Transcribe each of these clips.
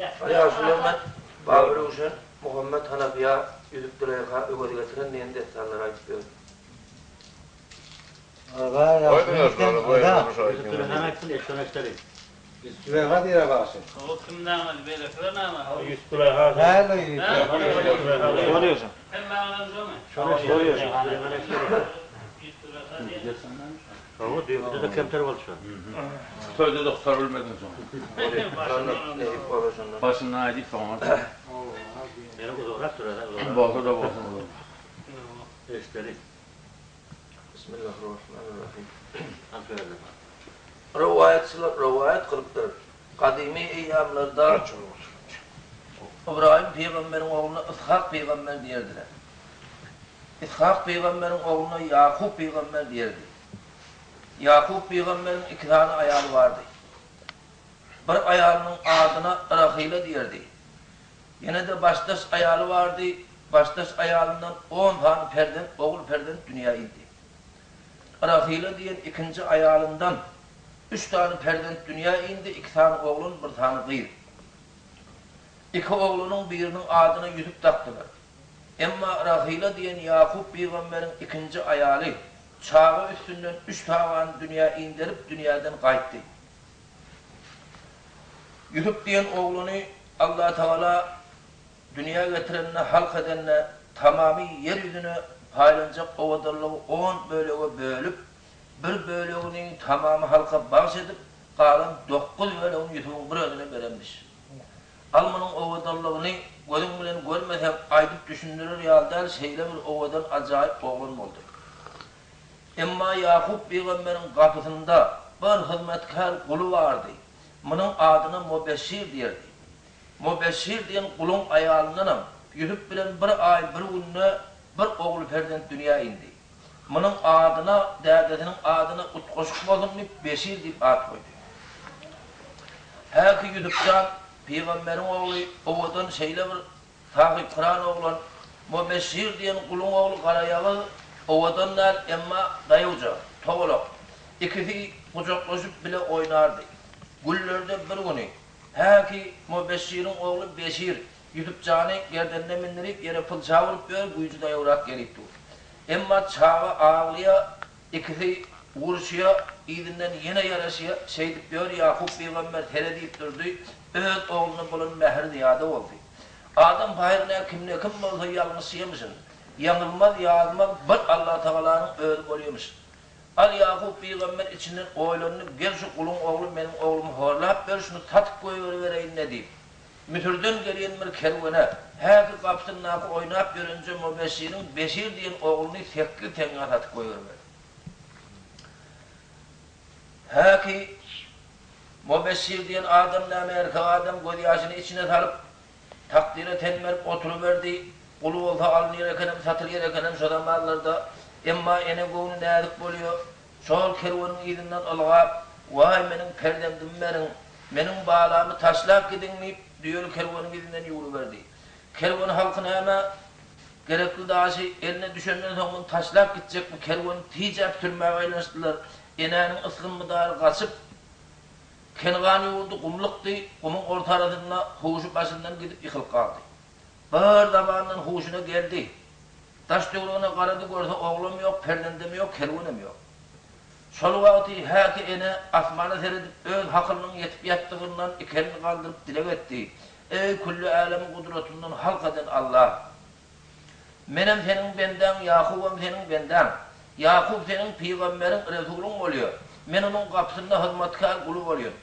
Ýaşuly men Baba Röwşen, Muhammet Hanafiýa, Ýüzüp Züleýha, Öwez getiren diýen dessanlary aýdyp ýör. Toýda-da gutar bilmediň soň. Başyndan aýdyp soňuna. Bolsa-da bolsun uzak. Bismillahirrahmanirrahim. Rowaýatçylar rowaýat kylypdyr. Gadymy eýýamlarda Ybraýym pygamberiň ogluna Yshak pygamber diýerdiler. Yshak pygamberiň ogluna Ýakup pygamber diýerdi. Ýakup pygamberiň iki sany aýaly bardy. Bir aýalynyň adyna Rahyla diýerdi. Ýene-de başdaş aýaly bardy, başdaş aýalyndan on sany perzent, ogul perzent dünýä indi. Rahyla diýen ikinji aýalyndan üç sany perzent dünýä indi, iki sany oglan, bir sany gyz. Iki oglanyň biriniň adyna Ýusup dakdylar. Emma Rahyla diýen Ýakup pygamberiň ikinji aýaly çaga üstünden üç çagany dünýä inderip, dünýäden gaýtdy. Ýusup diýen oglany Allatagala dünýä getirende, halk edende, tamamy ýer ýüzüne paýlanjak owadanlygy on bölege bölüp, bir bölegini tamamy halka bagş edip, galan dokuz bölegini Ýusubyň bir özüne berenmiş. Al munuň owadanlygyny gözüň bilen görmeseň, aýdyp düşündirer ýaly däl, şeýle bir owadan ajaýyp oglan boldy. Emma Ýakup pygamberiň gapysynda bir hyzmatkär guly bardy. Munuň adyna Mobeşşir diýerdi. Mobeşşir diýen guluň aýalyndanam Ýusup bilen bir aý bir günde bir ogul perzent dünýä indi. Munuň adyna dädesiniň adyna utgaşyk bolsun diýip Beşir diýip at goýdy. Häki Ýusupjan pygamberiň ogly owadan şeýle bir Sahypkyran oglan, Mobeşşir diýen guluň ogly garaýagyz, owadan däl, emma daýawja, togalak. Ikisi gujaklaşyp bile oýnardy. Günlerde bir güni, häki Mobeşşiriň ogly Beşir Ýusup jany gerdenine mindirip, ýere pylça urup ýör, güýji daýawrak gelip dur. Emma çaga aglaýa, ikisi uruşýa, yzyndan ýene ýaraşýa, şeýdip ýör, Ýakup pygamber seredip durdy, öz ogluna bolan mähri zyýada boldy. Adam pahyr-nä kimde-kim bolsa ýalňyşýamyşyn. Ýaňylmaz, ýazmaz bir Allatagalanyň özi bolýamyş. Al Ýakup pygamber içinden oýlandy, Gel şu guluň ogly meniň oglumy horlap ber, şuny satyp goýberibereýin-le diýip. Müsürden gelýän bir kerwene, häki gapysyndaky oýnap ýörenje Mobeşiriň Beşir diýen ogluny sekiz teňňä satyp goýberiberdi. Häki Mobeşir diýen adam näme erkek adam gözýaşyny içine salyp, takdyra ten berip oturyberdi. Guly bolsa alynýar ekenem, satylýar ekenem şo zamanlarda. Emma ene göwni näzik bolýar. Şol kerweniň yzyndan ylgap, Waý, meniň perzendimi beriň, meniň balamy taşlap gidiň diýip, düýeli kerweniň yzyndan ýüwrüberdi. Kerwen halky näme, gerekli daşy eline düşenden soň muny taşlap gitjekmi, kerweni tijäp sürmäge aýlanyşdylar. Enäniň ysgyn-mydary gaçyp, Kengan ýurdy gumlukdy, gumuň ortarasynda huşy başyndan gidip ýykylyp galdy. Bir zamandan huşuna geldi. Daş-töweregine garady, görse oglam ýok, perzendem ýok, kerwenem ýok. Şol wagty häki ene asmana seredip öz hakylynyň ýetip ýatdygyndan iki elini galdyryp dileg etdi, Eý, külli älemi gudratyndan halk eden Alla! Menem seniň bendäň, Ýakubam seniň bendäň. Ýakup seniň pygamberiň, resulyň bolýar. Men onuň gapysynda hyzmatkär guly bolýan.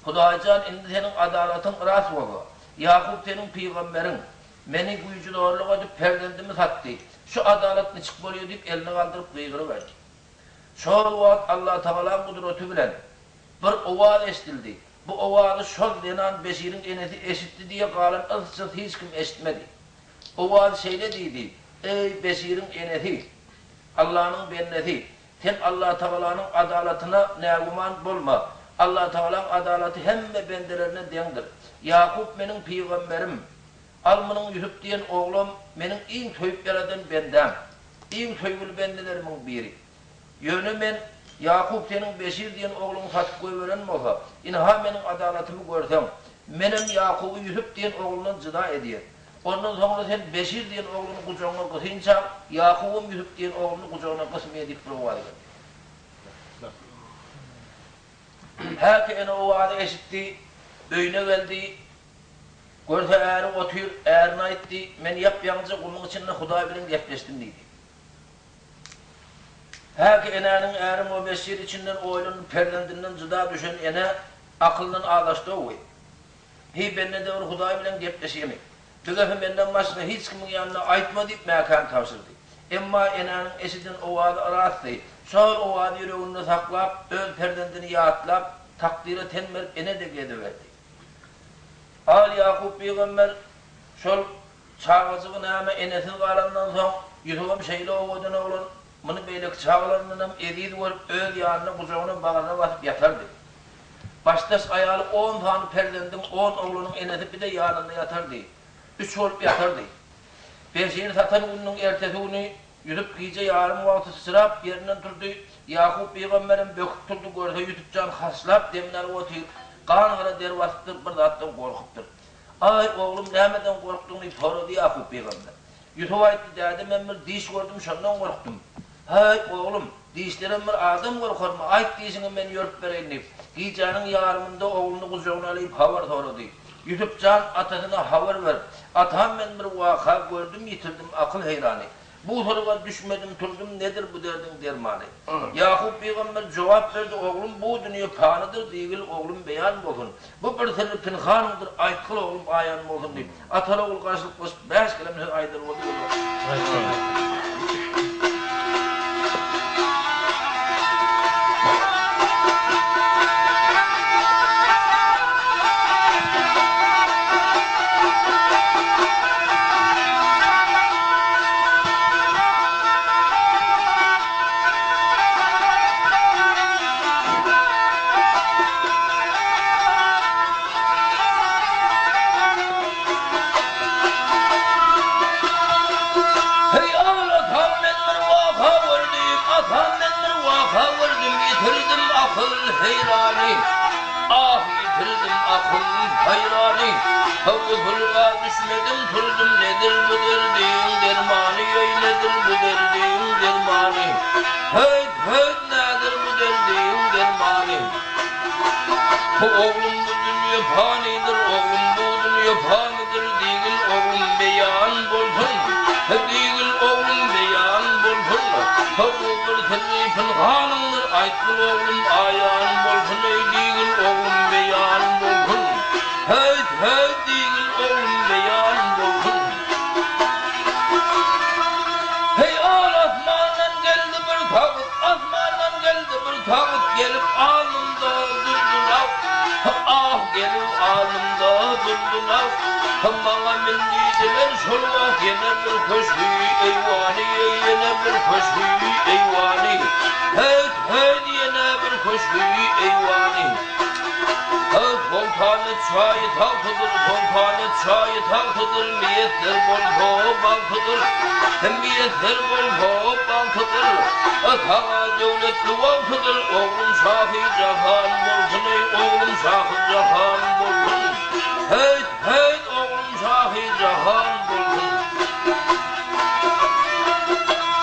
Hudaýjan, indi seniň adalatyň ras bolsa, Ýakup seniň pygamberiň, meni güýji-zorluk edip, perzendimi satdy. Şu adalat niçik bolýar diýip, elini galdyryp gygyryberdi. Şol wagt Allatagalaň gudraty bilen bir owaz eşidildi. Bu owazy şol zenan Beşiriň enesi eşitdi diýe galan yz-çyz hiç kim eşitmedi. Owaz şeýle diýdi, Eý, Beşiriň enesi! Allanyň bendesi! Sen Allatagalanyň adalatyna nägüman bolma. Allatagalaň adalaty hemme bendelerine deňdir. Ýakup meniň pygamberim. Al munuň Ýusup diýen oglam meniň iň söýüp ýaradan bendäm. Iň söýgüli bendelerimiň biri. Ýöne men, Ýakup seniň Beşir diýen ogluňy satyp goýberen bolsa, ynha meniň adalatymy görseň. Menem Ýakuby Ýusup diýen oglundan jyda edýän. Ondan soňra sen Beşir diýen ogluny gujagyňa gysynçaň, Ýakubam Ýusup diýen ogluny gujagyna gysmaýar diýip bir owaz geldi. Häki ene owazy eşitdi, öýüne geldi. Görse äri otyr, ärine aýtdy, Men ýap-ýaňyja gumuň içinde Hudaý bilen gepleşdim diýdi. Häki enäniň äri Mobeşir içinden oýlanyp perzendinden jyda düşen ene akylyndan azaşdy-ow. Heý bende-de bir Hudaý bilen gepleşýemi? Bu gepi menden başga hiç kimiň ýanynda aýtma diýip mäkäm tabşyrdy. Emma enäniň eşiden owazy rastdy. Şol owazy ýüreginde saklap, öz perzendini ýatlap, takdyra ten berip ene-de geziberdi. Al Ýakup pygamber şol çagajygy näme enesiz galandan soň, Ýusubam şeýle owadan oglan, muny beýleki çagalaryndanam eziz görüp, öz ýanyna, gujagyna, bagryna basyp ýatardy. Başdaş aýaly on sany perzendiň, on oglanyň enesi bir-de ýanynda ýatardy. Üç bolup ýatardy. Beşiri satan gününiň ertesi güni Ýusup gije ýarym wagty syçrap ýerinden turdy. Ýakup pygamberem böküp turdy, görse Ýusup jan haşlap demini alyp otyr. Gan-gara der basypdyr, bir zatdan gorkupdyr. Aý, oglum, nämeden gorkduň diýip sorady Ýakup pygamber. Ýusup aýtdy, Däde, men bir diş gördüm, şondan gorkdum. Haý, oglum, dişlerem bir adam gorkarmy, aýt dişiňi men ýörüp bereýin diýip, gijäniň ýarymynda ogluny gujagyna alyp habar sorady. Ýusup jan atasyna habar berip, Atam men bir waka gördüm, ýitirdim akyl heýrany. Bu syrga düşmedim turdum, nedir bu derdiň dermany? Ýakup pygamber jogap berdi, Oglum, bu dünýe panydyr, diýgil, oglum, beýan bolsun. Bu bir syrry pynhanyňdyr, aýtgyl, oglum, aýan bolsun diýip, ataly-ogul garşylyklaşyp, bäş kelem söz aýdar boldy. Heý, al, atam, men bir waka gördüm, Atam, men bir waka gördüm, Ýitirdim akyl heýrany, Ah, ýitirdim akyl haýrany. Howsala düşmedim, turdum, Nedir bu derdiň dermany, Eý, nedir bu derdiň dermany? Heýt, heýt, nedir bu derdiň dermany? Oglum bu dünýe panydyr, oglum bu dünýe panydyr, diýgil oglum beýan bolsun, diýgil oglum beýan bolsun, bu bir syrry pynhanyňdyr, aýtgyl oglum aýan bolsun, eý diýgil oglum beýan bolsun, heýt, heýt diýgil oglum beýan bolsun. Heý al asmandan geldi bir tagt, Asmandan geldi bir tagt gelip alnymda durdular Ah gelip alnymda durdular Maňa min diýdiler şol wagt ýene bir köşgi eýwany Ýene bir köşgi eýwany Heýt heýt ýene bir köşgi eýwany Soltany çaýy tagtydyr, soltany çaýy tagtydyr, Miýesser bolsa bagtydyr, miýesser bolsa bagtydyr. Saňa döwletli wagtydyr, oglum şahy jahan bolsun, eý, oglum şahy jahan bolsun. Heýt, heýt, oglum şahy jahan bolsun.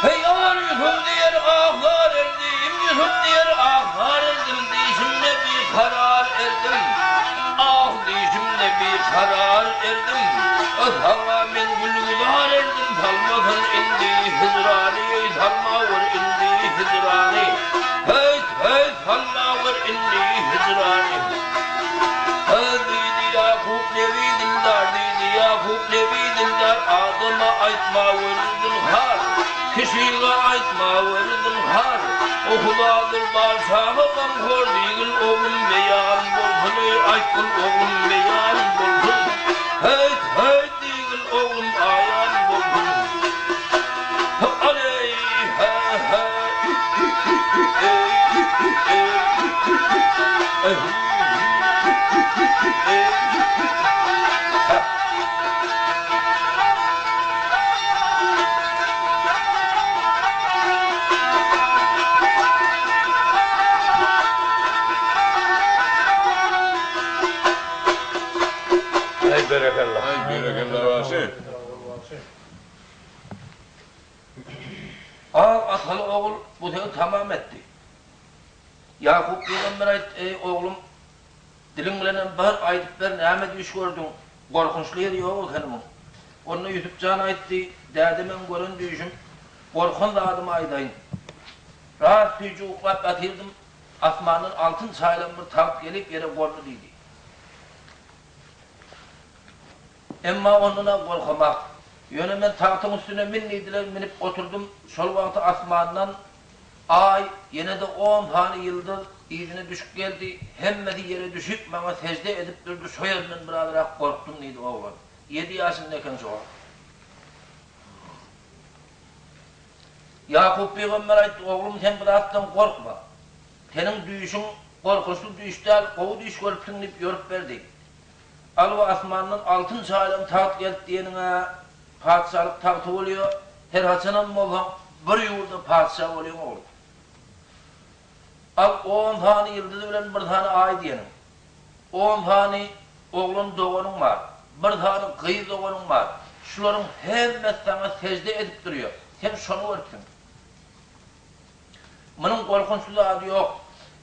Heý, ar Ýusup diýer, ah-zar erdim, Ýusup diýer, ah-zar erdim, Diýşimde bikarar erdim, Ah, diýşimde bikarar erdim. Saňa men gül-güzar erdim, Salmasyn indi hijrany, Eý, salmawer indi hijrany. Heýt, heýt, salmawer indi hijrany. Diýdi Ýakup nebi dildar, Diýdi Ýakup nebi dildar, Adama aýtmawer zynhar, Kişige aýtmawer zynhar. O Hudadyr barçaga gamhor, Diýgil oglum beýan bolsun, Eý, aýtgyl oglum beýan bolsun. Heýt, heýt diýgil oglum aýan bolsun. Aleý, hä, hä, ü, ü, ü, eý, ü, ü, eý, ü, ü, ü, hü, hü, ü, ü, ü, eý, ü, ü, hä. Berekella. Aý berekella bagşy. Al ataly ogul bu sözi tamam etdi. Ýakup pygamber aýtdy, Eý, oglum, diliň bilenem bir aýdyp ber, näme düýş gördüň? Gorkunçly ýeri ýok ekeni muň. Onda Ýusup jan aýtdy, Däde meň gören düýşüm, gorkan zadymy aýdaýyn. Ras süýji uklap ýatyrdym, asmandan altyn çaýylan bir tagt gelip ýere gondy diýdi. Emma ondan-a gorkamak. Ýöne men tagtyň üstüne min diýdiler, minip oturdym, şol wagty asmandan Aý, ýene-de on sany ýyldyz yzyna düşüp geldi, hemmesi ýere düşüp, maňa sežde edip durdy, şo ýerinden birazrak gorkdum diýdi oglan. Ýedi ýaşynda eken şo wagt. Ýakup pygamber aýtdy, Oglum, sen bu zatdan gorkma. Seniň düýşüň gorkunçly düýş däl, gowy düýş görüpsiň diýip ýorup berdi. Alwa asmandan altyn çaýylan tagt geldi diýeniň-ä patyşalyk tagty bolýar, her haçanam bolsaň bir ýurda patyşa bolýaň ogul. Al on sany ýyldyz bilen bir sany aý diýeniň. On sany oglan doganyň bar, bir sany gyz doganyň bar. Şularyň hemmesi saňa sežde edip durýar. Sen şony görüpsiň. Munuň gorkunçly zady ýok.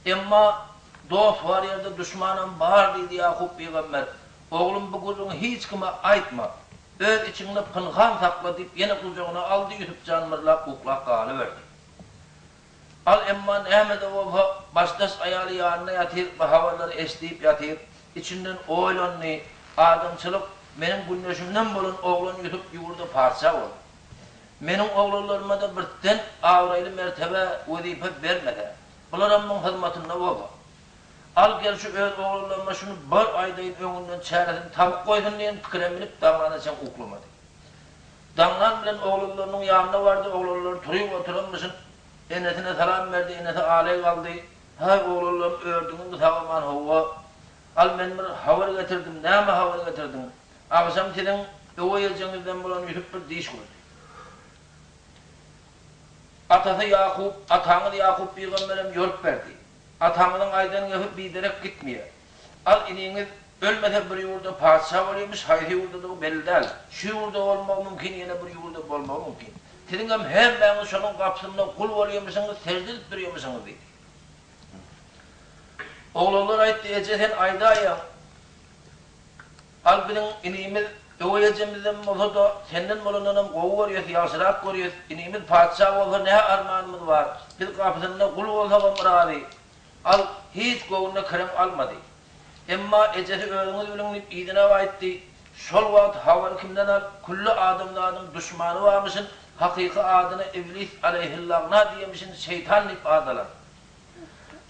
Emma dost bar ýerde duşmanam bar diýdi Ýakup pygamber. Oglum bu gürrüňi hiç kime aýtma. Öz içiňde pynhan sakla diýip ýene gujagyna aldy Ýusup jan myrlap uklap galyberdi. Al emma näme-de bolsa başdaş aýaly ýanynda ýatyr bu habarlary eşdip ýatyr. Içinden oýlandy, Adamçylyk meniň gündeşimden bolan oglan Ýusup ýurda patyşa boldy. Meniň oglanlaryma-da birden abraýly mertebe, wezipe bermese, bularam muň hyzmatynda bolsa. Al gel şu öz oglanlaryma şuny bir aýdaýyn öňünden çäresini tapyp goýsun diýen pikire münüp daňdana çen uklamady. Daňdan bilen oglanlarynyň ýanyna bardy, oglanlary turyp oturanmyşyn. Enesine salam berdi, enesi aleý galdy. Haý oglanlarym ördüňizmi sag-aman howwa. Al men bir habar getirdim, näme habar getirdiň? Agşam siziň öweý ejeňizden bolan Ýusup bir düýş gördi. Atasy Ýakup, ataňyz Ýakup pygamberem ýorup berdi. Ataňyzyň aýdan gepi biderek gitmeýär. Al iniňiz ölmese bir ýurda patyşa bolýarmyş, haýsy ýurdadygy belli däl. Şu ýurda bolmagy mümkin, ýene bir ýurda bolmagy mümkin. Siziňem hemmäňiz şonuň gapysynda gul bolýarmyşyňyz, sežde edip durýarmyşyňyz diýdi. Oglanlar aýtdy, Eje sen aýdaýaň. Al biziň inimiz öweý ejemizden bolsa-da, senden bolandanam gowy görýäs, ýagşyrak görýäs. Inimiz patyşa bolsa nä armanymyz bar. Biz gapysynda gul bolsagam razy. Al, hiç göwnüne kireň almady. Emma ejesi özüňiz biliň diýip yzyna gaýtdy. Şol wagt habary kimden al, külli adamzadyň duşmany barmyşyn, hakyky adyna Iblis aleýhillagna diýemişin, şeýtan diýip at alan.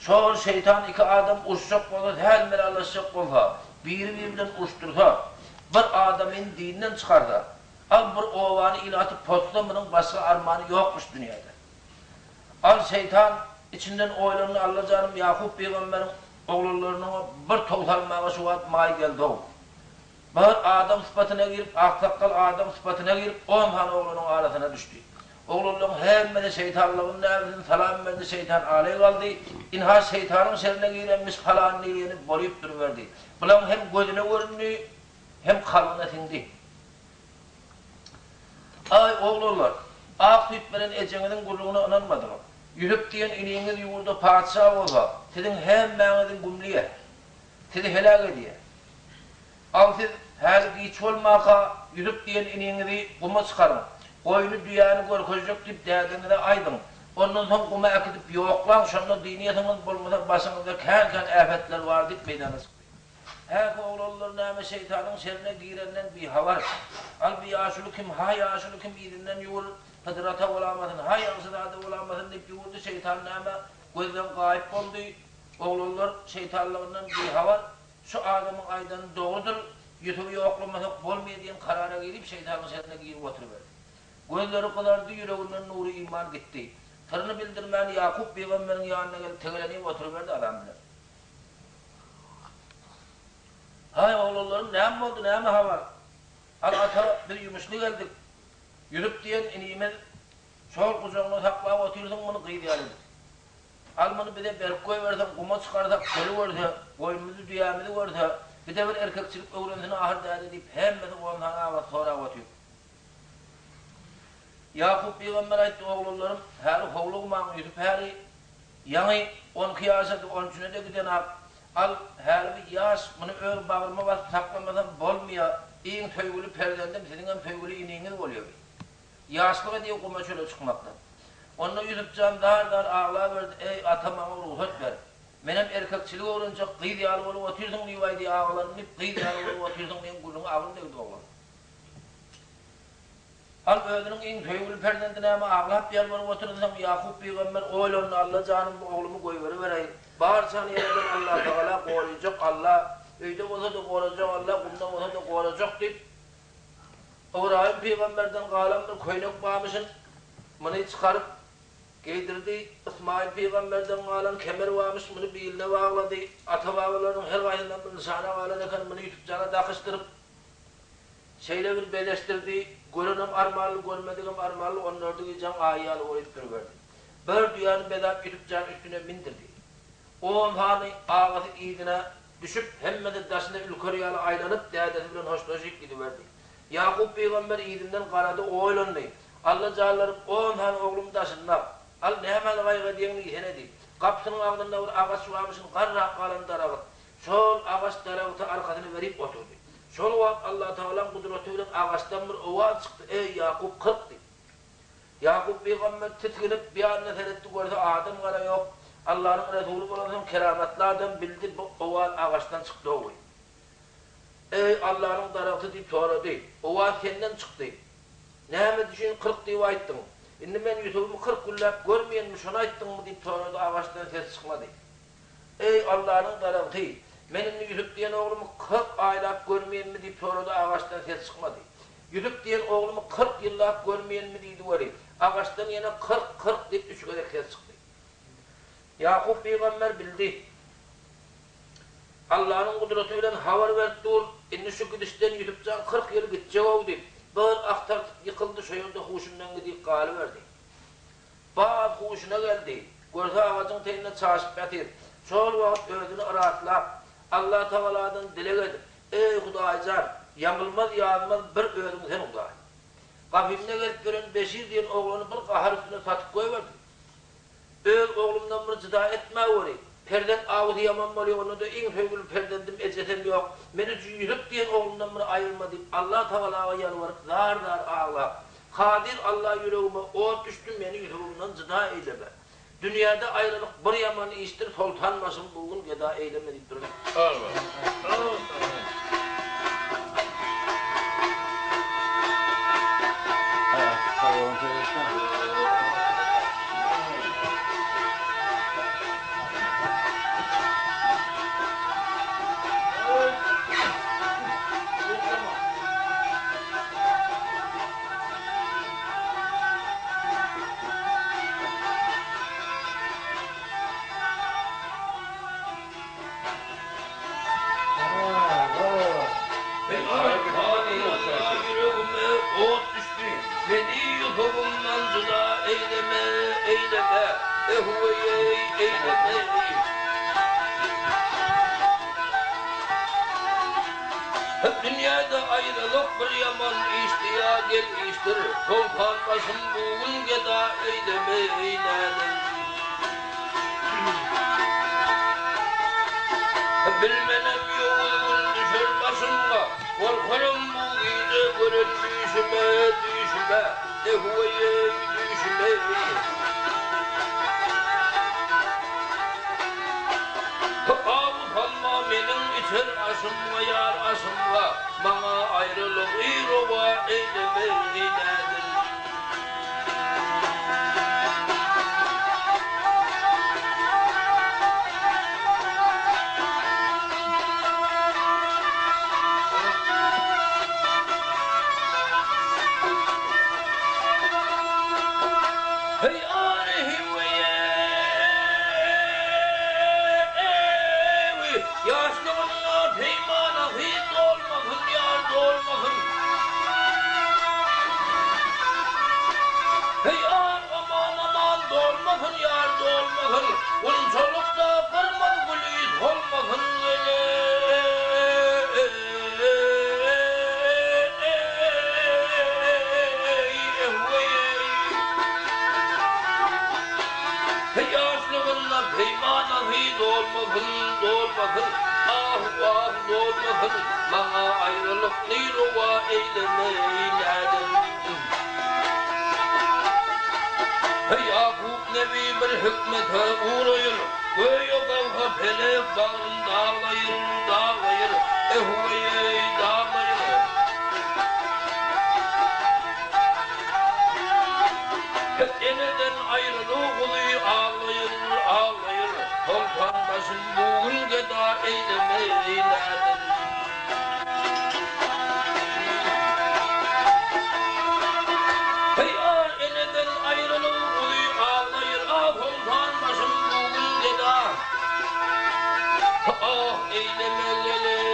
Şol şeýtan iki adam uruşjak bolsa, sähel melallaşjak bolsa, biri-biri bilen uruşdyrsa, bir adamyny dinden çykarsa, al bir obany ilaty pozsa munuň başga armany ýokmuş dünýäde. Al şeýtan içinden oýlandy Allajanym Ýakup pygamberiň oglanlarynyňa bir tow salmaga şu wagt maý geldow. Bir adam sypatyna girip, aksakgal adam sypatyna girip, on sany oglanyň arasyna düşdi. Oglanlaryň hemmesi şeýtanlygyny näbilsin, salam berdi, şeýtan aleý galdy. Ynha, şeýtanyň şerine girenmiş palan diýeni bolyp duruberdi. Bulaň hem gözüne göründi, hem kalbyna siňdi. Aý, oglanlar, ak süýt beren ejeňiziň gürrüňine ynanmadyňyz. Ýüsüp diýen iniňiz ýurda patyşa bolsa, siziň hemmäňizi gümleýär. Sizi heläk edýär. Al siz, häli giç bolmaka, Ýusup diýen iniňizi guma çykaryň. Goýny, düýäni görkezjek diýip dädeňize aýdyň. Ondan soň guma äkidip ýoklaň, şonda dynýasyňyz, bolmasa başyňyzda kän-kän äpetler bar diýip meýdana çykdy. Häki oglanlar näme şeýtanyň şerine girenden bihabar. Al bi ýaşuly kim, ha ýaşuly kim yzyndan ýüwür, Hydyr ata bolamasyn, ha ýagşyzada bolamasyn diýip ýüwürdi, şeýtan näme gözden gaýyp boldy. Oglanlar şeýtanlygyndan bihabar. Şu adamyň aýdany dogrudyr, Ýusuby ýoklamasak bolmaýar diýen karara girip, şeýtanyň şerine girip oturyberdi. Gözleri gyzardy, ýüreginden nury-iman gitdi. Syryny bildirmän Ýakup pygamberiň ýanyna gelip tegelenip oturyberdi azam bilen. Haý, oglanlarym, näme boldy, näme habar? Al ata, biz ýumuşly geldik. Ýusup diýen inimiz şol gujagyňda saklap otyrsyň muny gyz ýaly edip. Al muny bize berip goýberseň, guma çykarsak, çöli görse, goýnumyzy, düýämizi görse, Bize bir erkekçilik öwrensin ahyr däde diýip, hemmesi on sany agasy sorap otyr. Ýakup pygamber aýtdy, Oglanlarym, häli howlugmaň, Ýusup häli ýaňy on iki ýaşady, on üçüne-de gidenak. Al, häli bu ýaş, muny öz bagryma basyp saklamasam bolmaýar. Iň söýgüli perzendim, siziňem söýgüli iniňiz bolýar bi. Ýaşlyk edýär guma-çöle çykmakdan. Onda Ýusup jan zar-zar aglaberdi, Eý, ata, maňa rugsat ber. Menem erkekçilik öwrenjek, gyz ýaly bolup otyrsyň diýip aýdýar agalarym diýip, gyz ýaly bolup otyrsyň diýen gürrüňi agyr degdi oglan. Al özüniň iň söýgüli perzendi näme aglap ýalbaryp otyrsaň Ýakup pygamber oýlandy Alla janym bu oglumy goýberibereýin. Barçany ýaradan Allatagala goraýjak Alla, öýde bolsa-da gorajak Alla, gumda bolsa-da gorajak diýip, Ybraýym pygamberden galan bir köýnek barmyşyn, muny çykaryp geýdirdi. Ysmaýyl pygamberden galan kemer barmyş, muny biline baglady. Ata-babalarynyň her gaýsyndan bir nyşana galan eken, muny Ýusup jana dakyşdyryp, Şeýle bir bezeşdirdi, görenem armanly, görmedigem armanly, on dördi gijäň aýy ýaly bolup duruberdi. Bir düýäni bezäp Ýusup jan üstüne mindirdi. On sany agasy yzyna düşüp, hemmesi daşyna ülker ýaly aýlanyp, dädesi bilen hoşlaşyp gidiberdi. Ýakup pygamber yzyndan garady, oýlandy, Alla janlarym, on sany oglum daşynda, al, nämäni gaýgy edýäň diýsene diýip, gapysynyň agzynda bir agaç barmyşyn, garrap galan daragyt. Şol agaç daragta arkasyny berip oturdy. Şol wagt Allatagalaň gudraty bilen agaçdan bir owaz çykdy, Eý, Ýakup, 40 diýip. Ýakup pygamber tisginip, bir ýanyna seretdi, görse, adam gara ýok. Allanyň resuly bolansoň, keramatly adam, bildi, bu owaz agaçdan çykdy-ow. Eý, Allanyň daragty diýip sorady. Owaz senden çykdy. Näme üçin 40 diýip aýtdyň? Indi men Ýusubymy 40 günläp görmeýänmi, şony aýtdyňmy diýip sorady, agaçdan ses çykmady. Eý, Allanyň daragty! Men indi Ýusup diýen oglumy 40 aýlap görmeýinmi? diýip sorady, agaçdan ses çykmady. Ýusup diýen oglumy 40 ýyllap görmeýinmi? diýdi weli, agaçdan ýene 40, 40 diýip üç gezek ses çykdy. Ýakup pygamber bildi. Allanyň gudraty bilen habar berip dur, indi şu gidişden Ýusup jan 40 ýyl gitjeg-ow diýip, bir ah tartyp ýykyldy, şo ýerde huşundan gidip galyberdi. Baz huşuna geldi. Görse agajyň teýinde çaşyp ýatyr. Şol wagt özüni yratlap, Allatagaladan dileg edip, Eý, Hudaýjan, ýaňylmaz ýazmaz bir özüň sen Hudaý. Gapymda gezip ýören Beşir diýen oglany bir gahar üstüne satyp goýberdim. Öz oglumdan bir jyda etmäweri. Perzent awusy ýaman bolýar, onda-da iň söýgüli perzendim, ejesem ýok. Meni şu Ýusup diýen oglumdan bir aýyrma diýip, Allatagalaga ýalbaryp, zar-zar aglap, Kadyr Alla ýüregime ot düşdi, meni Ýusubymdan jyda eýleme. Dünýäde aýralyk bir ýaman işdir, soltan başym bu gün geda eýleme diýip duran. Ýüregime ot düşdi, Meni Ýusubymdan jyda eýleme, eýleme, ehweýeý, eýleme-eý. Dünýäde aýralyk bir ýaman işdi ýa gel işdir, Soltan başym bu gün geda eýleme, eýlänim. Bilmenem ýowuz gün düşer başymga, Gorkaram bu gije gören düýşüme, düýşüme, ehweýeý, düýşüme. Awy salma meniň içer aşymga ýar aşymga, Maňa aýralygy rowa eýleme eýlädim. Heý aryhy weýewi, Ýaşlygynda peýmanasy doldy. Dolmasyn, dolmasyn, ah-wah dolmasyn, Maňa aýralykny rowa eýlemeý näden. Ýakup nebi bir hikmete ugraýyr, Göýä gawha pelek bagryn daglaýyr, daglaýyr, Ehweý-eý, daglaýyr. Eneden aýryly guzy aglaýyr, aglaýyr, Soltan başyn bu gün geda eýlemeý näden. Heý-a, eneden aýryly guzy aglaýyr, A soltan başyn bu gün geda, ah, eýleme geleý,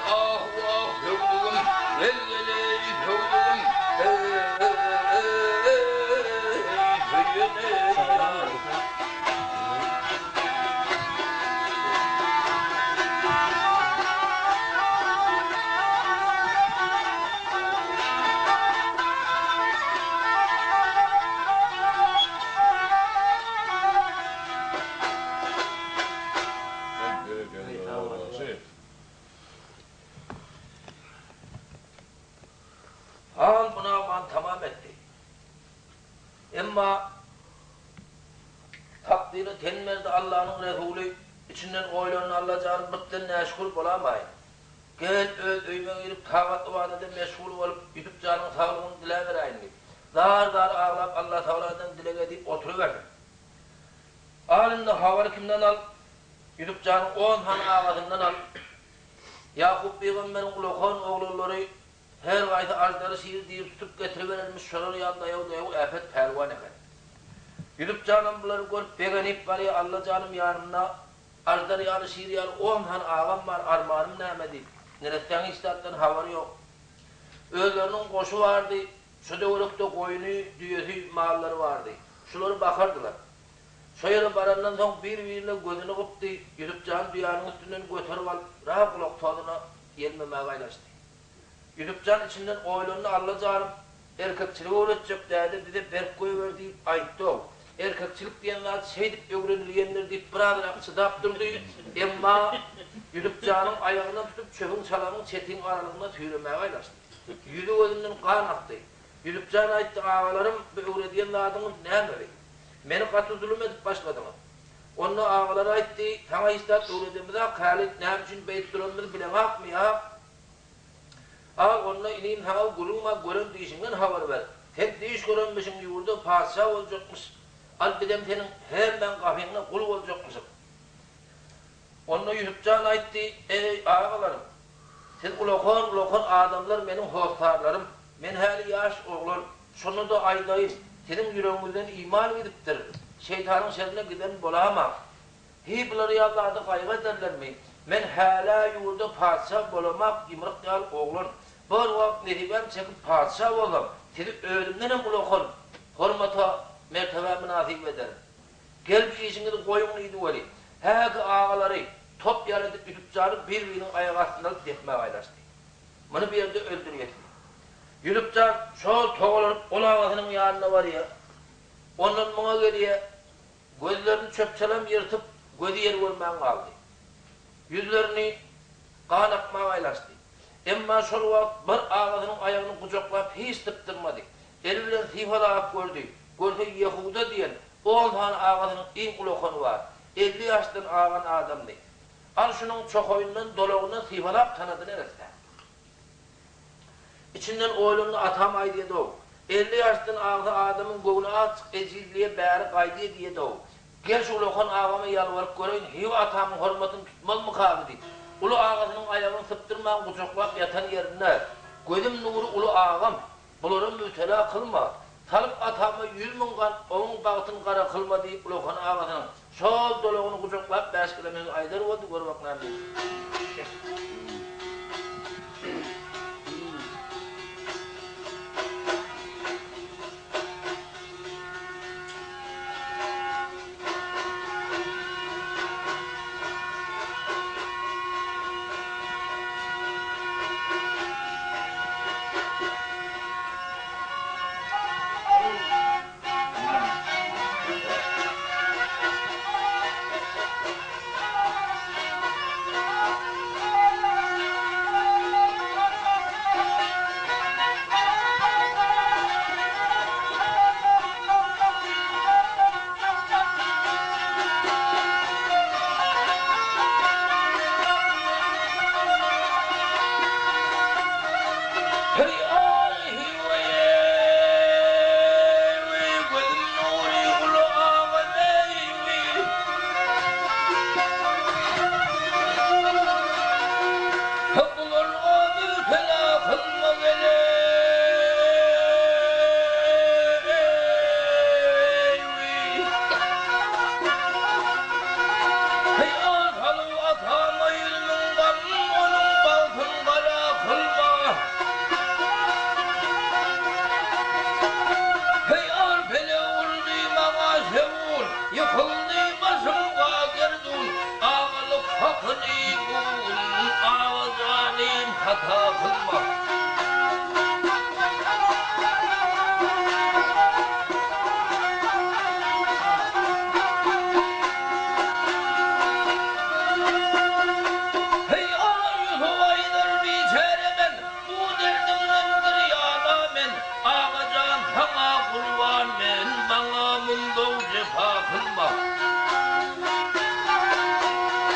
Ah-wah höwdügim, gel-geleý höwdügim, Eý, söýen-eý ýar. Hal bu nagmany tamam etdi. Emma Takdyra ten berdi Allanyň Resuly, içinden oýlandy Allajan birden näşükür bolamaýyn. Gel öz öýüme girip tagat-ybadada meşgul bolup Ýusup janyň saglygyny diläberäýin diýip, zar-zar aglap Allatagaladan dileg edip oturyberdi. Al indi habary kimden al? Ýusup janyň on sany agasyndan al. Ýakup pygamberiň ulakan oglanlary Her gaýsy aždary şir diýip tutup getiriberermiş, şolar ýaly daýaw-daýaw äpet pälwan eken. Ýusup janam bulary görüp begenip barýa, Alla janym ýanymda aždar ýaly, şir ýaly on sany agam bar, armanym näme diýip. Neressäň hiç zatdan habary ýok. Özleriniň goşy bardy, şo töwerekde goýny, düýesi, mallary bardy. Şulary bakardylar. Şo ýere barandan soň bir-birine gözüni gypdy, Ýusup jan düýäniň üstünden göterip alyp, ra gulak tozuna ýelmemäge aýlaşdy. Ýusupjan içinden oýlandy, Alla janym, erkekçiligi öwretjek däde bize berk goýber diýip aýtdy-ow. Erkekçilik diýen zat şeýdip öwrenilýändir diýip birazrak çydap durdy. Emma Ýusupjanyň aýagyndan tutup çöpüň çalagyň çetiň aralygynda süýremäge aýlaşdy. Ýüzi-gözünden gan akdy. Ýusupjan aýtdy, Agalarym, bu öwredýän zadyňyz nämeli? Meni gaty zulum edip başladyňyz. Onda agalary aýtdy, Saňa hiç zat öwredemizok, häli näme üçin beýdip duranymyzy bileňokmy ýa? Al, onda inim saňa gürrüň bar, gören dişiňden habar ber. Sen düýş görenmişiň ýurda patyşa boljakmyş, al bizem seniň hemmäň gapyňda gul boljakmyşyk. Onda Ýusup jan aýtdy, Eý, agalarym! Siz ulakan-ulakan adamlar meniň hossarlarym, men häli ýaş oglan, şonda-da aýdaýyn, siziň ýüregiňizden iman gidipdir, şeýtanyň şerine giden bolamaň. Hiý, bular ýaly zady gaýgy ederlermi? Men hälä ýurda patyşa bolamak, ýymryk ýaly oglan. Bir wagt nesibäm çekip patyşa bolsam, sizi özümdenem ulakan hormata, mertebä mynasyp ederin. Gelip işiňizi goýuň diýdi weli, häki agalary top ýaly edip Ýusupjany bir-biriniň aýagy astyna alyp depmäge aýlaşdy. Muny bu ýerde öldürýäs diýip. Ýusupjan şol togalanyp ol agasynyň ýanyna barýar. Ondan muňa gelýär. Gözlerini çöp-çalam ýyrtyp, gözi ýer görmän galdy. Ýüzlerini gan akmaga aýlaşdy. Emma şol wagt bir agasynyň aýagyny gujaklap hiç sypdyrmady. Eli bilen sypalap gördi. Görse Ýehuda diýen on sany agasynyň iň ulakany bar. 50 ýaşdan agan adamdy. Al şunuň çokaýyndan, dolagyndan sypalap tanady neresse. Içinden oýlandy, Atam aýdýa-dow, 50 ýaşdan agsa adamyň göwni azjyk ejizliýe bäri gaýdýa diýe-dow. Gel şu ulakan agama ýalbaryp göreýin, hiý atamyň hormatyny tutmazmyka bu diýip, uly agasynyň aýagyny sypdyrman gujaklap ýatan ýerinde, Gözüm nury uly agam, bulara mübtela kylma, salyp atama 100 000 gan oň bagtyny gara kylma diýip ulakan agasynyň şol dolagyny gujaklap bäşgelemegiň aýdar boldy, gör bak näme diýdi.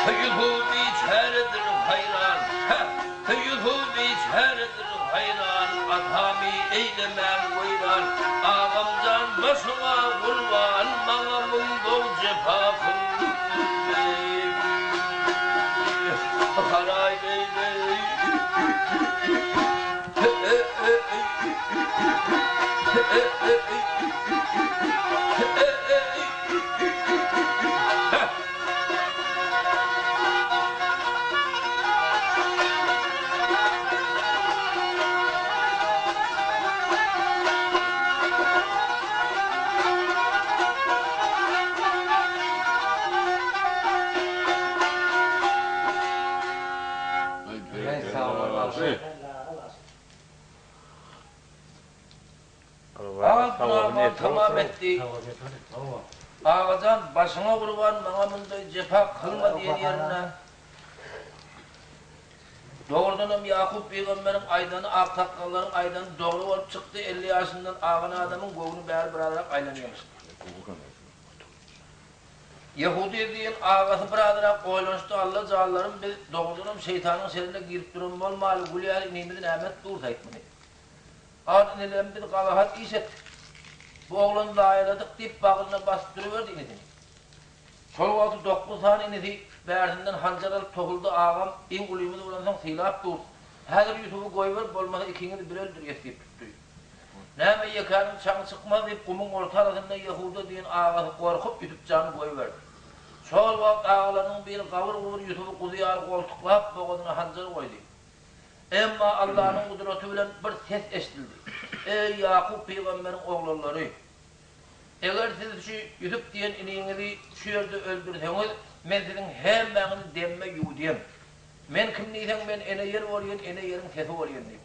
Ýusup biçäredir haýran, Hä, Ýusup biçäredir haýran, Atamy eýlemäň weýran, Agam jan başyňa gurban, Maňa mundag jepa kyldy. Haraý beý-beý. Az günahymam tamam etdi. Agajan, başyňa gurban, maňa mundaý jepa kylma diýen ýerinde, dogrudanam Ýakup pygamberiň aýdany, aksakgallaryň aýdany dogry bolup çykdy, 50 ýaşyndan agan adamyň göwni bäri birazrak aýlanýarmyş. Ýehudy diýen agasy birazrak oýlanyşdy, Alla janlarym, biz dogrudanam şeýtanyň şerine girip duran bolmaly, gül ýaly inimizi näme edip dursaýyk muny? Al inilerim biz gabahat iş etdik. Bu oglany zaýaladyk diýip bagryna basyp duruberdi inisini. Şol wagty dokuz sany inisi bärsinden hanjar alyp topuldy, Agam, iň ulymyz bolansoň sylap dur. Häzir Ýusuby goýber, bolmasa ikiňizi bile öldürýäs diýip tutdy. Näme ýekäniň çaňy çykmaz diýip gumuň orta arasynda Ýehuda diýen agasy gorkup Ýusupjany goýberdi. Şol wagt agalarynyň biri gabyr-gubur Ýusuby guzy ýaly goltuklap bogazyna hanjar goýdy. Emma Allanyň gudraty bilen bir ses eşidildi, Eý, Ýakup pygamberiň oglanlary! Eger siz şu Ýusup diýen iniňizi şu ýerde öldürseňiz, men siziň hemmäňizi demme ýuwudýan. Men kim diýseň, men ene ýer bolýan, ene ýeriň sesi bolýan diýip.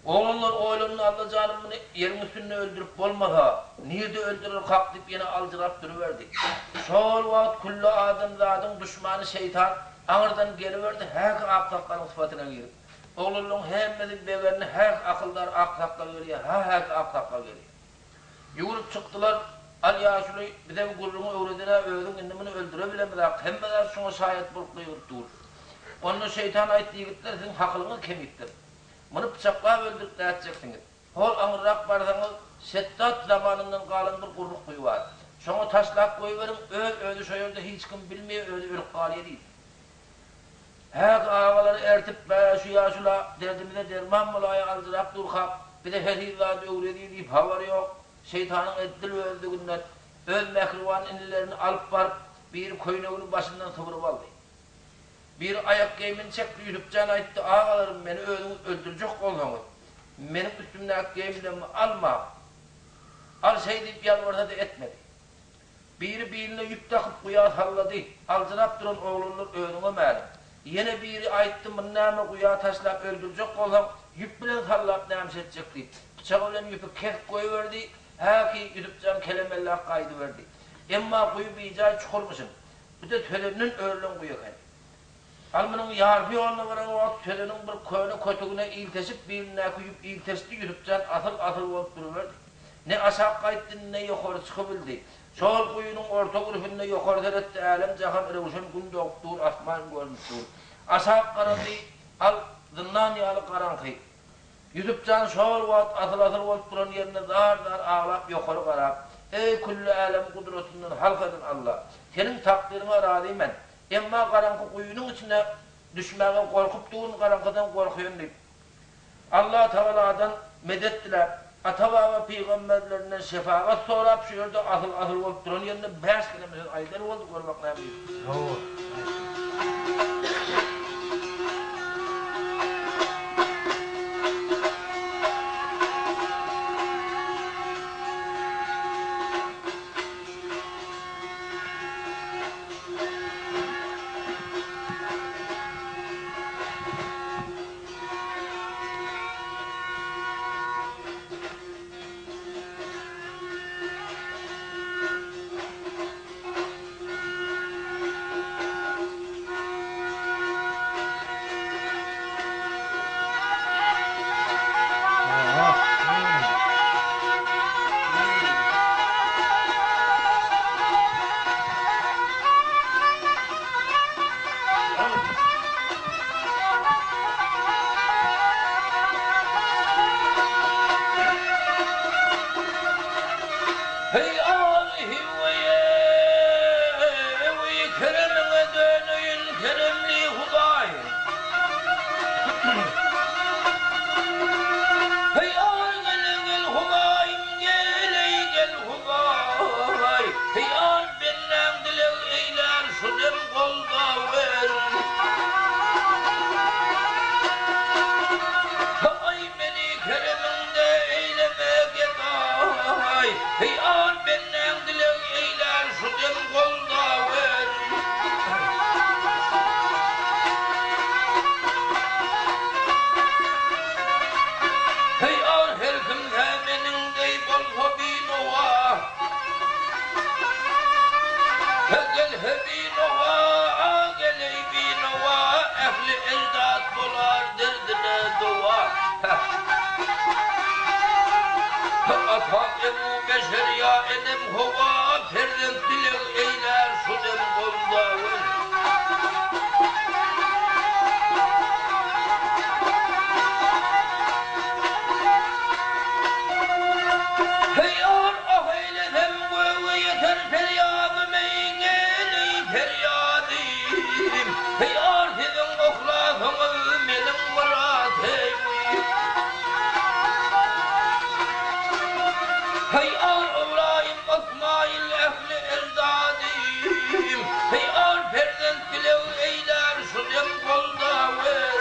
Oglanlar oýlandy, Alla janym muny ýeriň üstünde öldürip bolmasa, nirde öldürerkak diýip ýene aljyrap duruberdi. Şol wagt külli adamzadyň duşmany şeýtan aňyrdan geliberdi, häki aksakgalyň sypatyna girip. Oglanlaryň hemmesi begendi, häki akyldar aksakgal gelýär, ha häki aksakgal gelýär. Ýüwrüp çykdylar, Al ýaşuly, bize bu gürrüňi öwreden-ä özüň, indi muny öldürebilemizak, hemme zat şuňa şaýat bolup gygyryp dur. Onda şeýtan aýtdy, Ýigitler, siziň hakylyňyz kemipdir. Muny pyçaklap öldürip nätjeksiňiz? Hol aňyrrak barsaňyz, Şetdat zamanyndan galan bir gurruk guýy bar. Şoňa taşlap goýberiň, öz-özi şo ýerde hiç kim bilmeýär, özi ölüp galýar diýdi. Häki agalary ertip, Bä, şu ýaşula derdimize derman bolaýa aljyrap durkak, bize hesiz zat öwredýär diýip habary ýok, şeýtanyň eddil özlüginden öz mähriban inilerini alyp baryp, biri köýnegini başyndan sygyryp aldy. Biri aýak geýmini çekdi, Ýusupjan aýtdy, Agalarym, meni özüňiz öldürjek bolsaňyz, meniň üstümdäki geýimlerimi almaň. Al şeý diýip ýalbarsa-da etmedi. Biri biline ýüp dakyp guýa sallady, aljyrap duran oglanlar özüňe mälim. Ýene biri aýtdy, Muny näme guýa taşlap öldürjek bolsaň, ýüp bilen sallap nämiş etjek diýip, pyçagy bilen ýüpi kesip goýberdi, häki, Ýusupjan kelemellak gaýdyberdi. Emma guýy bijaý çukurmyşyn. Bu-da sözenden örülen guýy eken. Al munuň ýarpy ýoluna baran wagt sözeniň bir köne kötügine ilteşip bilindäki ýüp ilteşdi Ýusupjan asyl-asyl bolup duruberdi. Ne aşak gaýtdy, ne ýokary çykybildi. Şol guýynyň orta gürpünde ýokary seretdi, älem-jahan röwşen gün dogup dur, asman görnüp dur. Aşak garady, al zyndan ýaly garaňky. Ýusup jan şol wagt asyl-asyl bolup duran ýerinde zar-zar aglap ýokary garap, Eý, külli älemi gudratyndan halk eden Alla! Seniň takdyryňa razy men. Emma garaňky guýynyň içine düşmäge gorkup durun, garaňkydan gorkuýan diýip, Allatagaladan medet diläp, ata-baba pygamberlerinden şefagat sorap şu ýerde asyl-asyl bolup duran ýerinde bäş keleme söz aýdan boldy, gör bak näme diýdi. Hawa, aýtdy. perýadym, Ýar siziň yhlasyňyz meniň myratym. Ýar Ybraýym, Ysmaýyl ähli eždadym, Ýar perzent dileg eýlär şu dem goldawer.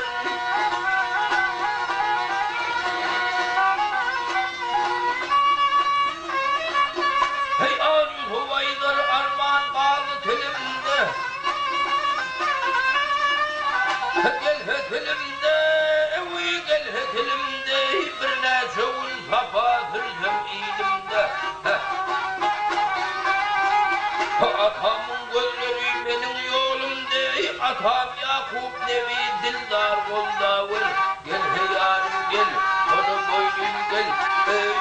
Heý al Ýusup aýdar arman galdy tilimde. Gelse tilimde, ewi gelse tilimde, Birnäçe gün sapa sürsem ilimde. Atamyň gözleri meniň ýolum deý, Atam Ýakup nebi dildar goldawer. Gel heý ýarym gel, sona boýlym gel, eý.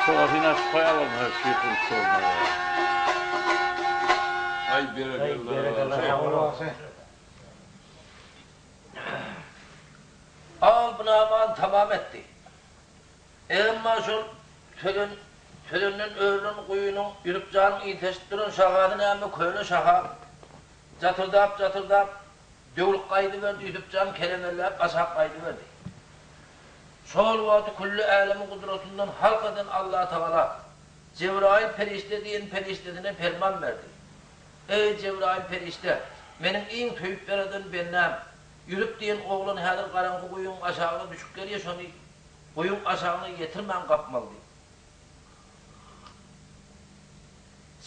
Çogasyny açyp goýar bolmasa şyh Aý berekella bagşy. Al bu namany tamam etdi. Emma şol sözen sözenden örülen guýynyň Ýusupjanyň ilteşip duran şahasy näme köne şaha jatyrdap-jatyrdap döwlüp gaýdyberdi, Ýusupjan kelemenläp aşak gaýdyberdi. Şol wagty külli älemi gudratyndan halk eden Allatagala Jebraýyl perişde diýen perişdesine perman berdi. Eý, Jebraýyl perişde! Meniň iň söýüp ýaradan bendäm, Ýusup diýen oglan häzir garaňky guýyň aşagyna düşüp gelýär, şony guýyň aşagyna ýetirmän gapmaly diýdi.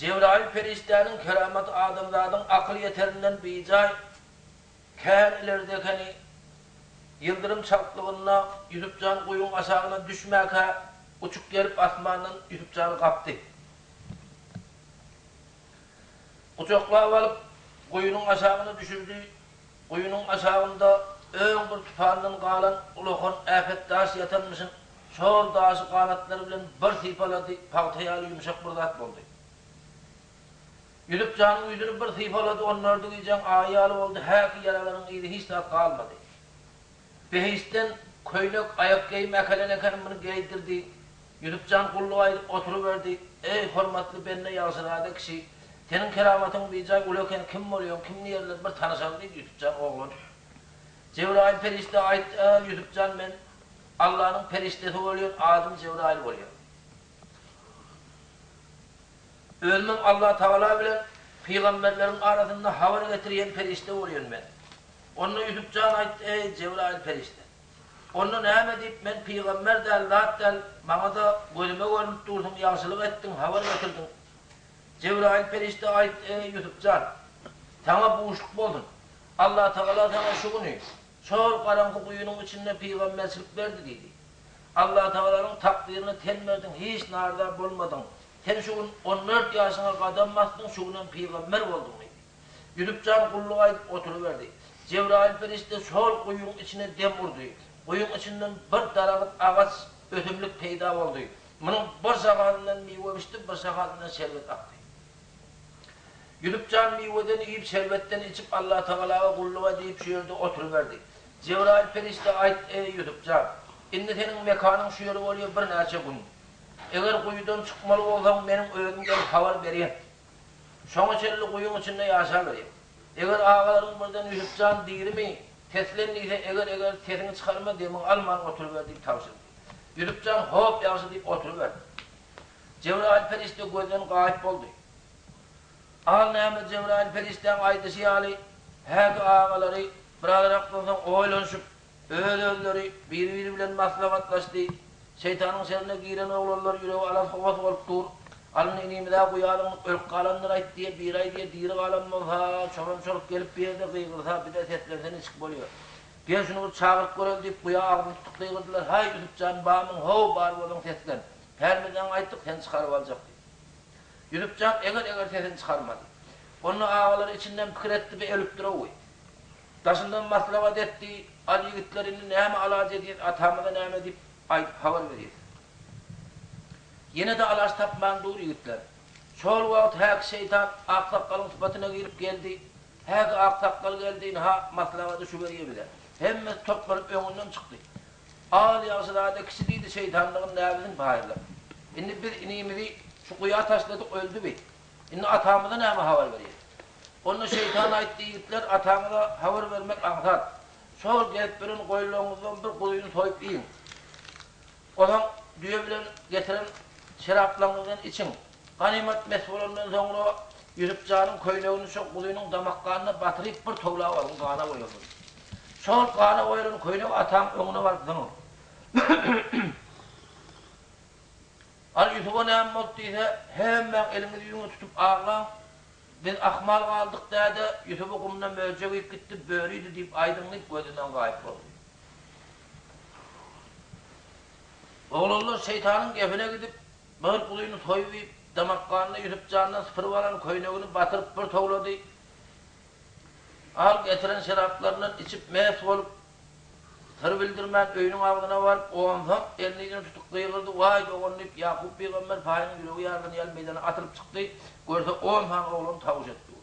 Jebraýyl perişdäniň keramaty adamzadyň akyl ýeterinden bijaý kän ileride ekeni. Ýyldyrym çaltlygynda Ýusupjan guýyň aşagyna düşmäkä uçup gelip asmandan Ýusupjany gapdy. Gujaklap alyp, guýynyň aşagyna düşürdi. Guýynyň aşagynda öň bir tupandan galan ulakan äpet daş ýatanmyşyn. Şol daşy ganatlary bilen bir sypalady, pagta ýaly ýumşak bir zat boldy. Ýusup janyň ýüzüni bir sypalady, onlardy gijäň aýy ýaly boldy, häki ýaralaryň yzy hiç zat galmady. Behiştden köýnek, aýak geýim äkelen ekeni muny geýdirdi. Ýusup jan gulluk aýdyp oturyberdi. Eý, hormatly bende, ýagşyzada kişi, seniň keramatyň bijaý uly ekeni, kim bolýaň, kim diýerler, bir tanyşaly diýdi Ýusup jan oglan. Jebraýyl perişde aýtdy, Ýusup jan, men Allanyň perişdesi bolýan, adym Jebraýyl bolýar. Özümem Allatagala bilen pygamberleriň arasynda habar getirýän perişde bolýan men. Onda Ýusup jan aýtdy, Eý, Jebraýyl perişde! Onda näme diýip, men pygamber däl, zat däl, maňa-da gözüme görnüp dursuň, ýagşylyk etdiň, habar getirdiň. Jebraýyl perişde aýtdy, Eý, Ýusup jan! Saňa buşluk bolsun! Allatagala saňa şu güni, şol garaňky guýynyň içinde pygamberçilik berdi diýdi. Allatagalanyň takdyryna ten berdiň, hiç naryza bolmadyň. Sen şu gün on dört ýaşyňa gadam basdyň, şu günem pygamber bolduň diýdi. Ýusup jan gulluk aýdyp oturyberdi. Jebraýyl perişde şol guýyň içine dem urdy. Guýyň içinden bir daragyt agaç, ösümlik peýda boldy. Munuň bir şahasyndan miwe bişdi, bir şahasyndan şerbet akdy. Ýusup jan miweden iýip, şerbetden içip, Allatagalaga gulluk edip, şu ýerde oturyberdi. Jebraýyl perişde aýt, Eý, Ýusup jan! Indi seniň mekanyň şu ýeri bolýar birnäçe gün. Eger guýudan çykmaly bolsaň, meniň özüm gelip habar berýän. Şoňa çenli guýyň içinde ýaşaberýän. Eger agalaryň birden Ýusup jan dirimi, seslen diýse, eger-eger sesiňi çykarma, demiňi alman oturyber diýip tabşyrdy. Ýusup jan hop ýagşy diýip oturyberdi. Jebraýyl perişde gözden gaýyp boldy. Al näme Jebraýyl perişdäň aýdyşy ýaly, häki agalary birazrakdan soň oýlanyşyp, öz-özleri, biri-biri bilen maslahatlaşdy. Şeýtanyň şerine giren oglanlar ýüregi alas-howas bolup dur. Alyn inimiz-ä guýalyňyp ölüp galandyr-aýt diýe, biri aýdýa, diri galan bolsa, çoran-çoluk gelip bir ýerde gygyrsa, bize seslense niçik bolýa. Gel şuny bir çagyryp göreli diýip, guýa agzyny tutup gygyrdylar, Haý, Ýusup jan, bamyň, how, bar bolsaň seslen. Pärmizden aýtdyk, seni çykaryp aljak diýip. Ýusup jan eger-eger sesini çykarmady. Onda agalary içinden pikir etdi, Bi ölüpdir-ow. Daşyndan maslahat etdi, Al ýigitler, indi näme alaç edýäs, atamyza näme diýip aýdyp habar berýäs. Ýene-de alaç tapman dur ýigitler. Şol wagt häki şeýtan aksakgalyň sypatyna girip geldi. Häki aksakgal geldi, ynha, maslahady şu berýä bize. Hemmesi toplanyp öňünden çykdy. Al ýagşyzada kişi diýdi, şeýtanlygyny näbilsin paýyrlar. Indi biz inimizi şu guýa taşladyk, öldi bi. Indi atamyza näme habar berýäs? Onda şeýtan aýtdy, Ýigitler, ataňyza habar bermek aňsat. Şol gezip ýören goýunlaryňyzdan bir guzyny soýup iýiň. Onsoň düýe bilen getiren şeraplaryňyzdan içiň. Ganymat mes bolandan soňra Ýusup janyň köýnegini şo guzynyň damak ganyna batyryp bir towlap alyň, gana boýalyň. Şol gana boýalan köýnegi ataň öňüne baryp zyňyň. Al Ýusuba näme boldy diýse, hemmäň eliňizi ýüzüňize tutup aglaň, Biz ahmal galdyk däde, Ýusuby gumda möjek iýip gitdi, böri iýdi diýip aýdyň diýip gözünden gaýyp boldy. Oglanlar şeýtanyň gepine gidip, bir guzyny soýup iýip, damakganyna Ýusup jandan sypyryp alan köýnegini batyryp bir towlady. Al getiren şeraplaryndan içip mes bolup, Syr bildirmän öýüniň agzyna baryp, onsoň elini ýüzüne tutup gygyrdy, Waý, dogan diýip, Ýakup pygamber paýynyň ýüregi ýarylan ýaly meýdana atylyp çykdy, görse, on sany oglan tawuş edip dur.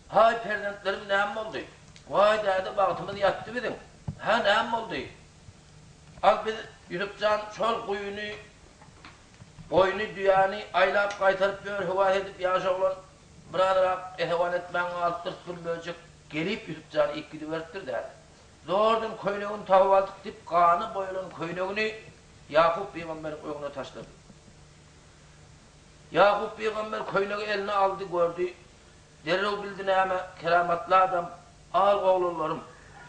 Haý, perzentlerim, näme boldy? Waý, däde, bagtymyz ýatdy biziň. Hä, näme boldy? Al, biz, Ýusup jan, şol guýyny, goýny, düýäni aýlap gaýtaryp ýör, höwes edip ýaş oglan Birazrak esewan etmän galypdyrys bir möjek gelip Ýusup jany iýip gidiberipdir däde. Zordan köýnegini tapyp aldyk diýip gana boýalan köýnegini Ýakup pygamberiň öňüne taşlady. Ýakup pygamber köýnegi eline aldy gördi. Derrew bildi näme keramatly adam Al oglanlarym.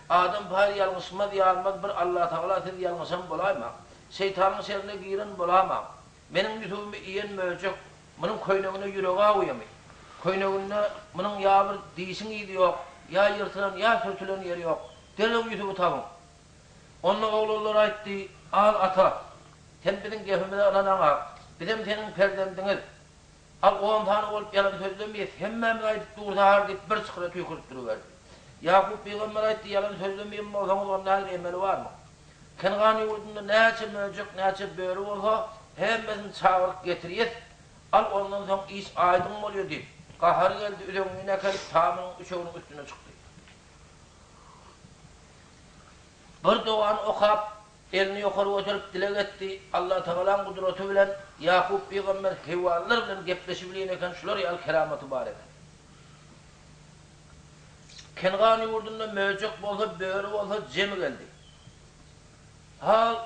Adam paýr ýalňyşmaz ýazmaz bir Allatagala siz ýalňyşan bolaýmaň. Şeýtanyň şerine giren bolamaň. Meniň Ýusubymy iýen möjek Munuň köýnegine ýüregi awuýamy? Köýneginde munuň ýa bir dişiň yzy ýok, ýa ýyrtylan, ýa sürtülen ýeri ýok. Derrew Ýusuby tapyň. Onda oglanlar aýtdy, Al, ata, sen biziň gepimize ynanaňak, bizem seniň perzendiňiz. Al, on sany bolup ýalan sözlemeýäs, hemmämiz aýdyp dursa-har diýip, bir çykyra tüýkürip duruberdi. Ýakup pygamber aýtdy, Ýalan sözlemeýän bolsaňyz, onda häzir emeli barmy? Kengan ýurdunda näçe möjek, näçe böri bolsa, hemmesini çagyryp getirýäs, al ondan soň iş aýdyň bolýar diýip, gahary geldi, üzeňňini äkelip tamynyň üçeginiň üstüne çykdy. Bir dogany okap, elini ýokary göterip dileg etdi, Allatagalaň gudraty bilen Ýakup pygamber heýwanlar bilen gepleşibilýän eken, şular ýaly keramaty bar eken. Kengan ýurdunda möjek bolsa, böri bolsa jemi geldi. Hal,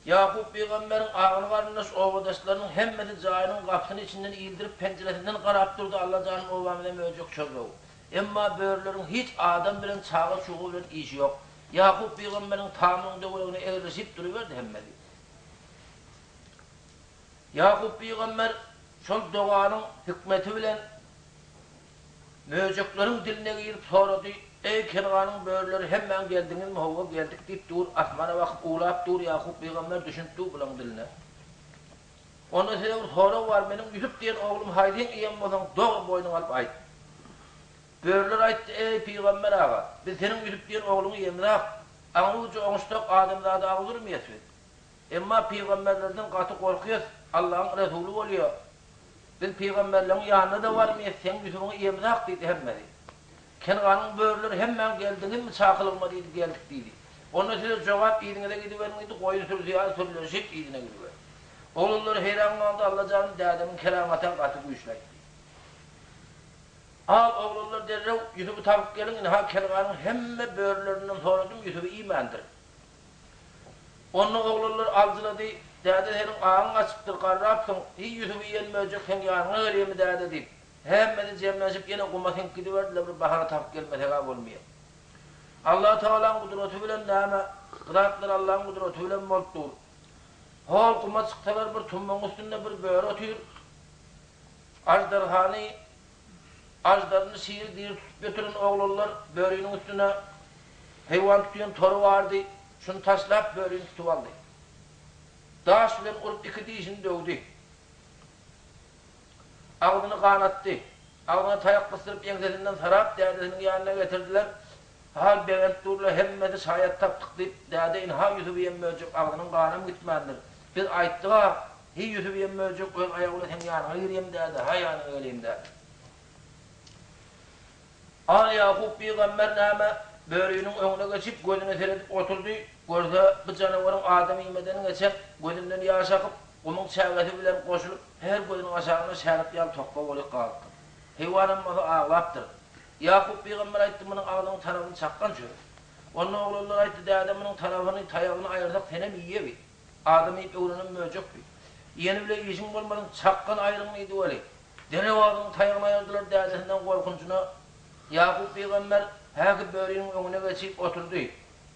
Ýakup pygamberiň agyn-garyndaş obadaşlarynyň hemmesi jaýynyň gapysyny içinden ildirip, penjiresinden garap durdy, Alla janym obamyza möjek çozdy-ow. Emma börüleriň hiç adam bilen, çaga-çuga bilen işi ýok. Ýakup pygamberiň tamynyň töweregine egrelişip duruberdi hemmesi. Ýakup pygamber şol doganyň hikmeti bilen Möjekleriň diline girip sorady, Eý, Kenganyň börüleri, hemmäň geldiňizmi? Hawa, geldik diýip dur, asmana bakyp uwlap dur, Ýakup pygamber düşünip dur bulaň diline. Onda size bir sorag bar, meniň Ýusup diýen oglum haýsyň iýen bolsaň, dogry boýnuňa alyp aýt. Börüler aýtdy, Eý, pygamber aga, biz seniň Ýusup diýen ogluňy iýemizak. Aňry ujy oňuşsak, adamzada agyz urmaýas biz. Emma pygamberlerden gaty gorkýas, Allahyň resuly bolýa. Biz pygamberleriň ýanyna-da barmaýas, seň Ýusubyňy iýemzak diýdi hemmesi. Kenganyň börüleri hemmäň geldiňizmi çakylygyma diýdi, geldik diýdi. Onda size jogap yzyňyza gidiberiň diýdi, goýun sürüsi ýaly sürlenişip yzyna gidiberdi. Oglanlar heýran galdy, Allajanym dädemiň keramaty-a gaty güýçli aýtdy. Al oglanlar derrew Ýusuby tapyp geliň, ynha Kenganyň hemme börülerinden soradym Ýusuby iýmändir. Onda oglanlar aljyrady, Däde seniň agyň gaçypdyr, garrapsyň, hiý Ýusuby iýen möjek seň ýanyňa gelýärmi däde diýip, hemmesi jemlenşip ýene guma siňip gidiberdiler, bir bahana tapyp gelmeseg-ä bolmaýar. Allatagalaň gudraty bilen näme, bu zatlar Allaň gudraty bilen bolup dur. Hol guma çyksalar bir tummaň üstünde bir böri otyr. Aždarhany Aždaryny şiri diri tutup getiren oglanlar böriniň üstüne heýwan tutýan tory bardy, şuny taşlap börini tutup aldy. Daş bilen urup iki dişini döwdi. Agzyny ganatdy. Agzyna taýak gysdyryp ýeňsesinden sarap dädesiniň ýanyna getirdiler. Hal begenip durlar, hemmesi şaýat tapdyk diýip, däde ynha Ýusuby hem möjek agzynyň ganam gitmändir. Biz aýtdyg-a, hiý Ýusuby hem möjek öz aýagy bilen seň ýanyňa girýem däde, ha ýanyňa gelýem däde. Al Ýakup pygamber näme, böriniň öňüne geçip, gözüne seredip oturdy, görse, bu janawaryň adam iýmeden geçen, gözünden ýaş akyp, gumuň çägesi bilen goşulyp, her gözüniň aşagynda şänik ýaly tokga bolup galypdyr. Heýwanam bolsa aglapdyr. Ýakup pygamber aýtdy, Munuň agzynyň tanabyny çakgan çörek. Onda oglanlar aýtdy, Däde, munuň tanabyny, taýagyny aýyrsak, senem iýe bi. Adam iýip öwrenen möjek bi. Iýeni bile işiň bolmasyn, çakgan aýryň diýdi weli, derrew agzynyň taýagyny aýyrdylar, dädesinden gorkunjyna Ýakup pygamber häki böriniň öňüne geçip oturdy.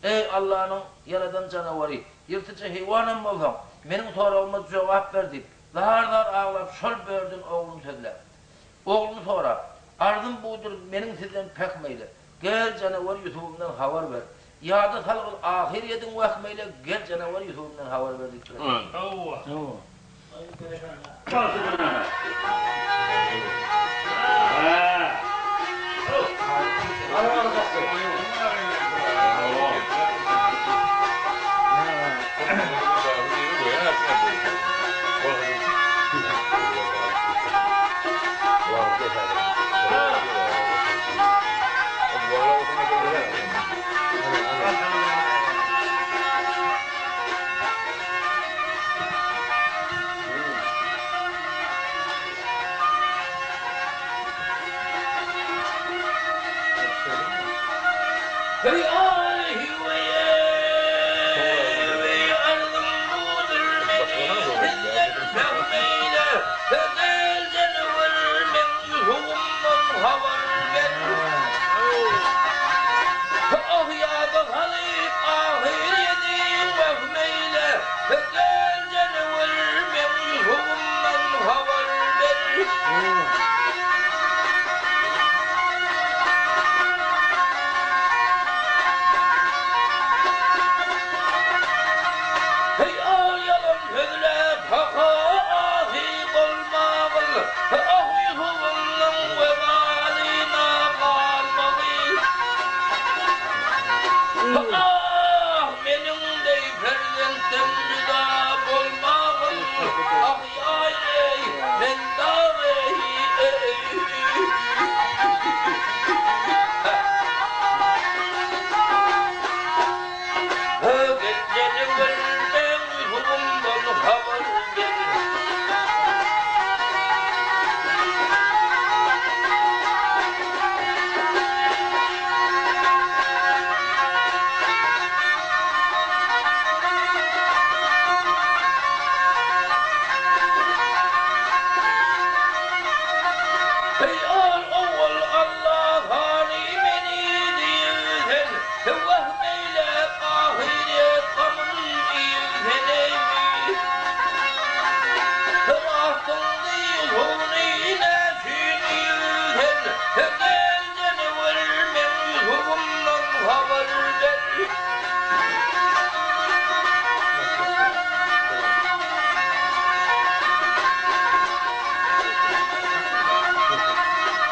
Eý, Allanyň ýaradan janawary, ýyrtyjy heýwanam bolsaň, meniň soragyma jogap ber diýip, zar-zar aglap, şol börüden ogluny sözläp. Ogluny sorap, Arzym budur, meniň sizden pähm eýle. Gel, janawar Ýusubymdan habar ber. Ýada salgyl ahyr ýediň wehm eýle, gel, janawar Ýusubymdan habar ber diýipdir. Heý ahy-weý, arzym budur meni sizden pähm eýle, Gel janawer meň Ýusubymdan habar ber. Ah ýada salyp ahyr ýediň wehm eýle, Gel janawer meň Ýusubymdan habar ber. Heý al ýalan sözläp haka asy bolmagyl, Ah Ýusubymnyň webalyna galmagyl. Ah meniň deý perzentden juda bolmagyl, Ah ýaý eý men dagy eý. Gel meň Ýusubymdan habar ber. Eý al owal Alla hany meni diýip sen, Wehm eýläp ahyret gamyn iýip sen eými. Rastyň diýip huny näçün iýip sen, Gel janawer meň Ýusubymdan habar ber.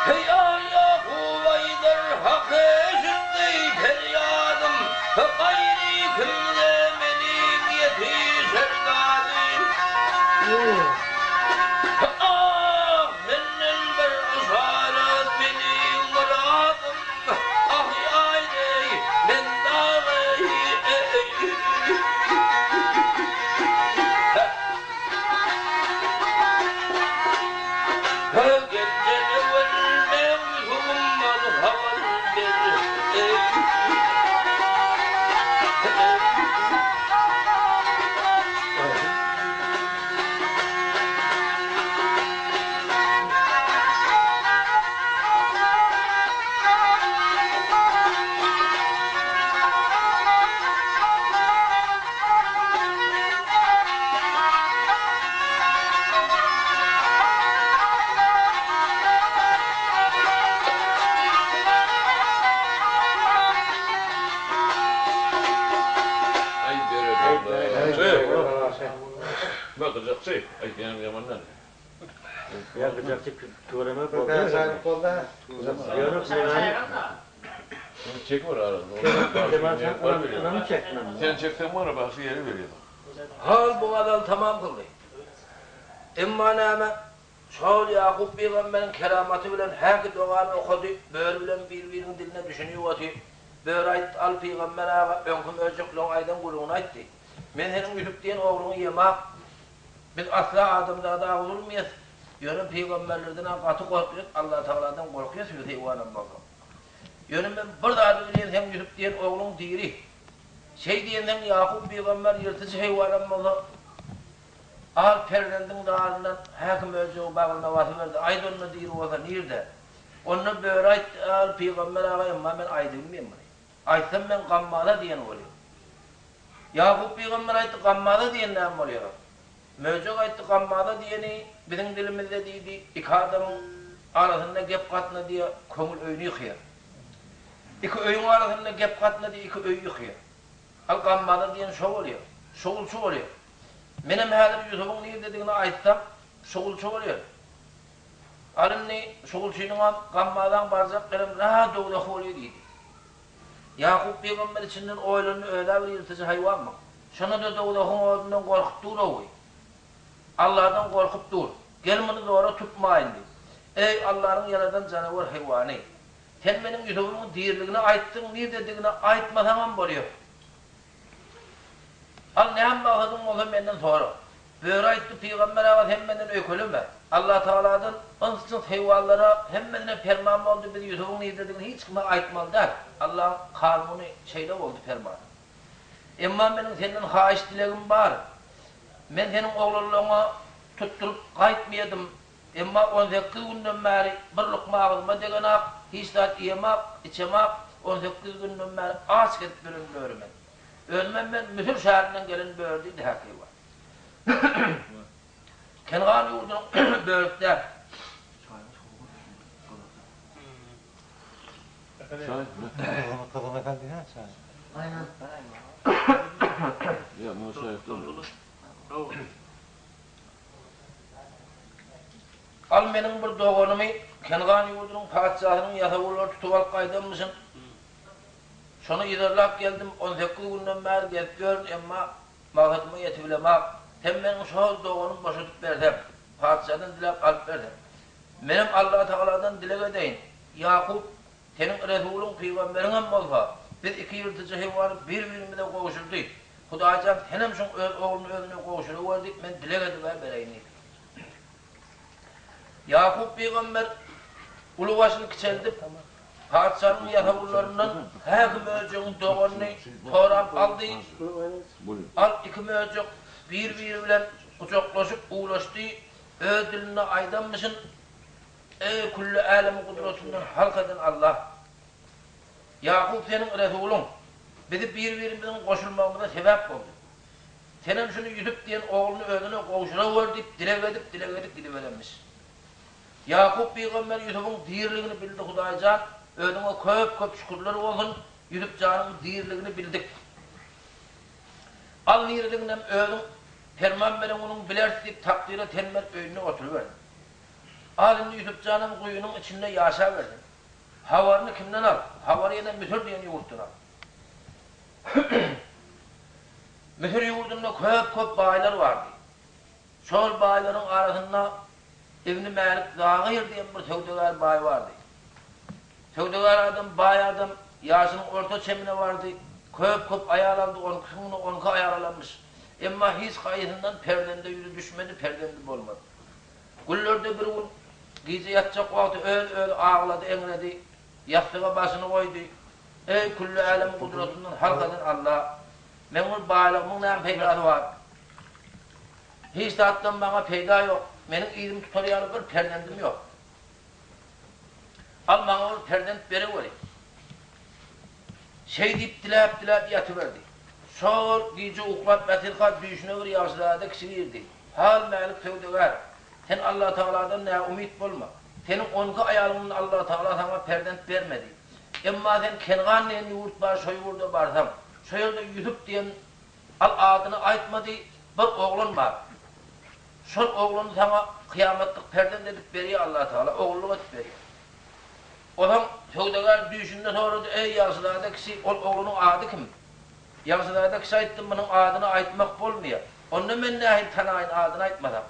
Heý al Ýakup aýdar hak eşitdi perýadym, Gaýry kimde meniň ýetişer dadym. Ah, senden bir yşarat meniň myradym, Ah, ýaý-eý, men dagy-eý. Gelden öwel meň Ýusubymdan habar ber, eý. Aý berekella. Bak gyjakçy, aý senem ýaman däl. Ýa gyjakçy tüweleme boldy. Ýöne näme? Seni çekiber arasynda. Kemal sen çekmem. Sen çeksen var ya bagşy ýeri berýär. Hal bu gazaly tamam kyldy. Emma näme, şol Ýakup pygamberiň keramaty bilen häki dogany okady, böri bilen bir-biriniň diline düşünip otyr. Böri aýtdy, Al pygamber aga, öňki möjekleň aýdan gürrüňini aýtdy. Men seniň Ýusup diýen ogluňy ýemak. Biz asla adamzada agyz urmaýas. Ýöne pygamberlerden-ä gaty gorkýas, Allatagaladan gorkýas biz heýwanam bolsak. Ýöne men bir zady bilýän, seň Ýusup diýen ogluň diri. Şeý diýensoň Ýakup pygamber ýyrtyjy heýwanam bolsa, al perzendiň zaryndan häki möjegi bagryna basyberdi, Aýt onda diri bolsa nirde? Onda böri aýtdy, Al pygamber aga emma men aýdybilmeýän muny. Aýtsam men gammaza diýen bolýan. Ýakup pygamber aýtdy, Gammaza diýen näme bolýar? Möjek aýtdy, Gammaza diýeni biziň dilimizde diýdi, iki adamyň arasynda gep gatnadýa, köňül öýüni ýykýar. Iki öýüň arasynda gep gatnadýa, iki öýi ýykýar. Al gammaza diýen şo bolýar. Şugulçy bolýar. Menem häzir Ýusubyň nirdedigini aýtsam, şugulçy bolýar. Al indi şugulçynyňam, gammazaň barjak ýerem ra dowzah bolýar diýdi. Ýakup pygamber içinden oýlandy, Öz-ä bir ýyrtyjy haýwanmyň? Şonda-da dowzahyň odundan gorkup dur-ow. Alladan gorkup dur. Gel muny zora tutmaýyn diý. Eý, Allanyň ýaradan janawar haýwany! Sen meniň Ýusubymyň diriligini aýtdyň, nirededigini aýtmasaňam bolýar. Al, näme maksadyň bolsa menden sora. Böri aýtdy, Pygamber aga, sen menden öýkeleme. Allatagaladan yns-jyns haýwanlara hemmesine perman boldy, biz Ýusubyň nirededigini hiç kime aýtmaly däl. Allaň kanuny şeýle boldy permany. Emma meniň senden haýyş-dilegim bar. Men seniň oglanlaryňa tutduryp gaýtmaýadym. Emma 18 günden bäri bir lukma agzyma degenak, hiç zat iýemak, içemak, 18 günden bäri aç gezip ýören böri men. Özümem men Müsür şäherinden gelen böri diýdi Häkeýwan. Kengan ýurdunyň börüsi däl. Çaý. Gyzyna sen diýsene çaý. Ýa, muňa çaý ýokdur. Al meniň bir doganymy Kengan ýurdunyň patyşasynyň ýasawullary tutup alyp gaýdanmyşyn. Şony yzarlap geldim, 18 günden bäri gezip ýörün, emma maksadyma ýetibilemok. Sen meniň şol doganymy boşadyp berseň, patyşadan diläp alyp berseň, menem Allatagaladan dileg edeýin. Ýakup, seniň resulyň, pygamberiňem bolsa, biz iki ýyrtyjy haýwany bir-birimize gowşurdy. Hudaýjan, senem şuň öz ogluny özüne gowşuraweri diýip, men dileg edib-ä bereýin diýdi. Ýakup pygamber uly başyny kiçeldip, patyşanyň ýasawullaryndan häki möjegiň doganyny sorap aldy. Al iki möjek bir-biri bilen gujaklaşyp uwlaşdy, öz dilinde aýdanmyşyn, Eý, külli älemi gudratyndan halk eden Allah! Ýakup seniň resulyň, bizi bir-birimiziň goşulmagymyza sebäp boldy. Senem şuny Ýusup diýen ogluny özüne gowşurawer diýip dileg edip, dileg edip gidiberenmiş. Ýakup pygamber Ýusubyň diriligini bildi Hudaýjan, özüňe köp-köp şükürler bolsun, Ýusup janyň diriligini bildik. Al diriliginem özüň perman beren günüň bileris diýip takdyra ten berip öýünde oturyberdi. Al indi Ýusup janam guýynyň içinde ýaşabersin. Habaryny kimden al? Habary ýene Müsür diýen ýurtdan al. Müsür ýurdunda köp-köp baýlar bardy. Şol baýlaryň arasynda Ibni Mälik Zagyr diýen bir söwdagär baý bardy. Söwdagär adam, baý adam, ýaşynyň orta çemine bardy. Köp-köp aýal aldy, on ikisiniň on iki aýal alanmyş. Emma hiç haýsyndan perzende ýüzi düşmedi, perzendi bolmady. Günlerde bir gün gije ýatjak wagty öz-özi aglady, eňredi. Ýassyga başyny goýdy. Eý, külli älemi gudratyndan halk eden Alla! Meň ol baýlygymyň näme peýdasy bar? Hiç zatdan maňa peýda ýok. Meniň yzymy tutar ýaly bir perzendim ýok. Al, maňa bir perzent bereweri. Şeý diýip diläp-diläp ýatyberdi. Şol gije uklap ýatyrka düýşüne bir ýagşyzada kişi girdi. Hal Mälik söwdagär, sen Allatagaladan näumyt bolma. Seniň onki aýalyňdan Allatagala saňa perzent bermedi. Emma sen Kengan diýen ýurt bar, şo ýurda barsaň, şo ýerde Ýusup diýen, al adyny aýtmady, bir oglan bar. Şol oglany saňa kyýamatlyk perzent edip berýär Allatagala, ogullyk edip berýär. Onsoň söwdagär düýşünde sorady, Eý, ýagşyzada kişi, ol oglanyň ady kim? Ýagşyzada kişi aýtdy, Munuň adyny aýtmak bolmaýar. Onda men nähili tanaýyn adyny aýtmasaň?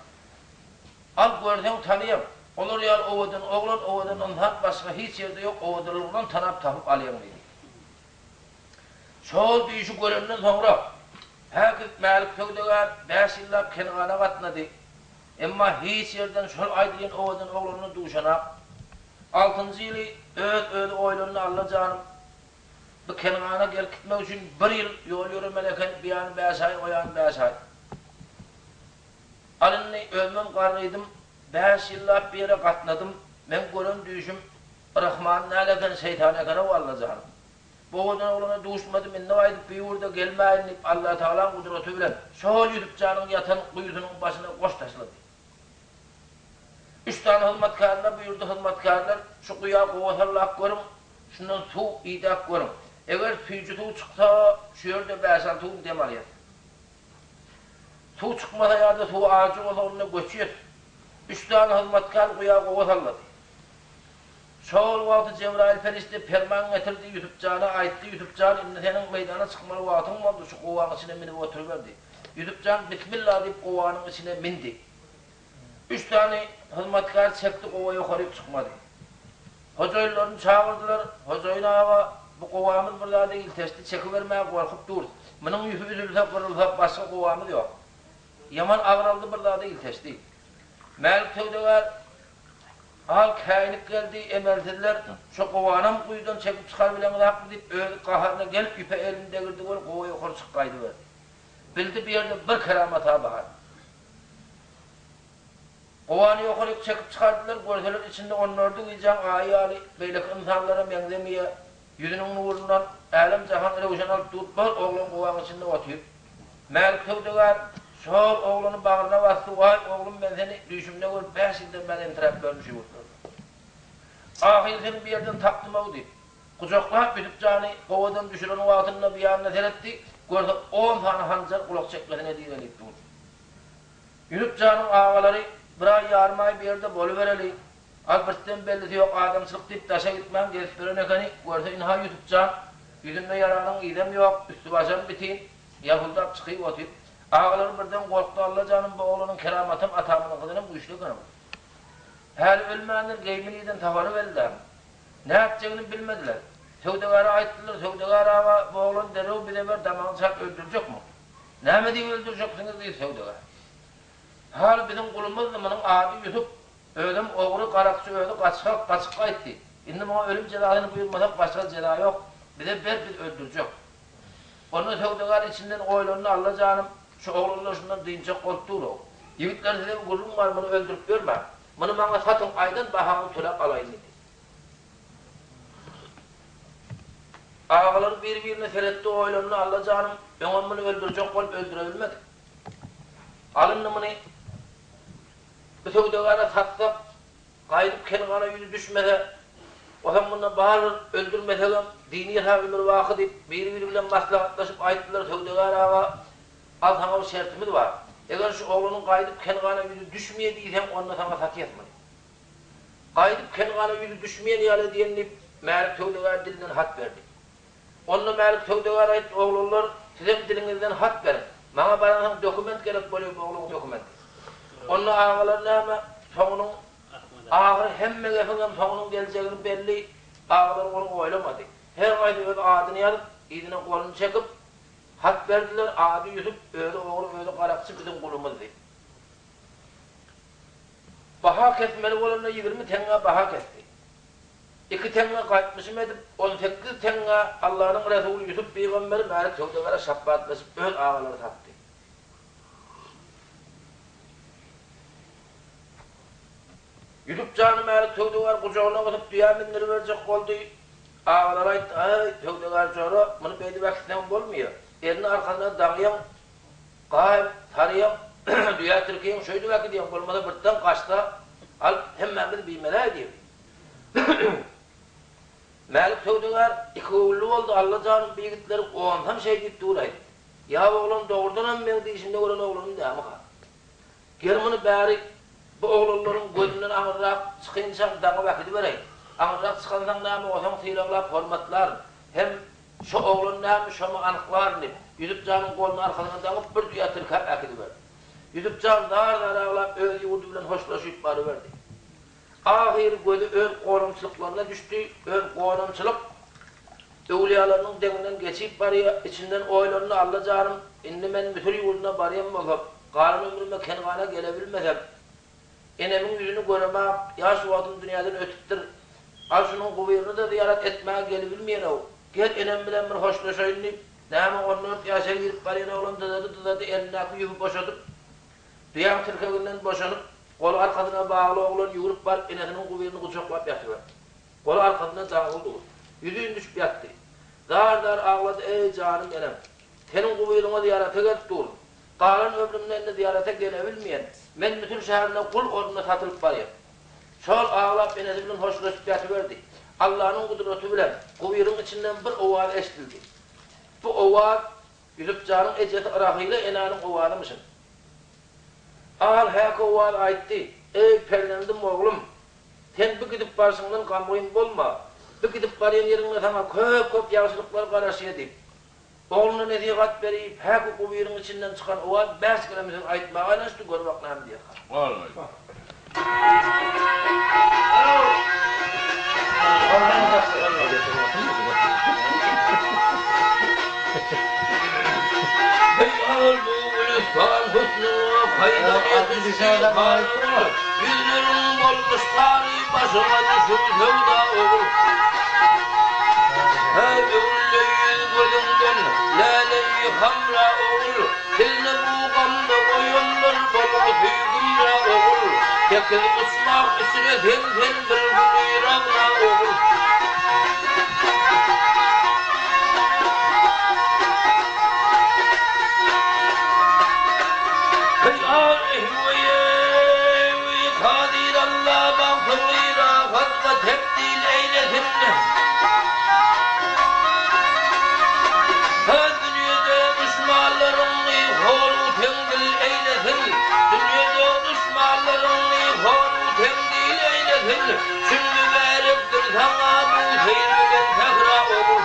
Al, görseň tanaýaň. Olar ýaly owadan oglan, owadan ynsan başga hiç ýerde ýok, owadanlygyndan tanap tapyp alýaň diýdi. Şol düýşi görenden soňra, häkis Mälik söwdagär bäş ýyllap Kengana gatnady. Emma hiç ýerden şol aýdylýan owadan oglanyna duşanak. Altynjy ýyly öz-özi oýlandy, Alla janym, bu Kengana gelip gitmek üçin bir ýyl ýol ýöremeli eken, bu ýany bäş aý, o ýany bäş aý. Al indi, özümem garrydym, bäş ýyllap bu ýere gatnadym, meň gören düýşüm Rahman däl eken, şeýtan eken-ow, Alla janym. Bu owadan oglana duşmadym, indi gaýdyp bu ýurda gelmäýin diýip, Allatagalaň gudraty bilen şol Ýusup janyň ýatan guýusynyň başyna goş taşlady. Üç sany hyzmatkäriне buýurdy, Hyzmatkärler, şu guýa gowa sallap görüň, şundan suw idäp görüň. Eger süýji suw çyksa, şu ýerde bäş-alty gün dem alýas. Suw çykmasa ýa-da suwy ajy bolsa, onda göçýäs. Üç sany hyzmatkär guýa gowa sallady. Şol wagty Jebraýyl perişde perman getirdi, Ýusup jana aýtdy, Ýusup jan, indi seniň meýdana çykmaly wagtyň boldy, şu gowaň içine münüp oturyber diýip. Ýusup jan Bismilla diýip gowanyň içine mindi. Üç sany hyzmatkär çekdi, gowa ýokaryk çykmady. Hojaýynlaryny çagyrdylar, Hojaýyn aga, bu gowamyz bir zada ilteşdi, çekibermäge gorkup durus. Munuň ýüpi üzülse, gyrylsa, başga gowamyz ýok. Ýaman agraldy, bir zada ilteşdi. Mälik söwdagär Al käýinip geldi, emelsizler, şo gowanam guýudan çekip çykarybileňizakmy diýip, özi gaharyna gelip ýüpe elini degirdi weli gowa ýokary çykyp gaýdyberdi. Bildi bu ýerde bir keramat-a bar. Gowany ýokaryk çekip çykardylar, görseler içinde onlardy gijäň aýy ýaly, beýleki ynsanlara meňzemeýä, ýüzüniň nurundan älem-jahan röwşen alyp dur, bir oglan gowaň içinde otyr. Mälik söwdagär şol oglany bagryna basdy, Waý, oglum, men seni düýşümde görüp bäş ýyldan bäri entiräp ýörün şu ýurtlarda. Ahyry seni bu ýerden tapdym-ow diýip, gujaklap Ýusup jany gowadan düşüren wagtynda bu ýanyna seretdi, görse on sany hanjar gulak çekmesine direlip dur. Ýusup janyň agalary bir aý, ýarym aý bu ýerde bolubereli, Albirtden bellisi ýok adamçylyk diýip daşa gitmän gezip ýören ekeni, görse ynha Ýusup jan, ýüzünde ýaranyň yzam ýok, üsti-başam bitin, ýalpyldap çykyp otyr. Agalary birden gorkdy, Alla janym bu oglanyň keramatam atamyzyňkydanam güýçli eken-ow. Häli ölmändir, geýimi nirden tapary belli däl. Nätjegini bilmediler. Söwdagäre aýtdylar, Söwdagär aga, bu oglan derrew bize ber, damagyny çalyp öldürjekmi? Näme diýip öldürjeksiňiz diýdi söwdagär. Haly biziň gulumyzdy, munuň ady Ýusup. Özem ogry, garakçy, özi gaçgak, gaçyp gaýtdy. Indi muňa ölüm jezasyny buýurmasak başga jeza ýok. Bize ber, biz öldürjek. Onda söwdagär içinden oýlandy, Alla janym, şu oglanlar şundan dynjak bolup dur-ow. Ýigitler size bir gürrüň bar, muny öldürip ýörmäň. Muny maňa satyň, aýdan bahaňyzy töläp alaýyn diýdi. Agalary bir-birine seretdi, oýlandy, Alla janym, öňem muny öldürjek bolup öldürebilmedik. Al indi muny. Bu söwdagäre satsak, gaýdyp Kengana ýüzi düşmese, onsoň munda barybir öldürmesegem, dini ha ömürbaky diýip, biri-biri bilen maslahatlaşyp aýtdylar, Söwdagär aga, al saňa bir şertimiz bar. Eger şu oglanyň gaýdyp Kengana ýüzi düşmeýe diýseň, onda saňa satýas muny. Gaýdyp Kengana ýüzi düşmeýen ýaly edýän diýip, Mälik söwdagär dilinden hat berdi. Onda Mälik söwdagär aýtdy, Oglanlar, sizem diliňizden hat beriň. Maňa baransoň dokument gerek bolýar bu ogluň dokumenti. Onda agalar näme, soňunyň ahyry hemme gepiňem soňunyň geljegini belli, agalar ony oýlamady. Her haýsy öz adyny ýazyp, yzyna goluny çekip, hat berdiler, ady Ýusup, özi ogry, özi garakçy, biziň gulumyz diýip. Baha kesmeli bolanda 20 teňňä baha kesdi. Iki teňňe gaýtmyşym edip, 18 teňňä Allanyň resuly Ýusup pygamberi Mälik söwdagäre şapbatlaşyp öz agalary satdy. Ýusup jany Mälik söwdagär gujagyna gysyp düýä mündüriberjek boldy. Agalary aýtdy, Aý, söwdagär jora, muny beýdip äkitseň bolmaýar. Elini arkasyna daňýaň, Gaý, saryýaň, düýä tirkiň, şeýdip äkidýäň, bolmasa birden gaçsa, alyp hemmämizi biymele edýär. Mälik söwdagär ikigöwünli boldy, Alla janym, bu ýigitleri onsam şeý diýip dur-aý. Ýa oglan dogrudanam meň dişimde gören oglanym dämika? Gel muny bäri bu oglanlaryň gözünden aňyrrak çykynçam daňyp äkidibereýin. Aňyrrak çykansaň näme, osaň sylaglap hormatlaryn. Hem şo oglan näme, şomy anyklaryn diýip, Ýusup janyň goluny arkasyna daňyp, bir düýä tirkäp äkidiberdi. Ýusup jan zar-zar aglap, öz ýurdy bilen hoşlaşyp baryberdi. Ahyry gözi öz gonamçylyklaryna düşdi, öz gonamçylyk öwlüýalarynyň deňinden geçip barýar, içinden oýlandy, Alla janym, indi men Müsür ýurduna barýan bolsam, galan ömrüme Kengana gelebilmesem, enemiň ýüzüni göremak, ýaş wagtym dünýäden ötüpdir, al şunuň gubyryny-da zyýarat etmäge gelibilmeýän-ow, gel enem bilen bir hoşlaşaýyn diýip, näme 14 ýaşa girip barýan oglan dyzady-dyzady elindäki ýüpi boşadyp, Düýäň tirkeginden boşanyp, goly arkasyna bagly oglan ýüwrüp baryp enesiniň gubyryny gujaklap ýatyberdi. Goly arkasynda daňyly dur. Ýüzin düşüp ýatdy. Zar-zar aglady, Eý, janym enem! Seniň gubyryňa zyýarata gelip durun. Galan ömrümde indi zyýarata gelebilmeýän. Men Müsür şäherinde gul ornuna satylyp barýan. Şol aglap enesi bilen hoşlaşyp ýatyberdi. Allanyň gudraty bilen gubyryň içinden bir owaz eşidildi. Bu owaz Ýusup janyň ejesi Rahyla enäniň owazymyşyn. Al häki owaz aýtdy, Eý, perzendim, oglum! Sen bu gidip barşyňdan gamgyn bolma. Bu gidip barýan ýeriňde saňa köp-köp ýagşylyklar garaşýar diýip, ogluna nesihat berip, häki gubyryň içinden çykan owaz bäş keleme söz aýtmaga aýlanyşdy, gör bak näme diýerkä. Eý, bu gülüstan husnuňa kaýdan ýetişdi garagul, Ýüzleriň bolmuş sary, başyňa düşüp söwda ogul. Hä, öwrüldi ýüz-gözüňden läleýi hamra ogul, Sizni bu gamda goýanlar bolgusy gümra ogul, Sekiz uçmah içre sen sen bir güli ragna ogul. Heý al ehweýewi kadyr Alla bagtyňy rahatga tebdil eýlesin. Hä dünýede duşmanlaryňy hor-u teňdil eýlesin, Dünýede duşmanlaryňy hor-u teňdil eýlesin, Çün mübärekdir saňa bu seýr bilen sähra ogul.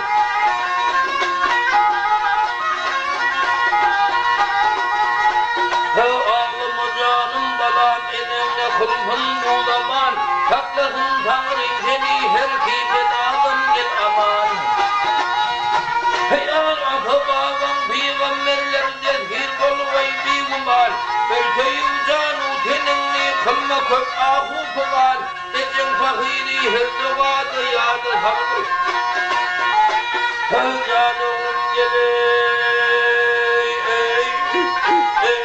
Hä aglama janym balam eneňe kylsyn bu zaman, Saklasyn Taňrym seni her ki beladan gel aman. Heý, ata-babaň pygamberler dezhir bolgaý bigüman, Örteýin jan-u teniňni kylma köp ahu pygan, Ejeň pahyry her dogada ýada salgyl. Heý, jan oglum gel-eý, eý, eý, eý,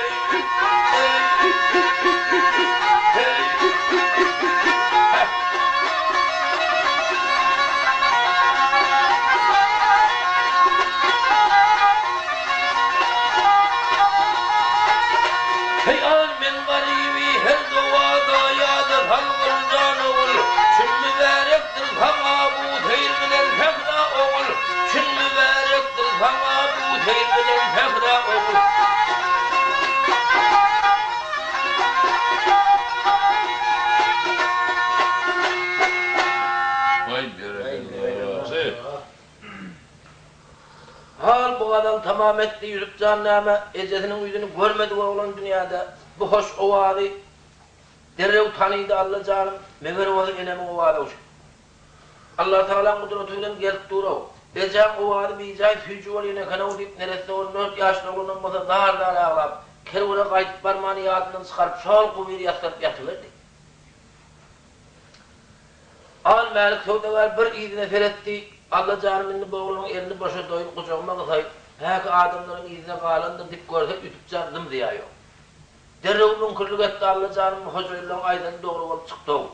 heý, heh. Heý al men garyby her dowada ýada salgyl jan ogul, Çün mübärekdir saňa bu seýr bilen sähra ogul, Çün mübärekdir saňa bu seýr bilen sähra ogul. Waý berekella. Hal bu gazal tamam etdi Ýusup jan näme ejesiniň ýüzüni görmedik oglan dünýäde bu hoş owazy derrew tanydy Alla janym meger owazy enemiň owazy şu Allatagalaň gudraty bilen gelip dur-ow ejäň owazy bijaý süýji bolýan eken-ow diýip neresse 14 ýaşly oglanam bolsa zar-zar aglap kerwene gaýdyp barmany ýadyndan çykaryp şol gubyry ýassanyp ýatyberdi. Al Mälik söwdagär bir yzyna seretdi, Alla janym indi bu oglanyň elini boşadaýyn, gujagyma gysaýyn, häki adamlaryň yzyna galandyr diýip görse Ýusup jan zym-zyýa ýok. Derrew müňkürlik etdi, Alla janym bu hojaýynlaryň aýdany dogry bolup çykdy-ow.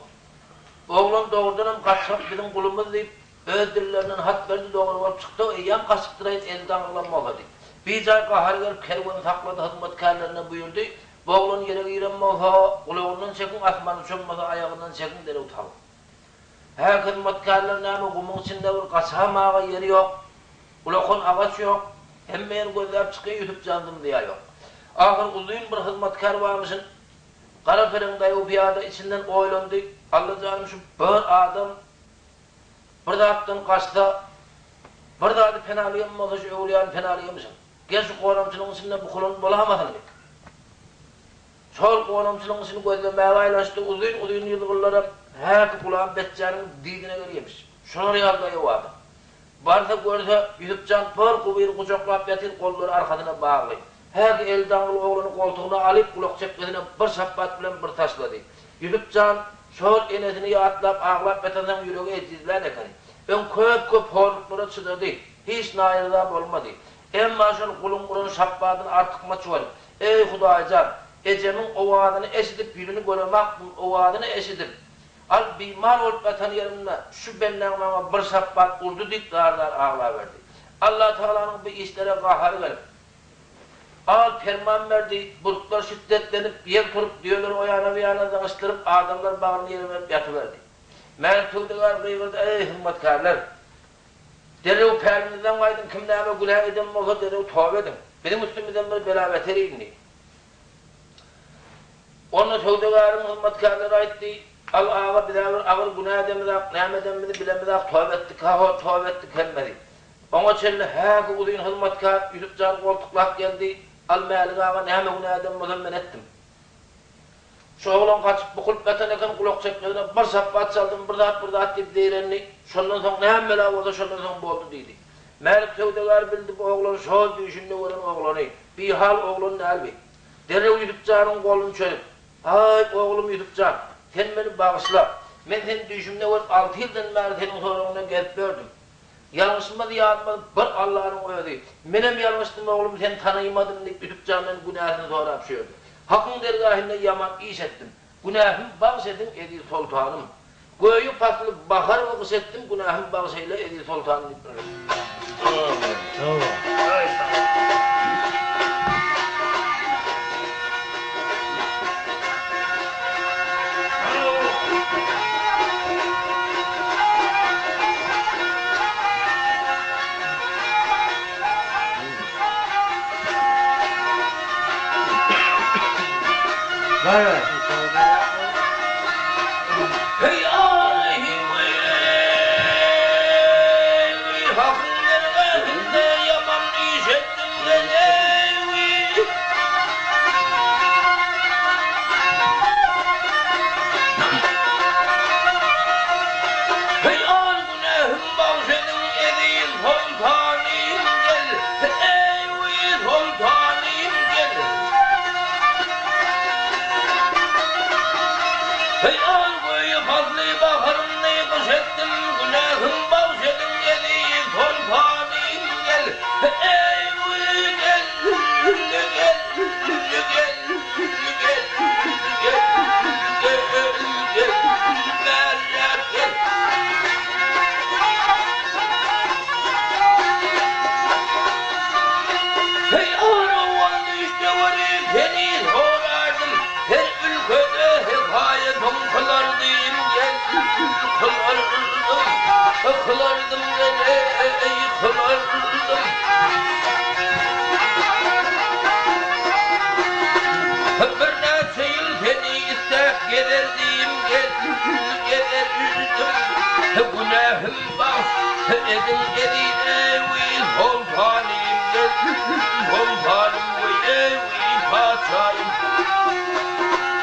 Bu oglan dogrudanam gaçgak biziň gulumyz diýip, öz dillerinden hat berdi, dogry bolup çykdy-ow, eýýäm gaçypdyraýyn eli daňylan bolsa diýip. Bijaý gahary gelip kerweni saklady, hyzmatkärlerine buýurdy, Bu oglan ýere giren bolsa, gulagyndan çekiň, asmana uçan bolsa, aýagyndan çekiň, derrew tapyň. Hä, hyzmatkärler näme, gumuň içinde bir gaçamaga ýeri ýok, ulakan agaç ýok, hemme ýeri gözläp çykýar, Ýusup jan zym-zyýa ýok. Ahyr uzyn bir hyzmatkär barmyşyn, gara pereň daýaw pyýada içinden oýlandy, Alla janym, şu bir adam. Bir zatdan gaçsa, bir zady penalaýan bolsa şu öwlüýäni penalaýamyşyn. Gel şu gonamçylygyň içinde bukulan bolamasyn diýip. Şol gonamçylygyň içini gözlemäge aýlanşdy, uzyn-uzyn ýylgynlaram häki Gulam Betjäniň didine gelýämiş. Şolar ýaly daýaw adam. Barsa görse, Ýusupjan bir gubyry gujaklap ýatyr, gollary arkasyna bagly. Häki eli daňyly oglany goltugyna alyp, gulak çekgesine bir şapbat bilen bir taşlady. Ýusupjan şol enesini ýatlap aglap ýatansoň ýüregi ejizlän ekeni. Öň köp-köp horluklara çydady, hiç naýyrza bolmady. Emma şol guluň uran şapbadyny artykmaç görüp, Eý, Hudaýjan, ejemiň owazyny eşidip, ýüzüni göremakdym, owazyny eşidip, al bimar bolup ýatan ýerimde şu bendäň maňa bir şapbat urdy diýip zar-zar aglaberdi. Allatagalanyň bu işlere gahary gelip, al perman berdi, bulutlar şiddetlenip, ýel turup, düýeleri o ýana-bu ýana zyňyşdyryp, adamlar bagryny ýere berip ýatyberdi. Mälik söwdagär gygyrdy, Eý, hyzmatkärler! Derrew päliňizden gaýdyň, kim näme günä eden bolsa, derrew toba ediň. Biziň üstümizden bir bela-beter indi. Onda söwdagäriň hyzmatkärleri aýtdy, Al aga, biz-ä bir agyr günä edemizak, näme edenimizi bilemizak, toba etdik, ha-ho, toba etdik hemmesi. Oňa çenli häki uzyn hyzmatkär Ýusup jany goltuklap geldi, Al Mälik aga, näme günä eden bolsam men etdim. Şu oglan gaçyp bukulyp ýatan eken, gulak çekmegine bir şapbat çaldym, bir zat, bir zat diýip zeýrendi. Şondan soň näme bela bolsa şondan soň boldy diýdi. Mälik söwdagär bildi bu oglan şol düýşünde gören oglany, bihal oglan däl bi. Derrew Ýusup janyň goluny çözüp, Aý, oglum Ýusup jan, sen meni bagyşla. Men seni düýşümde görüp alty ýyldan bäri seniň soragyňdan gezip ýördüm. Ýalňyşmaz ýazmaz bir Allanyň özi. Menem ýalňyşdym oglum seni tanaýmadym diýip Ýusup jandan günäsini sorap şu ýerde. Hakyň dergähinde ýaman iş etdim. Günähimi bagş ediň eziz soltanym. Göýi pasly bahar we gyş etdim günähimi bagş eýle eziz soltanym diýip bir. Heý Alyhy Hakyň dergähinde ýaman iş etdim men-eý. Heý al günähim bagş ediň eziz soltanym gel, eý soltanym gel. Heý al göýi pasly baharymny gyş etdim günähim bagş ediň eziz soltanym gel, eý gel gel gel gel gel gel gel bäräk gel. Heý ar-owal düşde görüp seni sorardym, Her ülkede hekaýatyň kylardym gel, kylardym, kylardym gel-eý, kylardym. Birnäçe ýyl seni istäp gezerdim gel, gezerdim, Günähim bagş ediň eziz eý, soltanym gel, soltanym weý eý, patyşahym.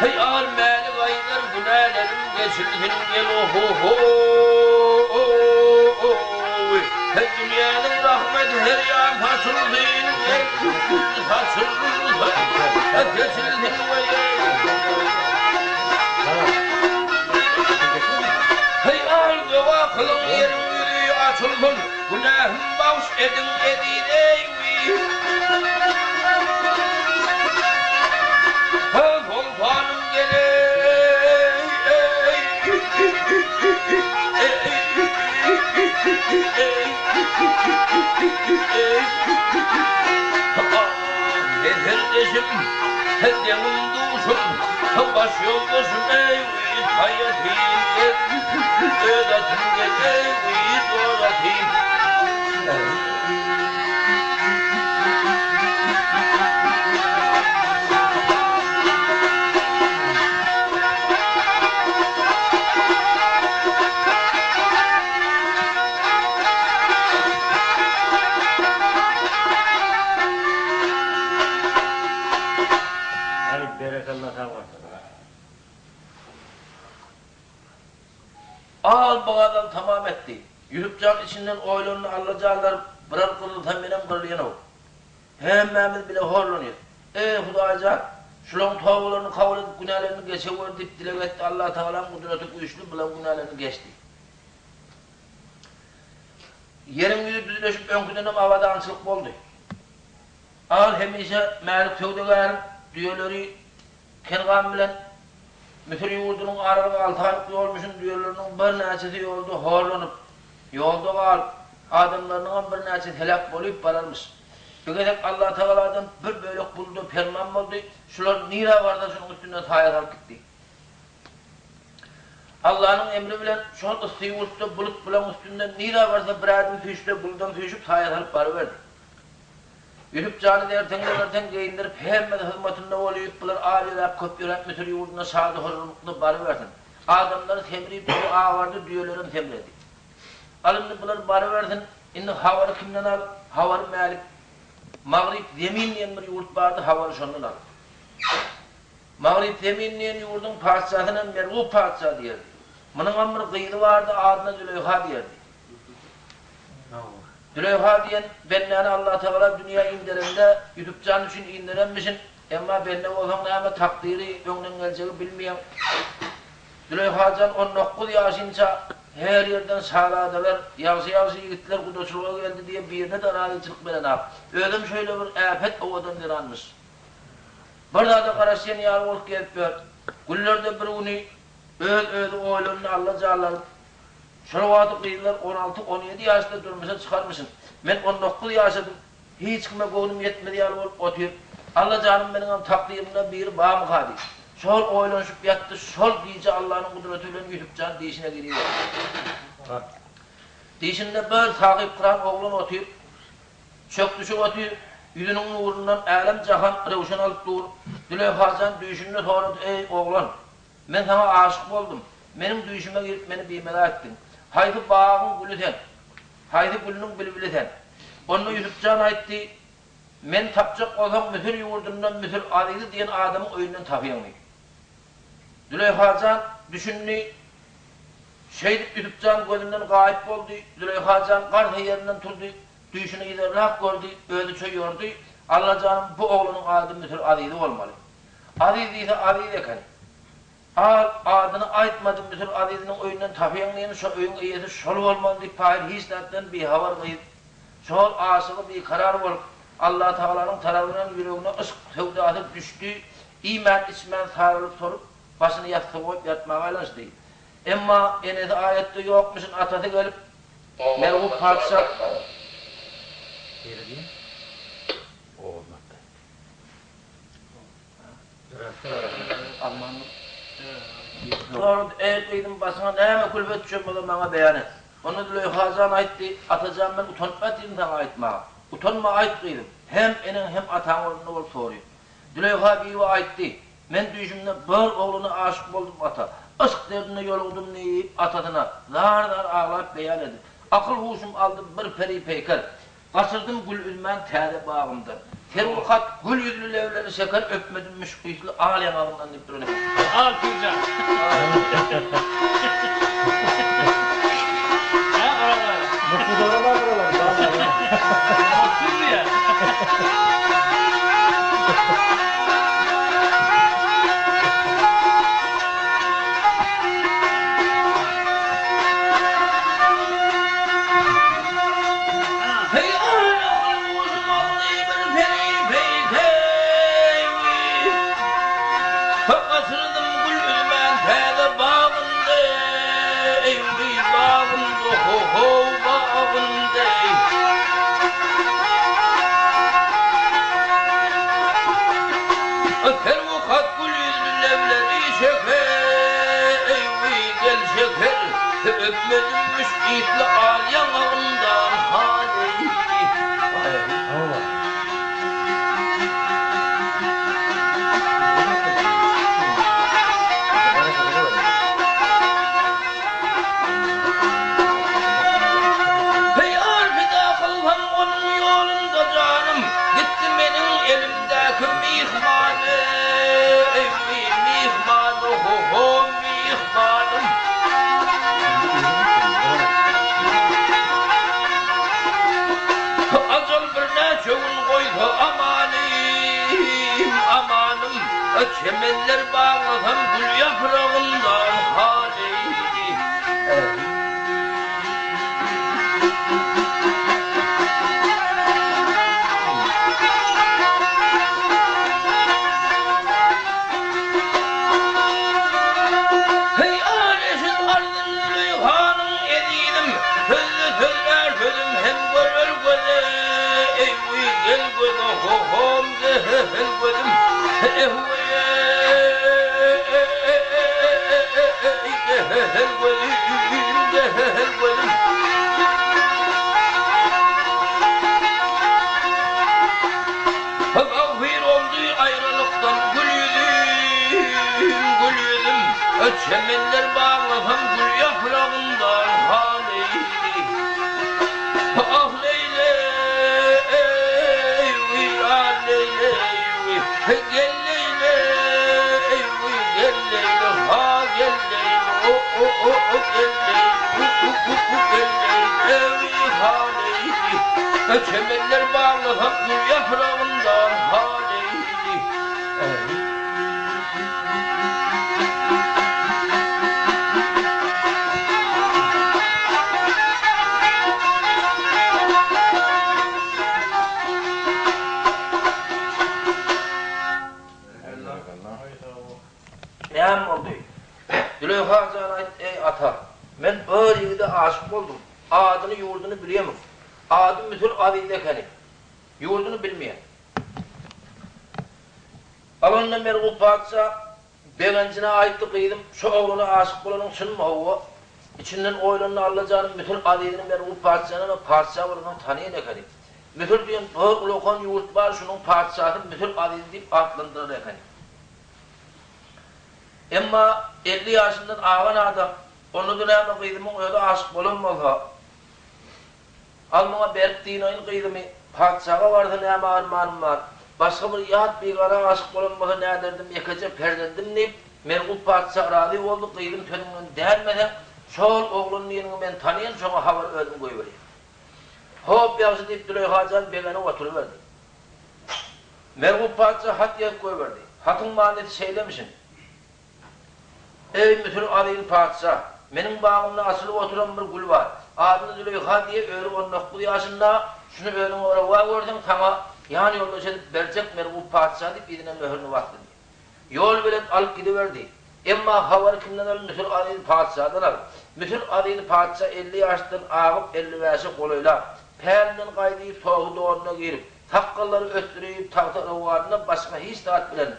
Heý, al Mälik aýdar günälerim geçilsin gel oho-ho-o-oý. Heý, dünýäniň rahmeti her ýan saçylsyn gel, saçylsyn, seçilsin weý eý. Heý, al doga kylyň ýeriň ýüzi açylsyn, günähim bagş ediň eziz eý. Heý, soltanym gel-eý, Ah, eserdeşim, deňim-duşum, baş ýoldaşym, eý, haýatym, öz atym gel, eý, dor atym. Berekella sag bol. Al bu gazal tamam etdi. Ýusupjan içinden oýlandy Allajanlar birer gyrylsa menem gyrylýanow. Hemmämiz bile horlanýas. Eý Hudaýjan, şulaň tobalaryny kabul edip günälerini geçewer diýip dileg etdi Allatagalaň gudraty güýçli bulaň günälerini geçdi. Ýeriň ýüzi düzleşip öňküdenem abadançylyk boldy. Al hemişe Mälik söwdagäriň düýeleri Kengan bilen Müsür ýurdunyň aralygy alty aýlyk ýolmuşyn düýeleriniň birnäçesi ýolda horlanyp, ýolda galyp, adamlarynyňam birnäçesi heläk bolyp bararmyş. Bir gezek Allatagaladan bir bölek buluda perman boldy, şular nirä barsa şonuň üstünden saýa salyp gitdi. Allanyň emri bilen şol yssy ýurtda bulut bulaň üstünden nirä barsa bir ädim süýşse buludam süýşüp saýa salyp baryberdi. Ýusup jany derteň-degerteň geýindirip hemmesi hyzmatynda bolyp bular az ýöräp köp ýöräp Müsür ýurduna şady-horramlykda barybersin. Adamlar semrip ýüzi agardy düýelerem semredi. Al indi bular barybersin indi habary kimden al habary Mälik Magryp zemin diýen bir ýurt bardy habary şondan al. Magryp zemin diýen ýurduň patyşasyna Mergup patyşa diýerdi. Munuňam bir gyzy bardy, adyna Züleýha diýerdi. Züleýha diýen bendäni Allatagala dünýä inderende Ýusup jan üçin inderenmişin, emma bende bolsaň näme takdyry, öňden geljegi bilmeýäň. Züleýha jan 19 ýaşynça her ýerden şazadalar, ýagşy-ýagşy ýigitler gudaçylyga geldi diýe birine-de razyçylyk berenok. Özem şeýle bir äpet owadan zenanmyş. Bir zada garaşýan ýaly bolup gezip ýör. Günlerde bir güni öz-özi oýlandy, Alla janlarym, şol wagty gyzlar on alty, 17 ýaşda durmuşa çykarmyşyn. Men 19 ýaşadym, hiç kime göwnüm ýetmez ýaly bolup otyr. Alla janym meniňem takdyrymda biri barmyka diýip. Şol oýlanyşyp ýatdy, şol gije Allanyň gudraty bilen Ýusup jan dişine giriberdi. Dişinde bir sahypkyran oglan otyr. Çök düşüp otyr, ýüzüniň nurundan älem-jahan röwşen alyp dur. Züleýha jan düýşünde sorady, Eý, oglan! Men saňa aşyk boldum. Meniň düýşüme girip meni bimela etdiň. Haýsy bagyň güli sen? Haýsy gülüniň bilbili sen? Onda Ýusup jan aýtdy, Meni tapjak bolsaň, Müsür ýurdundan Müsür Azizi diýen adamyň öýünden tapyň diýip. Züleýha jan düşündi. Şeýdip Ýusup jan gözünden gaýyp boldy. Züleýha jan garsa ýerinden turdy. Düýşüni yzarlap gördi, özüçe ýordy, Alla janym, bu oglanyň ady Müsür Azizi bolmaly. Aziz diýse Aziz eken. Al, adyny aýtmady, Müsür Aziziniň öýünden tapyň diýen, şo öýüň eýesi şol bolmaly diýip paýyr hiç zatdan bihabar gyz. Şol aşygy bikarar bolup, Allatagalanyň tarabyndan ýüregine yşk söwdasy düşdi, iýmän-içmän saralyp-solup, başyny ýassyga goýup ýatmaga aýlanyşdy. Emma enesi aýatda ýokmuşyn, atasy gelip, Mergup patyşa. Sorady, Eý, gyzym, başyňa näme külfet düşen bolsa maňa beýan et. Onda Züleýha jan aýtdy, Ata jan, men utanyp ýatyryn saňa aýtmaga. Utanma, aýt, gyzym. Hem eneň, hem ataň ornunda bolup soryn. Züleýha bibi aýtdy, Men düýşümde bir oglana aşyk boldum, ata. Yşk derdine ýolugdym diýip, atasyna zar-zar aglap beýan edip, Akyl-huşum aldy bir peri-peýker. Gaçyrdym gül üzmän täze bagymdan. Serwi-kat gül ýüzli lebleri şeker öpmedim müşk ysly al ýaňagyndan diýip duran eken. Al Pirjan. Hä Oraz aga. Mutlu dogalar buralar. Mutsyz diýýär. Heý, akyl-huşum aldy bir peri-peýker, Gaçyrdym gül üzmän täze bagynda, Eý, bagynda, ho-how, bagynda. Serwi-kat gül ýüzli lebleri şeker, Eý, gel şeker, Öpmedim müşk ysly al ýaňagyndan haly. Heý, ar pida kylsam onuň ýolunda janym, Gitdi meniň elimdäki myhman, eý. Çemenler baglasam gül ýapragyndan haly. Heý, al eşit arzyn Züleýhanyň ezizim, Sözde sözlär sözüm hem görer göze, Eý-wiý, gel göze, ho-hom, ge-he-hel gözüm, Eh-weý-eý, ge-he-hel gözüm, ge-he-hel gözüm. Tagfyr oldy aýralykdan gül ýüzüm, gül ýüzüm, Çemenler baglasam gül ýapragyndan halydy. Ah Leýleý, weýran Leýleý, gel Leýleý, gel Leýli, ha gel Leýli, o-o-o gel Leýli, u-u-u gel Leýli, halydy. Çemenler baglasam gül ýapragyndan halydy. Näme boldy? Züleýha jan aýt, Eý, ata, men bir ýigide aşyk boldum. Adyny, ýurduny bilýemok. Ady Müsür Aziz ekeni. Ýurduny bilmeýän. Al onda Mergup patyşa begenjine aýtdy, Gyzym, şu oglana aşyk bolanyň çynmy? Hawa. Içinden oýlandy, Alla janym, Müsür Azizini Mergup patyşanam patyşa bolansoň tanaýan ekeni. Müsür diýen bir ulakan ýurt bar, şunuň patyşasy Müsür Azizi diýip atlandyrar ekeni. Emma 50 ýaşyndan agan adam, onda-da näme gyzymyň özi aşyk bolan bolsa, Al muňa berip dynaýyn gyzymy, patyşaga barsa näme armanym bar, başga bir ýat bigana aşyk bolan bolsa näderdim, ýekeje perzendim diýip, Mergup patyşa razy boldy, gyzym sözüňden dänmeseň, şol oglan diýeniňi men tanaýan, şoňa habar özüm goýberýän. Hop, ýagşy diýip, Züleýha jan begenip oturyberdi. Mergup patyşa hat ýazyp goýberdi. Hatyň manysy şeýlemişin. Eý, Müsür azyz patyşa! Meniň bagymda açylyp oturan bir gül bar. Adyny Züleýha diýe, özi 19 ýaşynda, şuny özüňe rowa görseň, saňa ýan ýoldaş edip berjek Mergup patyşa diýip, yzyna möhürini basdy diýýär. Ýol belet alyp gidiberdi. Emma habary kimden al, Müsür azyz patyşadan al. Müsür azyz patyşa 50 ýaşdan agyp, elli bäşe golaýlap, pälinden gaýdyp, sohy donuna girip, sakgallary ösdürip, tagta rowanyna başga hiç zat bilen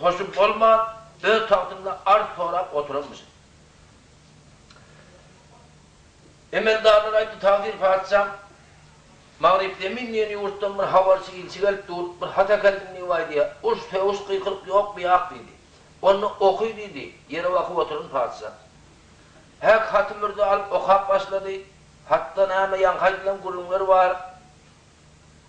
Hoşy bolman, öz tagtynda arz sorap oturanmyşyn. Emeldarlar aýtdy, Tagsyr patyşam, Magrypzemin diýen ýurtdan bir habarçy ilçi gelip dur, bir hat äkeldim diýip aýdýar. Uruş, sögüş, gykylyk ýok, biýak diýdi. Onda oky diýdi, ýere bakyp oturan patyşa. Häk haty mürze alyp okap başlady. Hatda näme ýaňky aýdylan gürrüňler bar.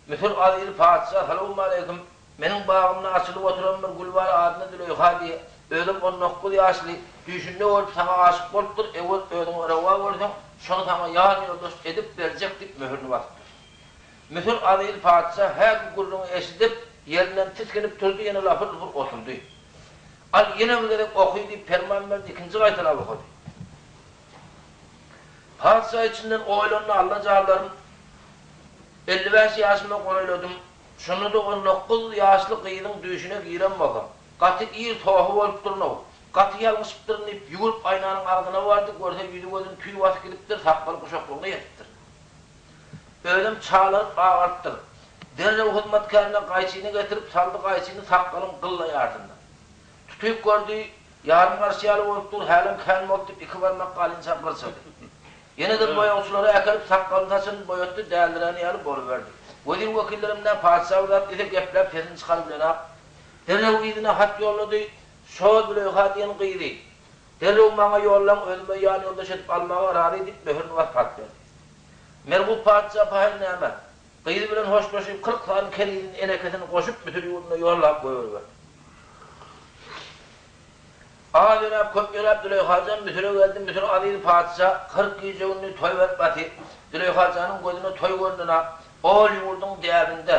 Müsür azyz patyşa, salowmaleýkim! Meniň bagymda açylyp oturan bir gül bar, adyna Züleýha diýýär. Özem on dokuz ýaşly, düýşünde görüp saňa aşyk bolupdyr, eger özüňe rowa görseň, şony saňa ýan ýoldaş edip berjek diýip möhürini basypdyr. Müsür azyz patyşa häki gürrüňi eşidip, ýerinden tisginip turdy, ýene lapyr-lupur oturdy. Al, ýene bir gezek oky diýip perman berdi, ikinji gaýtalap okady. Patyşa içinden oýlandy, Alla janlarym, 55 ýaşyma golaýladym, şonda-da 19 ýaşly gyzyň düýşüne giren bolsam, gaty ir sohy bolupdyryn-ow, gaty ýalňyşypdyryn diýip, ýüwrüp aýnanyň agzyna bardy, görse ýüzi-gözüni tüý basyp gidipdir, sakgaly guşaklygyna ýetipdir. Özem çalaryp agarypdyr. Derrew hyzmatkärine gaýçyny getirip saldy gaýçyny sakgalyň gylla ýarsyndan. Tutyp gördi, ýarym garyş ýaly bolup dur, hälem kän boldy diýip, iki barmak galynça gyrçady. Ýene-de boýagçylara äkelip sakgalyny-saçyny boýatdy, däldirän ýaly boluberdi. Wezir-wekillerem nä patyşa bir zat diýse gepläp sesini çykarybilenak. Derrew yzyna hat ýollady, Şo Züleýha diýen gyzy derrew maňa ýollaň, özüme ýan ýoldaş edip almaga razy diýip, möhürini basyp hat berdi. Mergup patyşa pahyr näme, gyzy bilen hoşlaşyp, 40 sany kenizini, enekesini goşup, Müsür ýurduna ýollap goýberiberdi. Az ýöräp, köp ýöräp Züleýhajan Müsüre geldi. Müsür azyz patyşa 40 gije-gündiz toý berip batyr. Züleýhajanyň gözüne toý görnenok. Ol ýurduň däbinde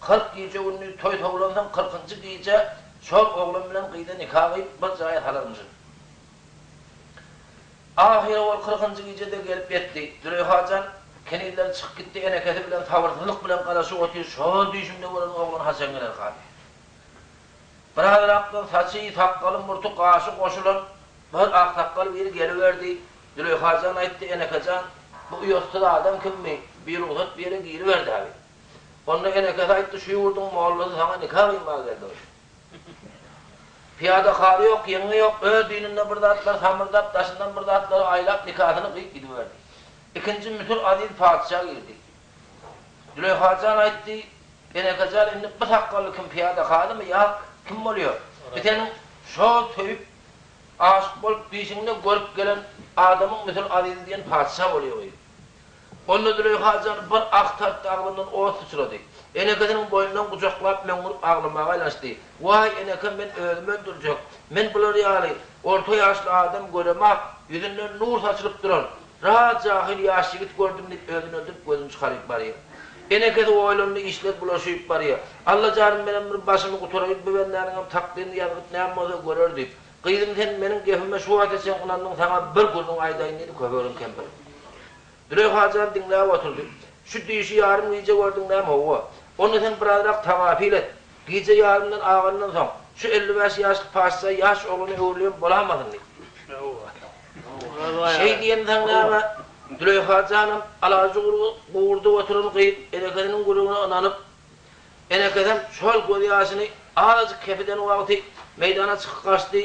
40 gije-gündiz toý sowlansoň, kyrkynjy gije. Şol oglan bilen gyza nika gyýyp, bir jaýa salarmyşyn. Ahyry ol kyrkynjy gije-de gelip ýetdi. Züleýha jan kenizleri çykyp gitdi, enekesi bilen sabyrsyzlyk bilen garaşyp otyr, şol düýşümde gören oglan haçan gelerka diýip. Birazrakdan saçy, sakgaly, murty, gaşy goşulan bir aksakgal biri geliberdi. Züleýha jan aýtdy, Eneke jan, bu uýatsyz adam kimmi, birugsat bir ýere giriberdi-ä bi. Onda enekesi aýtdy, Şu ýurduň mollasy saňa nika gyýmaga geldi. Pyýada kary ýok, ýeňňe ýok, öz dininde bir zatlar samyrdap, daşyndan bir zatlary aýlap, nikasyny gyýyp gidiberdi. Ikinji Müsür Aziz patyşa girdi. Züleýha jan aýtdy, Eneke jan, indi bu sakgally kim, pyýada karymy ýa kim bolýar? Bu seniň şol söýüp, aşyk bolup, düýşüňde görüp gelen adamyň Müsür Azizi diýen patyşa bolýar gyz. Onda Züleýha jan bir ah tartdy, agzyndan ot syçrady. Enekesiniň boýnundan gujaklap, möňňürip aglamaga aýlanşdy. Waý, eneke, men özümi öldürjek. Men bular ýaly orta ýaşly adam göremak, ýüzünden nur saçylyp duran, raz jahyl ýaş ýigit gördüm diýip, özüni öldürip, gözüni çykaryp barýar. Enekesi oýlandy, işler bulaşyp barýar. Alla janym, menem bir başymy gutaraýyn, bu bendäniňem takdyryny ýazgyt näme bolsa görer diýip. Gyzym sen meniň gepime şu wagta çen ynandyň saňa bir gürrüň aýdaýyn diýdi köpeginiň kempiri. Züleýha jan diňläp oturdy. Şu düýşi ýarym gije gördüň näme howwa. Onda sen birazrak tagapyl et. Gije ýarymdan agandan soň şu 55 ýaşly patyşa ýaş oglana öwrülen bolamasyn diýdi. Şeý diýensoň näme Züleýha janam alajy gurdup oturan gyz enekesiniň gürrüňine ynanyp Enekesem şol gözýaşyny azajyk kepiden wagty meýdana çykyp gaçdy.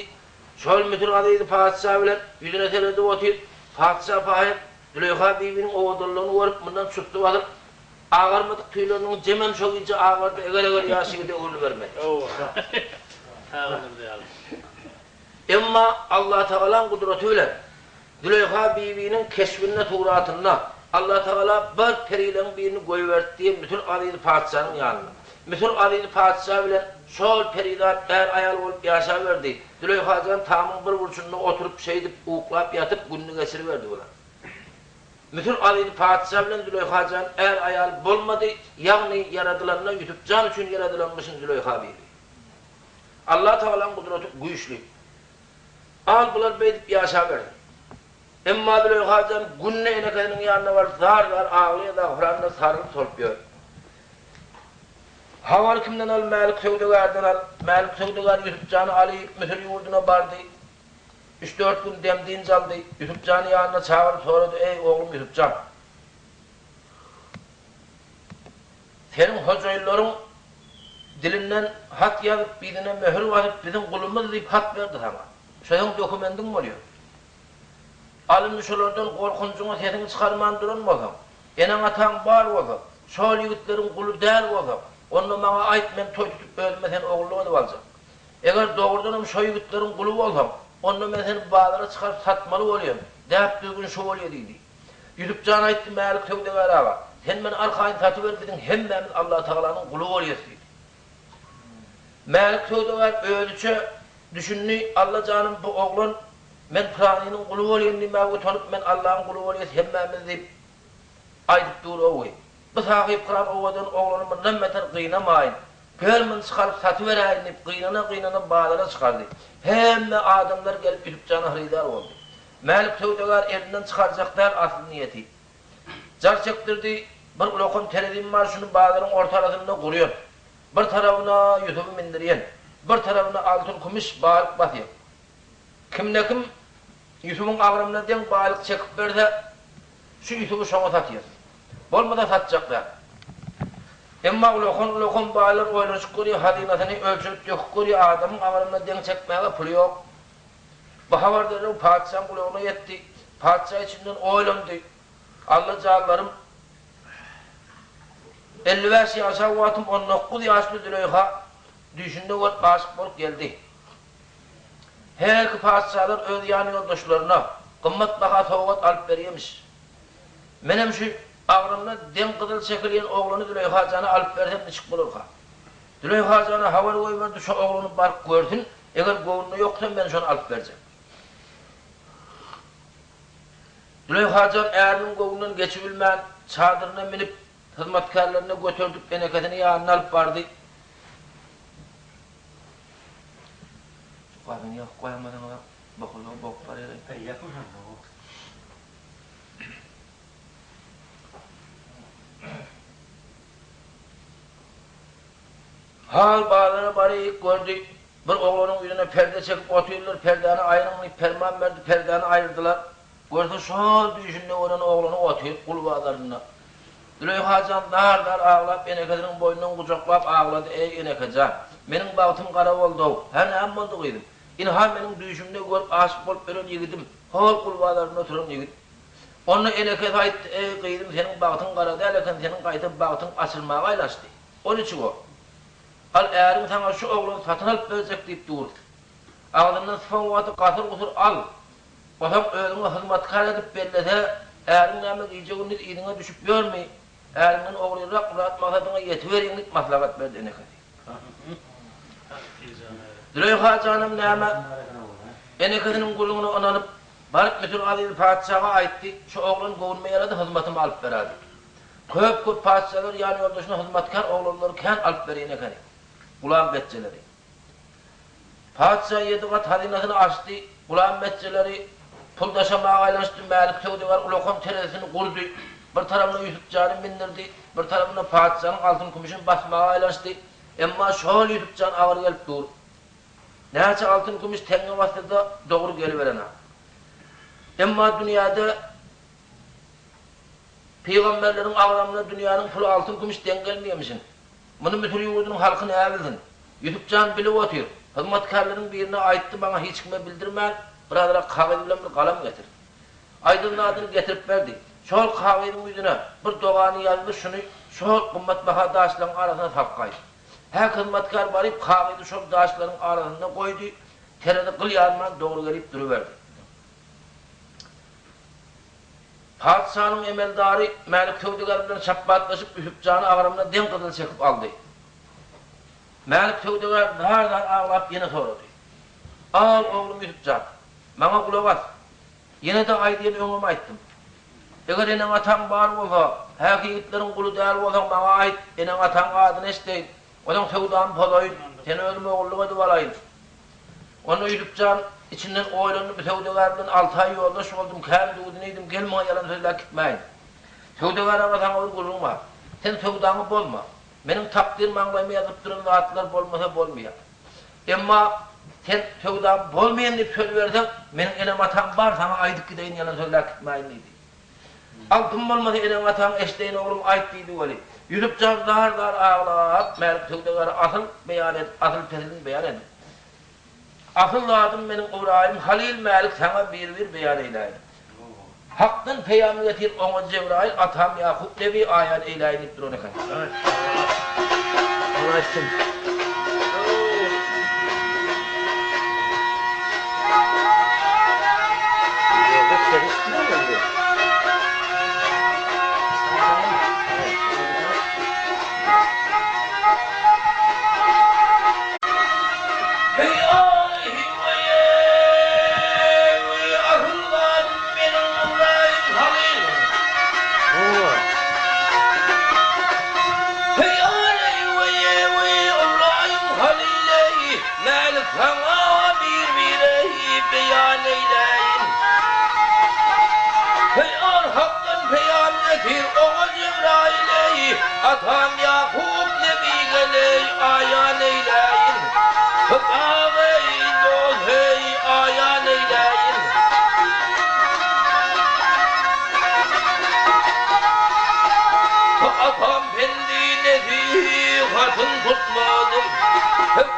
Şol Müsür azyzy patyşa bilen ýüzüne seredip otyr. Patyşa pahyr Züleýha bibiniň owadanlygyny görüp, mundan çusdy basyp, agarmadyk tüýleriniň jemem şo gije agardy, eger-eger ýaş ýigide öwrülibermedi. Emma Allatagalaň gudraty bilen Züleýha bibiniň keşbinde, suratynda Allatagala bir perileň birini goýbertdi Müsür azyzy patyşanyň ýanyna. Müsür azyzy patyşa bilen şol perizat är-aýal bolup ýaşaberdi. Züleýha jan tamyň bir burçunda oturyp şeýdip uklap ýatyp gününi geçiriberdi bular. Müsür azyzy patyşa bilen Züleýha jan är-aýal bolmady, ýagny ýaradylanda Ýusup jan üçin ýaradylanmyşyn Züleýha bibi. Allatagalaň gudraty güýçli. Al bular beýdip ýaşabersin. Emma Züleýha jan günde enekesiniň ýanyna baryp zar-zar aglaýar, zagpyranyna sarylyp solup ýör. Habary kimden al, Mälik söwdagärden al. Mälik söwdagär Ýusup jany alyp, Müsür ýurduna bardy. Üç-dört gün dem-dynç aldy. Ýusup jany ýanyna çagyryp sorady, Eý, oglum Ýusup jan! Seniň hojaýynlaryň dilinden hat ýazyp, yzyna möhür basyp, biziň gulumyz diýip hat berdi saňa. Şo seň dokumendiň bolýar. Al indi şolardan gorkunjyňa sesiňi çykarman duran bolsaň, eneň-ataň bar bolsa, şol ýigitleriň guly däl bolsaň, onda maňa aýt, men toý tutup özüme seni ogullyk edip aljak. Eger dogrudanam şo ýigitleriň guly bolsaň, onda men seni bazara çykaryp satmaly bolýan, däp-düzgün şo bolýa diýdi. Ýusup jan aýtdy, Mälik söwdagär aga, sen meni arkaýyn satyber, biziň hemmämiz Allatagalanyň guly bolýas diýdi. Mälik söwdagär özüçe düşündi, Alla janym bu oglan men pylanynyň guly bolýan diýmäge utanyp, men Allaň guly bolýas hemmämiz diýip aýdyp dur-ow. Bu sahypkyran owadan oglany mundan beter gynamaýyn, gel muny çykaryp satyberäýin diýip gynana-gynana bazara çykardy. Hemme adamlar gelip Ýusup jana hyrydar boldy. Mälik söwdagär elinden çykarjak däl asly niýeti. Jar çekdirdi, Bir ulakan terezim bar, şuny bazaryň ortarasynda gurýan. Bir tarabyna Ýusuby mindirýän, bir tarabyna altyn-kümüş baýlyk basýan. Kimde-kim Ýusubyň agramyna deň baýlyk çekip berse, şu Ýusuby şoňa satýas. Bolmasa satjak däl. Emma ulakan-ulakan baýlar oýlanyşyp görýär, hazynasyny ölçerip-döküp görýär, adamyň agramyna deň çekmäge puly ýok. Bu habar derrew patyşaň gulagyna ýetdi. Patyşa içinden oýlandy, Alla janlarym, 55 ýaşan wagtym 19 ýaşly Züleýha düýşünde görüp aşyk bolup geldi. Herki patyşalar öz ýan ýoldaşlaryna gymmat baha sowgat alyp berýemiş. Menem şu agramyna deň gyzyl çekilýän oglany Züleýha jana alyp bersem niçik bolarka? Züleýha jana habar goýberdi, şo oglany baryp görsün, eger göwnüne ýoksa men şony alyp berjek. Züleýha jan äriniň göwnünden geçibilmän, çadyryna münüp, hyzmatkärlerine göterdip, enekesini ýanyna alyp bardy. Gazyny ýakyp goýamadyňyz-a, bokurdagy bogup barýar-aý. Äý, ýapyşanok. Hal bazara baryp gördi. Bir oglanyň ýüzüne perde çekip otyrlar, perdäni aýryň diýip perman berdi, perdäni aýyrdylar. Görse şol düýşünde gören oglany otyr gul bazarynda. Züleýha jan zar-zar aglap enekesiniň boýnundan gujaklap aglady, Eý, eneke jan, meniň bagtym gara boldy-ow. Hä, näme boldy gyzym? Ynha meniň düýşümde görüp aşyk bolup ölen ýigidim, hol gul bazarynda oturan ýigit. Onda enekesi aýtdy, Eý, gyzym, seniň bagtyň gara däl eken, seniň gaýta bagtyň açylmaga aýlaşdy. O niçik o? Al, äriň saňa şu oglany satyn alyp berjek diýip dur. Agzyndan sypan wagty gasyr-gusur al. Osaň özüňe hyzmatkär edip bellese, äriň näme gije-gündiz yzyňa düşüp ýörmi? Äriňden ogryrak myrat-maksadyňa ýetiberiň diýip maslahat berdi enekesi. Züleýha janam näme, enekesiniň gürrüňine ynanyp, baryp Müsür azizi patyşaga aýtdy, Şu oglan göwnüme ýarady, hyzmatyma alyp berädi. Köp-köp patyşalar ýanýoldaşyna hyzmatkär oglanlary kän alyp berýän ekeni. Gulam betjeleri. Patyşa ýedi gat hazynasyny açdy, gulam betjeleri pul daşamaga aýlanyşdy, Mälik söwdagär ulakan terezisini gurdy, bir tarapyna Ýusup jany mindirdi, bir tarapyna patyşanyň altyn-kümüşini basmaga aýlanyşdy, emma şol Ýusup jan agyr gelip dur. Näçe altyn-kümüş teňňe bassa-da, dogry geliberenak. Emma dünýäde Pygamberleriň agramyna dünýäniň puly altyn-kümüş deň gelmeýärmişin. Muny Müsür ýurdunyň halky näbilsin? Ýusup jan bilip otyr. Hyzmatkärleriň birine aýtdy, maňa hiç kime bildirmän, birazrak kagyz bilen bir galam getir. Aýdan zadyny getirip berdi. Şol kagyzyň ýüzüne bir dogany ýazdy, şuny şol gymmatbaha daşlaryň arasyna salyp gaýt. Häk hyzmatkär baryp kagyzy şol daşlaryň arasynda goýdy, terezi gyl ýarman dogry gelip duruberdi. Patyşanyň emeldary Mälik söwdagär bilen şapbatlaşyp Ýusup jany agramyna deň gyzyl çekip aldy. Mälik söwdagär zar-zar aglap ýene sorady. Al, oglum Ýusup jan, maňa gulak as. Ýene-de aýdýan öňem aýtdym. Eger eneň-ataň bar bolsa, häki ýigitleriň guly däl bolsaň maňa aýt, eneň-ataň adyny eşdeýin. Ozaň söwdamy pozaýyn, seni özüm ogullyk edip alaýyn. Onda Ýusup jan içinden oýlandy, Bu söwdagär bilen alty aý ýoldaş boldum, kän duzuny iýdim, gel muňa ýalan sözläp gitmäýin. Söwdagär aga saňa bir gürrüň bar. Sen söwdaňy bozma. Meniň takdyr maňlaýyma ýazylyp duran zatlar bolmasa bolmaýar. Emma sen söwdamy bozmaýyn diýip söz berseň, meniň enem-atam bar, saňa aýdyp gideýin ýalan sözläp gitmäýin diýdi. Altyn bolmasa eneň-ataň eşdeýin oglum aýt diýdi weli, Ýusup jan zar-zar aglap, Mälik söwdagäre asyl beýan edip, asyl peslini beýan edip. Asyl zadym meniň Ybraýym Halyl Mälik saňa bir-bir beýan eýläýin. Hakdan peýam getir oňa Jebraýyl atam Ýakup nebi aýan eýläýin diýip duran eken. Ol aýtsyn. Atam Ýakup nebi geleý aýan eýläýin. Hytaw eý, dost eý, aýan eýläýin. Atam pendi nesihatyn tutmadym.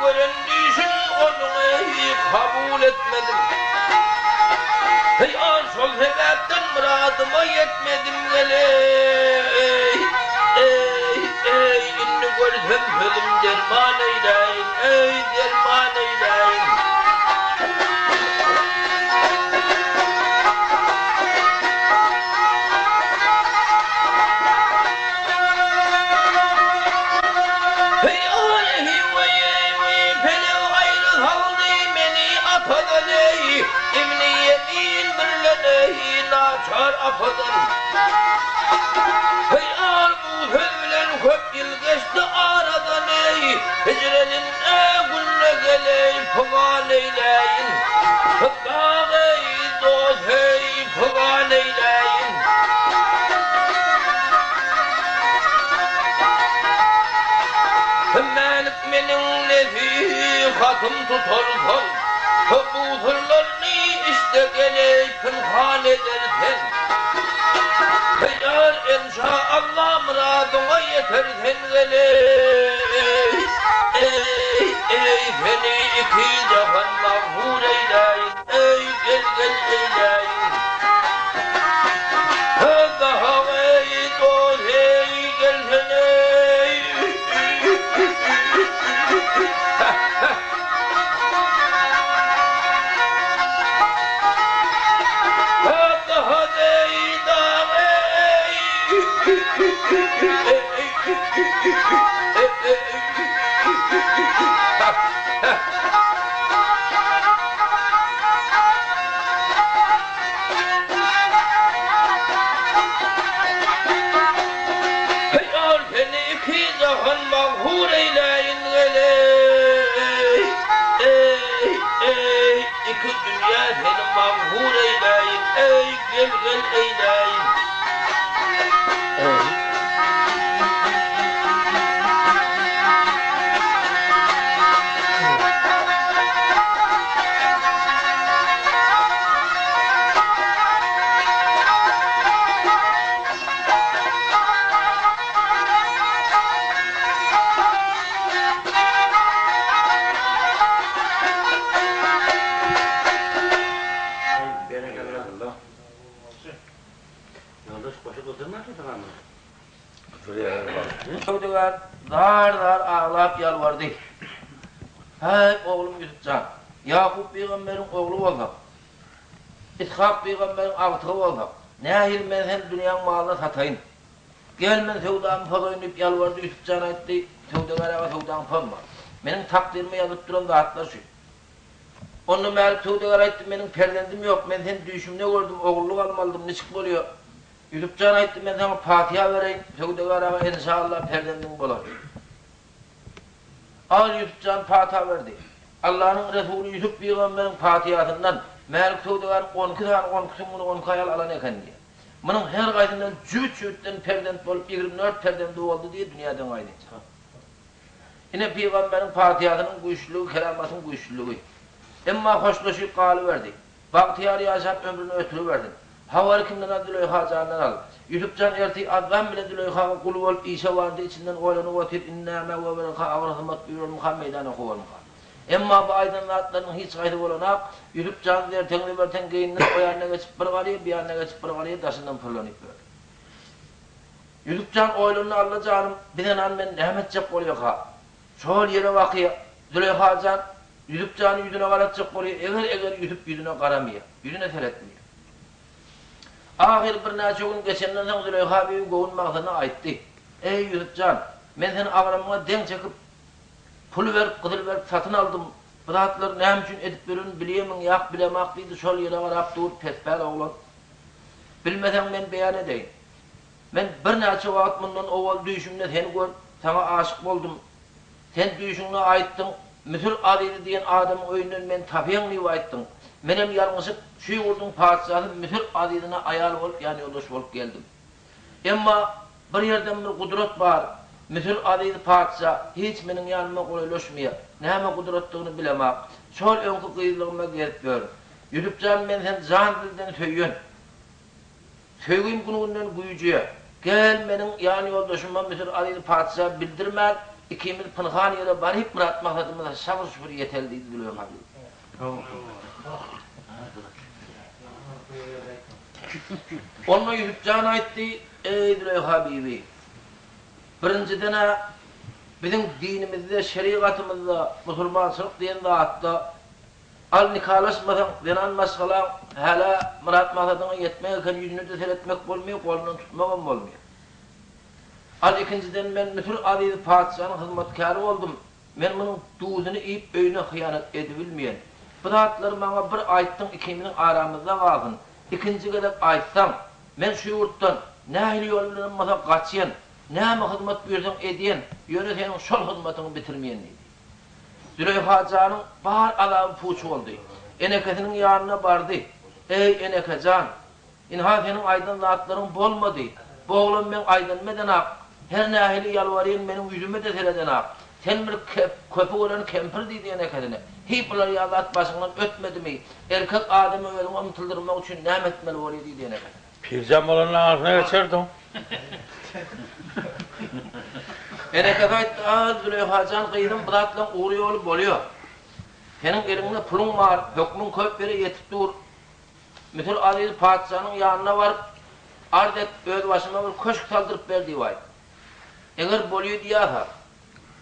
Gören düýşün onuň eý, kabul etmedim. Heý, an şol sebäpden myradyma ýetmedim geleý. Eý, eý, indi görsem sözüm derman eýläýin, eý, derman eýläýin. Heý, aý, weý, pelek aýry saldy meni atadan, eý, Ibni Ýemin birlen, eý, naçar apadan. Heý, al bu söz bilen köp ýyl geçdi aradan, eý, hijrelinde günde. gel eý pygan eýläýin Dag eý dost eý pygan eýläýin. Mälik meniň nesihatym tutarsaň, Bu syrlaryny içde gel eý pynhan edersen. Ýar enşa Allah myradyňa ýetersen gel eý, eý, eý seni iki jahan magfur eýläýin eý gel gel eýläýin. Daha eý dost eý gelsen eý. Ýar seni iki jahan maghur eýläýin geleý, eý, eý, iki dünýä seni maghur eýläýin, eý, gel, gel eýläýin. Berekella. Ýoldaş goşa doldurman şo Söwdagär zar-zar aglap ýalbardy, Häý, oglum Ýusup jan, Ýakup pygamberiň ogly bolsak, Yshak pygamberiň agtygy bolsak, nähili men seni dünýäň malyna sataýyn? Gel, men söwdamy pozaýyn diýip ýalbardy. Ýusup jan aýtdy, Söwdagär aga, söwdaňy pozma. Meniň takdyryma ýazylyp duran zatlar şu. Onda Mälik söwdagär aýtdy, Meniň perzendim ýok, men seni düýşümde gördüm, ogullyk almalydym, niçik bolýar? Ýusup jan aýtdy, Men saňa patyha bereýin, söwdagär aga, enşalla, perzendiň bolar. Al Ýusup jan pata berdi. Allanyň resuly Ýusup pygamberiň patyhasyndan Mälik söwdagär on iki sany on iki süňňüni on iki aýal alan eken diýýär. Munuň her gaýsyndan jübüt-jübütden perzent bolup 24 perzendi boldy diýip dünýäden gaýdynça. Ine pygamberiň patyhasynyň güýçlüligi, keramatyň güýçlüligi. Emma hoşlaşyp galyberdi. Bagtyýar ýaşap ömrüni ötüribersin. Habary kimden al Züleýha jandan al. Ýusup jan ertir azdan bile Züleýhaga gul bolup işe bardy içinden oýlanyp otyr indi nämä goýbererka agyr hyzmat buýrarmyka meýdana kowarmyka. Emma bu aýdan zatlarynyň hiç haýsy bolanak Ýusup jan zerteňini berteň geýindirip o ýanyna geçip bir garýa bu ýanyna geçip bir garýa daşyndan pyrlanyp ýör. Ýusup jan oýlandy Alla janym bi zenan meni näme etjek bolýaka. Şol ýere bakyýa Züleýha jan Ýusup jany ýüzüne garatjak bolýa eger-eger Ýusup ýüzüne garamaýa ýüzüne seretmeýär. Ahyry birnäçe gün geçenden soň Züleýha bibi göwün magsadyny aýtdy, Eý, Ýusup jan, men seni agramyňa deň çekip, pul berip, gyzyl berip satyn aldym. Bu zatlary näme üçin edip ýörenimi bilýärmiň ýa bilemak diýdi, şol ýere garap dur, pespäl oglan. Bilmeseň, men beýan edeýin. Men birnäçe wagt mundan owal düýşümde seni görüp, saňa aşyk boldum. Sen düýşüňde aýtdyň, Müsür azizi diýen adamyň öýünden meni tapýaň diýip aýtdyň. Menem ýalňyşyp, şu ýurduň patyşasy Müsür azizine aýal bolup, ýanýoldaş bolup geldim. Emma bir ýerden bir gudrat bar, Müsür azizi patyşa hiç meniň ýanyma golaýlaşmaýar. Näme gudratdygyny bilemak. Şol öňki gyzlygyma gezip ýörün. Ýusup jan, men seni jan-dilden söýýän. Söýgim gün-günden güýjeýär. Gel, meniň ýanýoldaşyma Müsür aziz patyşa bildirmän, ikimiz pynhan ýere baryp myrat-maksadymyza şabyr-şubur ýeteli diýdi Züleýha bibi. Onda Ýusup jan aýtdy, Eý, Züleýha bibi! Birinjiden-ä, biziň dinimizde, şerigatymyzda, musulmançylyk diýen zatda Al nikalaşmasaň zenan maşgalaň hälä myrat-maksadyňa ýetmek eken ýüzüne-de seretmek bolmaýar, golundan tutmagam bolmaýar. Al ikinjiden men Müsür azizi patyşanyň hyzmatkäri boldum, men munuň duzuny iýip öýüne hyýanat edibilmeýän. Bu zatlary maňa bir aýtdyň ikimiziň aramyzda galsyn, ikinji gezek aýtsaň, men şu ýurtdan nähili ýol bilenem bolsa gaçýan, näme hyzmat buýursaň edýän, ýöne seniň şol hyzmatyňy bitirmeýän diýdi. Züleýha janyň bar azaby puç boldy. Enekesiniň ýanyna bardy. Eý, eneke jan! Ynha, seniň aýdan zatlaryň bolmady. Bu oglan meň aýdanymy edenak. Her nähili ýalbarýyn, meniň ýüzüme-de seredenak. Sen bir köpi gören kempir diýdi enekesine. Hiý, bular ýaly zat başyňdan ötmedimi? Erkek adamy özüňe ymtyldyrmak üçin näme etmeli bolýa diýdi enekesine. Pirjan bolanda aňyrsyna geçerdiň. Enekesi aýtdy, A, Züleýha jan, gyzym, bu zatlaryň ugry-ýoly bolýa. Seniň eliňde puluň bar, hökmüň köp ýere ýetip dur. Müsür Aziz patyşanyň ýanyna baryp, arz et, öz başyma bir köşk saldyryp ber diýip aýt. Eger bolýa diýýärse,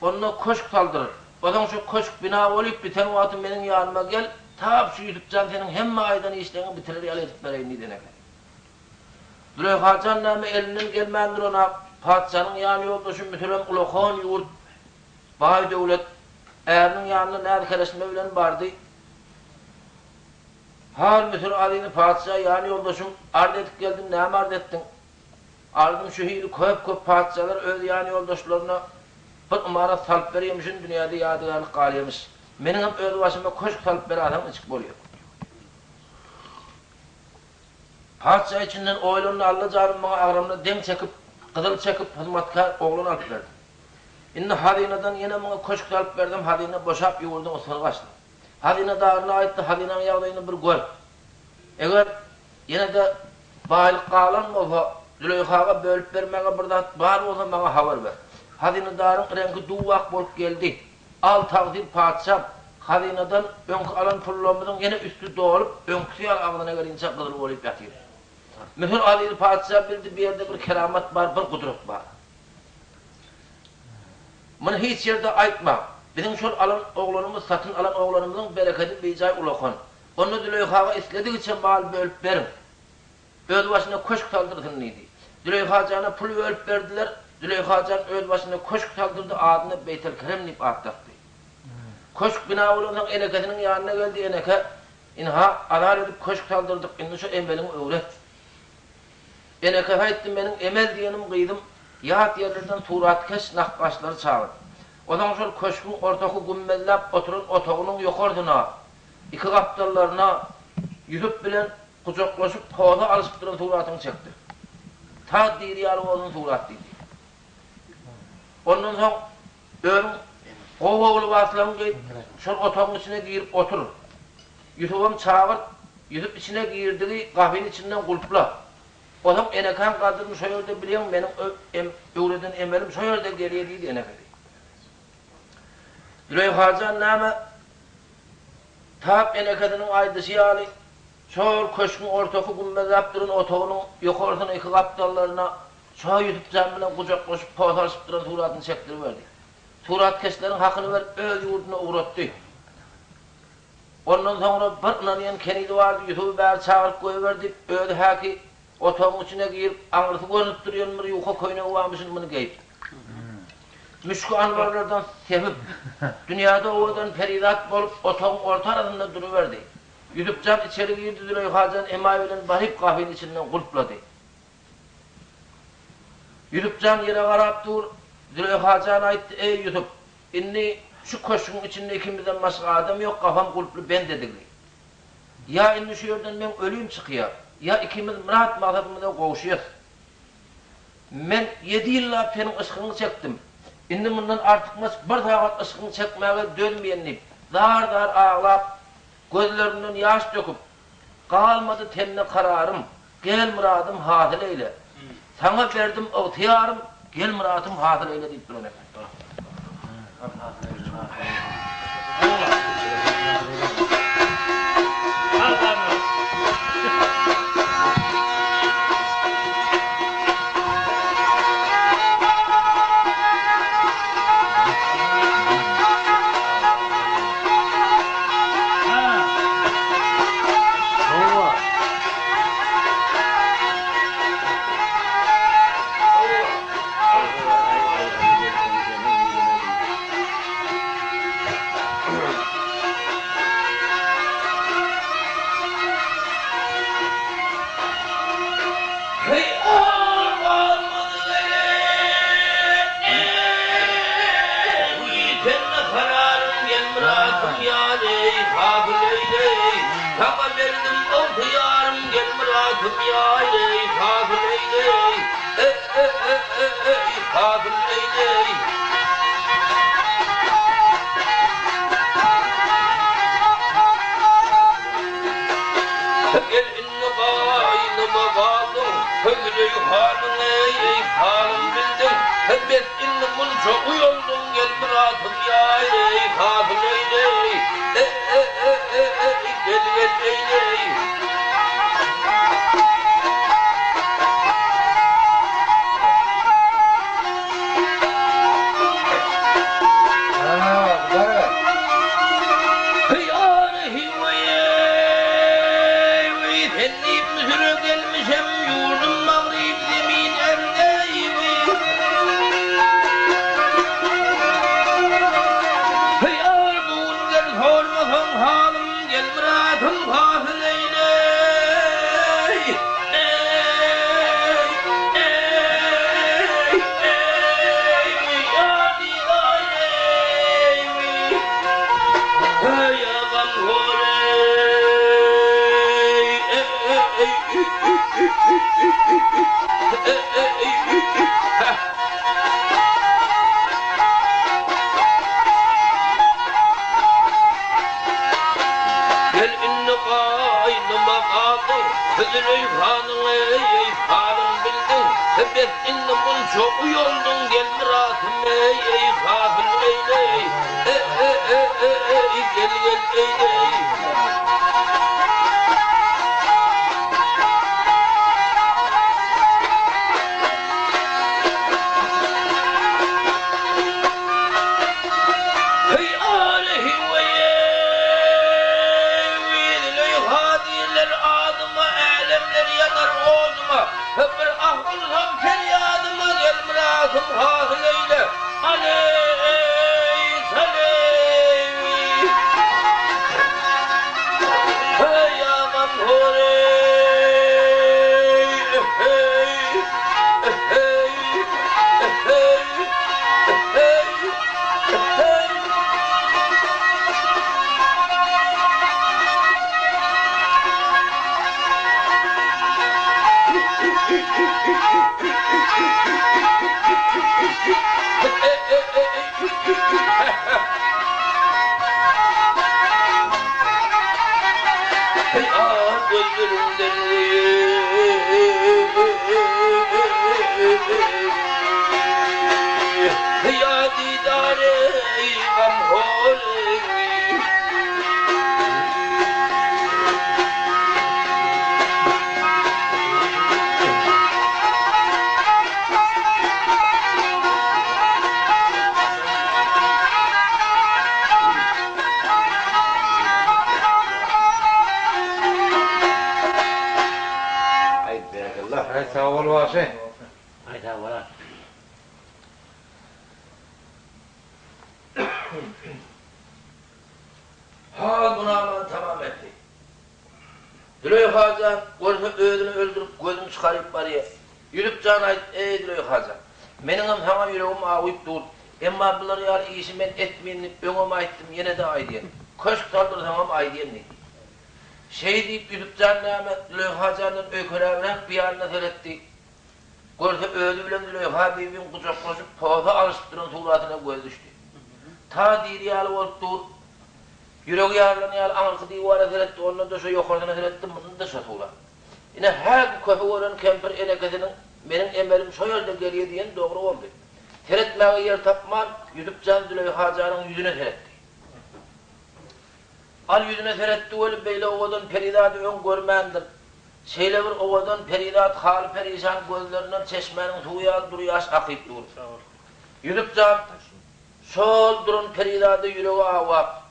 onda köşk saldyr. Onsoň şu köşk bina bolyp biten wagty meniň ýanyma gel, tap şu Ýusup jan seniň hemme aýdan işleriňi bitirer ýaly edip bereýin diýdi eneke. Züleýha jan näme elinden gelmän duran-ak, patyşanyň ýanýoldaşy Müsürem ulakan ýurt, baý döwlet, äriniň ýanyna näz-kereşme bilen bardy. Hal Müsür Azizi patyşa ýan ýoldaşym arz edip geldim näme arz etdiň? Arzym şu hili köp-köp patyşalar öz ýan ýoldaşlaryna bir ymarat salyp berýemişin dünýäde ýadygärlik galýamyş. Meniňem öz başyma köşk salyp beraseň niçik bolýa? Patyşa içinden oýlandy Alla janym maňa agramyna deň çekip gyzyl çekip hyzmatkär oglan alyp berdi. Indi hazynadan ýene muňa köşk salyp bersem hazyna boşap ýurduň ysgyny gaçdy. Hazynadarna aýtdy, Hazynaň ýagdaýyny bir gör. Eger ýene-de baýlyk galan bolsa, Züleýhaga bölüp bermäge bir zat bar bolsa, maňa habar ber. Hazynadaryň reňki duw-ak bolup geldi. Al, tagsyr patyşam, hazynadan öňki alan pullarymyzyň ýene üsti dolup, öňküsi ýaly agzyna gelinçä gyzyl bolup ýatyr. Müsür azizi patyşa bildi, bu ýerde bir keramat bar, bir gudrat bar. Muny hiç ýerde aýtmaň. Biziň şol alan oglanymyz, satyn alan oglanymyzyň berekedi bijaý ulakan. Onda Züleýhaga isledigiçe mal bölüp beriň. Öz başyna köşk saldyrsyn diýdi. Züleýha jana pul bölüp berdiler. Züleýha jan öz başyna köşk saldyrdy, adyna Beýtelkerem diýip at dakdy. Köşk bina bolansoň enekesiniň ýanyna geldi, Eneke, ynha, azar edip köşk saldyrdyk, indi şu emeliňi öwret. Enekesi aýtdy, Meniň emel diýenim gyzym, ýat ýerlerden suratkeş nakgaşlary çagyr. Onsoň şol köşgüň ortaky gümmezläp oturan otagynyň ýokarsyna, iki gapdallaryna Ýusup bilen gujaklaşyp poza alyşyp duran suratyňy çekdir. Ta diri ýaly bolsun surat diýdi. Ondan soň özüň gowy-gowy lybaslaryňy geýip, şol otagyň içine girip otur. Ýusubam çagyrt, Ýusup içine girdigi gapyny içinden gulpla. Onsoň enekäň gadryny şo ýerde bilýäň, meniň öwreden emelim şo ýerde gelýä diýdi enekesi. Züleýha jan näme, tap enekesiniň aýdyşy ýaly, şol köşgüň ortaky gümmezläp duran otagynyň ýokarsyna iki gapdallaryna şo Ýusup jan bilen gujaklaşyp posa alyşyp duran suratyny çekdiriberdi. Suratkeşleriň hakyny berip öz ýurduna ugratdy. Ondan soňra bir ynanýan kenizi bardy, Ýusuby bäri çagyryp goýber diýip, özi häki otagyň içine girip, aňyrsy görnüp durýan bir ýuka köýnegi barmyşyn, muny geýip, müşki-anbarlardan sepip, dünýäde owadan perizat bolup, otagyň orta arasynda duruberdi. Ýusup jan içeri girdi, Züleýha jan emaý bilen baryp gapyny içinden gulplady. Ýusup jan ýere garap dur, Züleýha jan aýtdy, Eý, Ýusup! Indi şu köşgüň içinde ikimizden başga adam ýok, gapam gulply bent edildi. Ýa indi şu ýerden meň ölüm çykýar, ýa ikimiz myrat-maksadymyza gowşýas. Men ýedi ýyllap seniň yşkyňy çekdim. Indi mundan artykmaç bir sagat yşkyňy çekmäge dözmeýän diýip, zar-zar aglap, gözlerinden ýaş döküp, Galmady tende kararym, Gel myradym hasyl eýle. Saňa berdim ygtyýarym, Gel myratym hasyl eýle diýip duran eken. Saňa berdim ygtyýarym gel myratym ýaýleý hasyl eýleý E-e-e-e-eý hasyl eýleý. Gel indi gaýnyma galdyň, Hözleý hanyň eý-eý halym bildiň, Bes indi munça uýaldyň, Gel myratym ýaýleý hasyl eýleý E-e-e-e-eý gel gel eýleý. Sen diýip Müsüre gelmişem, ýurdum Magryp zemin erde-ýwi. Ýar bu gün gel sormasaň halym, gel myratym hasyl eýleý. Eý, eý, eý, ýar didaý eý-wi. Eý, agam Gel indi gaýnyma galdyň, Züleýhanyň eý, halyn bildiň, Bes indi munça uýaldyň, Gel myratym eý, hasyl eýleý, E-e-e-e-eý, gel gel eýleý. Heý alehi weýeý, Züleýha diýrler adyma, Älemler ýanar oduma, Bir ah ursam perýadyma, Gel myratym hasyl eýle, Aleý, saleý. Heý agam horeý, eh-heý, eh-heý, eh-heý, eh-heý, eh-heý. Ah gözlerimden Ýa didar eý gamhor eý. Aý berekella. Aý sag bol bagşy. Aý sag bol a. Hal bu namany tamam etdi. Züleýha jan görse özüni öldürip gözüni çykaryp barýar. Ýüzüp jan aýt, eý Züleýha jan, meniňem saňa ýüregim awyp dur. Emma bular ýaly işi men etmeýin diýip öňem aýtdym, ýene-de aýdýan. Köşk saldyrsaňam aýdýan diýdi. Şeý diýip Ýüzüp jan näme, Züleýha jandan öýkeläbräk bir ýanyna seretdi. Görse özi bilen Züleýha bibiň gujaklaşyp posa alyşyp duran suratyna gözi düşdi. Ta diri ýaly bolup dur. Ýüregi ýarylan ýaly aňyrky diwara seretdi, ondan-da şo ýokarsyna seretdi, munda-da şo surat. Ine, häki köpi gören kempir enekesiniň Meniň emelim şo ýerde gelýä diýeni dogry boldy. Seretmäge ýer tapman, Ýusup jan Züleýha janyň ýüzüne seretdi. Al ýüzüne seretdi weli, beýle owadan perizady öň görmändir. Şeýle bir owadan perizat haly-perişan gözlerinden çeşmäniň suwy ýaly dury ýaş akyp dur. Ýusup jan Şol duran perizada ýüregi awap,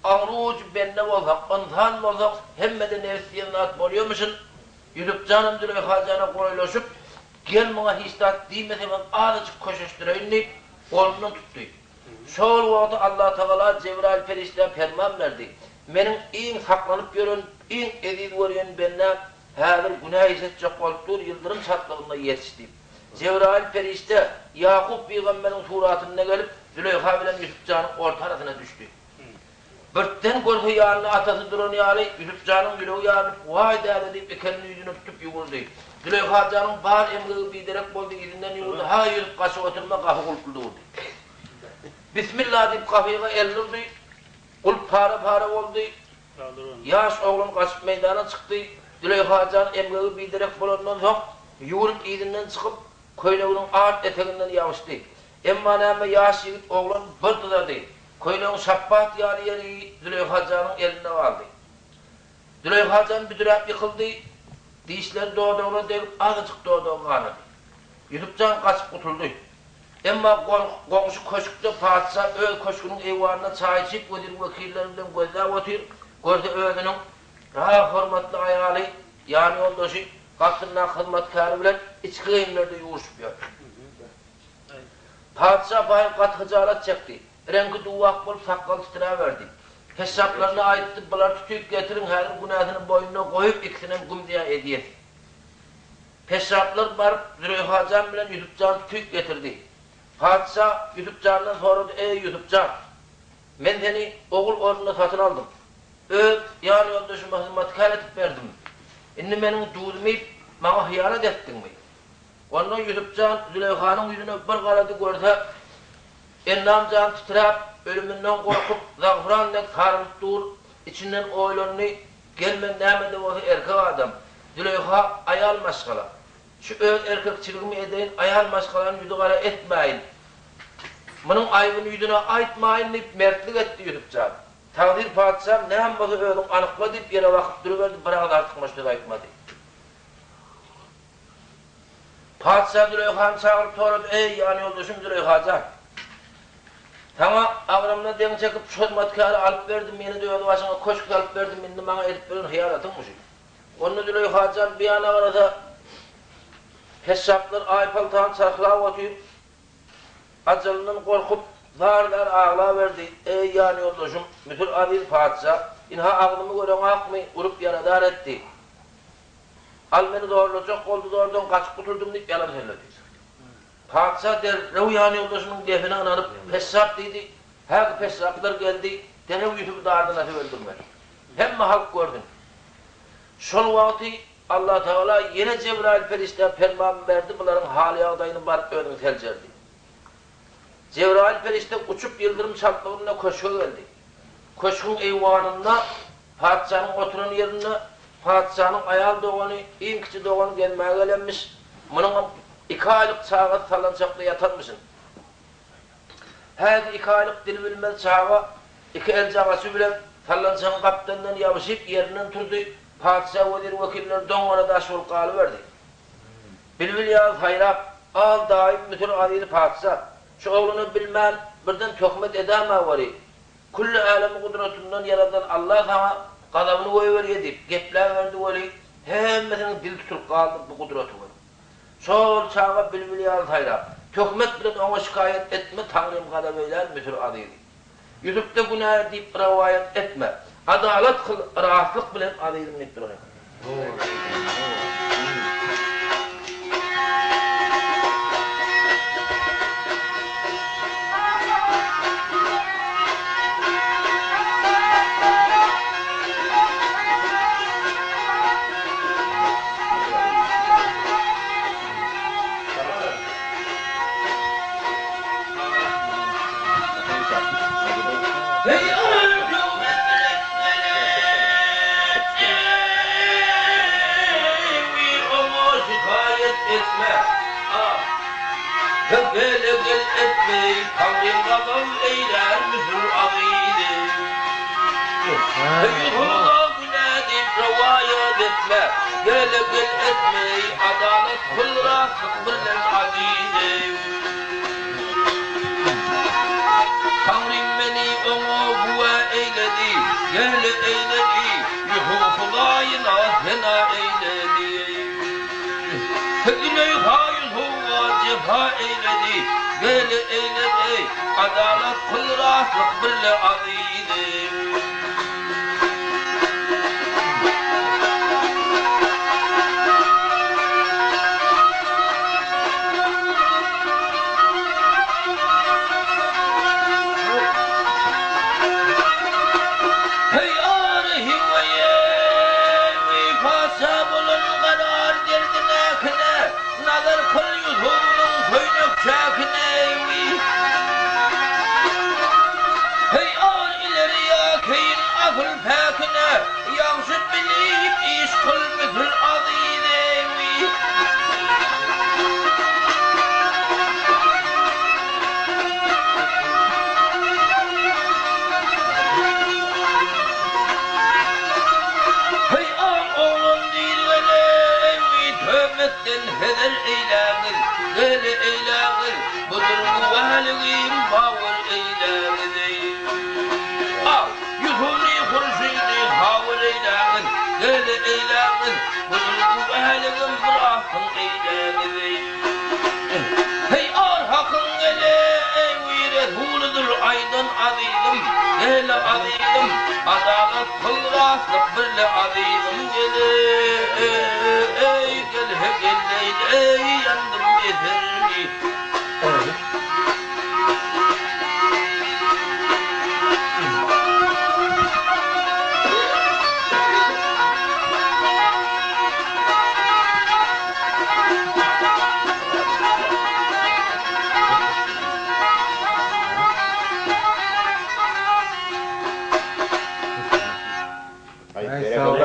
Aňry ujy bende bolsak, ynsan bolsak, hemmede nebis diýen zat bolýamyşyn, Ýusup janam Züleýha jana golaýlaşyp, Gel muňa hiç zat diýmeseňem azajyk köşeşdireýin diýip, golundan tutdy. Şol wagty Allatagala Jebraýyl perişdä perman berdi, Meniň iň saklanyp ýören, iň eziz görýän bendäm häzir günä iş etjek bolup dur, ýyldyrym çaltlygynda ýetiş diýip. Jebraýyl perişde Ýakup pygamberiň suratynda gelip, Züleýha bilen Ýusup janyň orta arasyna düşdi. Birden görse ýanynda atasy duran ýaly, Ýusup janyň ýüregi ýarylyp, Waý däde diýip, iki elini ýüzüne tutup ýüwürdi. Züleýha janyň bar emgegi biderek boldy, yzyndan ýüwürdi, Haý, Ýusup, gaçyp oturma, gapy gulply durdy. Bismilla diýip, gapyga elini urdy. Gulp para-para boldy. Ýaş oglan gaçyp meýdana çykdy. Züleýha jan emgegi biderek bolandan soň, ýüwrüp yzyndan çykyp, köýneginiň art eteginden ýabyşdy. Emma näme, ýaş ýigit oglan bir dyzady. Köýnegiň şapbat ýaly ýeri Züleýha janyň elinde galdy. Züleýha jan büdüräp ýykyldy, dişleri dodagyna degip, azajyk dodagy ganady. Ýusup jan gaçyp gutuldy. Emma goňşy köşkde patyşa öz köşgüniň eýwanynda çaý içip, wezir-wekilleri bilen gözläp otyr, görse özüniň ra hormatly aýaly, ýanýoldaşy, gapysyndaky hyzmatkäri bilen içki geýimlerde ýuwuşyp ýör. Patyşa baý gaty hyjalat çekdi. Reňki duwak bolup, sakgaly titräberdi. Keşşaplaryna aýtdy, Bulary tutup getiriň, häzir günäsini boýnuna goýup, ikisinem güm-zyýa edýes. Keşşaplar baryp, Züleýha jan bilen Ýusup jany tutup getirdi. Patyşa Ýusup jandan sorady, Eý, Ýusup jan! Men seni ogul ornuna satyn aldym. Öz ýanýoldaşyma hyzmatkär edip berdim. Indi meniň duzumy iýip, maňa hyýanat etdiňmi? Onda Ýusup jan Züleýhanyň ýüzüne bir garady, görse, endam-jany titräp, ölüminden gorkup, zagfyran dek sarylyp dur. Içinden oýlandy, Gel men näme-de bolsa erkek adam, Züleýha aýal maşgala. Şu öz erkekçiligimi edeýin, aýal maşgalany ýüzi gara etmäýin. Munuň aýbyny ýüzüne aýtmaýyn diýip, mertlik etdi Ýusup jan. Tagsyr patyşam, näme bolsa özüň anykla diýip, ýere bakyp duruberdi, bir agyz artykmaç söz aýtmady. Patyşa Züleýhany çagyryp sorady, Eý, ýanýoldaşym Züleýha jan! Saňa agramyna deň çekip, şu hyzmatkäri alyp berdim, ýene-de öz başyňa köşk salyp berdim, indi maňa edip beren hyýanatyňmy şu? Onda Züleýha jan bir ýana garasa, keşşaplar aýpaltany çarhlap otyr. Ajalyndan gorkup, zar-zar aglaberdi, Eý, ýanýoldaşym, Müsür aziz patyşa, ynha agzymy göreňakmy, urup ýaradar etdi. Al meni zorlajak boldy, zordan gaçyp gutuldym diýip ýalan sözledi. Patyşa derrew ýanýoldaşynyň gepine ynanyp, Peşşap diýdi. Häki peşşaplar geldi, derrew Ýusuby dardan asyp öldürmeli. Hemme halk görsün. Şol wagty Allatagala ýene Jebraýyl perişdä perman berdi, bularyň hal-ýagdaýyny baryp özüň seljer diýip. Jebraýyl perişde uçup ýyldyrym çaltlygynda köşge geldi. Köşgüň eýwanynda patyşanyň oturan ýerinde patyşanyň aýal dogany, iň kiçi dogany gezmäge gelenmiş, munuňam iki aýlyk çagasy sallançakda ýatanmyşyn. Häki iki aýlyk dil bilmez çaga iki eljagaçy bilen sallançagyň gapdalyndan ýabyşyp ýerinden turdy, patyşa wezir-wekiller doňňara daş bolup galyberdi. Bilbil ýaly saýrap, Al, daýym Müsür azizi patyşa, şu oglana bilmän birden töhmet edäm-ä weli, külli älemi gudratyndan ýaradan Alla saňa gazabyny goýberýä diýip, gepläberdi weli, hemmesiniň dili tutulyp galdy bu gudraty görüp. Şol çaga bilbil ýaly saýrap, Töhmet bilen oňa şikaýat etme, Taňrym gazap eýlär Müsür azizi. Ýusupda günä diýip rowaýat etme, Adalat kyl rastlyk bilen azizim diýip duran eken. Taňrym meni oňa güwä eýledi, Gele eýledi, Ýehowa Hudaýyna sena eýledi. Züleýha Ýusuba jepa eýledi, Gele eýledi, adalat kyl rastlyk birle azizim. Adalatdan heder eýläňiz, Gele eýläňiz, Budur güwäligim bawer eýläňiz eý. Al, Ýusuny Hurşydy hawer eýläňiz, Gele eýläňiz, Budur güwäligim rastyň eýläňiz eý. Heý, ar Hakyň gele eý Resulydyr aýdan azizim, Gele azizim, Adalat kyl rastlyk birle azizim gele eý, Gel-he gel-leý-leý ýandym eserli.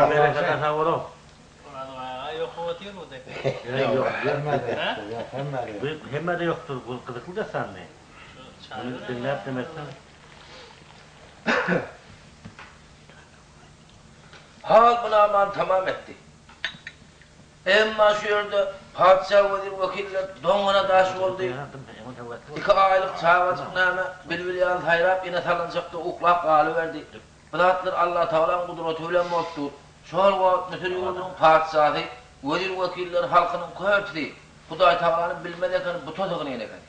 Berekella sag boluň. Hemmede ýokdur bu gyzykly dessandy. Muny diňläp demezsiň. Hal bu namany tamam etdi. Emma şu ýerde patyşa wezir-wekiller doňňara daş boldy. Iki aýlyk çagajyk näme, bilbil ýaly saýrap ýene salynjakda uklap galyberdi. Bu zatlar Allatagalaň gudraty bilen bolup dur. Şol wagt Müsür ýurdunyň patyşasy, wezir-wekilleri, halkynyň köpüsi Hudaýtagalany bilmez eken, buta sygynýan eken.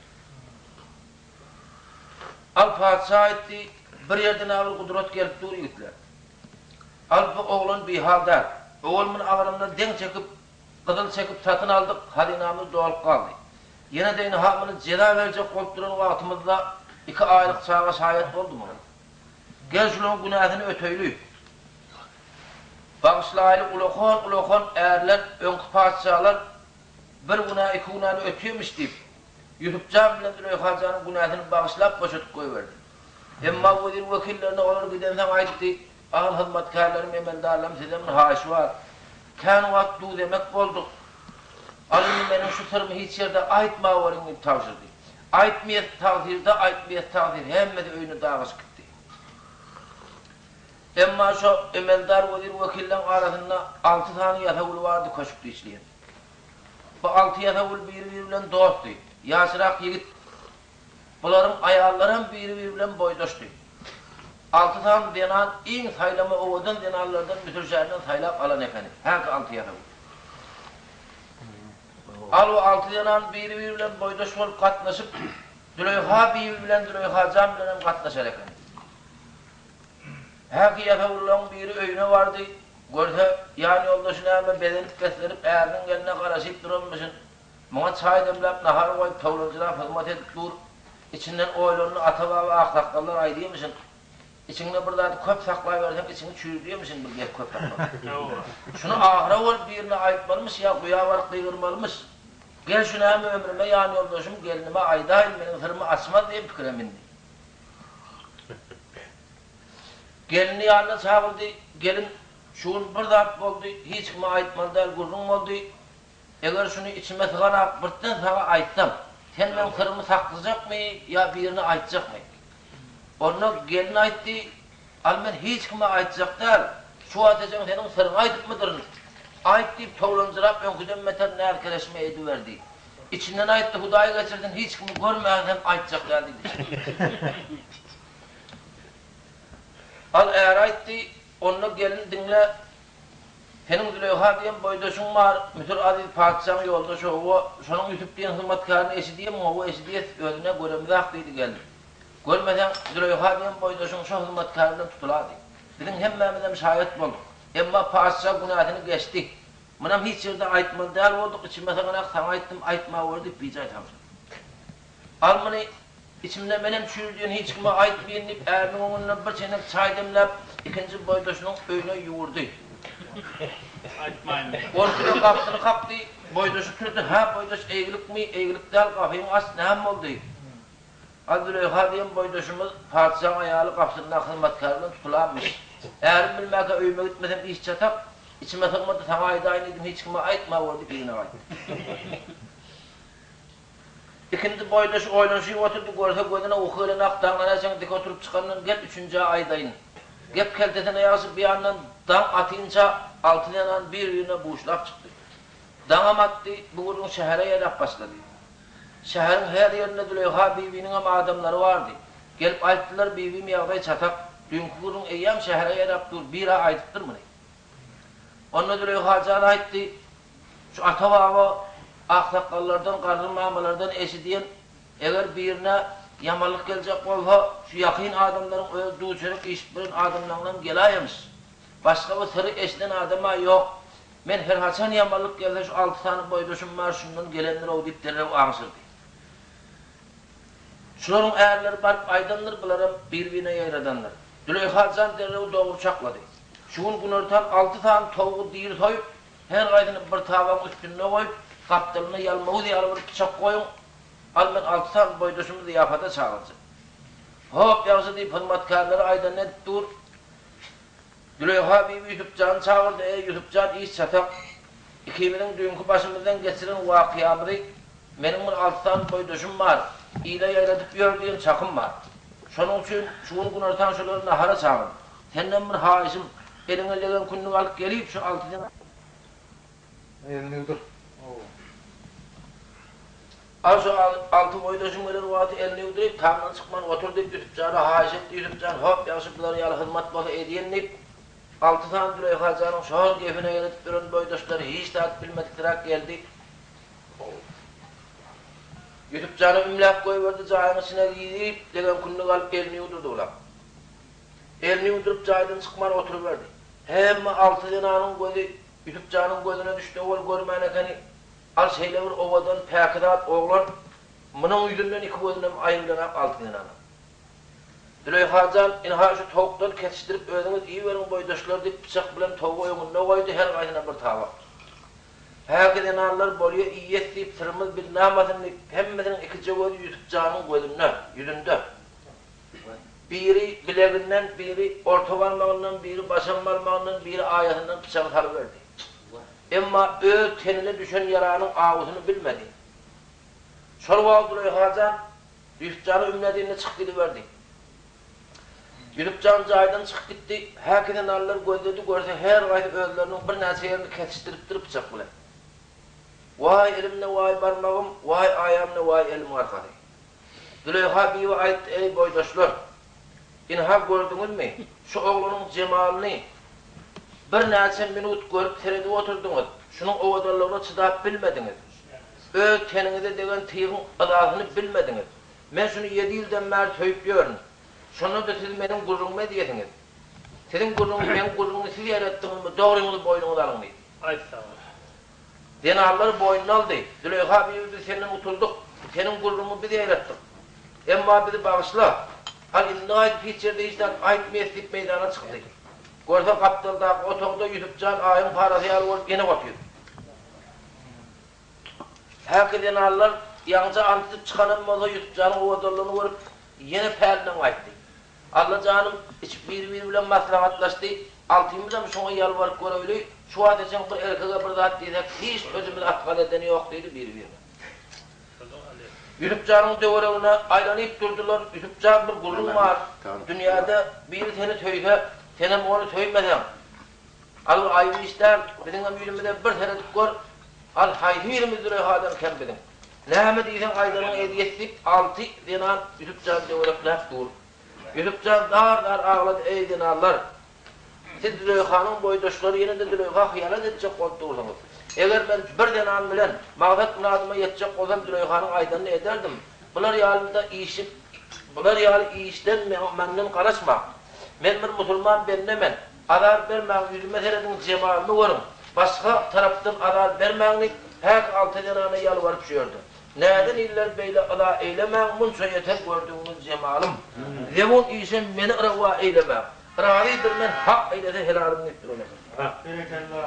Al patyşa aýtdy, Bir ýerden-ä bir gudrat gelip dur, ýigitler. Al bu oglan bihal däl. Owal muny agramdan deň çekip, gyzyl çekip satyn aldyk, hazynamyz dolup galdy. Ýene-de ynha muny jeza berjek bolup duran wagtymyzda iki aýlyk çaga şaýat boldy muňa. Gel şulaň günäsini öteýli. Bagyşlaýly ulakan-ulakan ärler, öňki patyşalar bir günä, iki günäni ötýemiş diýip, Ýusup jan bilen Züleýha janyň günäsini bagyşlap boşadyp goýberdi. Emma wezir-wekillerine olar gidensoň aýtdy, Agyr hyzmatkärlerim, emeldarlarym sizden bir haýyş bar. Kän wagt duz-emek bolduk. Al indi meniň şu syrymy hiç ýerde aýtmaweriň diýip tabşyrdy. Aýtmyýas tagsyr-da, aýtmyýas tagsyr, hemmesi öýüne dagaşyp gitdi. Emma şo emeldar wezir-wekilleň arasynda alty sany ýasawul bardy köşkde işleýän. Bu alty ýasawul biri-biri bilen dostdy. Ýaşrak ýigit. Bularyň aýallaram biri-biri bilen boýdaşdy. Alty sany zenan iň saýlama owadan zenanlardan Müsür şäherinden saýlap alan ekeni. Häki alty ýasawul. Al bu alty zenan biri-biri bilen boýdaş bolup gatnaşyp, Züleýha bibi bilen Züleýha jan bilenem gatnaşar ekeni. Häki ýasawullaryň biri öýüne bardy. Görse, ýanýoldaşy näme bezenip-beslenip äriniň geline garaşyp duranmyşyn. Muňa çaý demläp, nahar goýup, towlanjyrap hyzmat edip dur. Içinden oýlandy, Ata-baba aksakgallar aýdýamyşyn, Içiňde bir zady köp saklaberseň, içiňi çüýrdýärmişin bir gep köp saklasaň. Şuny ahyra bolup birine aýtmalymyş ýa guýa baryp gygyrmalymyş. Gel şu näme ömrüme ýanýoldaşym gelnime aýdaýyn, meniň syrymy açmaz diýen pikire mindi. Gelnini ýanyna çagyrdy, Gelin, şu gün bir zat boldy, hiç kime aýtmaly däl gürrüň boldy. Eger şuny içime syganak birden saňa aýtsam, sen meň syrymy saklajakmy ýa birine aýtjakmy? Onda gelin aýtdy, Al men hiç kime aýtjak däl, şu wagt ejeň seniň syryňy aýdypmydyryn? Aýt diýip towlanjyrap öňküden beter näz-kereşme ediberdi. Içinden aýtdy, Hudaý geçirsin hiç kimi görmänsem aýtjak däl diýdi. Al äri aýtdy, Onda gelin diňle, Seniň Züleýha diýen boýdaşyň bar, Müsür aziz patyşaň ýoldaşy hawa, şonuň Ýusup diýen hyzmatkärini eşidýämiň, hawa, eşidýäs, özüne göremizak diýdi gelin. Görmeseň, Züleýha diýen boýdaşyň şo hyzmatkäri bilen tutulady. Biziň hemmämizem şaýat bolduk. Emma patyşa günäsini geçdi. Munam hiç ýerde aýtmaly däl bolduk, içime syganak saňa aýtdym, aýtmaweri diýip bijaý tabşyrdy. Al muny, içimde menem çüýrüdýän hiç kime aýtmaýyn diýip, äriniň öňünde bir çeýnek çaý demläp, ikinji boýdaşynyň öýüne ýüwürdi. Aýtmaýyn diýip. Ortada gapysyny kakdy, boýdaşy turdy, Hä, boýdaş, eýgilikmi, eýgilik däl, gapyňy aç, näme boldy? Al Züleýha diýen boýdaşymyz patyşaň aýaly gapysyndaky hyzmatkäri bilen tutulanmyş. Ärim bilmäkä öýüme gitmesem iş çatak, içime sygmady, saňa aýdaýyn diýdim, hiç kime aýtmaweri diýip yzyna gaýtdy. Ikindi boýdaşy oýlanyşyp oturdy, görse gözüne uky gelen ak daňdan äçeň dik oturyp çykandan gel üçünjä aýdaýyn. Gep keltesine ýagşy bir ýandan daň atynça alty zenan bir-birine buşlap çykdy. Daňam atdy, bu gürrüň şähere ýaýrap başlady. Şäheriň her ýerinde Züleýha bibiniňem adamlary bardy. Gelip aýtdylar, Bibim ýagdaý çatak, düýnki gürrüň eýýäm şähere ýaýrap dur, bir-ä aýdypdyr muny. Onda Züleýha jan aýtdy, Şu ata-baba aksakgallardan, garry mamalardan eşidýän, eger birine ýamanlyk geljek bolsa, şu ýakyn adamlaryň öz duçerek işip bilen adamlaryňdan geläýemiş. Başga bir syry eşiden adam-a ýok. Men her haçan ýamanlyk gelse şu alty sany boýdaşym bar, şundan gelendir-ow diýip derrew aňşyrdy. Şularyň ärleri baryp aýdandyr, bularam bir-birine ýaýradandyr. Züleýha jan derrew dogry çaklady. Şu gün günortan alty sany towugy diri soýup, her gaýsyny bir tabagyň üstünde goýup, gapdalynda ýalmawuz ýaly bir pyçak goýuň, al men alty sany boýdaşymy zyýapata çagyrjak. Hop, ýagşy diýip, hyzmatkärlere aýdanyny edip dur. Züleýha bibi Ýusup jany çagyrdy, Eý, Ýusup jan, iş çatak. Ikimiziň düýnki başymyzdan geçiren wakyýamyzy meniň bir alty sany boýdaşym bar, ile ýaýradyp ýör diýen çakym bar. Şonuň üçin şu gün günortan şolary nahara çagyr. Senden bir haýyşym, eliňe legen kündük alyp gelip, şu alty Elini ýuwdur. Al şu alty boýdaşym gelen wagty elini ýuwduryp, tamdan çykman otur diýip, Ýusup jana haýyş etdi. Ýusup jan, Hop, ýagşy bular ýaly hyzmat bolsa edýin diýip, alty sany Züleýha janyň şol gepine ýeredip duran boýdaşlary hiç zat bilmediksiräk geldi. Ýusup jana ümläp goýberdi, jaýyň içine girip, legen kündük alyp elini ýuwdurdy bular. Elini ýuwduryp jaýdan çykman oturyberdi. Hemme alty zenanyň gözi Ýusup janyň gözüne düşdi, owal görmän ekeni. Al şeýle bir owadan, päkizat oglan, munuň ýüzünden iki gözünem aýrylanak alty zenana. Züleýha jan, ynha şu towukdan kesişdirip özüňiz iýiberiň boýdaşlar diýip pyçak bilen towugy öňünde goýdy, her gaýsyna bir tabak. Häki zenanlar bolýa iýes diýip syrymyz bilnamasyn diýip hemmesiniň ikije gözi Ýusup janyň gözünde, ýüzünde. Biri bileginden, biri orta barmagyndan, biri başam barmagyndan, biri aýasyndan pyçagy salyberdi. Emma öz tenine düşen ýaranyň awusyny bilmedi. Şol wagt Züleýha jan Ýusup jana ümlediğinde çykyp gidiberdi. Ýusup jan jaýdan çykyp gitdi. Häki zenanlar gözledi, görse her gaýsy özleriniň birnäçe ýerini kesişdiripdir pyçak bilen. Waý elimde waý barmagym, waý aýamda waý elimiň arkasy. Züleýha bibi aýtdy, Eý, boýdaşlar! Ynha, gördüňizmi, şu oglanyň jemalyny birnäçe minut görüp seredip oturdyňyz, şunuň owadanlygyna çydap bilmediňiz. Öz teniňize degen tygyň yzasyny bilmediňiz. Men şuny ýedi ýyldan bäri söýüp ýörün. Şonda-da siz meniň gürrüňimi edýesiňiz. Siziň gürrüňi, meň gürrüňimi siz ýaratdyňyzmy, dogryňyzy boýnuňyza alyň diýdi. Aýtsaňyz. Zenanlar boýnuna aldy. Züleýha bibi biz senden utuldyk. Seniň gürrüňiňi biz ýaýratdyk. Emma bizi bagyşla. Hal indi gaýdyp hiç ýerde hiç zat aýtmaýas diýip meýdana çykdy. Görse gapdaldaky otagda Ýusup jan aýyň parasy ýaly bolup ýene otyr. Häki zenanlar ýaňyja ant içip çykanam bolsa Ýusup janyň owadanlygyny görüp ýene pälinden gaýtdy. Alla janym içip biri-biri bilen maslahatlaşdy, Altymyzam şoňa ýalbaryp göreýli, şu wagta çen bir erkege bir zat diýsek hiç sözümizi atgal edeni ýok diýdi biri-birine. Ýusup janyň töweregine aýlanyp durdular, Ýusup jan bir gürrüň bar, dünýäde biri seni söýse, senem ony söýmeseň, al bir aýyp iş däl, biziňem ýüzümize bir seredip gör, al haýsy birimiz Züleýhadan kem biziň? Näme diýseň aýdanyňy edýäs diýip, alty zenan Ýusup jany döwerekläp dur. Ýusup jan zar-zar aglady, Eý, zenanlar! Siz Züleýhanyň boýdaşlary ýene-de Züleýha hyýanat etjek bolup dursuňyz. Eger men bir zenan bilen maksat-myradyma ýetjek bolsam Züleýhanyň aýdanyny ederdim. Bular ýalyda işi bular ýaly işden menden garaşmaň. Men bir musulman bende men. Azar bermäň, ýüzüme serediň, jemalymy görüň. Başga tarapdan azar bermäň diýip, häki alty zenana ýalbaryp şu ýerde. Näden iller beýle yza eýlemäň, munça ýeter gördügiňiz jemalym. Zebun işe meni yrawa eýlemäň. Razydyr men hak eýlese helalym diýip duran eken. Berekella.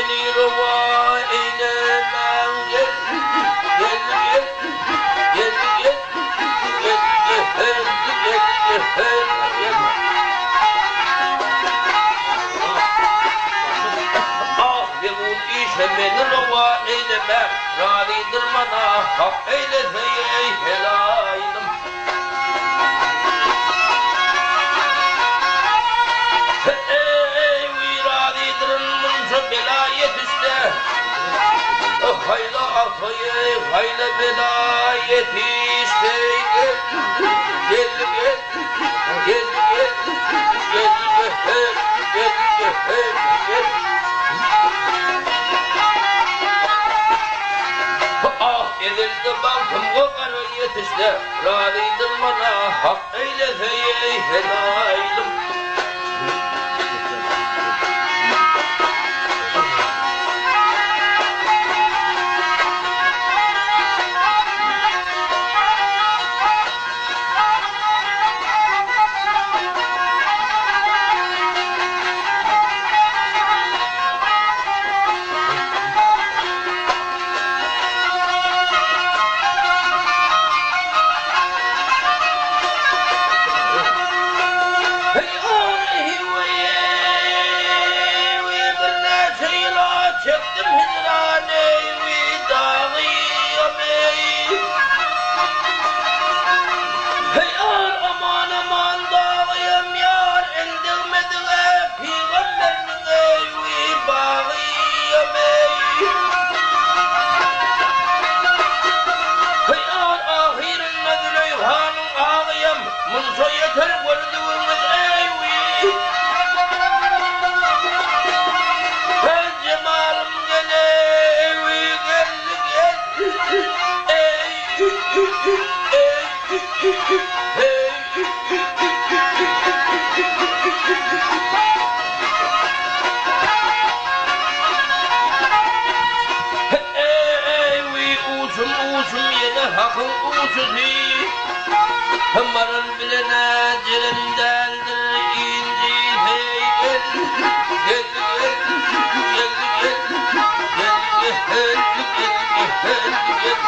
meni rowa eýlemäň gel, gel, gel, gel, gel, gel, gel, gel, gel, gel. Ah, melun işe meni rowa eýlemäň, Razydyr mana Hak eýlese eý helaýlym. Eý, razydyryn munça bela ýetişse, Haýla agtaý, haýla bela ýetişse, Gel, gel, gel, gel, gel, gel, gel, gel, gel, gel. Ah, ezelde bagtymga gara ýetişse, Razydyr mana Hak eýlese eý helaýlym. Heý, ol-hi-wi, birnäçe ýyl-a çekdim hijran-eý-wi, dagy-ýam-eý. Heý, ol aman-aman dagy-ýam ýar, el degmedige pygamberniň-eý-wi, bagy-ýam-eý. Heý, ol ahyrynda Züleýhanyň agyýam, Munça ýeter gördügiňiz, eý-wiý! Heý, jemalym gel, eý-wiý, geldi, gel, eý, eý, eý. Eý-wiý, uçum, uçum, ýene Hakyň uçusy. Maral bilen-ä jeren däldir injisi. Gel, gel, gel, gel, gel, gel, gel, gel, gel, gel.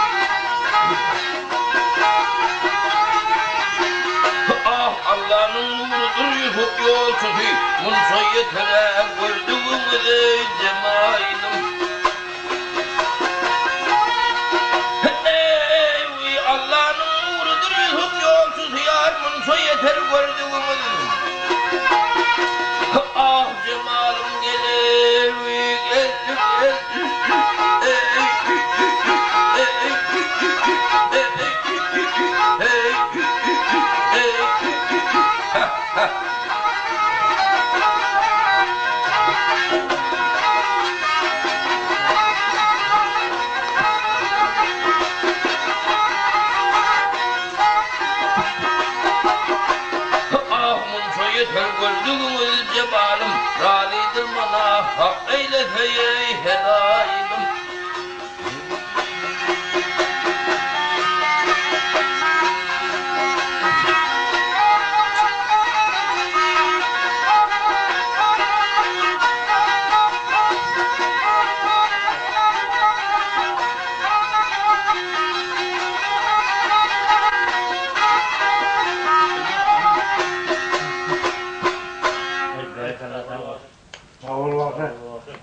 Ah, Allanyň nurudyr Ýusup ýolçusy, Munça ýeter-ä gördügiňiz, eý, jemaýynym. Eý, Allanyň nurudyr Ýusup ýolçusy, Ýar, munça ýeter gördügiňiz. Ah, jemalym gel, eý, gel, gel, eý, eý, eý, eý, eý, ha, ha. Ah, munça ýeter gördügiňiz jemalym, Razydyr mana Hak eýlese eý helaýlym. Sag bol bagşy.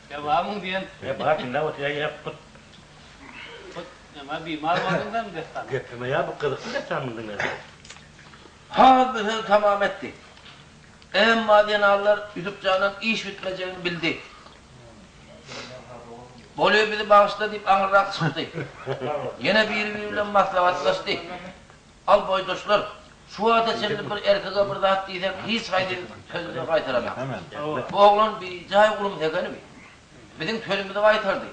Dewamyň diýen. E bar diňläp otyr ýa put. Put näme bimar bolduň sen dessana. Gepleme ýa bu gyzykly dessan muny diňlese. Has bir sözi tamam etdi. Emma zenanlar Ýusup jandan iş bitmejegini bildi. Bolýa bizi bagyşla diýip aňyrrak çykdy. Ýene biri-biri bilen maslahatlaşdy. Al boýdaşlar, şu wagta çenli bir erkege bir zat diýsek hiç haýsy sözümizi gaýtaranak. Bu oglan bijaý ulumsy ekenimi? Biziň sözümizi gaýtardy.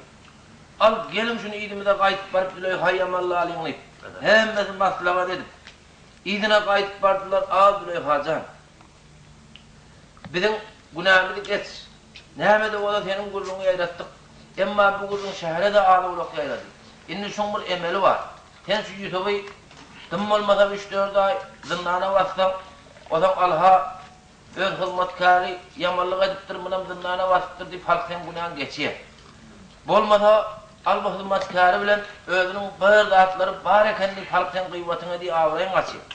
Al, geliň şuny yzymyza gaýdyp baryp Züleýha ýamanlalyň diýip, hemmesi maslahat edip, yzyna gaýdyp bardylar, Al, Züleýha jan, biziň günämizi geç. Näme-de bolsa seniň gürrüňiňi ýaýratdyk. Emma bu gürrüň şähere-de az-owlak ýaýrady. Indi şuň bir emeli bar. Sen şu Ýusuby. Dym bolmasa üç-dört aý zyndana bassaň, ozaň alha öz hyzmatkäri ýamanlyk edipdir, munam zyndana basypdyr diýip halk seň günäňi geçýär. Bolmasa al bu hyzmatkäri bilen özüniň bir zatlary bar eken diýip halk seň gyýbatyňy edýär, abraýyň gaçýar.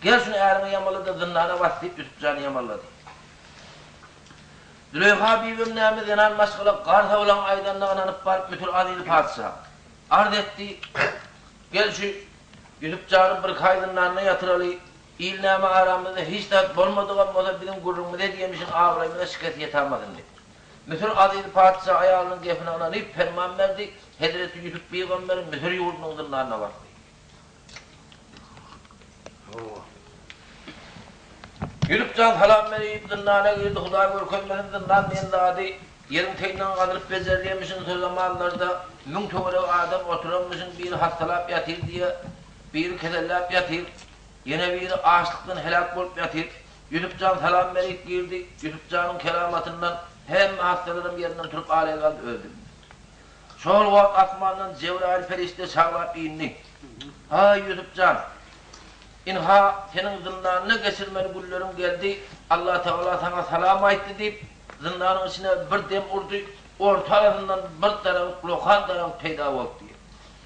Gel şuny äriňe ýamala-da zyndana bas diýip Ýusupjany ýamallady. Züleýha bibem näme zenan maşgala garsawlaň aýdanyna ynanyp baryp Müsür azizi patyşa arz etdi, Gel şu Ýusup jany birki aý zyndanda ýatyraly, il näme aramyzda hiç zat bolmadygam bolsa biziň gürrüňimize diýemişin abraýymyza şikes ýetämasyn diýip. Müsür azizi patyşa aýalynyň gepine ynanyp perman berdi, Hezreti Ýusup pygamberi Müsür ýurdunyň zyndanyna basdy. Ýusup jan salam berip zyndana girdi, Hudaý görkezmesin zyndan diýen zady Ýeriň teýinden gazylyp bejerilýärmişin şo zamanlarda müň töweregi adam oturanmyşyn biri hassalap ýatyr diýýä, biri keselläp ýatyr, ýene biri açlykdan heläk bolup ýatyr. Ýusup jan salam berip girdi, Ýusup janyň keramatyndan hemme hassalaram ýerinden turup aleý galdy öldi. Şol wagt asmandan Jebraýyl perişde şaglap indi. Haý Ýusup jan! Ynha, seniň zyndanda geçirmeli günleriň geldi, Allatagala saňa salam aýtdy diýip, zyndanyň içine bir dem urdy, orta arasyndan bir daragt, lokan daragt peýda boldy.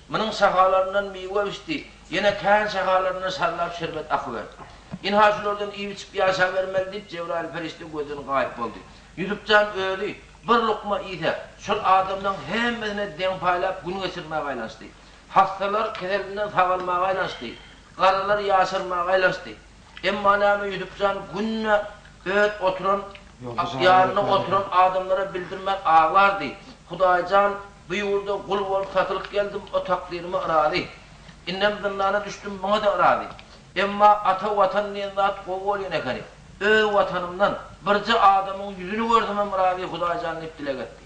Munuň şahalaryndan miwe bişdi, ýene kän şahalaryndan şarlap şerbet akyberdi. Ynha, şulardan iýip-içip ýaşabermeli diýip, Jebraýyl perişde gözden gaýyp boldy. Ýusup jan özi bir lukma iýse, şol adamlaň hemmesine deň paýlap gün geçirmäge aýlanyşdy. Hassalar keselinden sagalmaga aýlanyşdy. Garrylar ýaşarmaga aýlanyşdy. Emma näme Ýusup jan günde öz oturan ýanynda oturan adamlara bildirmän aglardy. Hudaý jan, bu ýurda gul bolup satylyp geldim, o takdyryma yrazy. Indem zyndana düşdüm, muňa-da yrazy. Emma ata Watan diýen zat gowy bolýan ekeni. Öz Watanymdan birje adamyň ýüzüni görsemem yrazy Hudaý jan diýip dileg etdi.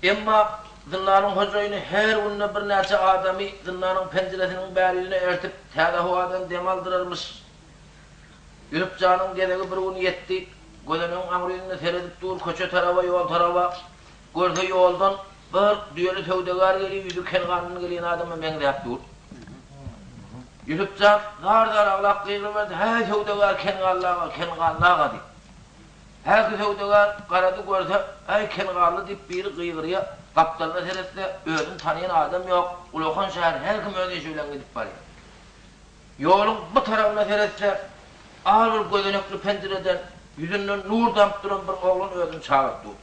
Emma zyndanyň hojaýyny her günde birnäçe adamy zyndanyň penjiresiniň bäri ýüzüne ertip, täze howadan dem aldyrarmyş. Ýusup janyň gezegi bir gün ýetdi. Gözenegiň aňry ýüzünde seredip dur, köçe taraba, ýol taraba. Görse ýoldan bir düýeli söwdagär gelýär, ýüzi Kengandan gelýän adama meňzäp dur. Ýusup jan zar-zar aglap gygyryberdi, Häý, söwdagär Kenganly aga, Kenganly aga diýip. Häki söwdagär garady görse, Äý, Kenganly diýip biri gygyrýar, gapdalyna seretse, özüni tanaýan adam ýok, ulakan şäher her kim öz işi bilen gidip barýar. Ýoluň bu tarabyna seretse, al bir gözenekli penjireden ýüzünden nur damyp duran bir oglan özüni çagyryp dur.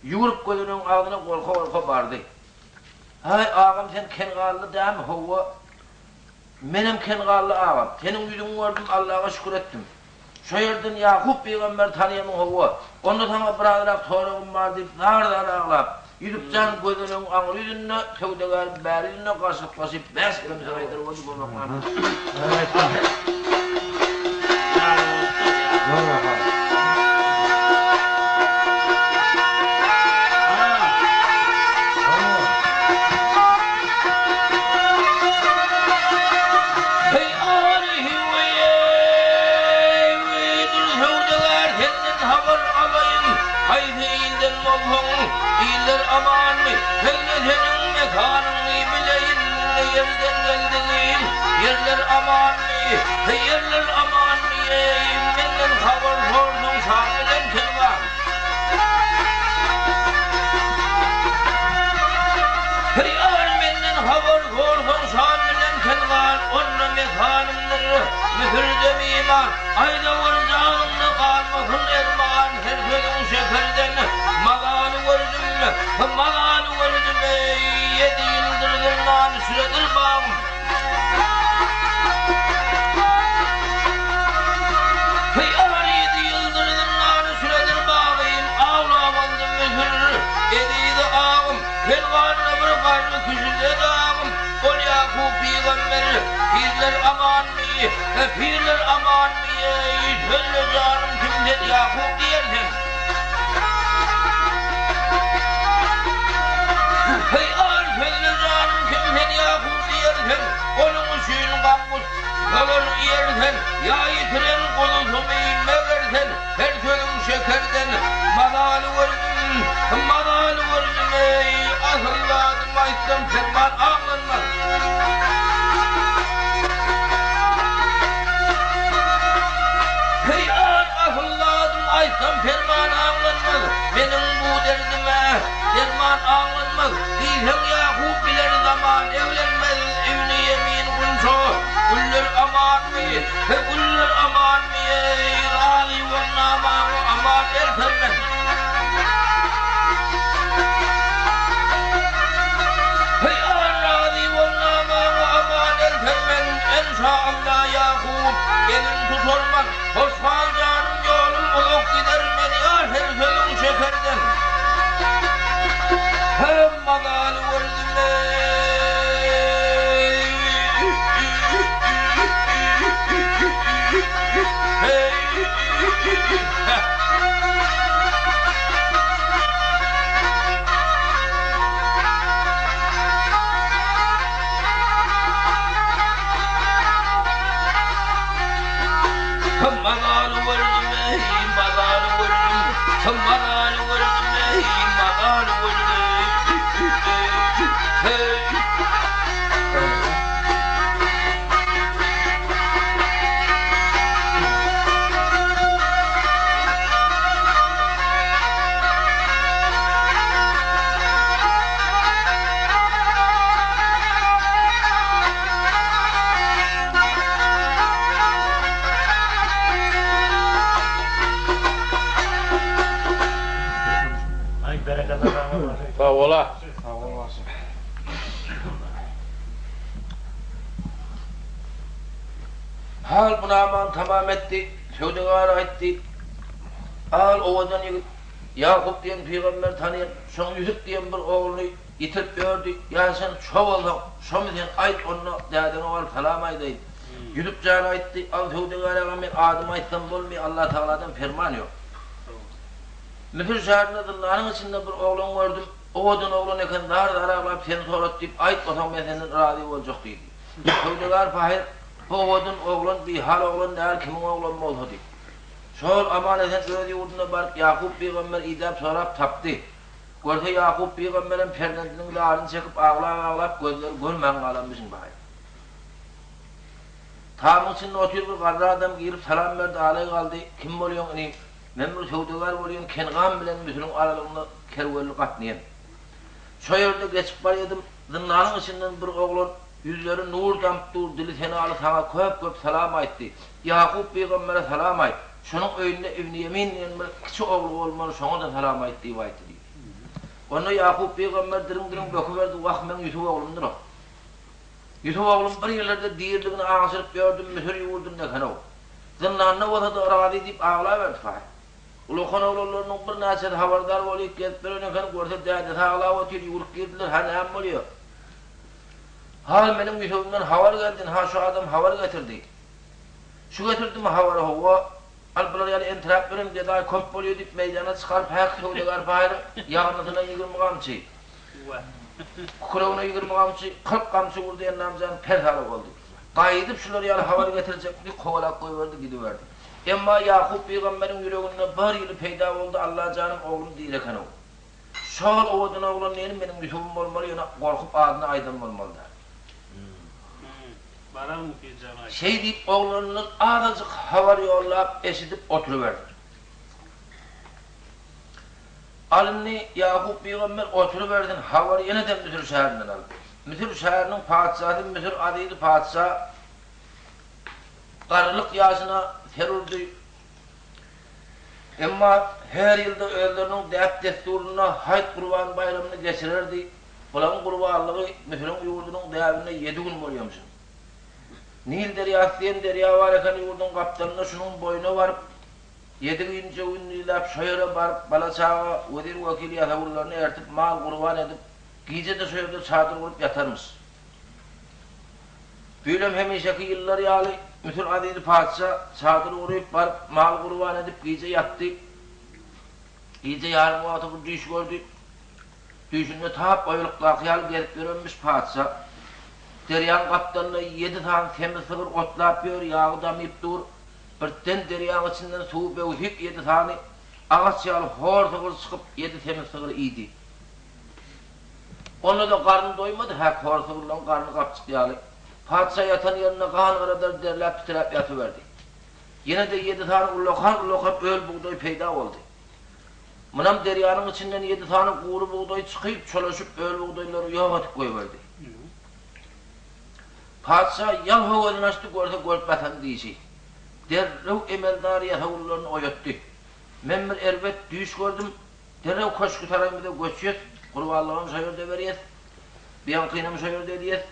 Ýüwrüp gözenegiň agzyna gorka-gorka bardy. Häý, agam sen Kenganly dämi, howwa. Menem Kenganly agam. Seniň ýüzüňi gördüm, Allaga şükür etdim. Şo ýerden Ýakup pygamberi tanaýamyň howwa, onda saňa birazrak soragym bar diýip zar-zar aglap, Ýusup jan gözenegiň aňry ýüzünde, söwdagäriň bäri ýüzünde garşylyklaşyp bäş gelem söz aýdyryp boldy gomaklarynda. Söwdagär senden habar alaýyn, Haýsy ilden bolsaň, iller amanmy? Sözle seniň mekanyňy bileýin, Ne ýerden geldigiň, ýerler amanmy? Ýerler amanmy, eý, menden habar sorsaň, Şam bilen Kengan. Ýar menden habar sorsaň, Şam bilen Kengan, Onda mekanymdyr Müsürde mimar. Aýdawur janyňda galmasyn erman, Her sözüň şekerden mazaly gördüm, Mazaly gördüm, eý, ýedi ýyldyr zyndan şüredir bagym. Ýar ýedi ýyldyr zyndan şüredir bagym, Awlap aldy Müsür ezizi agym, Kenganna bir garry kişide dagym, Ol Ýakup pygamber, pirler amanmy, Pirler amanmy, eý, sözle janym kim sen Ýakup diýer sen. Heý, al sözle janym kim sen Ýakup diýer sen, Onuň üçin gam-gut salan iýer sen, Ýa ýitiren guzusymy meger sen, Her sözüň şekerden mazaly gördüm, Mazaly gördüm, eý, asyl zadymy aýtsam perman aglanmaz. derdime derman aňlanmaz, Diýseň Ýakup biler zaman eglenmez, Ibni Ýemin gunça, güller amanmy, he güller amanmy, eý, Razy bol namaňa aman ertermen. Heý, razy bol namaňa aman ertermen, Enşa Allah Ýakup elin tutarman. Hoş gal janym ýolum uzak gider men ýar her sözüň şekerden Hem mazaly gördüm eý. Mazaly gördüm eý, mazaly gördüm, Mazaly gördüm eý, mazaly gördüm, Heý. Aý berekella sag bol bagşy. Sag bola. Sag bol bagşy. Hal bu namany tamam etdi, söwdagär aýtdy, Al owadan ýigit, Ýakup diýen pygamber tanyýan, şoň Ýusup diýen bir ogluny ýitirip ýördi, ýa sen şo bolsaň, şomy sen aýt onda dädeňe baryp salam aýdaýyn. Ýusup jan aýtdy, Al söwdagär aga men adymy aýtsam bolmaýar, Allatagaladan perman ýok. Müsür şäherinde zyndanyň içinde bir oglan gördüm, owadan oglan eken zar-zar aglap seni sorat diýip aýtmasaň men senden razy boljak diýdi. Söwdagär pahyr, Bu owadan oglan bihal oglan däl, kimiň oglany bolsa diýip. Şol aman-esen öz ýurduna baryp Ýakup pygamber idäp sorap tapdy. Görse Ýakup pygamberem perzendiniň zaryny çekip aglap-aglap gözleri görmän galanmyşyn baý. Tamyň içinde otyr bir garry adam girip salam berdi alaý galdy, Kim bolýaň inim? Men bir söwdagär bolýan Kengan bilen Müsüriň aralygynda kerwenli gatnaýan. Şo ýerde geçip barýadym, zyndanyň içinden bir oglan ýüzleri nur damyp dur, dili senaly saňa köp-köp salam aýtdy. Ýakup pygambere salam aýt. Şonuň öýünde Ibni Ýemin diýen bir kiçi ogly bolmaly, şoňa-da salam aýt diýip aýtdy diýdi. Onda Ýakup pygamber diriň-diriň böküberdi, Wah, meň Ýusup oglumdyr-a. Ýusup oglum bir ýerlerde diriligini aňşyryp ýördüm, Müsür ýurdunda eken-ow. Zyndanda bolsa-da razy diýip aglaberdi pahyr. Ulakan oglanlarynyň birnäçesi habardar bolyp gezip ýören eken, görse dädesi aglap otyr, ýüwrüp girdiler, Hä, näme bolýa? Hal meniň Ýusubymdan habar geldi, ynha şu adam habar getirdi. Şu getirdimi habary, hawa, al bular ýaly entiräp ýören gedaý köp bolýa diýip meýdana çykaryp häki söwdagär pahyryň ýagyrnysyna 20 gamçy, kükregine 20 gamçy, 40 gamçy urdy Ennamjan persala boldy. Gaýdyp şular ýaly habar getirjek diýip kowalap goýberdi gidiberdi. Emma Ýakup pygamberiň ýüreginde bir ýyly peýda boldy, Allajanym oglum diri eken-ow. Şol owadan oglan diýeni meniň Ýusubym bolmaly, ýöne gorkup adyny aýdan bolmaly däl. Şeý diýip oglanyndan azajyk habar ýollap eşidip oturyberdi. Al indi Ýakup pygamber oturybersin, habary ýene-de Müsür şäherinden al. Müsür şäheriniň patyşasy Müsür Azizi patyşa garrylyk ýaşyna ser urdy. Emma her ýylda özleriniň däp-dessurynda Haýt gurban baýramyny geçirerdi. Bularyň gurbanlygy Müsüriň ýurdunyň däbinde ýedi gün bolýamyşyn. Nil derýasy diýen derýa bar eken ýurduň gapdalynda şunuň boýuna baryp, ýedi ginje-gündizläp şo ýere baryp, bala-çaga, wezir-wekil ýasawullaryny ertip, mal gurban edip, gije-de şo ýerde çadyr gurup ýatarmyş. Bu ýylam hemişeki ýyllar ýaly Müsür azizi patyşa çadyr gurup baryp, mal gurban edip, gije ýatdy. Gije ýarym wagty bir düýş gördi. Düýşünde tap oýalykdaky ýaly gezip ýörenmiş patyşa. Derýaň gapdalynda ýedi sany semiz sygyr otlap ýör, ýagy damyp dur. Birden derýaň içinden suwy böwsüp ýedi sany agaç ýaly hor sygyr çykyp, ýedi semiz sygry iýdi. Onda-da garny doýmady, häk hor sygyrlaň garny gapjyk ýaly. Patyşa ýatan ýerinde gan garadar derläp titräp ýatyberdi. Ýene-de ýedi sany ullakan-ullakan öl bugdaý peýda boldy. Munam derýanyň içinden ýedi sany gury bugdaý çykyp, çolaşyp öl bugdaýlary ýok edip goýberdi. Patyşa ýalpa gözüni açdy, görse görüp batan dişi. Derrew emeldar ýasawullaryny oýatdy. Men bir erbet düýş gördüm, derrew köşgi-saraýymyza göçýäs, gurbanlygam şo ýerde berýäs, biýaňkynam şo ýerde edýäs.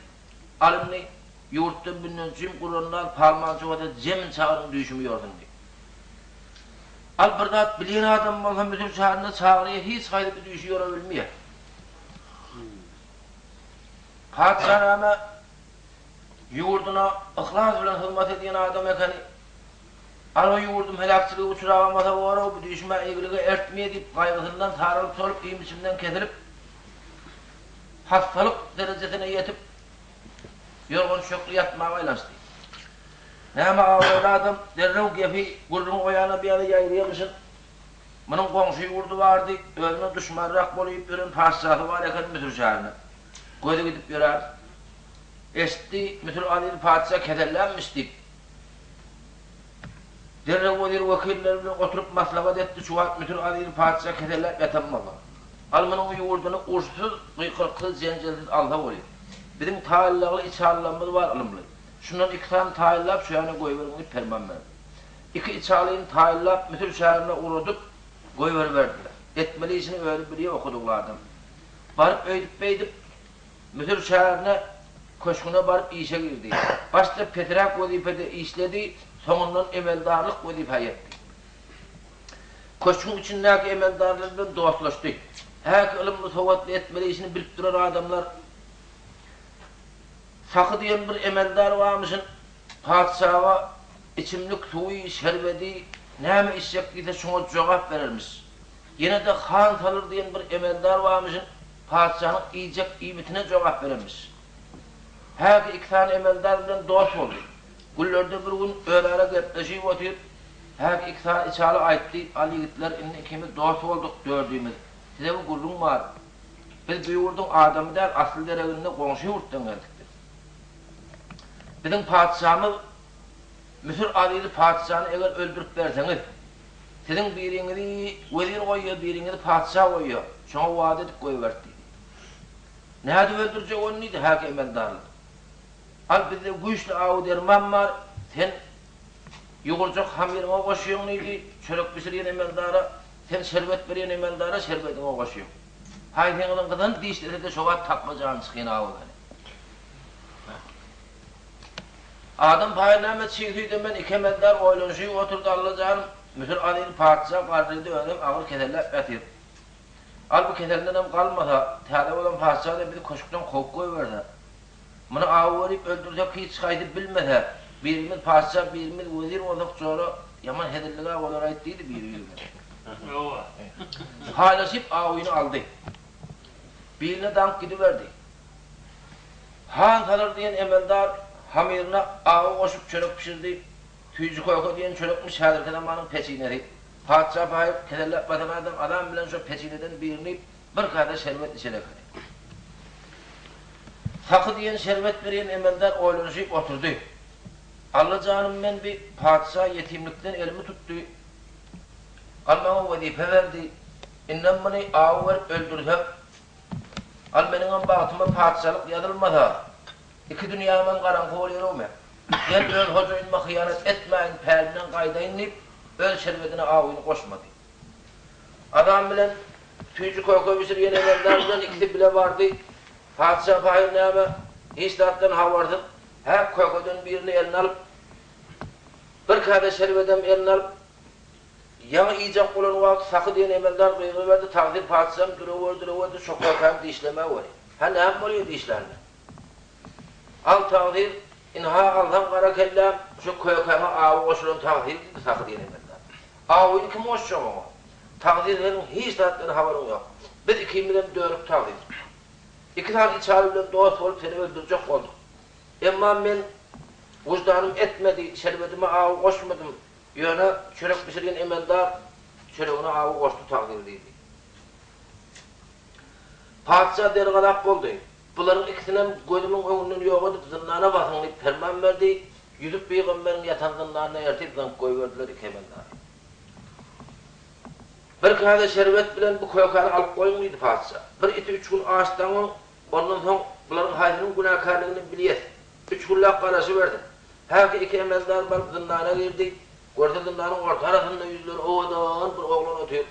Al indi, ýurtda münenjim gurandaz palmançy bolsa zemin çagyryň düýşümi ýorsun diýip. Al bir zat bilýän adam bolsa müsür şäherinde çagyrýa hiç haýsy bir düýşi ýora bilmeýär. Patyşa näme ýurduna yhlas bilen hyzmat edýän adam ekeni. Al o ýurdum heläkçilige uçragamasa bor-ow, bu düýşüm-ä eýgilige ertmeýär diýip gaýgysyndan saralyp-solup iým-içimden kesilip, hassalyk derejesine ýetip, ýorgan-düşekli ýatmaga aýlanşdy. Näme abraýly adam derrew gepi, gürrüňi o ýana bu ýana ýaýraýamyşyn. Munuň goňşy ýurdy bardy, özüne duşmanrak bolýup ýören patyşasy bar eken Müsür şäherinde. Gözi gidip ýörär. Eşitdi, Müsür aziz patyşa kesellänmiş diýip. Derrew wezir wekilleri bilen oturyp maslahat etdi, şu wagt Müsür aziz patyşa keselläp ýatan bolsa, al munuň ýurduny urşsuz, gykylyksyz, jenjelsiz alsa bolýar. Biziň taýynlagly içalylarymyz bar ylymly. Şundan iki sany taýynlap şu ýana goýberiň diýip perman berdi. Iki içalyny taýynlap Müsür şäherine ugradyp goýberiberdiler. Etmeli işini özi bilýär okudygly adam. Baryp öýdüp-beýdip Müsür şäherine köşgüne baryp işe girdi. Başda pesräk wezipede işledi, soňundan emeldarlyk wezipä ýetdi. Köşgüň içindäki emeldarlar bilen dostlaşdy. Häki ylymly-sowatly etmeli işini bilip duran adamlar Sahy diýen bir emeldar barmyşyn, patyşaga içimlik suwy, şerbedi, näme içjek diýse şoňa jogap berermiş. Ýene-de Han Salyr diýen bir emeldar barmyşyn, patyşanyň iýjek iýmitine jogap berenmiş. Häki iki sany emeldar bilen dost boldy. Günlerde bir gün özara gepleşip otyr, häki iki sany içaly aýtdy, Al ýigitler, indi ikimiz dost bolduk, dördümiz. Size bir gürrüň bar. Biz bu ýurduň adamy däl, asly dereginde goňşy ýurtdan geldik biz. Biziň patyşamyz Müsür azizi patyşany eger öldürip berseňiz, siziň biriňizi wezir goýýar, biriňizi patyşa goýýar. Şoňa wada edip goýberdi diýdi. Nädip öldürjek ony diýdi häki emeldarlar. Al bizde güýçli awy-derman bar, sen ýugurjak hamyryňa goşýaň diýdi, çörek bişirýän emeldara, sen şerbet berýän emeldara şerbediňe goşýaň. Haýsyňyzyň gyzany dişlese-de şo wagt tapma jany çykýan awy ekeni. Adam paýy näme çig süýdem men iki emeldar oýlanyşyp oturdy Alla janym, Müsür aziz patyşa garrydy özem agyr keselläp ýatyr. Al bu keselindenem galmasa, täze bolan patyşa-da bizi köşkden kowup goýberse. Muny awy berip öldürsek hiç haýsy bilmese, birimiz patyşa, birimiz wezir bolsak jora ýaman hezillig-ä bolar-aýt diýdi biri-birine. Paýlaşyp awyny aldy. Birine daňyp gidiberdi. Han Salyr diýen emeldar hamyryna awy goşup çörek bişirdi. Süýji-köke diýen çörekmiş häzirki zamanyň peçinesi. Patyşa paýyp, keselläp basan adam azan bilen şo peçineden birini bir kase şerbet içer ekeni. Saky diýen şerbet berýän emeldar oýlanyşyp oturdy. Alla janym men bi patyşa ýetimlikden elimi tutdy. Al maňa wezipe berdi. Indem muny awy berip öldürsem, al meniňem bagtyma patyşalyk ýazylmasa, iki dünýämem garaňky bolýar-ow men. Men öz hojaýynyma hyýanat etmäýin, pälimden gaýdaýyn diýip, öz şerbedine awyny goşmady. Azan bilen süýji-köke bişirýän emeldar bilen ikisi bile bardy. Patyşa pahyr näme, hiç zatdan habarsyz, häk kökeden birini eline alyp, bir käse şerbedem eline alyp, ýaňy iýjek bolan wagty Sahy diýen emeldar gygyryberdi, Tagsyr patyşam, duraweri, duraweri, şo kökäni dişlemäweri. Hä, näme bolýar dişlände? Al tagsyr, ynha alsaň gara kelläm, şo kökäňe awy goşulan tagsyr diýdi Sahy diýen emeldar. Awyny kim goşjak oňa? Tagsyr seniň hiç zatdan habaryň ýok. Biz ikimizem dönük tagsyr. Iki sany içaly bilen dost bolup seni öldürjek bolduk. Emma men wyždanym etmedi, şerbedime awy goşmadym. Ýöne çörek bişirýän emeldar çöregine awy goşdy tagsyr diýdi. Patyşa dergazap boldy. Bularyň ikisinem gözümiň öňünden ýok edip zyndana basyň diýip perman berdi. Ýusup pygamberiň ýatan zyndanyna ertip zyňyp goýberdiler iki emeldary. Bir käse şerbet bilen bu kökäni alyp goýuň diýdi patyşa. Bir iti üç gün aç daňyň, ondan soň bularyň haýsynyň günäkärligini bilýäs. Üç günläp garaşybersin. Häki iki emeldar baryp zyndana girdi. Görse zyndanyň orta arasynda ýüzleri owadan bir oglan otyr.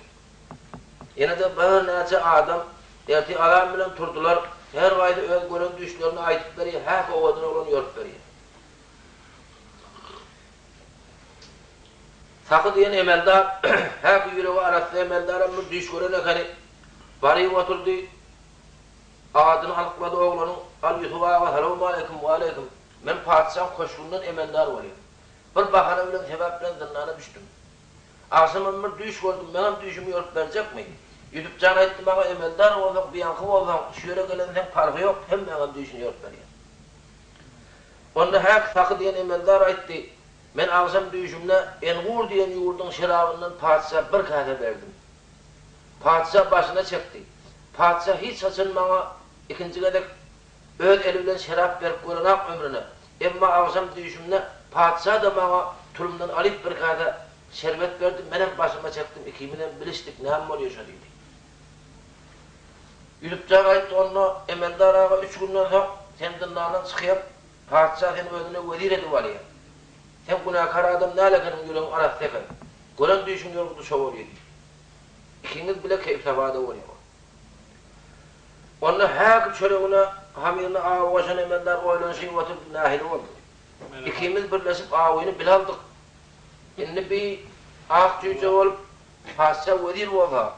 Ýene-de birnäçe adam ertir azan bilen turdular. Her haýsy öz gören düýşlerini aýdyp berýär, häki owadan oglan ýorup berýär. Sahy diýen emeldar, häki ýüregi arassa emeldaram bir düýş gören ekeni. Baryp oturdy. Adyny anyklady oglanyň, Al Ýusup aga, salowmaleýkim, waleýkim. Men patyşaň köşgünden emeldar bolýan. Bir bahana bilen, sebäp bilen zyndana düşdüm. Agşamam bir düýş gördüm, meňem düýşümi ýorup berjekmi? Ýusup jan aýtdy maňa, emeldar bolsaň, biýaňky bolsaň, şu ýere gelenseň parhy ýok, hemmäňem düýşüni ýorup berýän. Onda häk Sahy diýen emeldar aýtdy, Men agşam düýşümde Engur diýen ýurduň şerabyndan patyşa bir käse berdim. Patyşa başyna çekdi. Patyşa hiç haçan maňa ikinji gezek öz eli bilen şerap berip görenak ömrüne. Emma agşam düýşümde patyşa-da maňa tulumdan alyp bir käse şerbet berdi, menem başyma çekdim, ikimizem bilişdik, näme bolýa şo diýdi. Ýusupjan aýtdy, Onda, emeldar aga, üç günden soň sen zyndandan çykýaň, patyşa seni özüne wezir edip alýar. Sen günäkär adam däl ekeniň, ýüregiň arassa eken. Gören düýşüň ýorgudy şo bolýa diýdi. Ikiňiz bile keýp-sapa-da bolýaňyz. Onda häki çöregine hamyryna awy goşan emeldar oýlanyşyp oturdy, nähili boldy? Ikimiz birleşip awyny bile aldyk. Indi bi ak jüýje bolup, patyşa wezir bolsa,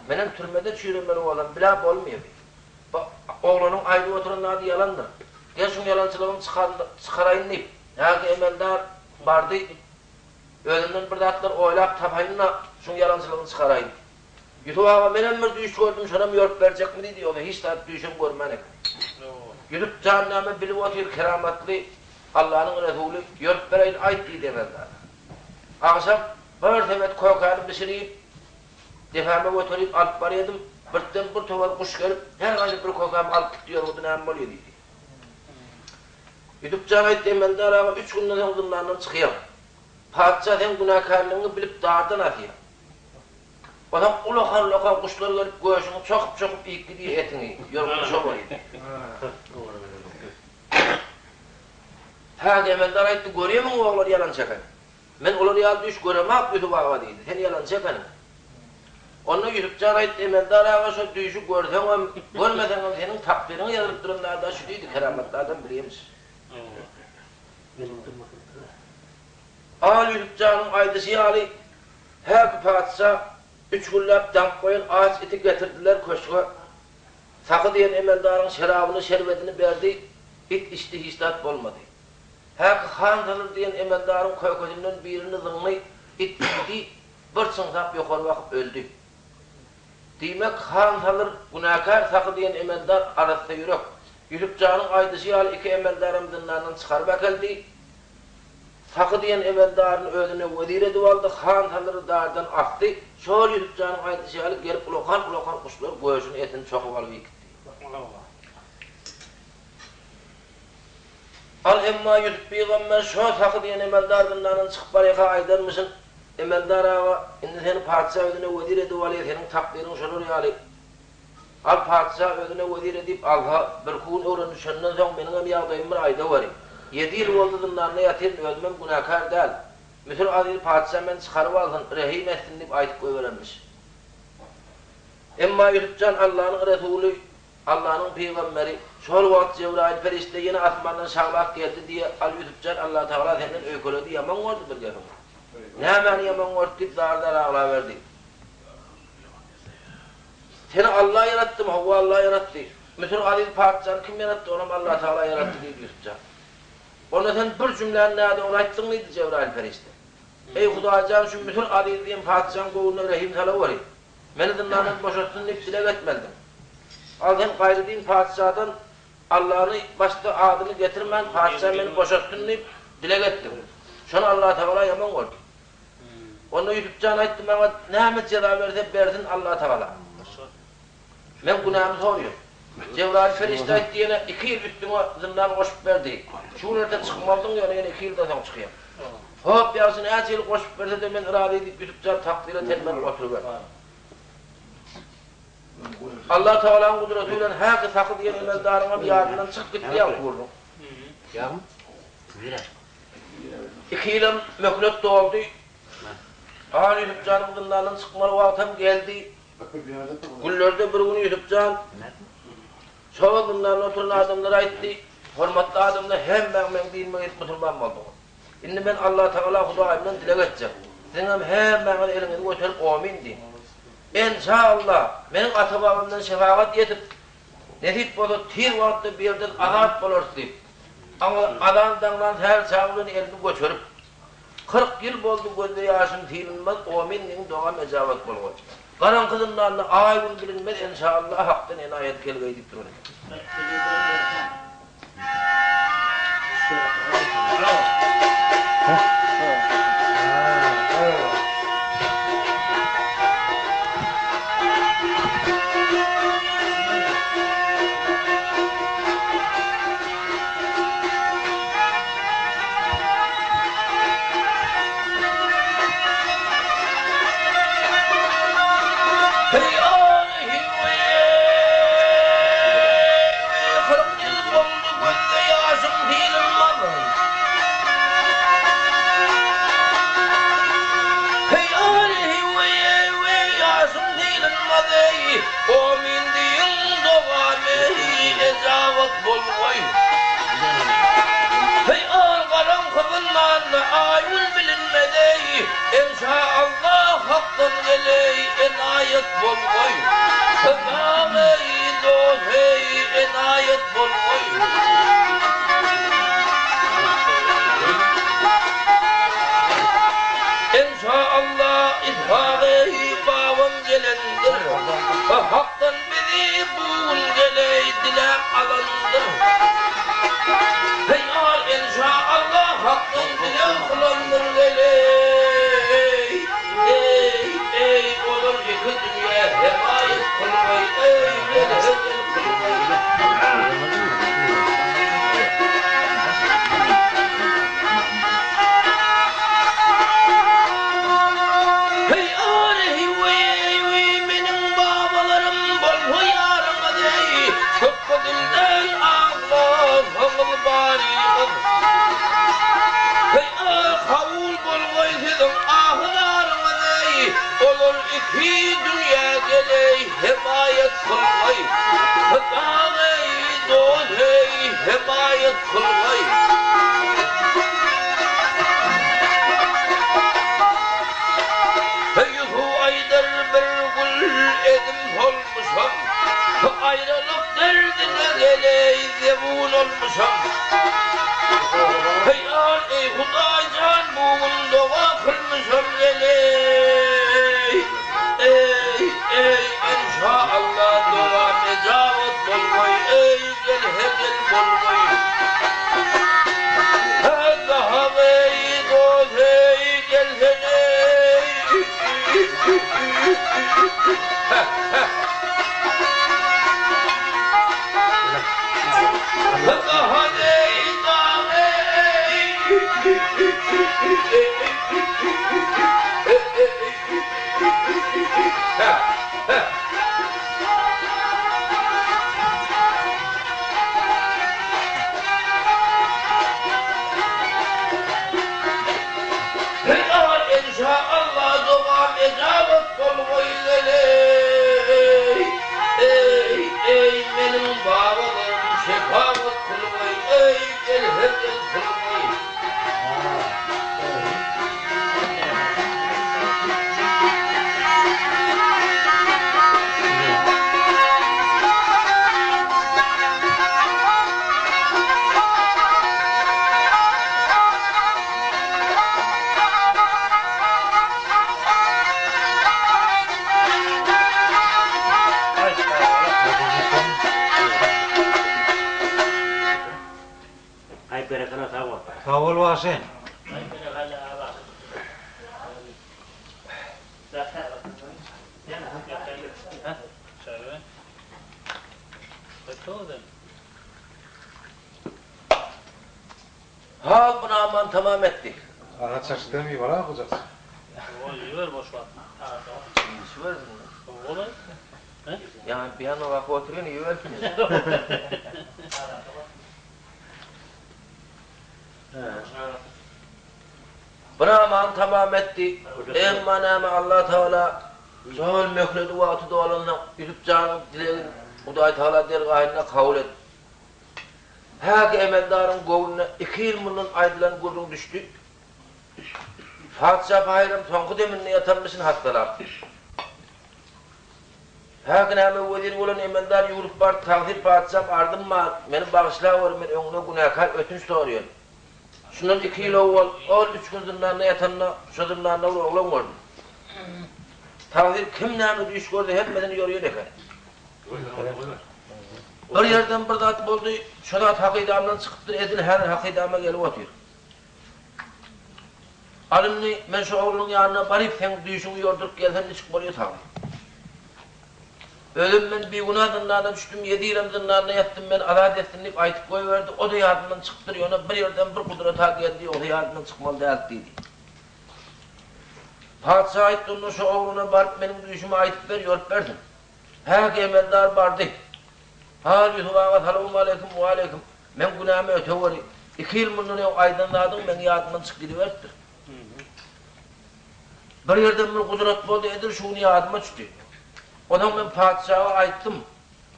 menem türmede çüýremeli bolsam, bilä bolmaýar bi. Bu oglanyň aýdyp oturan zady ýalandyr. Gel şuň ýalançylygyny çykaraýyn diýip, häki emeldar bardy, özümden bir zatlar oýlap tapaýyn-da, şuň ýalançylygyny çykaraýyn. Ýusup aga, menem bir düýş gördüm, şonam ýorup berjekmi diýdi, ýogsa hiç zat düýşem görmän eken. Ýusup jan näme bilip otyr, keramatly Allanyň resuly, ýorup bereýin, aýt diýdi emeldara. Agşam bir sebet kökäni bişirip, depäme göterip alyp barýadym, birden bir towar guş gelip, her haýsy bir kökämi alyp gitdi, ýorgudy näme bolýa diýdi. Ýusup jan aýtdy, emeldar aga, üç günden soň zyndandan çykýaň. Patyşa seň günäkärligiňi bilip dardan asýar. Onsoň ulakan-ulakan guşlar gelip göşüňi çokup-çokup iýip gidýär etiňi, ýorgudy şo bolýar diýdi. Hä, emeldar aýtdy, görýärmiň oglan ýalançy eken. Men olar ýaly düýş göremok Ýusup aga diýdi. Sen ýalançy ekeniň. Onda Ýusup jan aýtdy, emeldar aga şo düýşi görseňem, görmeseňem seniň takdyryňa ýazylyp duran zad-a şu diýdi, keramatly adam bilýämiş. Al Ýusup janyň aýdyşy ýaly, häki patyşa üç günläp daňyp goýan aç iti getirdiler köşge. Sahy diýen emeldaryň şerabyny, şerbedini berdi, it içdi, hiç zat bolmady. Häki han Salyr diýen emeldaryň kökesinden birini zyňdy, it iýdi, bir çyňsap ýokary bakyp öldi. Diýmek, han Salyr günäkär, Sahy diýen emeldar arassa ýürek. Ýusup janyň aýdyşy ýaly iki emeldaram zyndandan çykaryp äkeldi. Sahy diýen emeldaryny özüne wezir edip aldy, han Salyry dardan asdy. Şol Ýusup janyň aýdyşy ýaly gelip ulakan-ulakan guşlar göşüni, etini çokup alyp iýip gitdi. Al emma Ýusup pygamber şo Sahy diýen emeldar zyndandan çykyp barýaka aýdanmyşyn, Emeldar aga, indi seni patyşa özüne wezir edip alýar, seniň takdyryň şolar ýaly. Al patyşa özüne wezir edip alsa, birki gün öwrenişenden soň meniňem ýagdaýymy bir aýdaweri. Ýedi ýyl boldy zyndanda ýatyryn, özümem günäkär däl. Müsür aziz patyşa meni çykaryp alsyn, rehim etsin diýip aýdyp goýberenmiş. Emma Ýusup jan Allanyň resuly, Allanyň pygamberi, şol wagt Jebraýyl perişde ýene asmandan şaglap geldi diýe, Al Ýusup jan Allatagala senden öýkeledi, ýaman gördi bir gepiňi. Nämäni ýaman gördi diýip zar-zar aglaberdi. Seni Alla ýaratdymy? Hawa, Alla ýaratdy. Müsür aziz patyşany kim ýaratdy? Onam Allatagala ýaratdy diýdi Ýusup jan. Onda sen bir jümläni nädogry aýtdyň diýdi Jebraýyl perişde. Eý, Hudaý jan, şu Müsür aziz diýen patyşaň göwnüne rehim salaweri. Meni zyndandan boşatsyn diýip dileg etmelidiň. Al sen gaýry din patyşadan Allany başda adyny getirmän patyşa meni boşatsyn diýip dileg etdiň. Şony Allatagala ýaman gördi. Onda Ýusup jan aýtdy maňa näme jeza berse bersin Allatagala. Men günämi sorýan. Jebraýyl perişde aýtdy ýene iki ýyl üstüňe zyndan goşup berdi. Şu gün erte çykmalydyň ýöne ýene iki ýyldan soň çykýaň. Hop ýagşy näçe ýyl goşup berse-de men razy diýip Ýusup jan takdyra telmenip oturyberdi. Allah Tagalaň gudraty bilen häki saky diýen emeldaryňam ýadyndan çykyp gitdi ýaňky gürrüň. Iki ýylam möhlet doldy. Han Ýusup janyň zyndandan çykmaly wagtam geldi. Günlerde bir gün Ýusup jan şol zyndanda oturan adamlara aýtdy, Hormatly adamlar, hemmäň meň dinime gelip musulman bolduňyz. Indi men Allatagala Hudaýymdan dileg etjek. Siziňem hemmäňiz eliňizi göterip omyn diýiň. Enşa-Allah, meniň ata-babamdan şefagat ýetip, nesip bolsa tiz wagtda bu ýerden azat bolarys diýip, aňa azan daňdan säher çagy bilen elini göterip, 40 ýyl boldy gözde ýaşym sylynmaz, omyn diýiň dogam ejabat bolgaý. Garaňky zyndanda aý-gün bilinmez, enşa-Allah Hakdan enaýat gelgeý diýip duran eken. 40 ýyl boldy gözde ýaşym sylynmaz. Heý aý-heý-weý-eý-weý ýaşym sylynmaz eý, Omyn diýiň dogam eý, ejabat bolgaý. Heý al garaňky zyndanda aý-gün bilinmez eý, Enşa Allah Hakdan geleý enaýat bolgaý. Hydam eý dost eý enaýat bolgaý. Enşa Allah Ishak eý babam gelendir. Hakdan bizi bu gün geleý diläp alandyr. Heý al enşa Allah Hakdan dileg kylandyr geleý. Eý, eý, olar iki dünýä hemaýat kylgaý, eý, melhem kylgaý. Heý, arehi, weý, weý, meniň babalarym bolsa ýaryňyz, eý, köpbe dilden aglasaňyz baryňyz. Heý, kabul bolgaý siziň ahy-zaryňyz, eý, olar iki dünýä geleý, hemaýat kylgaý. Hydag, eý, dost, eý, hemaýat kylgaý. Heý, Ýusup aýdar bir gül edim solmuşam, Aýralyk derdine geleý, zebun olmuşam. Heý, al, eý, Hudaý jan, bu gün doga kylmyşam geleý. Eý, eý, enşa Allah, dogam ejabat bolgaý, eý, gel, he, gel bolgaý. He, zahab, eý, dost, eý, gelsen, eý. He, he. Eý, eý, meniň babalarym şepagat kylgaý, eý, gel her gel kylgaý. Aý berekella sag bol. Sag bol bagşy. Aý berekella bagşy. Hal bu namany tamam etdi. Aga çaşdan bir bar okajak. Ýör boş wagt. Işi bersin. Gowy. Ýaňy piano kakyp otyryn, iýibersin. Bir amany tamam etdi. Emma näme Allah Tagala şol möhledi wagty dolanda Ýusup janyň dilegini Hudaý Tagala dergahynda kabul et. Häki emeldaryň göwnüne iki ýyl mundan aýdylan gürrüň düşdi. Patyşa pahyram soňky deminde ýatanmyşyn hassalap. Häki näme wezir bolan emeldar ýüwrüp bardy, Tagsyr patyşam arzym bar, meni bagyşlaweri, men öňüňde günäkär ötünç soraýan. Şundan iki ýyl owal ol üç gün zyndanda ýatanda, şo zyndanda bir oglan gördüm. Tagsyr kim näme düýş görse hemmesini ýorýan eken. Bir ýerden bir zat boldy, şo zat hakydamdan çykypdyr, edil häzir hakydama gelip otyr. Al indi, men şu oglanyň ýanyna baryp, seň düýşüňi ýorduryp gelsem niçik bolýar saňa? Özem men bigünä zyndana düşdüm, ýedi ýylam zyndanda ýatdym, meni azat etsin diýip aýtyp goýberdi, o-da ýadymdan çykypdyr, ýöne bir ýerden bir gudrat-a geldi, ýogsa ýadymdan çykmaly däldi diýdi. Patyşa aýtdy, onda şu oglana baryp meniň düýşümi aýdyp ber, ýorup bersin. Häki emeldar bardy. Hal Ýusup aga salowmaleýkim, waleýkim. Meň günämi öteweri. Iki ýyl mundan öň aýdan zadyň meň ýadymdan çykyp gidiberipdir. Bir ýerden bir gudrat boldy, edil şu gün ýadyma düşdi. Onsoň men patyşaga aýtdym,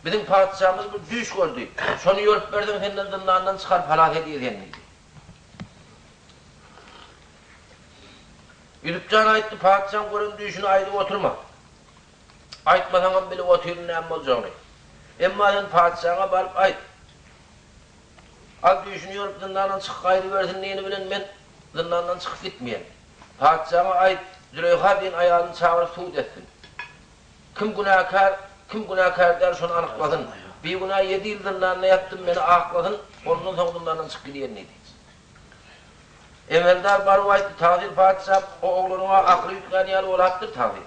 Biziň patyşamyz bir düýş gördi. Şony ýorup berseň senden zyndandan çykaryp halas edýär seni diýdi. Ýusup jan aýtdy, Patyşaň gören düýşüni aýdyp oturma. Aýtmasaňam bilip otyryn näme boljagyny. Emma sen patyşaňa baryp aýt. Al düýşüni ýorup zyndandan çykyp gaýdybersin diýeni bilen men zyndandan çykyp gitmeýän. Patyşaňa aýt, Züleýha diýen aýalyny çagyryp sud etsin. Kim günäkär, kim günäkär däl şony anyklasyn. Bigünä ýedi ýyl zyndanda ýatdym, meni aklasyn, ondan soň zyndandan çykyp giderin diýdi. Emeldar baryp aýtdy, Tagsyr patyşam, o oglanyň-a akyly üýtgän ýaly bolapdyr, tagsyr.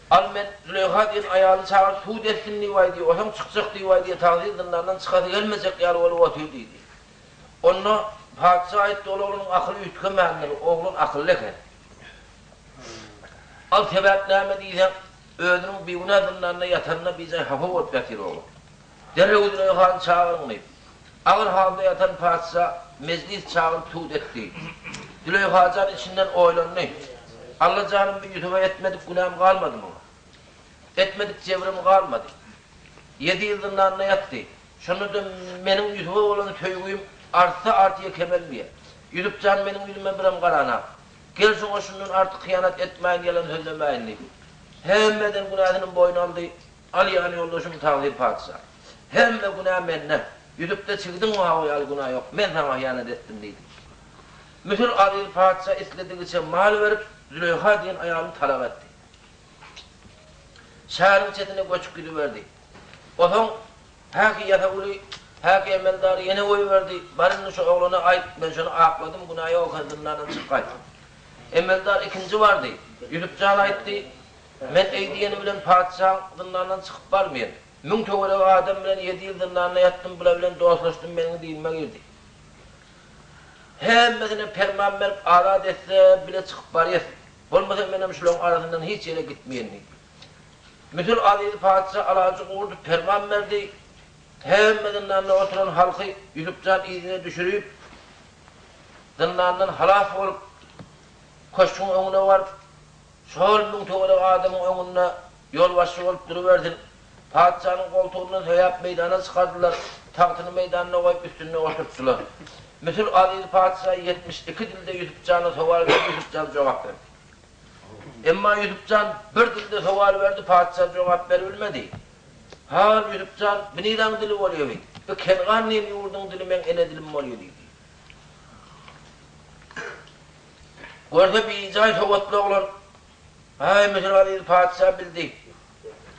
Al men Züleýha diýen aýalyny çagyryp sud etsin diýip aýdy, osaň çykjak diýip aýdy, tagsyr zyndandan çykasy gelmejek ýaly bolup otyr diýdi. Onda patyşa aýtdy, ol oglanyň akyly üýtgemändir, oglan akylly eken. Al sebäp näme diýseň, özüniň bigünä zyndanda ýatanyna bijaý hapa bolup ýatyr oglan. Derrew Züleýhany çagyryň diýip, agyr halda ýatan patyşa mejlis çagyryp sud etdi. Züleýha jan içinden oýlandy, Alla janym bu Ýusuba etmedik günäm galmady muňa. Etmedik jebrim galmady. Ýedi ýyl zyndanda ýatdy. Şonda-da meniň Ýusuba bolan söýgüm artsa artýa kemelmeýär. Ýusup jan meniň ýüzüme birem garanak. Gel şoňa şundan artyk hyýanat etmäýin ýalan sözlemäýin diýip. Hemme eden günäsini boýun aldy. Al ýan ýoldaşym Tagsyr patyşa. Hemme günä mende. Ýüzükde çigdiň mawy ýaly günä ýok. Men saňa hyýanat etdim diýdi. Müsür Aziz patyşa isledigiçe mal berip, Züleýha diýen aýalyny talak etdi. Şäheriň çetine göçüp gidiberdi. Osoň häki ýasawuly, häki emeldary ýene goýberdi, Bar indi şu oglana aýt, men şony akladym, günä ýok eken zyndandan çyk gaýt. Emeldar ikinji bardy. Ýusup jan aýtdy, Men eý diýeni bilen patyşaň zyndandan çykyp barmaýyn. Müň töweregi adam bilen ýedi ýyl zyndanda ýatdym, bular bilen dostlaşdym, meniň dinime girdi. Hemmesine perman berip azat etse, bile çykyp barýas. Bolmasa menem şularyň arasyndan hiç ýere gitmeýin diýdi. Müsür azizi patyşa alajy gurdy, perman berdi. Hemme zyndanda oturan halky Ýusup jan yzyna düşürip, zyndandan halas bolup, köşgüň öňüne baryp, Şol müň töweregi adamyň öňünde ýolbaşçy bolup durubersin. Patyşanyň goltugyndan söýäp meýdana çykardylar, tagtyny meýdanda goýup üstünde oturtdylar. Müsür aziz patyşa 72 dilde Ýusup jana sowal berdi, Ýusup jan jogap berdi. Emma Ýusup jan bir dilde sowal berdi, patyşa jogap beribilmedi. Hal Ýusup jan, bu niräň dili bolýa bi? Bu Kengan diýen ýurduň dili meň ene dilim bolýa diýdi. Görse bijaý sowatly oglan. Aý, Müsür aziz patyşa bildi.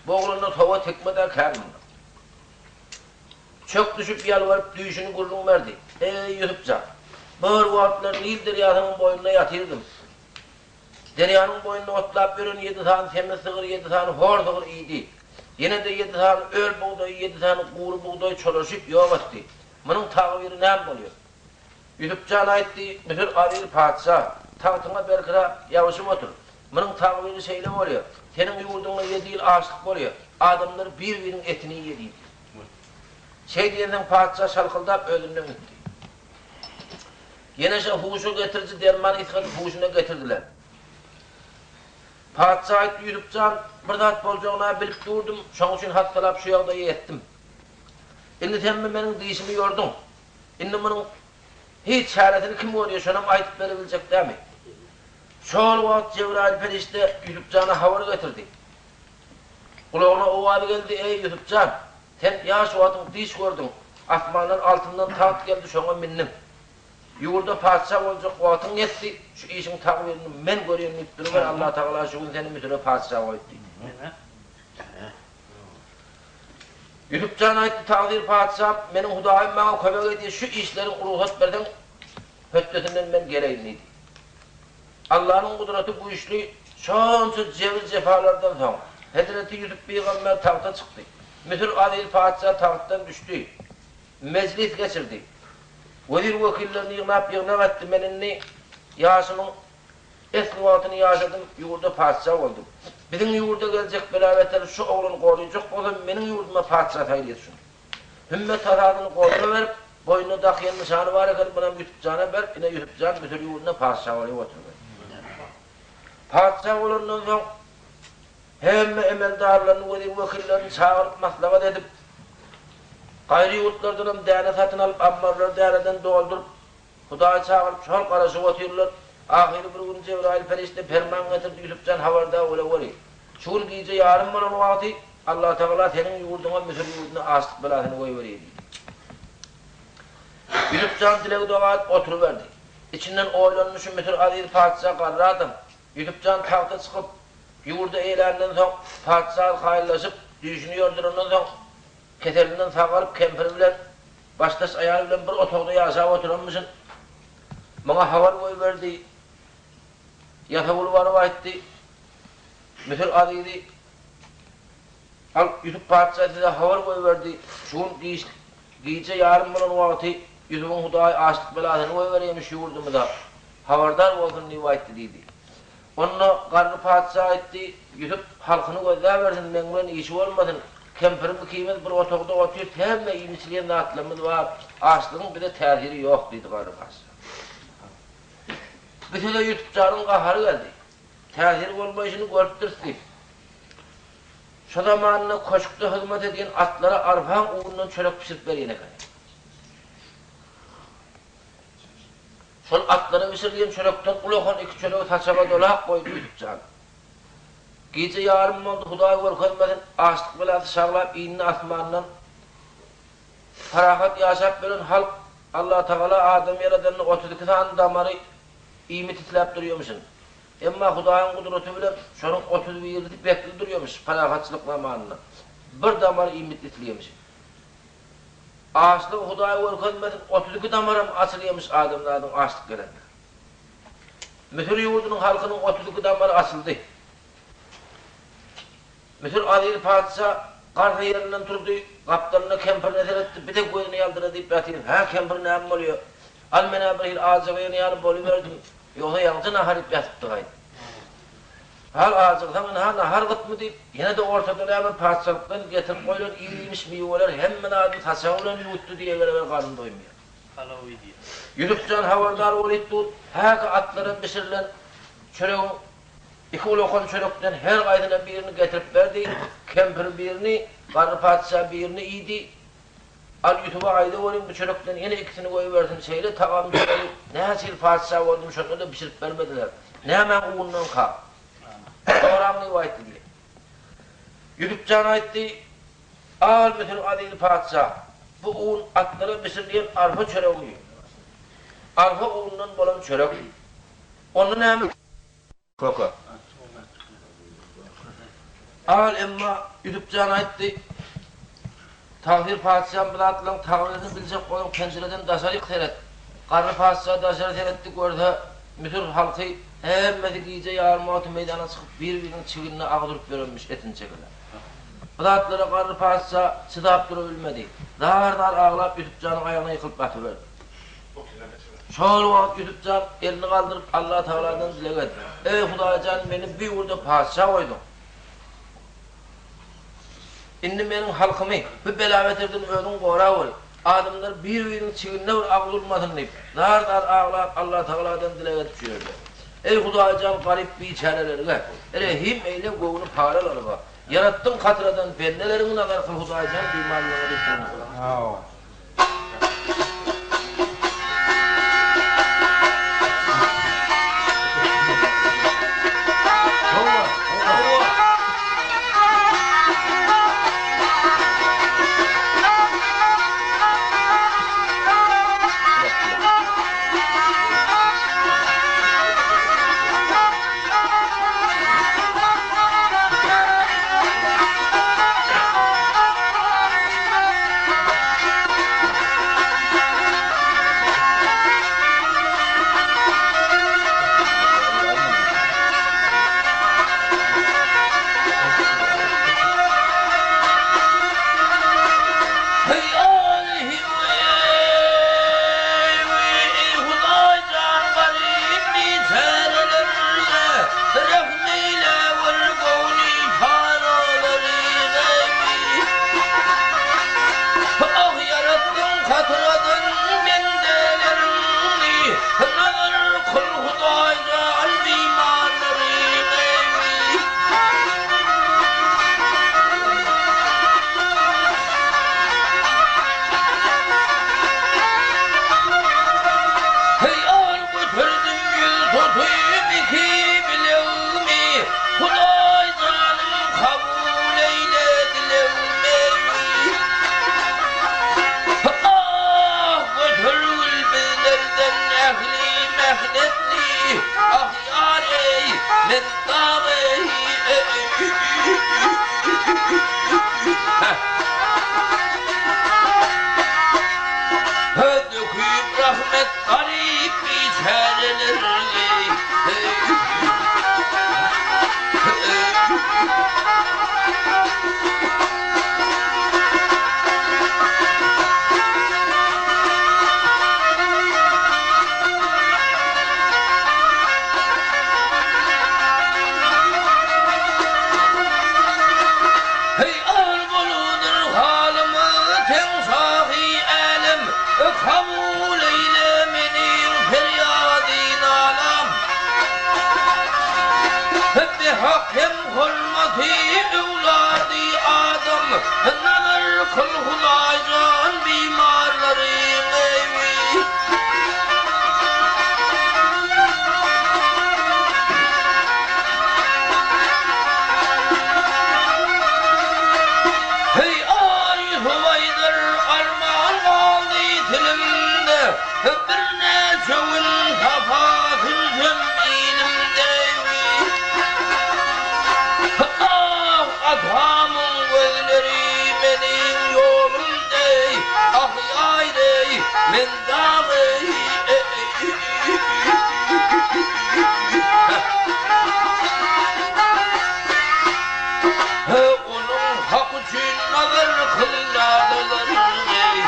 Bu oglanda sowat hikmet-ä kän munda. Çök düşüp ýalbaryp düýşüni gürrüň berdi. Eý, Ýusup jan! Bir wagtlar Nil derýasynyň boýunda ýatyrdym. Derýanyň boýunda otlap ýören ýedi sany semiz sygyr ýedi sany hor sygyr iýdi. Ýene-de ýedi sany öl bugdaýy ýedi sany gury bugdaý çolaşyp ýok etdi. Munuň tagbyry näme bolýar? Ýusup jan aýtdy, Müsür aziz patyşa, tagtyňa berkiräk ýabyşyp otur. Munuň tagbyry şeýle bolýar, Seniň ýurduňda ýedi ýyl açlyk bolýar. Adamlar bir-biriniň etini iýýär diýdi. Şeý diýensoň patyşa şalkyldap özünden gitdi. Ýene şo huşa getiriji derman ysgadyp huşuna getirdiler. Patyşa aýtdy, Ýusup jan, bir zat boljagyny-a bilip durdum, şoň üçin hassalap şu ýagdaýa ýetdim. Indi sen bi meniň dişimi ýorduň. Indi munuň hiç çäresini kim görýär, şonam aýdyp berebiljek dämi? Şol wagt Jebraýyl perişde Ýusup jana habar getirdi. Gulagyna owaz geldi, Eý, Ýusup jan! Sen ýaş wagtyň diş gördüň, asmandan altyndan tagt geldi, şoňa mindiň. Ýurda patyşa boljak wagtyň ýetdi, şu işiň tagbyryny men göreýin diýip duruber, Allatagala şu gün seni Müsüre patyşa goýdy diýdi. Ýusup jan aýtdy, Tagsyr patyşam, meniň Hudaýym maňa kömek edýär, şu işleriň rugsat berseň, hötdesinden men geleýin diýdi. Allanyň gudraty güýçli, şonça jebir-jepalardan soň, hezreti Ýusup pygamber tagta çykdy. Müsür Aziz patyşa tagtdan düşdi. Mejlis geçirdi. Wezir-wekillerini ýygnap ýygnak etdi, Men indi ýaşymyň esli wagtyny ýaşadym, ýurda patyşa boldum. Biziň ýurda geljek bela-beteri şu oglan goraýjak bolsa, meniň ýurduma patyşa saýlaýas şuny. Hümmet hasasyny goluna berip, boýnuna dakýan nyşany bar eken, munam Ýusup jana berip, ine Ýusup jan Müsür ýurdunda patyşa bolup oturyberdi. Patyşa bolandan soň, hemme emeldarlaryny, wezir-wekillerini çagyryp maslahat edip, gaýry ýurtlardanam däne satyn alyp, ammarlary däneden dolduryp, Hudaýy çagyryp, şol garaşyp otyrlar. Ahyry bir gün Jebraýyl perişde perman getirdi, Ýusup jan habardar bolaweri. Şu gün gije ýarym bolan wagty Allatagala seniň ýurduňa, Müsür ýurduna açlyk belasyny goýberýär diýdi. Ýusup jan dileg-doga edip oturyberdi. Içinden oýlandy, şu Müsür aziz patyşa garry adam. Ýusup jan tagta çykyp, ýurdy eýländen soň, patyşa kaýyllaşyp, düýşüni ýordurandan soň, keselinden sagalyp, kempiri bilen, başdaş aýaly bilen bir otagda ýaşap oturanmyşyn. Muňa habar goýberdi. Ýasawul baryp aýtdy. Müsür azizi Al, Ýusup patyşa size habar goýberdi. Şu gün giç, gije ýarym bolan wagty Ýusubyň Hudaýy açlyk belasyny goýberýärmiş ýurdumyza. Habardar bolsun diýip aýtdy diýdi. Onda garry patyşa aýtdy, Ýusup halkyny gözläbersin, meň bilen işi bolmasyn. Kempirim ikimiz bir otagda otyrys, hemme iýip-içilýän zatlarymyz bar, açlygyň bize täsiri ýok diýdi garry patyşa. Bu söze Ýusup janyň gahary geldi. Täsiri bolmaýşyny görüpdiris diýip. Şo zamanda köşkde hyzmat edýän atlara arpaň unundan çörek bişirip berýän ekeni. Şol atlara bişirilýän çörekden ulakan iki çöregi saçaga dolap goýdy Ýusup jan. Gije ýarym boldy, Hudaý görkezmesin, açlyk belasy şaglap indi asmandan. Parahat ýaşap ýören halk Allatagala adam ýaradanda 32 sany damary iýmit isläp durýamyşyn. Emma Hudaýyň gudraty bilen şonuň 30 birisi bekli durýamyş parahatçylyk zamanynda. Bir damar iýmit isleýämişin. Açlygy Hudaý görkezmesin, 32 damaram açylýamyş adamzadyň açlyk gelende. Müsür ýurdunyň halkynyň 32 damary açyldy. Müsür Aziz patyşa garsa ýerinden turdy, gapdalynda kempirine seretdi, bir-de gözüni ýaldyra diýip ýatyr. Hä, kempir näme bolýa? Al men-ä bir hili ajygaýan ýaly boluberdim. Ýogsa ýaňja nahar iýip ýatypdyk aýt. Hal ajygsaň ynha nahar gytmy diýip, ýene-de ortada näme patyşalykdan getirip goýlan ir-iýmiş miweler hemme zadyny saçagy bilen ýuwutdy diýegereber garny doýmaýar. Palaw iýdi. Ýusup jan habardar bolyp dur, häki atlara bişirilen çöregiň iki ulakan çörekden her gaýsyna birini getirip berdi, kempir birini, garry patyşa birini iýdi. Al Ýusuba aýdaweriň bu çörekden ýene ikisini goýbersin, şeýle tagam çöregi näçe ýyl patyşa boldum şonda-da bişirip bermediler. Nämäň ugundanka? Soraň diýip aýtdy diýýär. Ýusup jan aýtdy, Al Müsür aziz patyşa, bu un atlara bişirilýän arpa çöregi. Arpa unundan bolan çörek. Onda näme? Köke. Al, emma Ýusup jan aýtdy, Tagsyr patyşam bu zatlaryň tagbyryny biljek boluň penjireden daşaryk seret. Garry patyşa daşary seretdi, görse, Müsür halky hemmesi gije ýarym wagty meýdana çykyp bir-biriniň çignine agyz urup ýörenmiş etini çekeläp. Bu zatlara garry patyşa çydap durabilmedi. Zar-zar aglap Ýusup janyň aýagyna ýykylyp ýatyberdi. Şol wagt Ýusup jan elini galdyryp Allatagaladan dileg etdi. Eý, Hudaý jan, meni bu ýurda patyşa goýduň. Indi meniň halkymy bu bela-beterden özüň goraweri. Adamlar bir-biriniň çignine bir agyz urmasyn diýip, zar-zar aglap Allatagaladan dileg edip şu ýerde. Eý, Hudaý jan, garyp biçärelerge rehim eýle, göwni paralarga. Ýaratdyň katradan bendeleriňi nazar kyl Hudaýjan bimarlygyňa düşdügiňi kyl. Heý, Göterdim ýüz tutup iki bilegimi, Hudaý janym kabul eýle dilegimi. Ah, götergil bizlerden ähli mähnetni, Ah, ýar eý, men dag eý. Döküp rahmet Garyp biçäreler Heý agyr boludyr halymyz teň şahy älem. Kabul eýle meniň perýady-nalam. Behak hem hormaty öwlady Adam, Nazar kyl Hudaýjan bimarlaryň ewi. Heý, aý, Hudaýdyr, Arman galdy tilimde, Birnäçe gün sapa sürsem ilimde. Ah, atamyň gözleri meniň ýolum deý, Ah, ýaý-eý, men dag-eý. Onuň haky üçin nazar kyl nalalaryňy.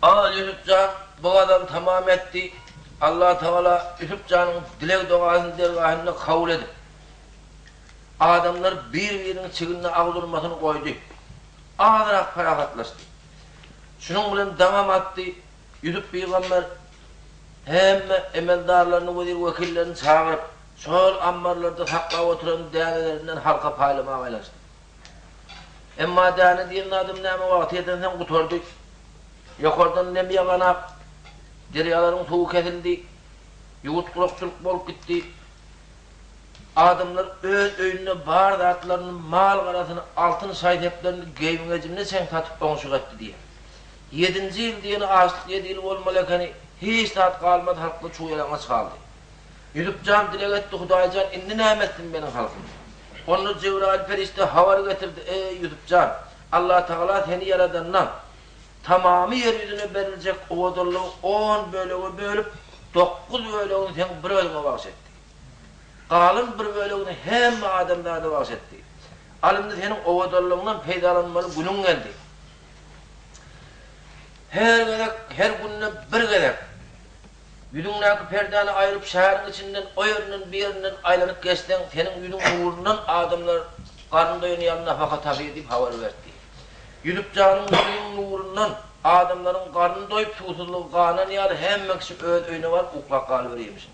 Al Ýusup jan bu gazaly tamam etdi. Allatagala Ýusup janyň dileg-dogasyny dergahynda kabul edip, Adamlar bir-biriniň çignine agyz urmasyny goýdy. Azrak parahatlaşdy. Şunuň bilen daňam atdy. Ýusup pygamber hemme emeldarlaryny, wezir-wekillerini çagyryp, şol ammarlarda saklap oturan dänelerinden halka paýlamaga aýlanşdy. Emma däne diýen zadam näme, wagty ýetensoň gutardy. Ýokardan nem ýaganak, derýalaryň suwy kesildi. Ýurt gurakçylyk bolup gitdi. Adamlar öz öýünde bar zatlaryny, mal-garasyny, altyn şaý-seplerini geýim-gejimine çen satyp oňşuk etdi diýýär. Ýedinji ýyl diýeni açlyk ýedi ýyl bolmaly ekeni, hiç zat galmady, halkda çuw-ýalaňaç galdy. Ýusup jan dileg etdi, Hudaý jan, indi näme etsin meniň halkym? Onda Jebraýyl perişde habar getirdi, Eý, Ýusup jan, Allatagala seni ýaradanda, tamamy ýer ýüzüne beriljek owadanlygy on bölege bölüp, dokuz bölegini seň bir özüňe bagyş etdi. Galan bir bölegini hemme adamzada bagyş etdi. Al indi seniň owadanlygyňdan peýdalanmaly günüň geldi. Her gezek, her günde bir gezek ýüzüňdäki perdäni aýryp şäheriň içinden o ýerinden bu ýerinden aýlanyp geçseň, seniň ýüzüň nurundan adamlar garny doýan ýaly nafaka tapýar diýip habar berdi. Ýüzüp janyň ýüzüniň nurundan adamlaryň garny doýup suwsuzlygy ganan ýaly hemme kişi öz öýüne baryp uklap galyberýärmişin.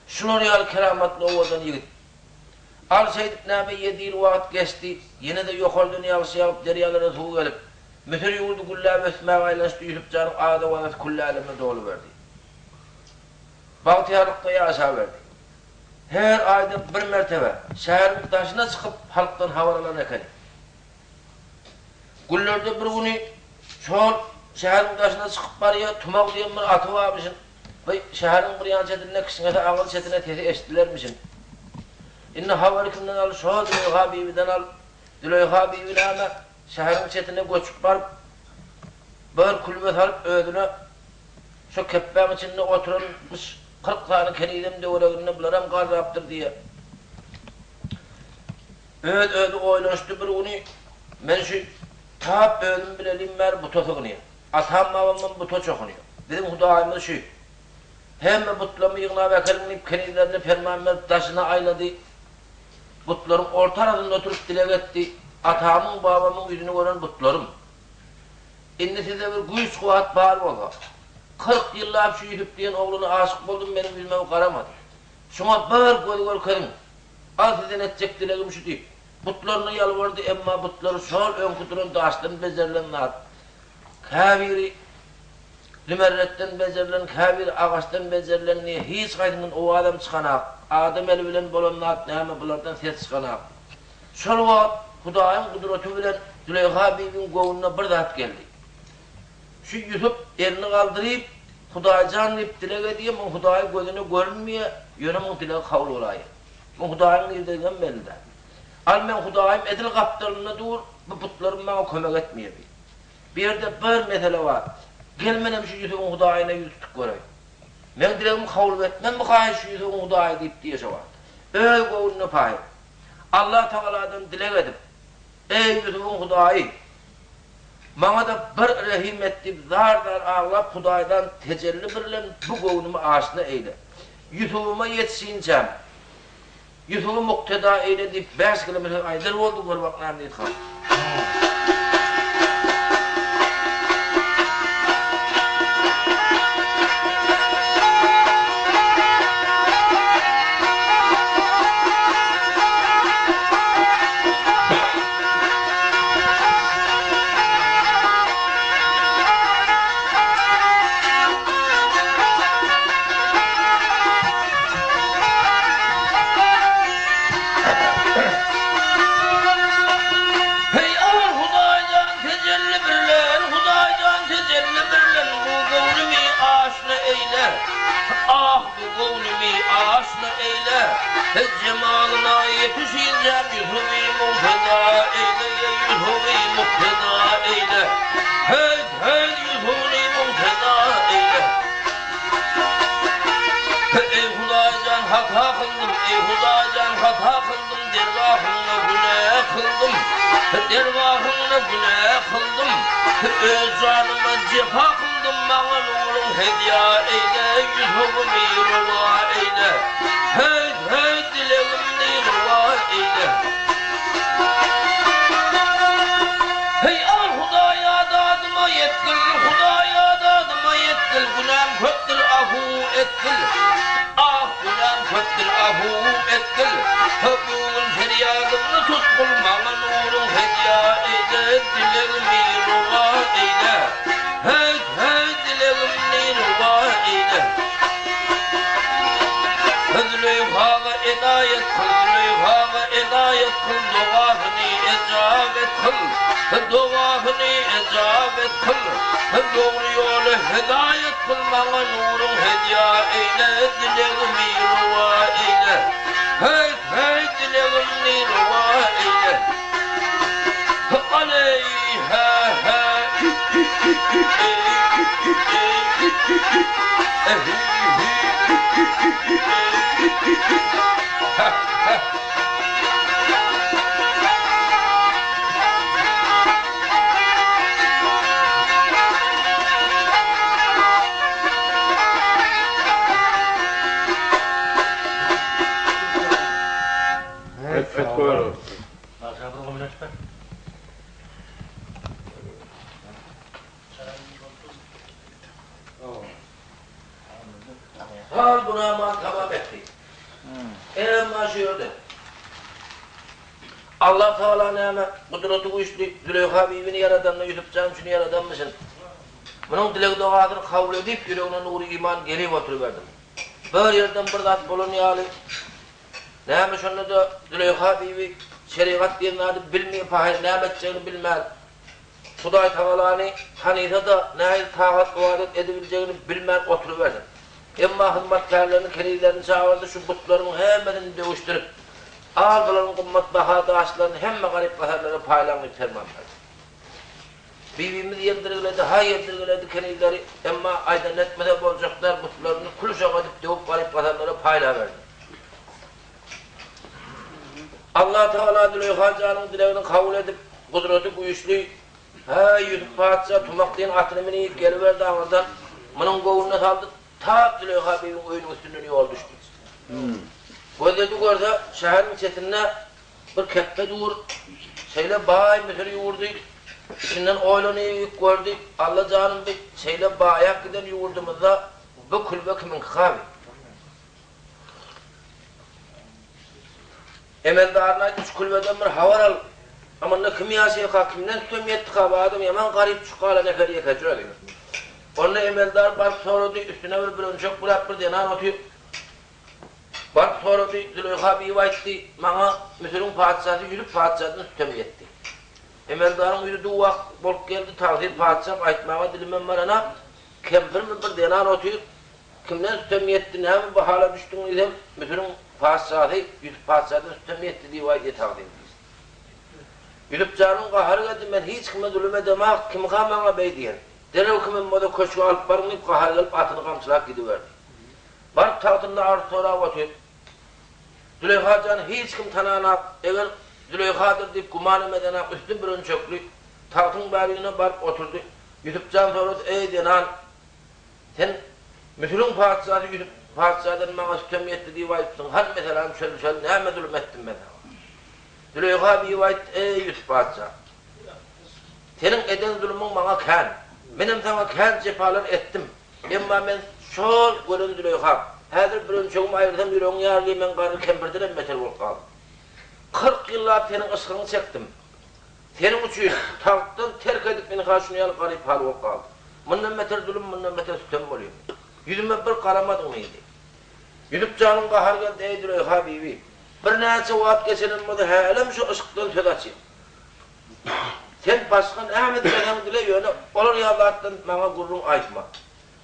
Şular ýaly keramatly owadan ýigit. Al şeýdip näme ýedi ýyl wagt geçdi, ýene-de ýokardan ýagyş ýagyp derýalara suw gelip, Müsür ýurdy gülläp ösmäge aýlanyşdy Ýusup janyň ady-owazasy külli äleme doluberdi. Bagtyýarlykda ýaşaberdi. Her aýda bir mertebe şäheriň daşyna çykyp halkdan habar alan ekeni. Günlerde bir güni şol şäheriň daşyna çykyp barýar, Tumak diýen bir aty barmyşyn. By şäheriň bir ýan çetinde kişňese aňyr çetine sesi eşidilermişin. Indi habary kimden al, şo Züleýha bibiden al. Züleýha bibi näme, şäheriň çetine göçüp baryp, bir külbe salyp özüne şo kepbäň içinde oturanmyş, 40 sany kenizem töwereginde bularam garrapdyr diýýär. Öz-özi oýlanyşdy bir güni, Men şu tap özüm bilelim bäri buta sygynýan. Atam-babamdan buta çokunýan. Biziň Hudaýymyz şu. Hemme butlamy ýygnap äkeliň diýip, kenizlerine perman berip, daşyna aýlady. Butlaryň orta arasynda oturyp dileg etdi, Atamyň, babamyň ýüzüni gören butlarym! Indi sizde bir güýç-kuwwat bar bolsa, 40 ýyllap şu Ýusup diýen oglana aşyk boldum, meniň ýüzüme garamady. Şuňa bir göz görkeziň! Al sizden etjek dilegim şu diýip, butlaryna ýalbardy, emma butlary şol öňki duran daşdan bejerilen zat, käbiri zümerretden bejerilen, käbiri agaçdan bejerilen diýe, hiç haýsyndan owazam çykanak, adam eli bilen bolan zat näme, bulardan ses çykanak. Şol wagt Hudaýyň gudraty bilen Züleýha bibiň göwnüne bir zat geldi. Şu Ýusup elini galdyryp, Hudaýjan diýip dileg edýär, muň Hudaýy gözüne görünmeýär, ýöne muň dilegi kabul bolaýýar. Muň Hudaýyň nirdedigem belli däl. Al meň Hudaýym edil gapdalymda dur, bu butlarym maňa kömek etmeýär diýip. Bu ýerde bir mesele bar. Gel menem şu Ýusubyň Hudaýyna ýüz tutup göreýin. Meň dilegimi kabul etmezmikaý şu Ýusubyň Hudaýy diýip diýýär şo wagt. Öz göwnüne paýyp. Allatagaladan dileg edip, Eý, Ýusubyň Hudaýy! Maňa-da bir rehim et diýip zar-zar aglap Hudaýdan tejelli birlen bu göwnümi aşna eýle. Ýusubyma ýetişinçäm, Ýusuby mukteda eýle diýip bäş keleme söz aýdar boldy, gör bak näme diýdi han. Heý, al Hudaýdan tejelli birlen, Hudaýdan tejelli birlen bu göwnümi aşna eýle. Ah, bu göwnümi aşna eýle. Jemalyna ýetişinjäm Ýusuby muhteda eýle, Ýusuby muhteda eýle. Heý, heý, Ýusuby muhteda eýle. Eý, Hudaýjan, hata kyldym, eý, Hudaýjan, hata kyldym, dergahyňda günä kyldym, dergahyňda günä kyldym, öz janyma jepa kyldym, maňa nuruň hedýa eýle, Ýusubymy rowa eýle, heý, heý, dilegimni rowa eýle. Heý, al Hudaýa dadyma ýetgil, Hudaýa dadyma ýetgil, günäm köpdür, afu etgil. Ah, günäm köpdür, afu etgil. Bu gün perýadymny tutgul, maňa nuruň hedýa eýle, dilegimi rowa eýle. Heý, heý, dilegimni rowa eýle. enaýat kyl, dogasyny ejabet kyl, dogasyny ejabet kyl, dogry ýola hedaýat kyl, maňa nuruň hedýa eýle, dilegimi rowa eýle, heý, heý, dilegimni rowa eýle. Aleý, hä, hä, hi, hi, hi, hi, eý, hi, hi, eý, hi, hi, hi, e, hi, hi, hi, hi, hi, hi, eý, hi, hi, hi, hä, hä. Pet pet goýar. Bagşa bir gomlaç ber. Hal bu naman tamam etdi. Emma şu ýerde Allah Tagala näme gudraty güýçli Züleýha bibini ýaradanda Ýusup jan üçin ýaradanmyşyn. Munuň dileg-dogasyny kabul edip ýüregine nury iman gelip oturyberdim. Bir ýerden bir zat bolan ýaly Näme şonda-da Züleýha bibi şerigat diýen zady bilmeýän pahyr näme etjegini bilmän, Hudaý Tagalany tanysa-da nähili tagat-ybadat edibiljegini bilmän oturybersin. Emma hyzmatkärlerini, kenizlerini çagyrdy, şu butlaryň hemmesini döwüşdirip, al bularyň gymmatbaha daşlaryny hemme garyp-gasarlara paýlaň diýip perman berdi. Bibimiz ýeldirgiledi, ha ýeldirgiledi kenizleri, emma aýdanyny etmese boljak däl, butlaryny kül-uşak edip döwüp garyp-gasarlara paýlaberdi. Allatagala Züleýha janyň dilegini kabul edip, gudraty güýçli, Häý, Ýusup patyşa Tumak diýen atyny minip geliberdi aňyrdan, munuň göwnüne saldy, tap Züleýha bibiň öýüniň üstünden ýol düşdi. Gözledi görse, şäheriň çetinde Bir kepbe dur. Şeýle baý Müsür ýurdy. Içinden oýlanyp gördi, Alla janym bi şeýle baýap giden ýurdumyzda bu külbe kimiňki gaby? Emeldaryna aýtdy, şu külbeden bir habar al. A munda kim ýaşaýarka, kimden sütem ýetdika, bu adam ýaman garyp düşüp galan ekeni ýekeje özi. Onda emeldar baryp sorady, üstüne bir bürençek büräp bir zenan otyr. Baryp sorady, Züleýha bibi aýtdy, Maňa Müsüriň patyşasy Ýusup patyşadan sütem ýetdi. Emeldaryň ýüzi duw-ak bolup geldi, Tagsyr patyşam, aýtmaga dilimem baranak, kempirmi bir zenan otyr, kimden sütem ýetdi, näme bu hala düşdüň diýsem, Müsüriň patyşasy Ýusup patyşadan sütem ýetdi diýip aýdýar tagsyr diýdi. Ýusup janyň gahary geldi, Men hiç kime zulum edemak, kimka maňa beý diýen? Derrew kimem bolsa köşge alyp baryň diýip, gahary gelip atyny gamçylap gidiberdi. Baryp tagtynda arz sorap otyr. Züleýha jany hiç kim tananak, eger Züleýhadyr diýip gümanam edenak, üsti bürençekli, tagtyň bärigine baryp oturdy. Ýusup jan sorady, Eý, zenan, sen Müsüriň patyşasy Ýusup patyşadan maňa sütem ýetdi diýip aýdypsyň, hany meseläni çözüşeli, näme zulum etdim men saňa? Züleýha bibi aýtdy, Eý, Ýusup patyşa, seniň eden zulumyň maňa kän, menem saňa kän jepalar etdim. Emma men şol gören Züleýham. Häzir bürençegimi aýyrsam ýüregiň ýarylyr, men garry kempirdenem beter bolup galdym. 40 ýyllap seniň yşgyňy çekdim. Seniň üçin tagtdan terk edip ynha şuny ýaly garyp hal bolup galdym. Mundan beter zulum, mundan beter sütem bolýarmy? Ýüzüme bir garamadyň diýdi. Ýusup janyň gahary geldi, Eý Züleýha bibi, birnäçe wagt geçenem bolsa hälem şu yşkdan söz açýaň. Sen başga näme dileseň dile, ýöne olar ýaly zatdan maňa gürrüň aýtma.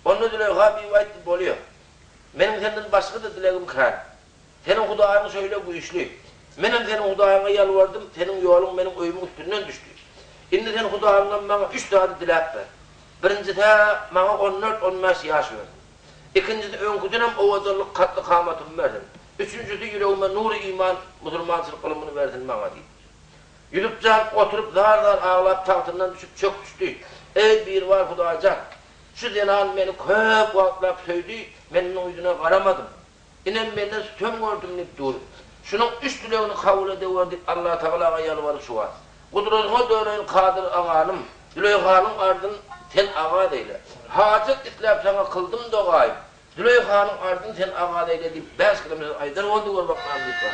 Onda Züleýha bibi aýtdy, Bolýa. Meniň senden başga-da dilegim kän. Seniň Hudaýyň şeýle güýçli. Menem seniň Hudaýyňa ýalbardym, seniň ýoluň meniň öýümiň üstünden düşdi. Indi sen Hudaýyňdan maňa üç zady diläp ber. Birinjisi-hä, maňa on dört-on bäş ýaş bersin. Ikinjisi, öňküdenem owadanlyk katdy-kamatymy bersin. Üçünjisi, ýüregime nury-iman, musulmançylyk ylmyny bersin maňa diýdi. Ýusup jan oturyp zar-zar aglap tagtyndan düşüp çök düşdi. Eý, Biribar Hudaý jan! Şu zenan meni köp wagtlap söýdi, men munuň ýüzüne garamadym. Inem menden sütem gördüm diýip dur. Şunuň üç dilegini kabul edewer diýip Allatagalaga ýalbaryp şu wagt. Gudratyňa döneýin Kadyr aganym, Züleýhanyň arzyn sen agaz eýle. Hajat isläp saňa kyldym dogaýym, Züleýhanyň ardyny sen azat eýle diýip, bäş keleme söz aýdar boldy, gör bak näme diýip bar.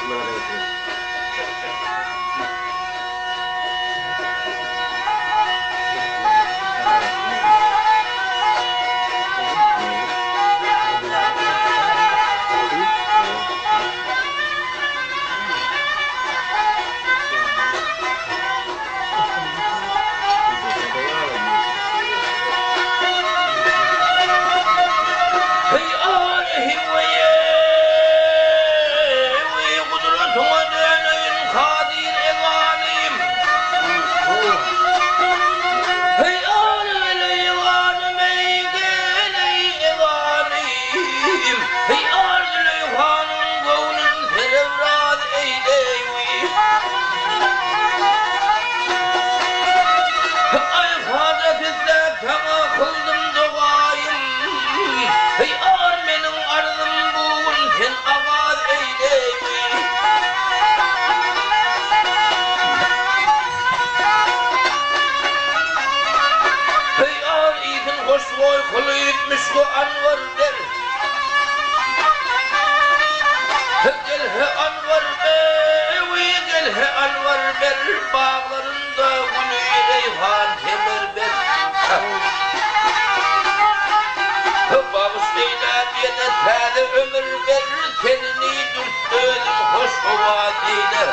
Heý Alehi weýe weý gudratyňa döneýin kadyr eganym. Heý Aleleý ganym eý geleý eganym. Heý Arzüleýhanyň göwnün serewraz eýleý weý. Aý hajat isläp saňa kyldym dogaýym. Heý ar meniň arzym bu gün sen agaz eýleý. Heý ar ysyn hoşboý kylyp müşki anwar ber. Gel he anwar ber, gel he anwar ber baglarynda güli reýhan semer ber. Bagyş eýläp ýene täze ömür ber, tenini dürt özüň hoş owaz eýle.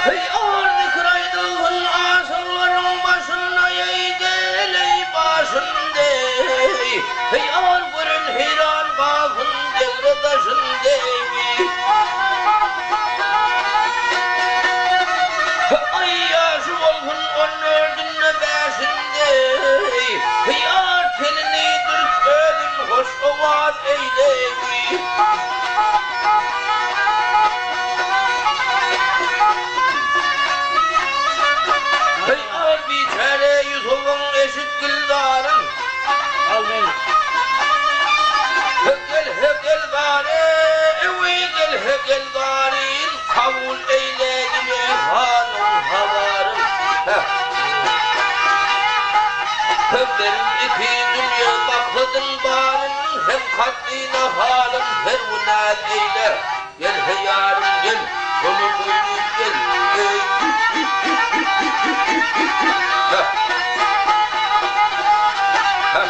Heý, ar zikir aýdylsyn aşyklaryň başynda, eý, gel-eý, başynda, eý. Heý, ar gören heýran galsyn degre daşynda, eý. Aý ýaşy bolsun on dördünde, bäşinde, eý. Heý, ar tenini dürt özün hoş owaz eýle, eý. Heý, ar biçäre Ýusubyň eşit gülzaryn. Al meni. He gel, he gel zary, ewi gel, he gel zaryn, Kabul eýle Züleýhanyň habaryn. He. He berin iki dünýe maksadyn baryn, Hem kaddyna halyn serwinaz eýle. Gel he ýarym gel, şony boýnup gel, eý. He. He. He.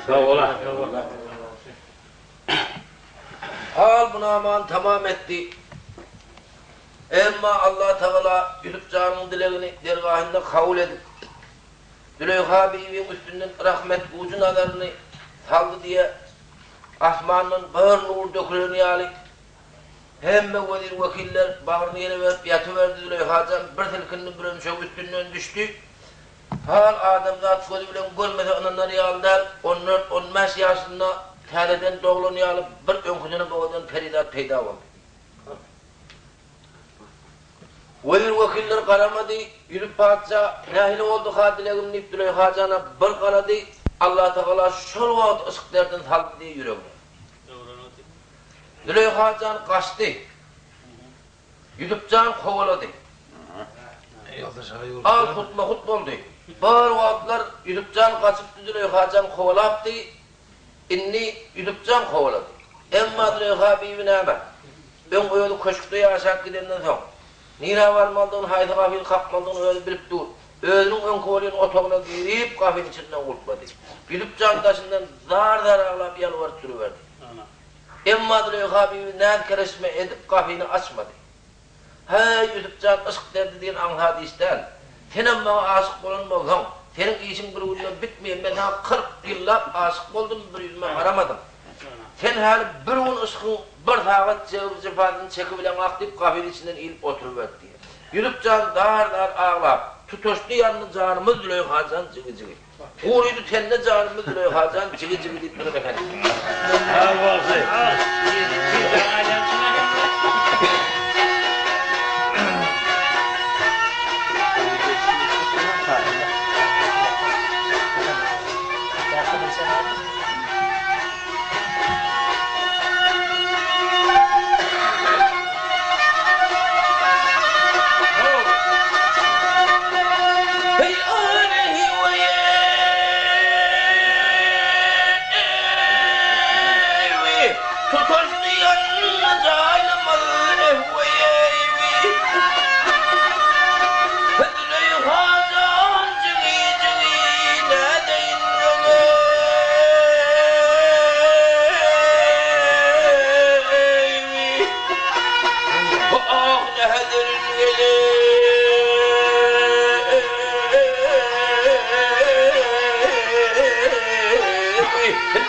Sag bol. Hal bu namany tamam etdi. Emma Allatagala Ýusup janyň dilegini dergahynda kabul edip, Züleýha bibiň üstünden rahmet ujy nazaryny saldy diýe, asmandan bir nur dökülen ýaly, hemme wezir-wekiller bagryny ýere berip ýatyberdi, Züleýha jan bir silkindi, bürençegi üstünden düşdi. Hal adamzat gözi bilen görmese ynanar ýaly däl, on dört, on bäş ýaşynda täzeden doglan ýaly bir öňküdenem owadan perizat peýda boldy. Wezir-wekiller garamady, Ýusup patyşa, Nähili boldy-ha dilegim diýip Züleýha jana bir garady, Allatagala şol wagt yşk derdini saldy diýe ýüregine. Züleýha jan gaçdy. Ýusup jan kowalady. Al hutma-hut boldy. Bir wagtlar Ýusup jan gaçypdy, Züleýha jan kowalapdy. Indi Ýusup jan kowalady. Emma Züleýha bibi näme? Öň özi köşkde ýaşap gidenden soň, nirä barmalydygyny, haýsy gapyny kakmalydygyny özi bilip dur. Özüniň öňki bolýan otagyna girip, gapyny içinden gulplady. Ýusup jan daşyndan zar-zar aglap ýalbaryp duruberdi. Emma Züleýha bibi näz-kereşme edip, gapyny açmady. Häý, Ýusup jan, yşk derdi diýen aňsat iş däl. Senem maňa aşyk bolan bolsaň, seniň işiň bir günde bitmeýär. Men saňa 40 ýyllap aşyk boldum, bir ýüzüme garamadyň. Sen häli bir gün yşkyň bir sagat jebir-jepasyny çekibileňok diýip, gapyny içinden ilip oturyberdi diýýär. Ýusup jan zar-zar aglap, Tutaşdy ýandy janymyz Züleýha jan jigi-jigi. Gurydy tende janymyz Züleýha jan jigi-jigi diýip duran eken. Sag bolsun. näderin weli.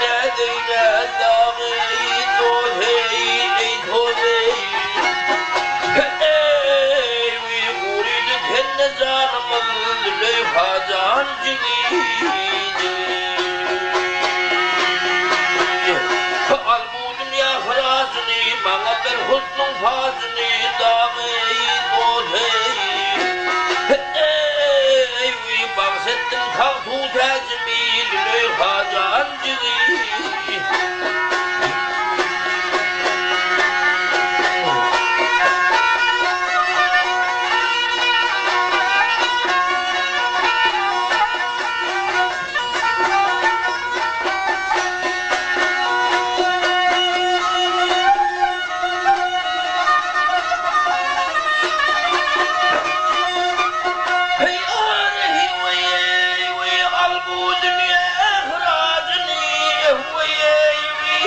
Nädeýin-ä dagy dost eý, eý toz eý. Eý, gurydy tende janymyz, Züleýha jan jigidi. Al bu dünýä hyrajyny, maňa ber husnuň pajyny, dagy dost eý. Eý, bagş etdim tagtu täjimi, Züleýha jan jigidi. Heý ahy weý weý al bu dünýä hyrajyny weý weý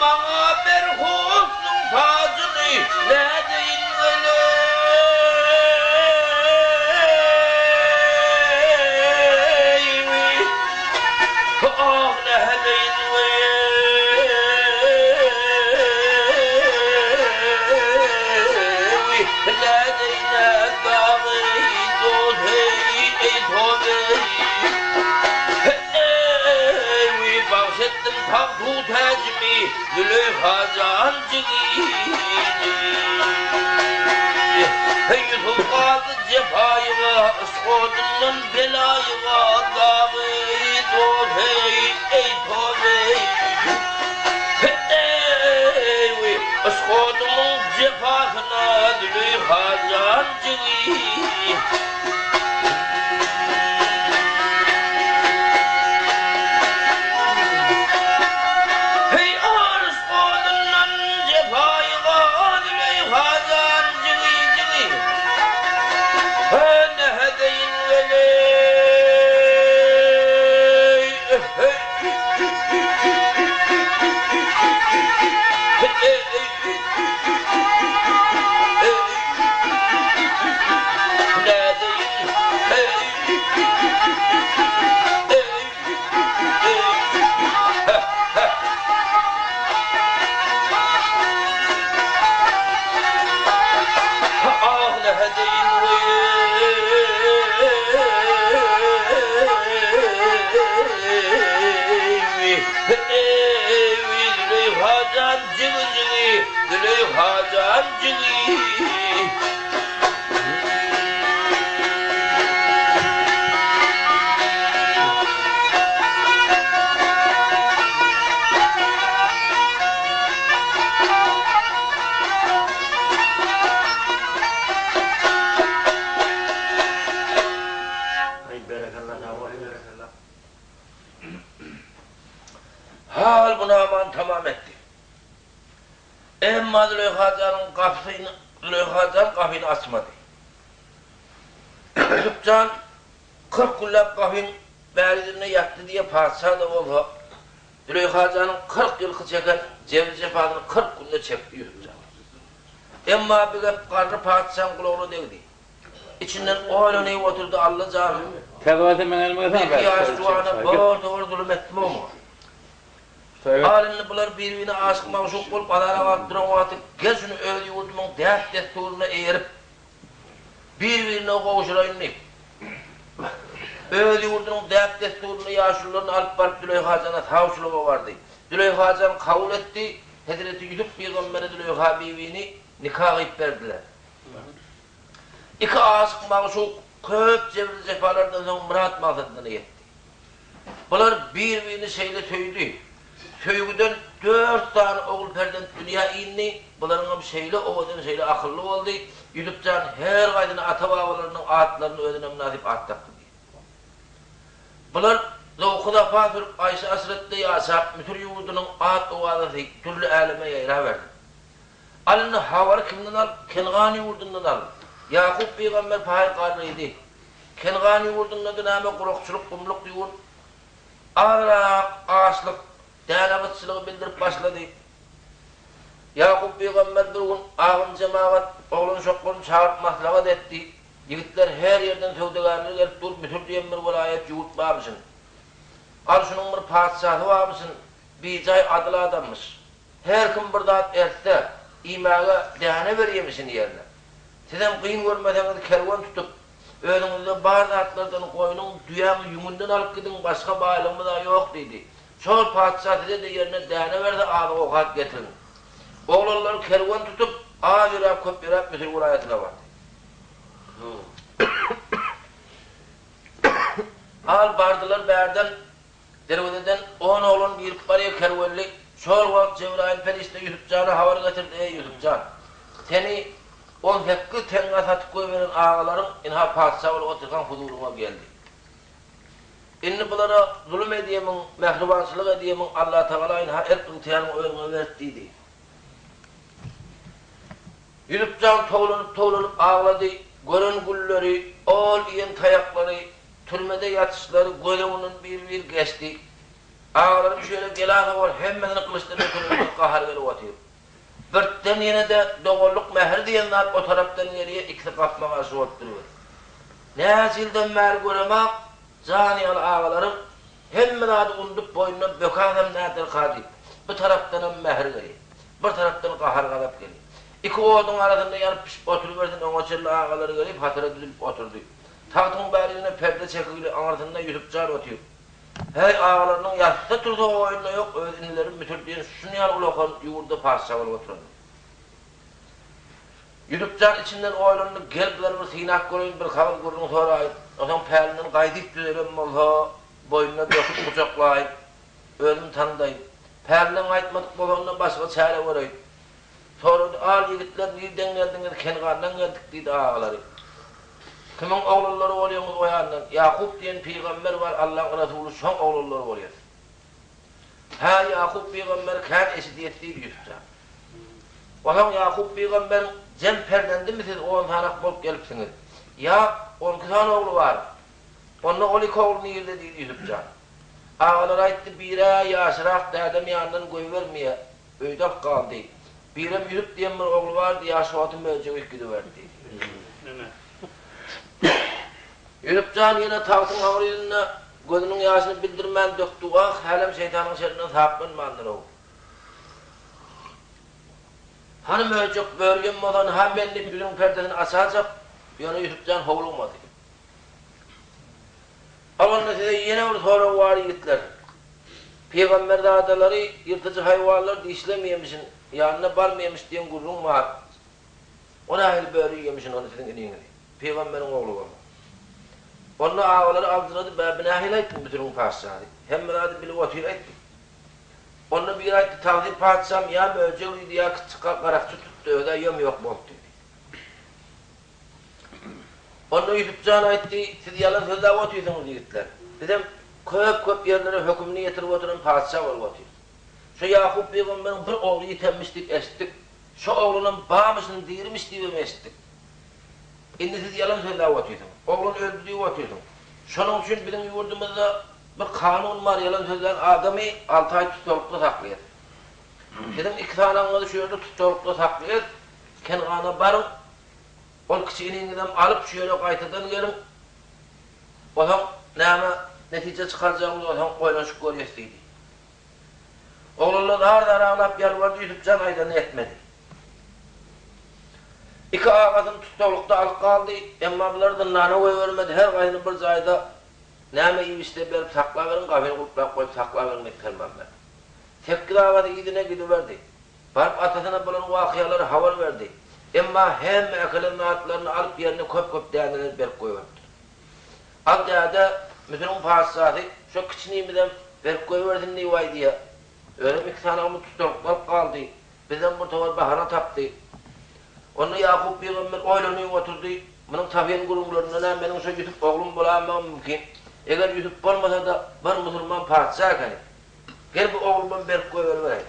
Maňa ber husnuň tachyny nädeýin weleý weý Ah nädeýin weý Nädeýin dagy dost eý eý toz eý Eý wiý bagş etdim tagtu täjimi Züleýha jan jigidi. Ýusup galdy jepaýyga, yşk odundan belaýyga, dagy dost eý, eý toz eý. Eý wiý yşk odunyň jepasyna Züleýha jan jigidi. Heý, aryş odundan jepaýy gaz Züleýha jan jigi-jigi. Nädeýin weleý, eh-heý. Jigi-jigi, Züleýha jan jigi. Aý berekella sag bol. Hal bu namany tamam etdi. Emma Züleýha janyň gapysyny Züleýha jan gapyny açmady. Ýusup jan 40 günläp gapyň bäri ýüzünde ýatdy diýe patyşa-da bolsa, Züleýha janyň 40 ýylky çeken jebri-jepasyny 40 günde çekdi Ýusup jan. Emma bu gep garry patyşaň gulagyna degdi. Içinden oýlanyp oturdy, Alla janym, bir ýaş juwana bor-da bir zulum etdim oňa. Al indi bular bir-birine aşyk-magşuk bolup azara galyp duran wagty gel şuny öz ýurdumyň däp-dessuryna eýerip, bir-birine gowşuraýyn diýip, öz ýurdunyň däp-dessuryna ýaşulularyny alyp baryp Züleýha jana sawçylyga bardy. Züleýha jan kabul etdi, hezreti Ýusup pygambere Züleýha bibini nika gyýyp berdiler. Iki aşyk-magşuk köp jebri-jepalardan soň myrat-maksadyna ýetdi. Bular bir-birini şeýle söýdi. Söýgüden dört sany ogul perzent dünýä indi, bularyňam şeýle owadan, şeýle akylly boldy. Ýusup jan her gaýdyna ata-babalarynyň atlaryny özüne mynasyp at dakdy diýdi. Bular zowky-sapa sürüp, aýşy-aşretde ýaşap, Müsür ýurdunyň at-owazasy dürli äleme ýaýraberdi. Al indi habary kimden al? Kengan ýurdundan al. Ýakup pygamber paýyr garrydy. Kengan ýurdunda-da näme gurakçylyk, gumluk ýurt. Azrak açlyk, däne gytçylygy bildirip başlady. Ýakup pygamber bir gün agyn jemagat oglan-uşaklaryny çagyryp maslahat etdi. Ýigitler her ýerden söwdagärler gelip dur, Müsür diýen bir welaýat ýurt barmyşyn. Al şunuň bir patyşasy barmyşyn, bijaý adyl adammyş. Her kim bir zat ertse, iýmäge däne berýemişin ýerine. Sizem kyn görmeseňiz kerwen tutup, özüňizde bar zatlardan goýnuň, düýäň ýüňünden alyp gidiň, başga baýlygymyz-a ýok diýdi. Şol patyşa size-de ýerine däne berse azyk-owkat getiriň. Oglanlar kerwen tutup, az ýöräp, köp ýöräp Müsür welaýatyna bardy. Al bardylar bärden Derwezeden on oglan girip barýar kerwenli. Şol wagt Jebraýyl perişde Ýusup jana habar getirdi, Eý, Ýusup jan! Seni 18 teňňä satyp goýberen agalaryň ynha patyşa bolup otyrkaň huzuryňa geldi. Indi bulara zulum edýemiň, mähribançylyk edýemiň, Allatagala ynha erk-ygtyýaryňy özüňe berdi diýdi. Ýusup jan towlanyp-towlanyp aglady, gören gülleri, ol iýen taýaklary, Türmede ýatyşlary göz öňünden bir-bir geçdi. Agalarym şu ýere gelahowal hemmesini gylyçdan ötürerdim gahar gelip otyr. Birden ýene-de doganlyk mähir diýen zat o tarapdan gelýär, ikisi gapma-garşy bolup duruber. Näçe ýyldan bäri göremak, jan ýaly agalarym, hemme zady undup boýnuna bökäsem näderka diýip, bir tarapdanam mähir gelýär, bir tarapdan gahar-gazap gelýär. Iki oduň arasynda ýanyp-bişip oturybersin, oňa çenli agalary gelip hatara düzülip oturdy. Tagtyň bäri ýüzüne perde çekigli, aňyrsynda Ýusup jan otyr. Häý, agalarynyň ýatsa-tursa oýunda ýok, öz inileri Müsür diýen şuny ýaly ulakan ýurda patyşa bolup oturandyr. Ýusup jan içinden oýlandy, Gel bulary bir synap göreýin, bir kagyz gürrüň soraýyn. Onsoň pälinden gaýdyp düzelen bolsa, boýnuna döküp gujaklaýyn, özüm tanydaýyn. Pälinden gaýtmadyk bolsa, onda başga çäre göreýin. Sorady, Al, ýigitler, nirden geldiňiz? Kengandan geldik, diýdi agalary. Kimiň oglanlary bolýaňyz o ýandan? Ýakup diýen pygamber bar, Allaň resuly, şoň oglanlary bolýas. Hä, Ýakup pygamberi kän eşidýäs, diýdi Ýusup jan. Onsoň Ýakup pygamberiň jem perzendimi siz on sanak bolup gelipsiňiz? Ýa, on iki sany ogly bar. Onda ol iki ogly nirde, diýdi Ýusup jan. Agalary aýtdy, Bir-ä ýaşyrak dädem ýanyndan goýbermeýär. Öýde alyp galdy. Birem Ýüzüp diýen bir ogly bardy, ýaş wagty möjek iýip gidiberdi. Ýüzüp jan ýene tagtyň aňry ýüzünde gözüniň ýaşyny bildirmän dökdi, Wah, hälem şeýtanyň şerinden saplanmandyr-ow. Hany möjek, börügem bolsa, ynha men diýip ýüzüniň perdesini açajak, ýöne Ýüsüp jan howlugmady. Al onda size ýene bir sorag bar ýigitler. Pygamberzadalary ýyrtyjy haýwanlar dişlemeýemişin, ýanyna barmaýamyş diýen gürrüň bar. O nähili böri iýemişin ony siziň iniňizi? Pygamberiň ogly bolsa. Onda agalary aljyrady, Bä bi nähili aýtdy Müsüriň patyşasy? Hemme zady bilip otyr aýtdy. Onda biri aýtdy, Tagsyr patyşam ýa möjek iýdi ýa kiçjik garakçy tutdy, öz-ä ýom-ýok boldy diýdi. Onda Ýusup jan aýtdy, Siz ýalan sözläp otyrsyňyz, ýigitler. Bizem köp-köp ýerlere hökümini ýetirip oturan patyşa bolup otyrys. Şo Ýakup pygamberiň bir ogly ýitenmiş diýip eşitdik. Şo oglanam barmyşyn, dirimiş diýibem eşitdik. Indi siz ýalan sözläp otyrsyňyz. Oglan öldi diýip otyrsyňyz. Şonuň üçin biziň ýurdumyzda bir kanun bar, ýalan sözlän adamy alty aý tussaglykda saklaýas. Siziň iki sanagyňyzy şu ýerde tussaglykda saklaýas. Kengana baryň, ol kiçi iniňizem alyp şu ýere gaýtadan geliň. Onsoň näme netije çykarjagymyzy onsoň oýlanyşyp görýäs diýdi. Oglanlar zar-zar aglap ýalbardy, Ýusup jan aýdanyny etmedi. Iki agasyny tussaglykda alyp galdy, emma bulary zyndana goýbermedi, her gaýsyny bir jaýda näme iýip-içse berip saklaberiň, gapyny gulplap goýup saklaberiň diýip perman berdi. Sekiz agasy yzyna gidiberdi. Baryp atasyna bolan wakyalary habar berdi. Emma hemme äkelen zatlaryny alyp ýerine köp-köp däneler berip goýberipdir. Al däde, Müsüriň patyşasy şo kiçinimizem berip goýbersin diýip aýdýa. Özem iki sanagymyz tutalykda alyp galdy. Bizden bir towar bahana tapdy. Onda Ýakup pygamber oýlanyp oturdy, Munuň tapan gürrüňlerinden-ä meniň şo Ýusup oglum bolaýmagym mümkin. Eger Ýusup bolmasa-da, bir musulman patyşa ekeni. Gel bu oglumam berip goýberibereýin.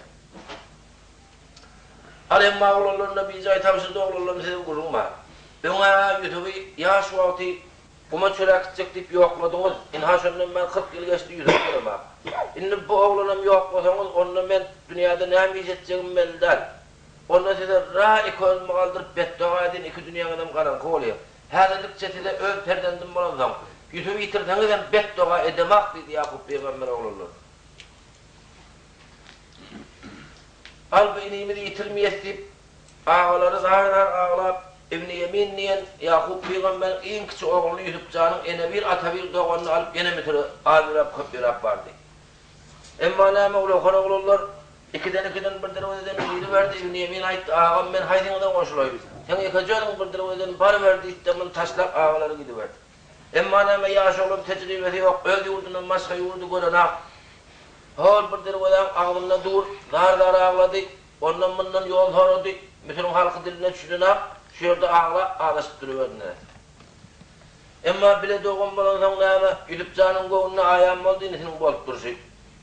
Al emma oglanlaryna bijaý tabşyrdy oglanlarym size gürrüň bar. Öň-ä Ýusuby ýaş wagty guma çöle äkitjek diýip ýokladyňyz. Ynha şondan bäri 40 ýyl geçdi Ýusuby göremok. Indi bu oglanam ýoklasaňyz onda men dünýäde näme iş etjegim belli däl. Onda size ra iki özümi galdyryp betdoga edin, iki dünýäňizem garaňky bolýar. Häzirlikçe size öz perzendim bolansoň, Ýusuby ýitirseňizem betdoga edemak diýdi Ýakup pygamber oglanlar. Al bu inimizi ýitirmeýes diýip, agalary zar-zar aglap, Ibni Ýemin diýen Ýakup pygamberiň iň kiçi ogluny Ýusup janyň enebir, atabir doganyny alyp ýene Müsüre az ýöräp, köp ýöräp bardy. Emma näme ulakan oglanlar ikiden-ikiden bir derwezeden giriberdi, Ibni Ýemin aýtdy, Agam, men haýsyňyza goşulaýyn? Seň ýekeje özüň bir derwezeden baryber diýdi-de, muny taşlap agalary gidiberdi. Emma näme ýaş oglan tejribesi ýok, öz ýurdundan başga ýurdy görenak. Hol bir derwezäň agzynda dur, zar-zar aglady, ondan-mundan ýol sorady, Müsüriň halky diline düşünenak, şu ýerde aglap, azaşyp duruberdi neresse. Emma bile dogan bolansoň näme, Ýusup janyň göwnüne aýan boldy inisiniň bolup durşy.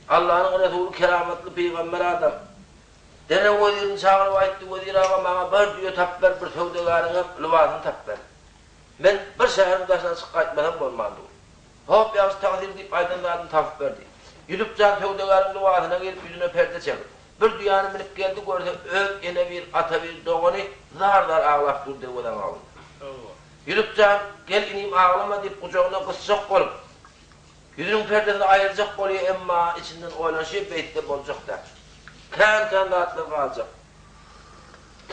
Allanyň resuly keramatly pygamber adam. Derrew wezirini çagyryp aýtdy, Wezir aga, maňa bir düýe tapyp ber, bir söwdagäriňem lybasyny tapyp ber. Men bir şäheriň daşyna çykyp gaýtmasam bolman dur. Hop, ýagşy tagsyr diýip aýdan zadyny tapyp berdi. Ýusup jan söwdagäriň lybasyna girip, ýüzüne perde çekip, bir düýäni münüp geldi, görse, öz ene bir, ata bir dogany zar-zar aglap dur derwezaň agzynda. Ýusup jan, gel inim aglama diýip gujagyna gysjak bolup, ýüzüniň perdesini aýyrjak bolýar, emma içinden oýlanşy beýtse boljak däl. Kän-kän zatlar galjak.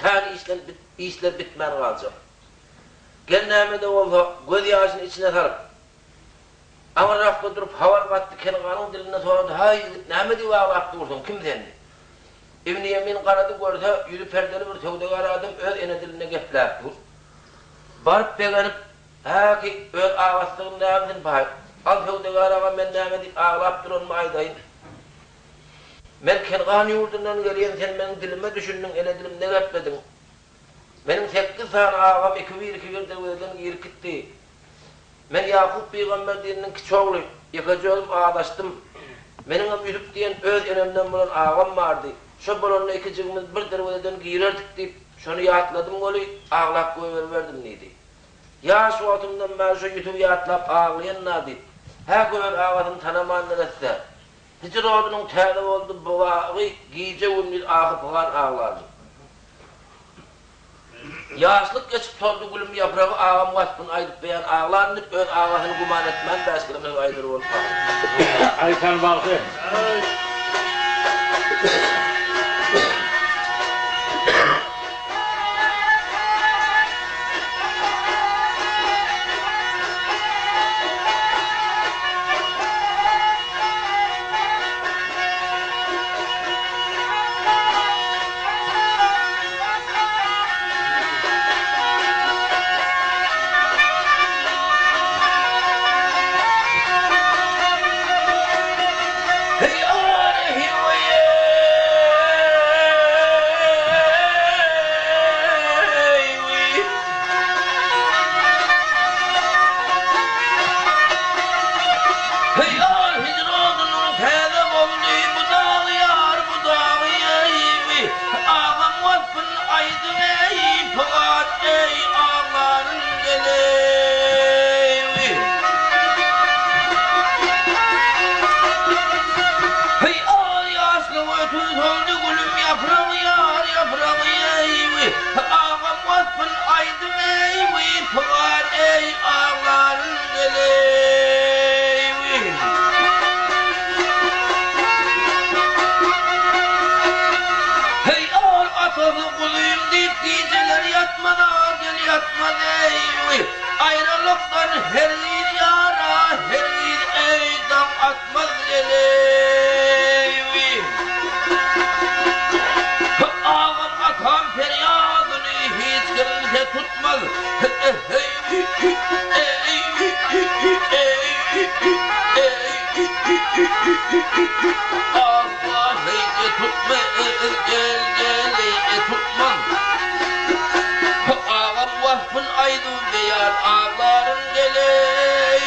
Kän işler bitmän galjak. Gel näme-de bolsa, göz ýaşyny içine salyp, aňyrrakda durup habar gatdy, Kenganyň dilinde sorady, Haý, ýigit, näme diýip aglap dursuň, kim sen? diýip. Ibn Ýemin garady, görse, ýüzi perdeli bir söwdagär adam öz ene dilinde gepläp dur. Baryp begenip, Häki, öz agasydygyny näbilsin, baý. Al, söwdagär aga, men näme diýip aglap duranymy aýdaýyn. Men Kengan ýurdundan gelýän, sen meniň dilime düşündiň, ene dilimde geplediň. Meniň sekiz sany agam ikibir-ikibir derwezeden girip gitdi. Men Ýakup pygamber dininiň kiçi ogly, ýekeje özüm azaşdym. Meniňem Ýusup diýen öz enemden bolan agam bardy. Şo bolanda ikijigimiz bir derwezeden girerdik diýip, şony ýatladym weli, aglap goýberiberdim diýdi. Ýaş wagtymdan bäri şo Ýusuby ýatlap aglaýan-da diýip, häki öz agasyny tanaman neresse. Hijr odunyň täze boldy bu bagy, Gije-gündiz ahy-pygan aglardym. Ýaşlyk geçip soldy gülüm ýapragy, Agam waspyny aýdyp beýan aglaryn diýip, öz agasyny güman etmän bäşgele söz aýdar bolup galdy. Aýhan bagşy. Heý, hijr odunyň täze boldy bu dagy ýar, bu dagy eý, Agam waspyn aýdyň eý, pygan eý, aglaryn geleý. Heý, ýaşlyk ötüp soldy gülüm ýapragy ýar, ýapragy eý, Agam waspyn aýdyň eý, pygan eý, aglaryn geleý. Heý, ol atasy guzym diýip gijeler ýatmaz, gel ýatmaz eý, Aýralykdan hergiz ýara, hergiz eý, daň atmaz geleý. Agam atam perýadyny hiç kimse tutmaz, Agam waspyn aýdyp beýan aglaryn geleý.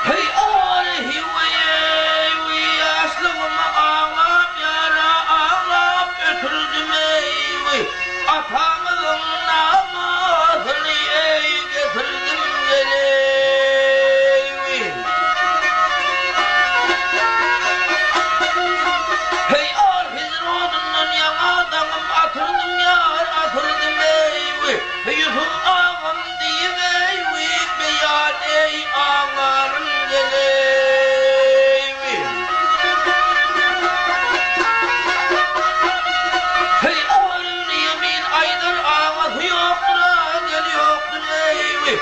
Heý ary hiweýeý wiý ýaşlygymy aglap ýara aglap ötürdim eý wiý atamyzyň. Ýusup agam diýip eý wi beýan eý aglaryn geleý wi. Heý Omar ibn Ýemin aýdar agasy ýokdur a gel ýokdur eý wi.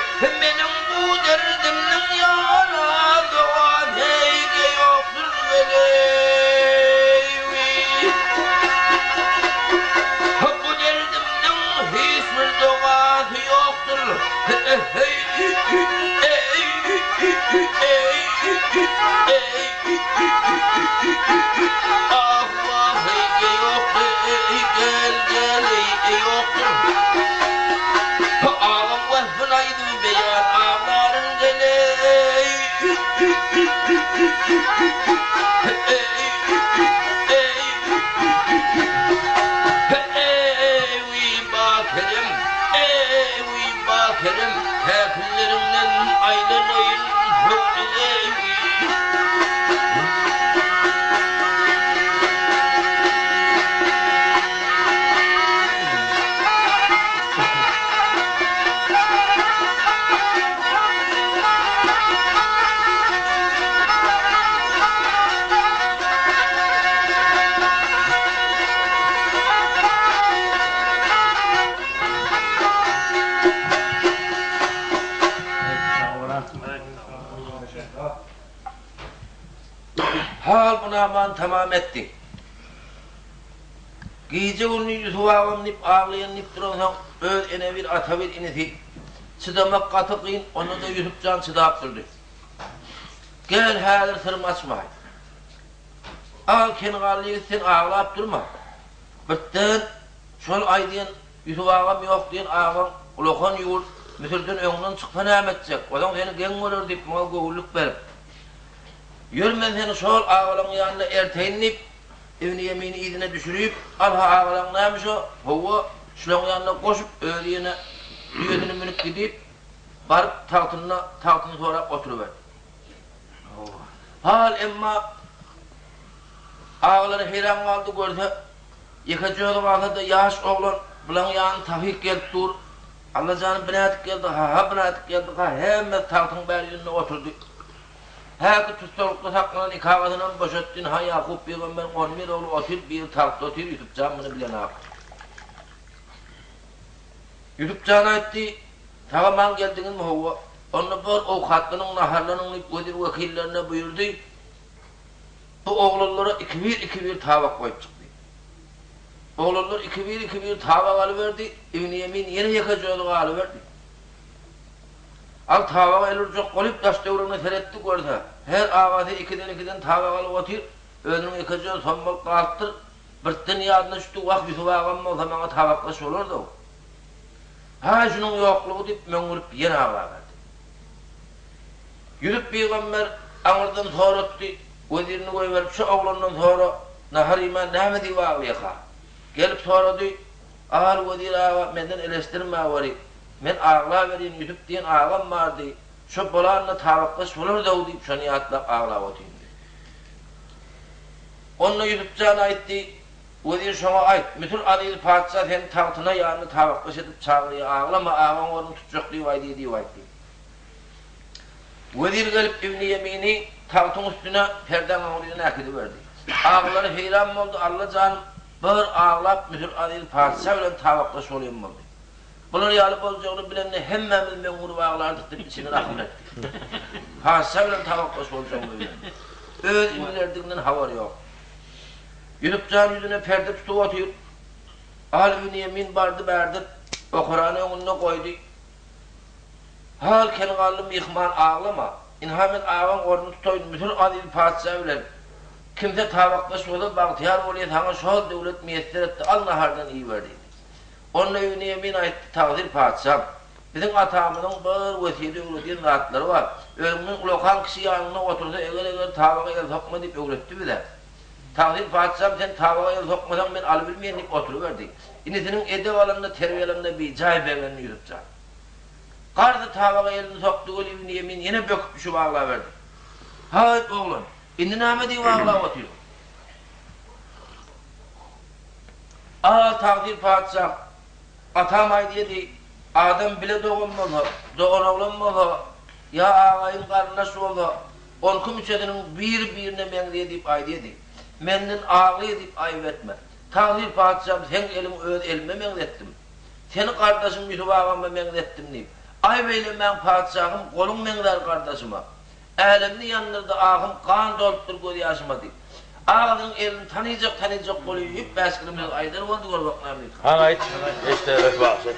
Meniň bu derdimniň ýara dogan heý-de ýokdur weleý wi. Bu derdimniň hiç bir dogasy ýokdur eý Ah wah heý-de ýokdur eý gel gel eý-de ýokdur. Agam waspyn aýdyp beýan aglaryn geleý. Eý bakerem, eý bakerem, käkilleriňden aýlanaýyn hökdüň-eý. Hal bu namany tamam etdi. Gije-gündiz Ýusup agam diýip aglaýan diýip duransoň, öz ene bir, ata bir inisi. Çydamak gaty kyn, onda-da Ýusup jan çydap durdy. Gel, häzir syrymy açmaý. Al, Kenganly ýigit, sen aglap durma. Birden şol aýdýan Ýusup agam ýok diýen agaň ulakan ýurt Müsürden öňünden çyksa näme etjek, ozaň seni geň görer diýip, muňa göwünlik berip, Ýör, men seni şol agalaň ýanyna erteýin diýip, Ibn Ýemini yzyna düşürip, Al-ha agalaň näme şo? Hawa, şulaň ýanyna goşup, özi ýene düýesini münüp gidip, baryp tagtynda tagtyny sorap oturyberdi. Hal emma agalary heýran galdy, görse, ýekeje özi galsa-da ýaş oglan bulaň ýanyna takyk gelip dur. Allajany binädik geldi, ha-ha binädik geldi, ha hemmesi tagtyň bäri ýüzünde oturdy. Häki tussaglykda saklanan iki agasynam boşatdy, ynha Ýakup pygamberiň on bir ogly otyr, biri tagtda otyr, Ýusup jan muny bilenok. Ýusup jan aýtdy, Sag-aman geldiňizmi, hawa, onda bor, owkatlanyň, naharlanyň diýip wezir-wekillerine buýurdy. Bu oglanlara ikibir-ikibir tabak goýup çykdy. Oglanlar ikibir-ikibir tabak alyberdi, Ibn Ýemin ýene ýekeje özi galyberdi. Al tabaga el urjak bolup daş-töweregine seretdi, görse, her agasy ikiden-ikiden tabak alyp otyr, özüniň ýekeje özi sommalyp galypdyr. Birden ýadyna düşdi, Wah, Ýusup agam bolsa maňa tabakdaş bolardy-ow. Haý, şunuň ýoklugy diýip, möňňürip ýene aglaberdi. Ýusup pygamber aňyrdan soratdy, wezirini goýberip, Şu oglandan sora, nahar iýmän näme diýip aglaýaka? Gelip sorady, Al, wezir aga, menden eleşdirmäweri. Men aglaberýin, Ýusup diýen agam bardy, şo bolanda tabakdaş bolardy-ow diýip, şony ýatlap aglap otyryn diýdi. Onda Ýusup jan aýtdy, Wezir şoňa aýt, Müsür aziz patyşa seni tagtyna ýanyna tabakdaş edip çagyrýar, aglama, agaň ornuny tutjak diýip aýdýar diýip aýt diýdi. Wezir gelip Ibni Ýemini tagtyň üstüne perdäň aňryna äkidiberdi. Agalary heýran boldy, Alla jan bir aglap Müsür aziz patyşa bilen tabakdaş bolýan boldy. Bular ýaly boljagyny bilende hemmämiz möňňürip aglardyk diýip içinden ahmyr etdi. Patyşa bilen tabakdaş boljagyny bilende. Öz inilerdiginden habary ýok. Ýusup jan ýüzüne perde tutup otyr. Al Ibni Ýemin bardy bärde okarany öňünde goýdy. Hal Kenganly myhman aglama. Ynha men agaň ornuny tutaýyn Müsür aziz patyşa bilen. Kimse tabakdaş bolsa bagtyýar bolýa saňa şol döwlet miýesser etdi al nahardan iýiber diýdi. Onda Ibni Ýemin aýtdy Tagsyr patyşam, biziň atamyzyň bir wesýet öwredýän zatlary bar. Özüňden ulakan kişi ýanyňda otursa eger-eger tabaga el sokma diýip öwretdi bize. Tagsyr patyşam sen tabaga el sokmasaň men alybilmeýän diýip oturyberdi. Inisiniň edep alanyna terbiýe alanyna bijaý begendi Ýusup jan. Garzy tabaga elini sokdy weli Ibni Ýemin ýene böküp düşüp aglaberdi. Haýt oglan, indi näme diýip aglap otyryň? Al, tagsyr patyşam, atam aýdýady. Adam bile dogan bolsa, doganoglan bolsa, ýa agaýyn-garyndaş bolsa, onki müçesiniň biri-birine meňzeýär diýip aýdýardy. Menden aglaýar diýip aýyp etme. Tagsyr patyşam, seň eliňi öz elime meňzetdim. Seni gardaşym Ýusup agama meňzetdim diýip. Aýyp eýlemäň patyşahym, goluň meňzär gardaşyma. Älemni ýandyrdy ahym, gan dolupdyr gözýaşyma diýip. Agasynyň elini tanyjak-tanyjak bolýup, bäşgirim söz aýdar boldy, gör bak näme diýip. Hany aýt, eşidäýeris bagşy.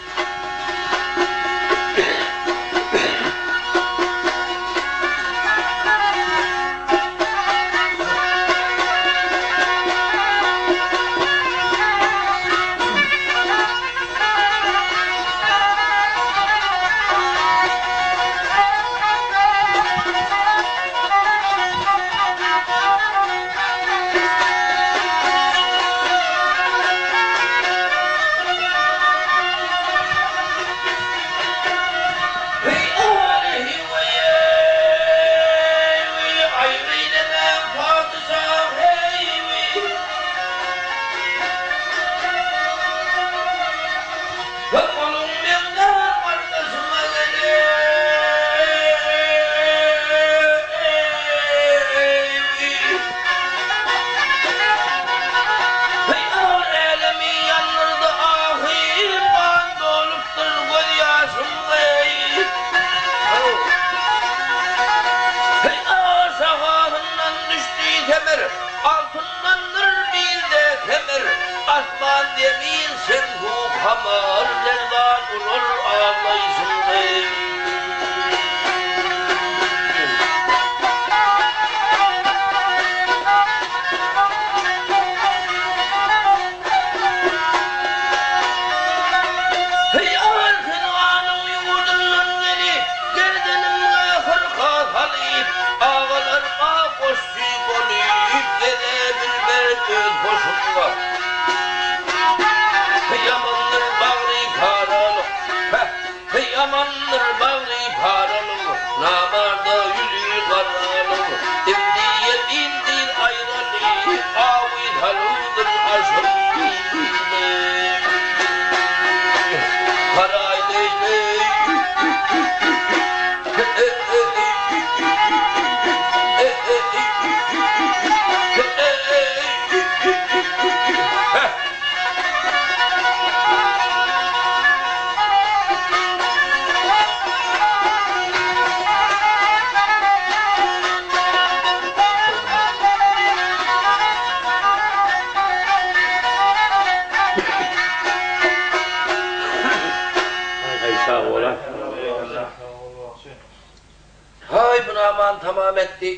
Onuň meňzär gardaşyma gelen. Hyýal älemi ýandyrdy ahym, gan dolupdyr gözýaşym eý. Hyýal şahasyndan düşdi semir, altyndandyr bilde kemir, asman zemin şemsu kamar lerzan urar aglaýşym eý. Heý, Kenanyň ýurdundan gelip, gerdenimge hyrka salyp, agalaryma goşçy bolup, gele bilmen öz goşumga. Heý, ýamandyr bagry paralyk, heh, heý, ýamandyr bagry paralyk, namarda ýüzi garalyk, imdi ýetim diýr aýraly, awy saludyr aşyr. Aý sag bola. Haý bu namany tamam etdi.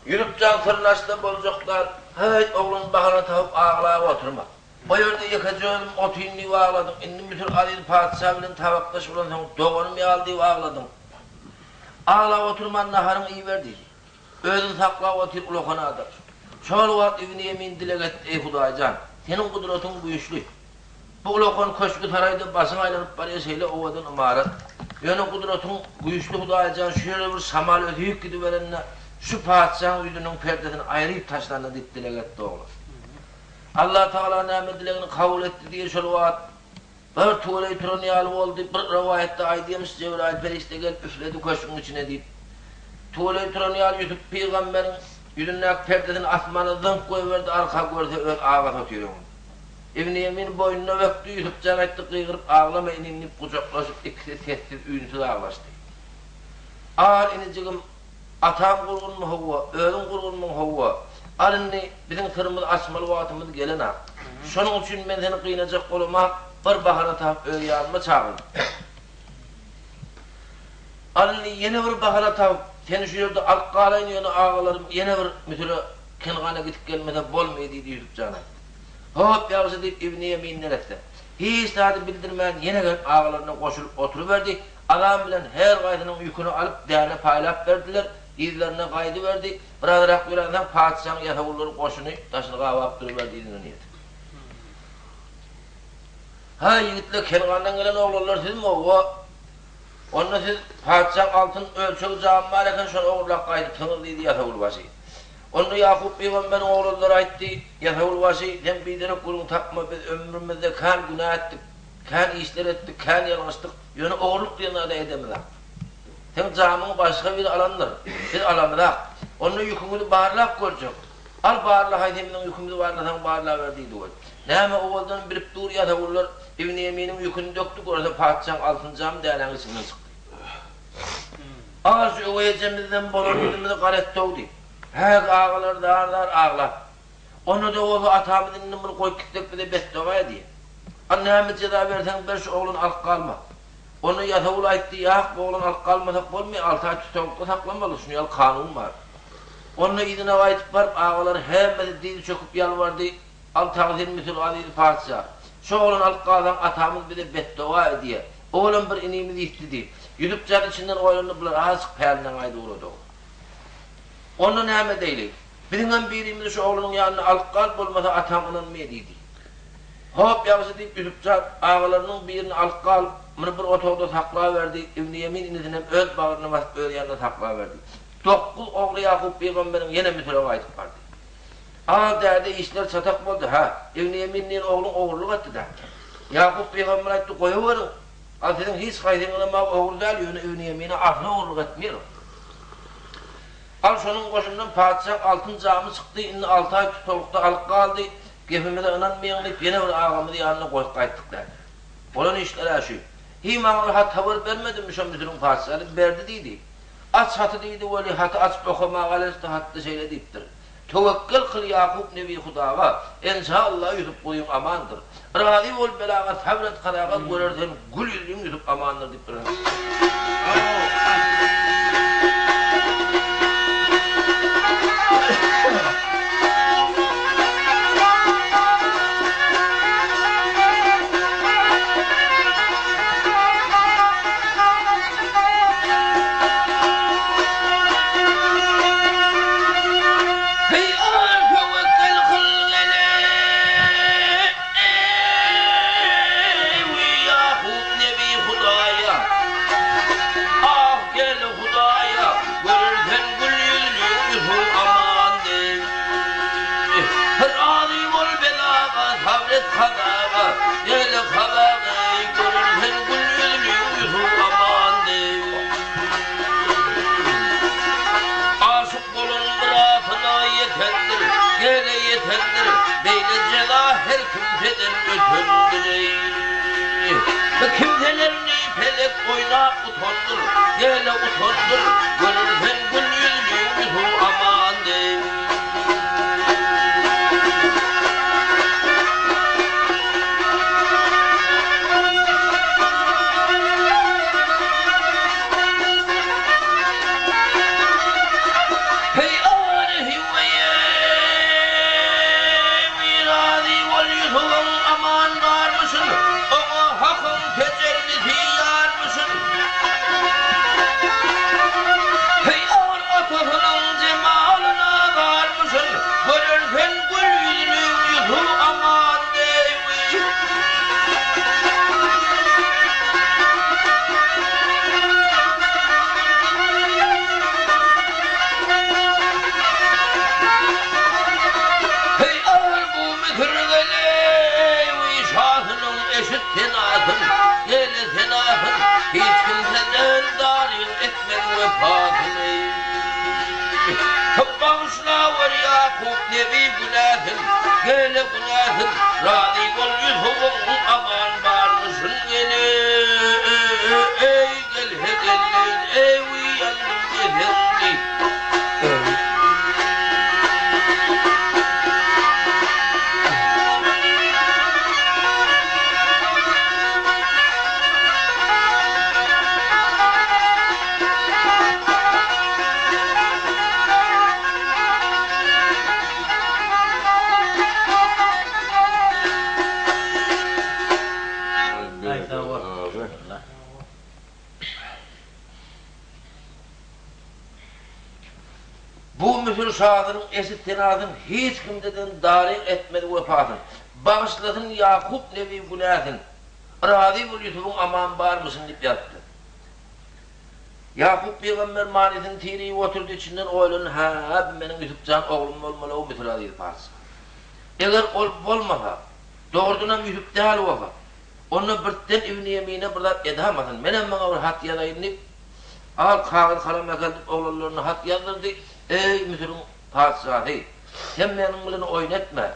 Ýürek-jan syryny açsa boljak zat. Haý oglan bahana tapyp aglap oturma. O ýerde ýekeje özüm otyryn diýip agladyň. Indi Müsür aziz patyşa bilen tabakdaş bolansoň doganym ýaly diýip agladyň. Aglap oturman naharyňy iýiber diýdi. Özüni saklap otyr ulakan adam. Şol wagt Ibni Ýemin dileg etdi, Eý Hudaýjan! Seniň gudratyň güýçli. Bu ulakan köşgi-saraýda başyň aýlanyp barýar şeýle owadan ymarat. Ýöne gudratyň güýçli Hudaýjan şu ýere bir şamal ötüp gidiberende şu patyşaň ýüzüniň perdesini aýryp taşlanda diýip dileg etdi oglan. Allatagala näme dilegini kabul etdi diýe şol wagt Bir tüweleý turan ýaly boldy, bir rowaýatda aýdýamyş, Jebraýyl perişde gelip üfledi köşgüň içine diýip. Tüweleý turan ýaly Ýusup pygamberiň ýüzündäki perdesini asmana zyňyp goýberdi, arka görse öz agasy otyr öňünde. Ibn Ýemin boýnuna bökdi, Ýusup jan aýtdy, gygyryp aglama inim diýip gujaklaşyp ikisi sessiz-üýnsüz aglaşdy. Al inijigim, Atam gurgunmy howwa, özüň gurgunmyň howwa. Al indi, biziň syrymyzy açmaly wagtymyz gelen-ak. Şonuň üçin men seni gynajak bolamak, bir bahana tapyp öz ýanyma çagyrdym. Al indi, ýene bir bahana tapyp, seni şu ýerde alyp galaýyn, ýöne agalarym ýene bir Müsüre, Kengana gidip gelmese bolmaýar diýdi Ýusup jan aýtdy. Hop, ýagşy diýip, Ibni Ýemin neresse, hiç zady bildirmän ýene gelip agalaryna goşulyp oturyberdi. Azan bilen her gaýsynyň ýüküni alyp, däne paýlap berdiler, yzlaryna gaýdyberdi. Birazrak ýöränsoň, patyşaň ýasawullary goşuny daşyny gabap duruberdi, yzyndan ýetip. Haý, ýigitler, Kengandan gelen oglanlar sizmi, owa? Onda siz patyşaň altyn ölçegi jamy bar eken, şony ogurlap gaýdypsyňyz, diýdi ýasawulbaşy. Onda Ýakup pygamberiň oglanlary aýtdy, Ýasawulbaşy, sen biderek gürrüň tapma, biz ömrümizde kän günä etdik. Kän işler etdik, kän ýalňyşdyk, ýöne ogurlyk diýen zady edemizak. Seň jamyňy başga biri alandyr, biz alamyzak. Onda ýüküňizi barlap görjek. Al barla haýsymyzyň ýükümizi barlasaň barlaber diýdi ol. Näme owaldan bilip dur ýasawullar Ibn Ýeminiň ýüküni dökdi görse patyşaň altyn jamy dänäň içinden çykdy. Aga şu öweý ejemizden bolan ýüzümizi gar etdi-ow diýip. Häk agalar zar-zar aglap. Onda-da bolsa atamyz indi muny goýup gitsek bize betdoga edýär. Al näme jeza berseň ber şu oglany alyp galma. Onda ýasawul aýtdy, Ýak, bu oglany alyp galmasak bolmaýar, alty aý tussaglykda saklamaly, şuny ýaly kanun bar. Onda yzyna gaýdyp baryp, agalary hemmesi dyz çöküp ýalbardy, Al tagzym Müsür aziz patyşa, şu oglany alyp galsaň atamyz bize betdoga edýär. Owalam bir inimiz ýitdi diýip. Ýusup jan içinden oýlandy, bular azajyk pälinden gaýdyp ugrady. Onda näme edeýli? Biziňem birimizi şu oglanyň ýanyna alyp gal, bolmasa ataň ynanmaýar diýdi. Hop, ýagşy diýip, Ýusup jan agalarynyň birini alyp gal, muny bir otagda saklaberdi, Ibni Ýemin inisinem öz bagryna basyp öz ýanynda saklaberdi. Dokguz ogly Ýakup pygamberiň ýene Müsüre gaýdyp bardy. Az däde işler çatak boldy, hä? Ibni Ýemin diýen ogluň ogurlyk etdi-dä. Ýakup pygamber aýtdy, Goýaweriň. Al siziň hiç haýsyňyzam-a ogry däl, ýöne Ibni Ýemine asla ogurlyk etmeýär. Al şonuň goşundan patyşaň altyn jamy çykdy, indi alty aý tusaglykda alyp galdy, gepimize ynanmaýaň diýip, ýene bir agamyzy ýanyna goýup gaýtdyk däde. Bolan işler-ä şu. Hiý maňa ol hat habar bermedimi şo Müsüriň patyşasy? Berdi diýdi. Aç haty diýdi weli, haty açyp okamaga alesdi, hatda şeýle diýipdir. Töwekgel kyl Ýakup nebi Hudaga, Enşa Allah Ýusup guzyň amandyr. Razy bol belaga sabr et kazaga görer sen gül ýüzliň Ýusup amandyr diýip duran. Heý, töwekgel kyl gelewi Ýakup nebi Hudaýa, Ah, gel Hudaýa, görer sen gül ýüzli Ýusup aman deý. Razy bol belaga, sabr et kazaga, gel kazaga, görer sen gül ýüzli Ýusup aman deý. Aşyk bolan myratyna ýetendir, gele ýetendir, beýle jeza her kimseden ötendir-eý. Bu kimselerni pelek oýnap utandyr, gele utandyr, görer sen gül ýüzli Ýusup aman deý. Heý Aryhy-weýewi razy bol Ýusubyň aman barmyşyn, Oňa Hakyň tejellisi ýarmyşyn. Heý ar atasynyň jemalyna zarmyşyn, Görer sen gül ýüzli Ýusup aman deýwi. Heý, ahyr bu Müsür gelewi şasynyň eşit senasyn, gele senasyn, hiç kimseden daryg etmez wepasyny. Bagyşlawer Ýakup nebi günäsin, gele günäsin, razy bol Ýusubyň aman barmyşyn gele, eý gel he gelleýin eý ýandym esendi. Bu Müsür şasynyň eşit senasyň hiç kimseden daryg etmez wepasyn. Bagyşlasyn Ýakup nebi günäsin. Razy bol Ýusubyň aman barmyşyn diýip ýazypdyr. Ýakup pygamber manysyny tirip oturdy, içinden oýlandy, Hä, bu meniň Ýusup jan oglum bolmaly-ow, Müsür aziz patyşa. Eger ol bolmasa, dogrudanam Ýusup däl bolsa. Onda birden Ibn Ýemine bir zat edamasyn. Menem maňa bir hat ýazaýyn diýip, al kagyz kalam äkeldip oglanlaryna hat ýazdyrdy, Eý, Müsüriň patyşasy! Sen meniň bilen oýun etme.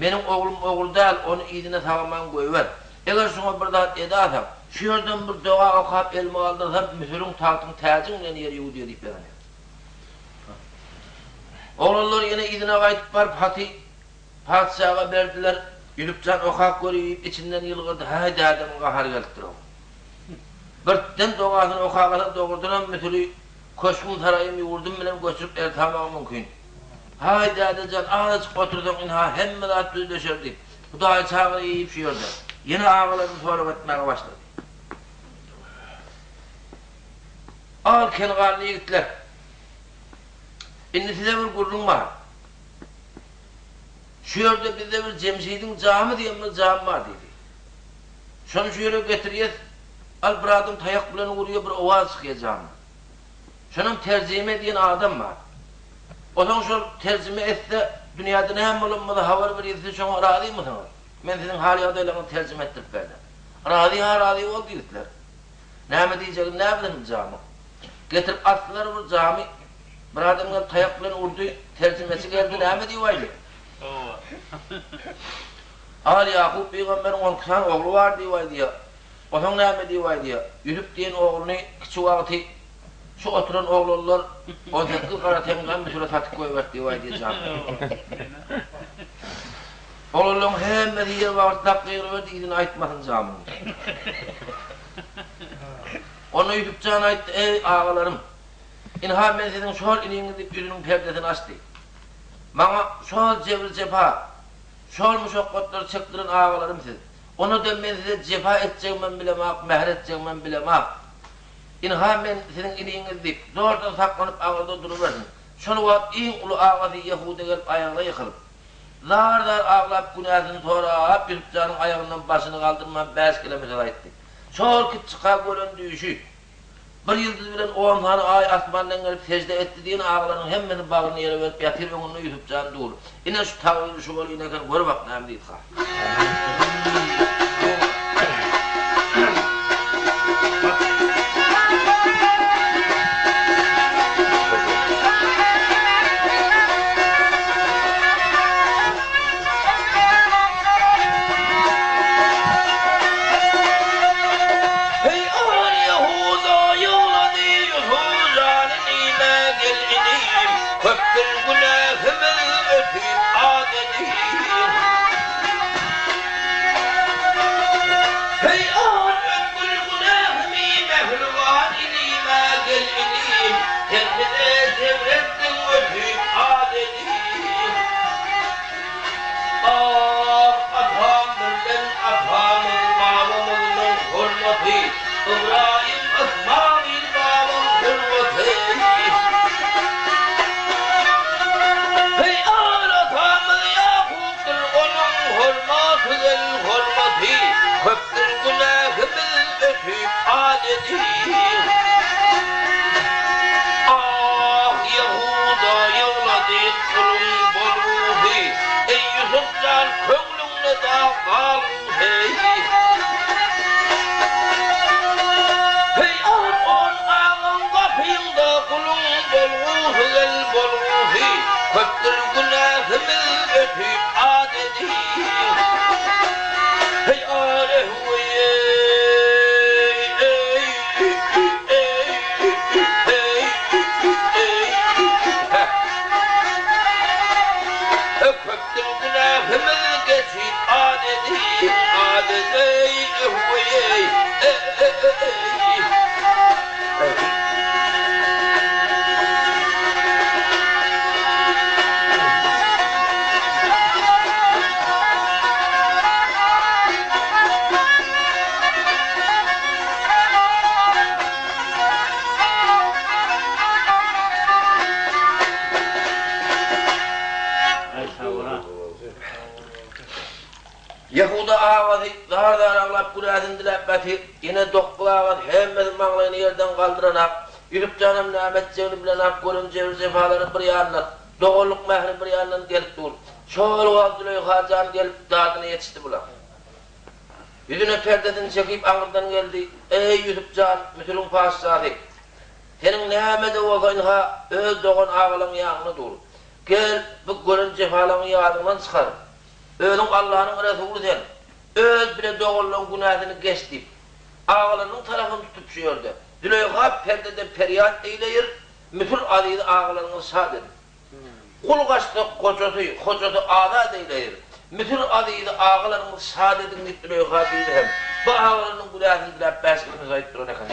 Meniň oglum ogry däl, ony yzyna sag-aman goýber. Eger şuňa bir zat edasaň, şu ýerden bir doga okap elimi galdyrsam, Müsüriň tagtyň täjiň bilen ýer ýuwudýar diýip ýazan eken. Oglanlar ýene yzyna gaýdyp baryp haty Patyşaga berdiler. Ýusup jan okap görüp, içinden ýylgyrdy, Häý, dädemiň gahary gelipdir-ow. Birden dogasyny okagasa, dogrudanam Müsüri köşgüm, saraýym, ýurdum bilen göçürip eltamagy mümkin. Haý, däde jan, azajyk otursaň, ynha, hemme zat düzleşerdi. Hudaýy çagyryp şu ýerde. Ýene agalaryny sorag etmäge başlady. Al, kenganly ýigitler! Indi size bir gürrüň bar. Şu ýerde bizde bir Jemşidiň jamy diýen bir jam bar diýdi. Şony şu ýere getirýäs, al bir adam taýak bilen urýar, bir owaz çykýar jamdan. Şonam terjime edýän adam bar. Osaň şol terjime etse, dünýäde näme bolan bolsa habar berýär, siz şoňa razymysyňyz? Men siziň hal-ýagdaýlaryňyzy terjime etdirip berdim. Razy-ha razy boldy ýigitler. Näme diýjegini näbilsin bu jamyň. Getirip asdylar bir jamy, bir adam gelip taýak bilen urdy, terjimeçi geldi, näme diýip aýdy? Hawa. Al Ýakup pygamberiň onki sany ogly bar diýip aýdýar. Onsoň näme diýip aýdýar? Ýusup diýen ogluny kiçi wagty şu oturan oglanlar 18 gara teňňä Müsüre satyp goýberdi diýip aýdýar jamy. Oglanlaryň hemmesi ýer bagyrtlap gygyryberdi, yzyny aýtmasyn jamyň. Onda Ýusup jan aýtdy, Eý, agalarym! Ynha, men siziň şol iniňiz diýip ýüzüniň perdesini açdy. Maňa şol jebir-jepa, şol muşakgatlary çekdiren agalarym siz. Onda-da men size jepa etjegimem bilemok, mähir etjegimem bilemok. Ynha, men siziň iniňiz diýip, zordan saklanyp aňyrda durubersin. Şol wagt iň uly agasy Ýehuda gelip aýagyna ýykylyp, zar-zar aglap günäsini sorap, Ýusup janyň aýagyndan başyny galdyrman bäş keleme söz aýtdy. Şol kiçjika gören düýşi, Bir ýyldyz bilen on sany aý asmandan gelip sežde etdi diýen agalaryň hemmesi bagryny ýere berip ýatyr öňünde Ýusup jan dur. Ine şu tagbyry şu bol ine eken gör bak näme diýdika. Heý, aman Ýahuda ýyglady, Ýusup jany nime gel inim, Köpdür günähimiz ötüp az edim. Heý, aman ötgül günähimi mähriban inime gel inim, Sen bize jebr etdiň ötüp az edim. Ah, atam birlen atamyz babamyznyň hormaty, Ybraýym, Ysmaýyl babaň hormaty. Heý, al atamyz Ýakupdyr, onuň hormaty gel hormaty, Köpdür günähimiz ötüp az ediň. Ah, Ýahuda ýyglady guluň bolgusy, Eý, Ýusup jan, köňlüňde dag galgusy. Heý, al on agaň gapyňda guluň bolgusy gel bolgusy, Köpdür günähimiz ötüp az ediň. Heý, al Köpdür günähimiz geçip az edip az edeý öwweýeý Ýehuda agasy zar-zar aglap günäsini diläp ýatyr. Ýene dokuz agasy hemmesi maňlaýyny ýerden galdyranak. Ýusup janam näme etjegini bilenak, gören jebir-jepalary bir ýandan, doganlyk mähri bir ýandan gelip dur. Şol wagt Züleýha jan gelip dadyna ýetişdi bular. Ýüzüne perdesini çekip aňyrdan geldi, Eý, Ýusup jan, Müsüriň patyşasy! Seniň näme-de bolsa ynha, öz dogan agalaň ýanyňda dur. Gel, bu gören jepalaňy ýadyňdan çykar. Özüň Allanyň resuly sen. Öz bile doganlaň günäsini geç diýip, agalarynyň tarapyny tutup şu ýerde, Züleýha perdede perýat eýleýir, Müsür azizi agalaryňyzy şat ediň. Gul gaçsa gojasy, hojasy azat eýleýir. Müsür azizi agalaryňyzy şat ediň diýip Züleýha bibi hem bu agalarynyň günäsini diläp bäşgini söz aýdyp duran eken.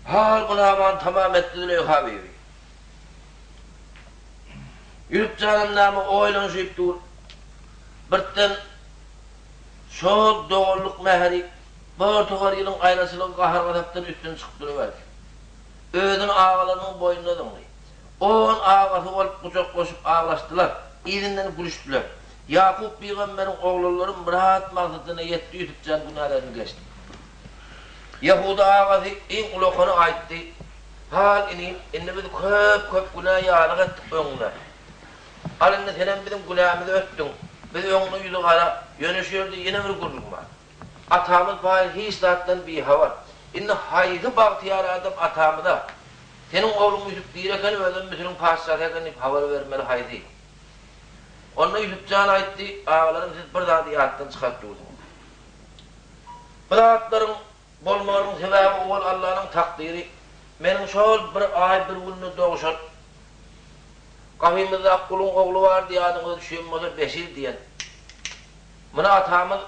Hal bu namany tamam etdi Züleýha bibi. Ýüzüp janam name oýlanyşyp dur. Birden şol doganlyk mähiri bir topar ýylyň aýraçylygy gahar-gazapdan üstün çykyp duruberdi. Özüni agalarynyň boýnuna zyňdy. On agasy bolup gujaklaşyp aglaşdylar. Yzyndan gülüşdiler. Ýakup pygamberiň oglanlary myrat-maksadyna ýetdi Ýusup jan günälerini geçdi. Ýahuda agasy iň ulakany aýtdy, Hal inim, indi biz köp-köp günä ýalyk etdik öňüňde. Al indi senem biziň günämizi ötdüň. Biz öňüňde ýüzi gara, ýöne şu ýerde ýene bir gürrüň bar. Atamyz baý hiç zatdan bihabar. Indi haýsy bagtyýar adam atamyza, Seniň ogluň Ýusup diri eken, özem Müsüriň patyşasy eken diýip habar bermeli haýsy? Onda Ýusup jan aýtdy, Agalarym siz bir zady ýatdan çykaryp dursuňyz. Bu zatlaryň bolmagynyň sebäbi owal Allanyň takdyry. Meniň şol bir aý bir günde dogşan gapymyzdaky guluň ogly bardy ýadyňyza düşen bolsa Beşir diýen. Muny atamyz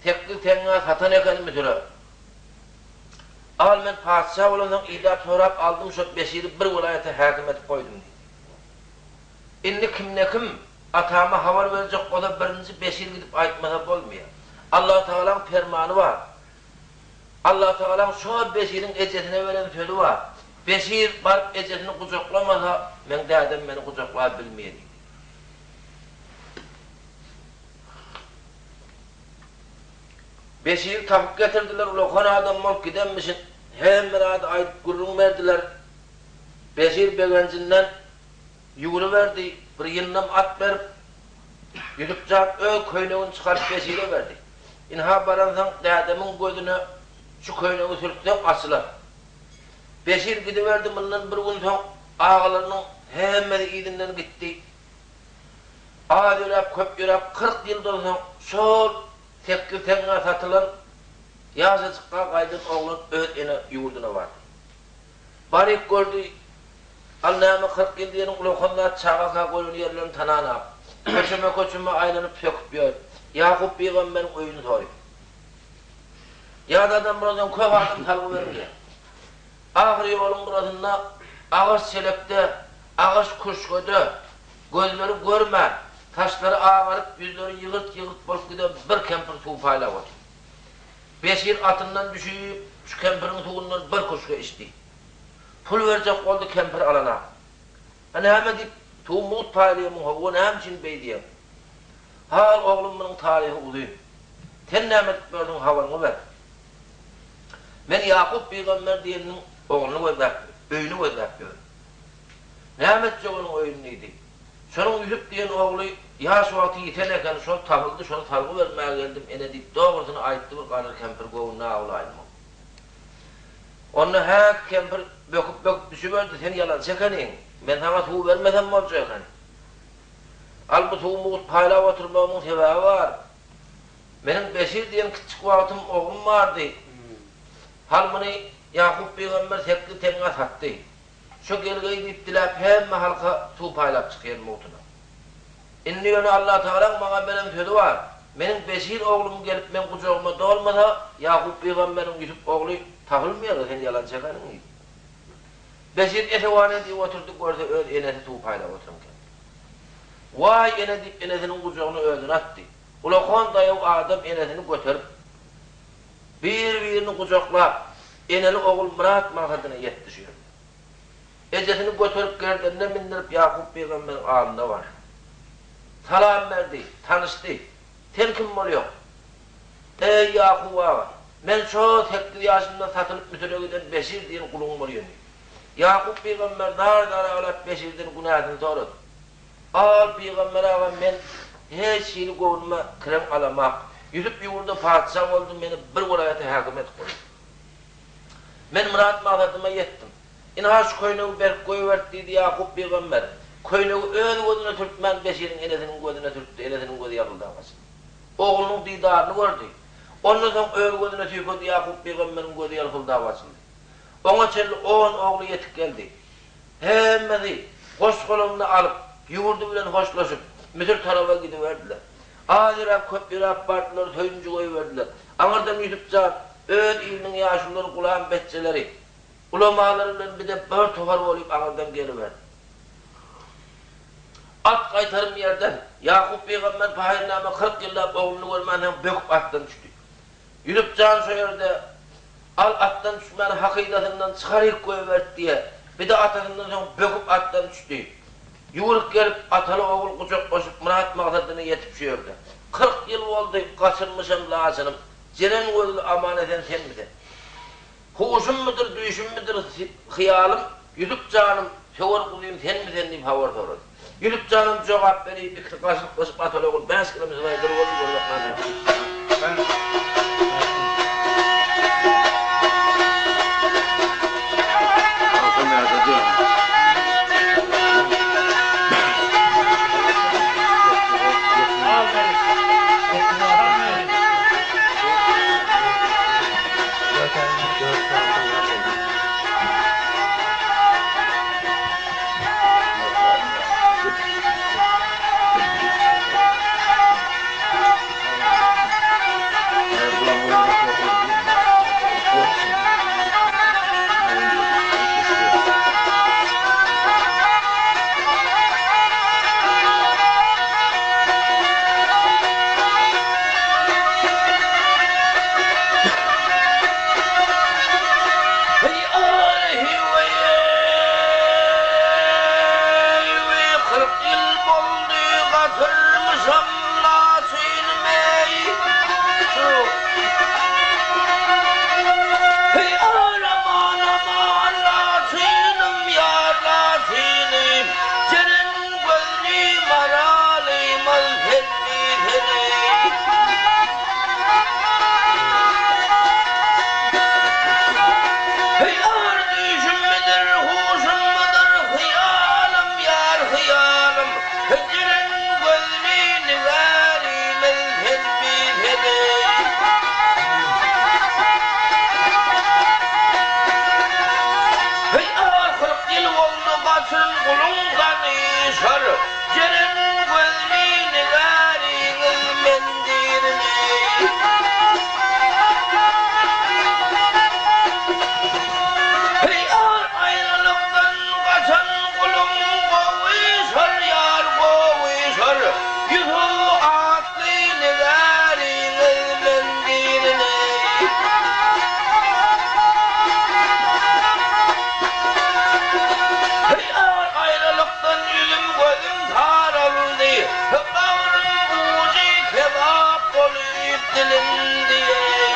sekiz teňňä satan ekeni Müsüre. Al men patyşa bolansoň idäp sorap aldym şo Beşiri bir welaýata häkim edip goýdum diýdi. Indi kimde-kim atama habar berjek bolsa birinji Beşir gidip aýtmasa bolmaýar. Allatagalaň permany bar. Allatagalaň şo Beşiriň ejesine beren sözi bar. Beşir baryp ejesini gujaklamasa, meň dädem meni gujaklap bilmeýär diýdi. Beşiri tapyp getirdiler, ulakan adam bolup gidenmişin. Hemme zady aýdyp gürrüň berdiler. Beşir begenjinden ýüwrüberdi, bir ýyndam at berip, Ýusup jan öz köýnegini çykaryp Beşire berdi. Ynha baransoň dädemiň gözüne şu köýnegi sürtseň açylar. Beşir gidiberdi, mundan bir gün soň agalarynyň hemmesi yzyndan gitdi. Az ýöräp, köp ýöräp, 40 ýyldan soň şol 8 teňňä satylan ýaşajykka gaýdan oglan öz ene ýurduna bardy. Baryp gördi, al näme 40 ýyl diýeniň ulakan zat çagaka goýlan ýerlerini tananak. Köçeme-köçeme aýlanyp söküp ýör. Ýakup pygamberiň öýüni soýup. Ýat adam bolansoň köp adam salgy bermeýär. Ahyry ýoluň gyrasynda agaç çelekde, agaç kürşgede gözleri görmän, saçlary agaryp, ýüzleri ýygyrt-ýygyrt bolup giden bir kempir suw paýlap otyr. Beşir atyndan düşüp, şu kempiriň suwundan bir kürşge içdi. Pul berjek boldy, kempir alanak. A näme diýip, suwy mugt paýlaýamyň, howwa, näme üçin beý diýeň? Hal, oglum, munuň taryhy uzyn. Sen näme edip ýörsüň, habaryňy ber. Men Ýakup pygamber diýeniniň ogluny gözläp, öýüni gözläp ýörün. Näme etjek onuň öýüni diýdi. Şonuň Ýusup diýen ogly ýaş wagty ýiten eken, şol tapyldy, şony salgy bermäge geldim, ene diýip, dogrusyny aýtdy bir garry kempir göwnüne awlaýynmyň. Onda häk kempir böküp-böküp düşüberdi, sen ýalançy ekeniň, men saňa suw bermesem boljak eken. Al bu suwy mugt paýlap oturmagymyň sebäbi bar. Meniň Beşir diýen kiçjik wagtym oglum bardy. Hal muny Ýakup pygamber 8 teňňä satdy. Şo gelgeý diýip diläp hemme halka suw paýlap çykýan mugtuna. Indi ýöne Allatagalaň maňa beren sözi bar. Meniň Beşir oglum gelip meň gujagyma dolmasa, Ýakup pygamberiň Ýusup ogly tapylmaýar-a, sen ýalançy ekeniň diýdi. Beşir esewan edip oturdy, görse öz enesi suw paýlap oturan eken. Waý ene diýip enesiniň gujagyna özüni atdy. Ulakan daýaw adam enesini göterip, bir-birini gujaklap, eneli-ogul myrat-maksadyna ýetdi şu ýerde. Ejesini göterip gerdenine mindirip Ýakup pygamberiň alnyna bardy. Salam berdi, tanyşdy. Sen kim bolýaň? Eý, Ýakup aga, men şo 8 ýaşymda satylyp Müsüre giden Beşir diýen guluň bolýan diýdi. Ýakup pygamber zar-zar aglap Beşirden günäsini sorady. Al, pygamber aga, men hiç hili göwnüme kireň alamak. Ýusup ýurda patyşa boldy, meni bir welaýata häkim edip goýdy. Men myrat-maksadyma ýetdim. Ynha, şu köýnegi berk goýbert diýdi Ýakup pygamber. Köýnegi öz gözüne sürtmän, Beşiriň enesiniň gözüne sürtdi, enesiniň gözi ýalpyldap açyldy. Oglunyň didaryny gördi. Ondan soň öz gözüne süýkedi, Ýakup pygamberiň gözi ýalpyldap açyldy. Oňa çenli on ogly ýetip geldi. Hemmesi goş-golamyny alyp, ýurdy bilen hoşlaşyp, Müsür taraba gidiberdiler. Az ýöräp, köp ýöräp bardylar, söýünji goýberdiler. Aňyrdan Ýusup jan öz iliniň ýaşululary, gulam betjeleri, ulamalary bilen bide bir topar bolyp aňyrdan geliberdi. At gaýtarym ýerden, Ýakup pygamber pahyr-nama 40 ýyllap ogluny görmänsoň böküp atdan düşdi. Ýusup jan şo ýerde Al atdan düşmäni hakydasyndan çykaryp goýbert diýe, bir-de atasyndan soň böküp atdan düşdi. Ýüwrüp gelip, ataly-ogul gujaklaşyp myrat-maksadyna ýetip şu ýerde. 40 ýyl boldy, gaçyrmyşam laçynym, jeren gözli aman-esen senmi sen? Huşummydyr, düýşümmidir, hyýalym, Ýusup janym, söwer guzym senmi sen diýip habar sorady. Ýusup janam jogap berip, ikisi garşylyklaşyp ataly-ogul bäş kilometrdaý bir boldy, görmek näme. Almyşam laçynym eý. Heý ar aman aman laçynym ýar laçynym Jeren gözli maralymyz senmi sen eý. Heý ar düýşümmidir huşummydyr hyýalym ýar hyýalym Jeren gözli nigärimiz senmi sen eý. Heý ar 40 ýyl boldy gaçyn guluň ganyşar Jeren gözli nigäriňiz men dirin eý. Heý ar aýralykdan gaçan guluň gowy şol ýar gowy şol Ýusup atly nigäriňiz men dirin eý. Heý ar aýralykdan ýüzüm gözüm saraldy Bagrym ujy kebap bolup dilindi eý.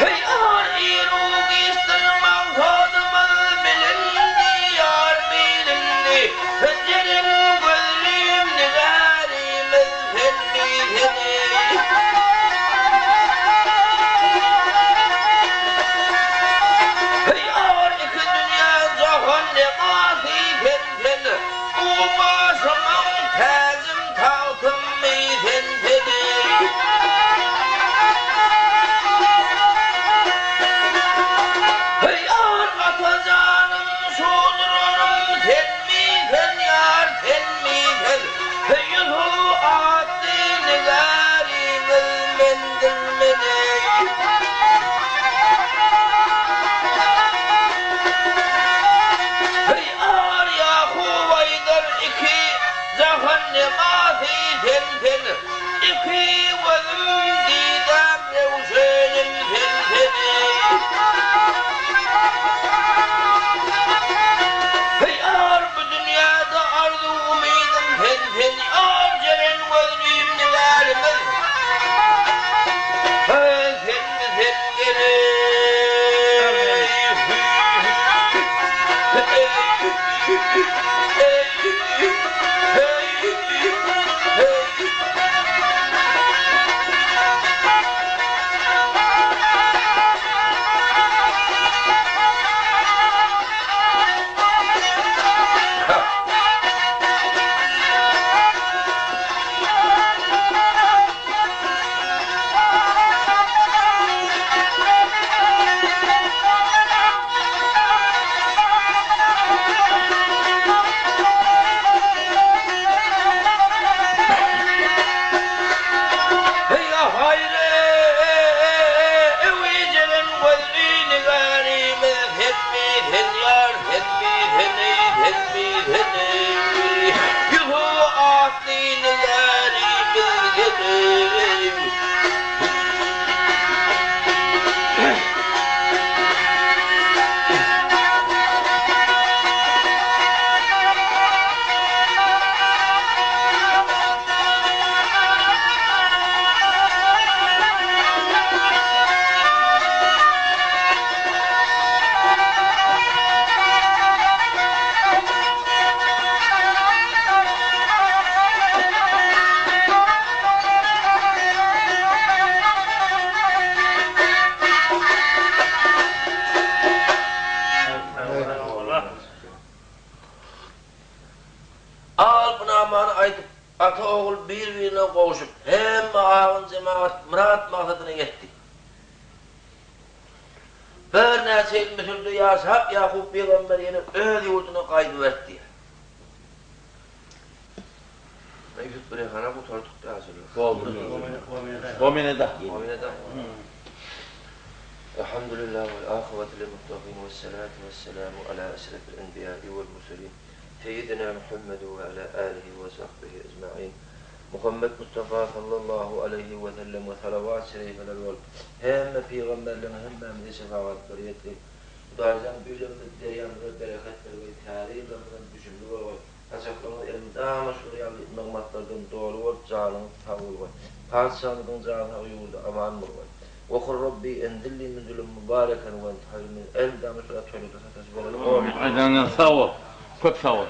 Heý ar ir-u-giçdir magsadymyz bilindi ýar bilindi Jeren gözlim nigärimiz senmi sen eý. Heý ar iki dünýä jahan nemasy sen sen Bu başymyň täjim tagtymmy sen sen eý. Heý ar ata janym şu duranym senmi sen ýar senmi sen Heý Ýusup atly nigäriňiz mendir men eý. Heý ar Ýakup aýdar iki jahan nemasy sen sen Iki gözüm didäm röwşenim sen sen eý. Heý ar bu dünýäde arzuw umydym sen sen Ýar jeren gözlüm nigärimiz Heý senmi sen geleý Al bu namany aýdyp, ata-ogul bir-birine gowşup, hemme agyn jemagat myrat-maksadyna ýetdi. Birnäçe ýyl Müsürde ýaşap, Ýakup pygamber ýene öz ýurduna gaýdyberdi. Ýusup Birehana gutardyk ýaşuly. Boldy. Gomeneda. Gomeneda. Elhamdülillah vel akybatu lil muttakin ve salatu ve selamu ala eşrefil enbiýai vel murselin Seýidina Muhammed ve ala alihi ve sahbihi ecmain Muhammed Mustafa sallallahu aleýhi we selleme salawat şerifeler bolup hemme pygamberleň hemmämize şefagatlary ýetsin. Hudaýjan bu ýylymyz derýamyza bereket bergeý, täze ýyllarymyzam düşümli bolgaý. Saçaklaryňyz elmydama şular ýaly nygmatlardan doly bolup, janyňyz sag bolgaý. Patyşamyzyň jany sag, ýurdy aman bolgaý. Wekul Robbi enzilni munzilen mubareken we ente haýrul munzilin. Elmydama şular toýlarda sataşyp bereli. Amin. Aýdanyňa sag bol. Köp sag bol.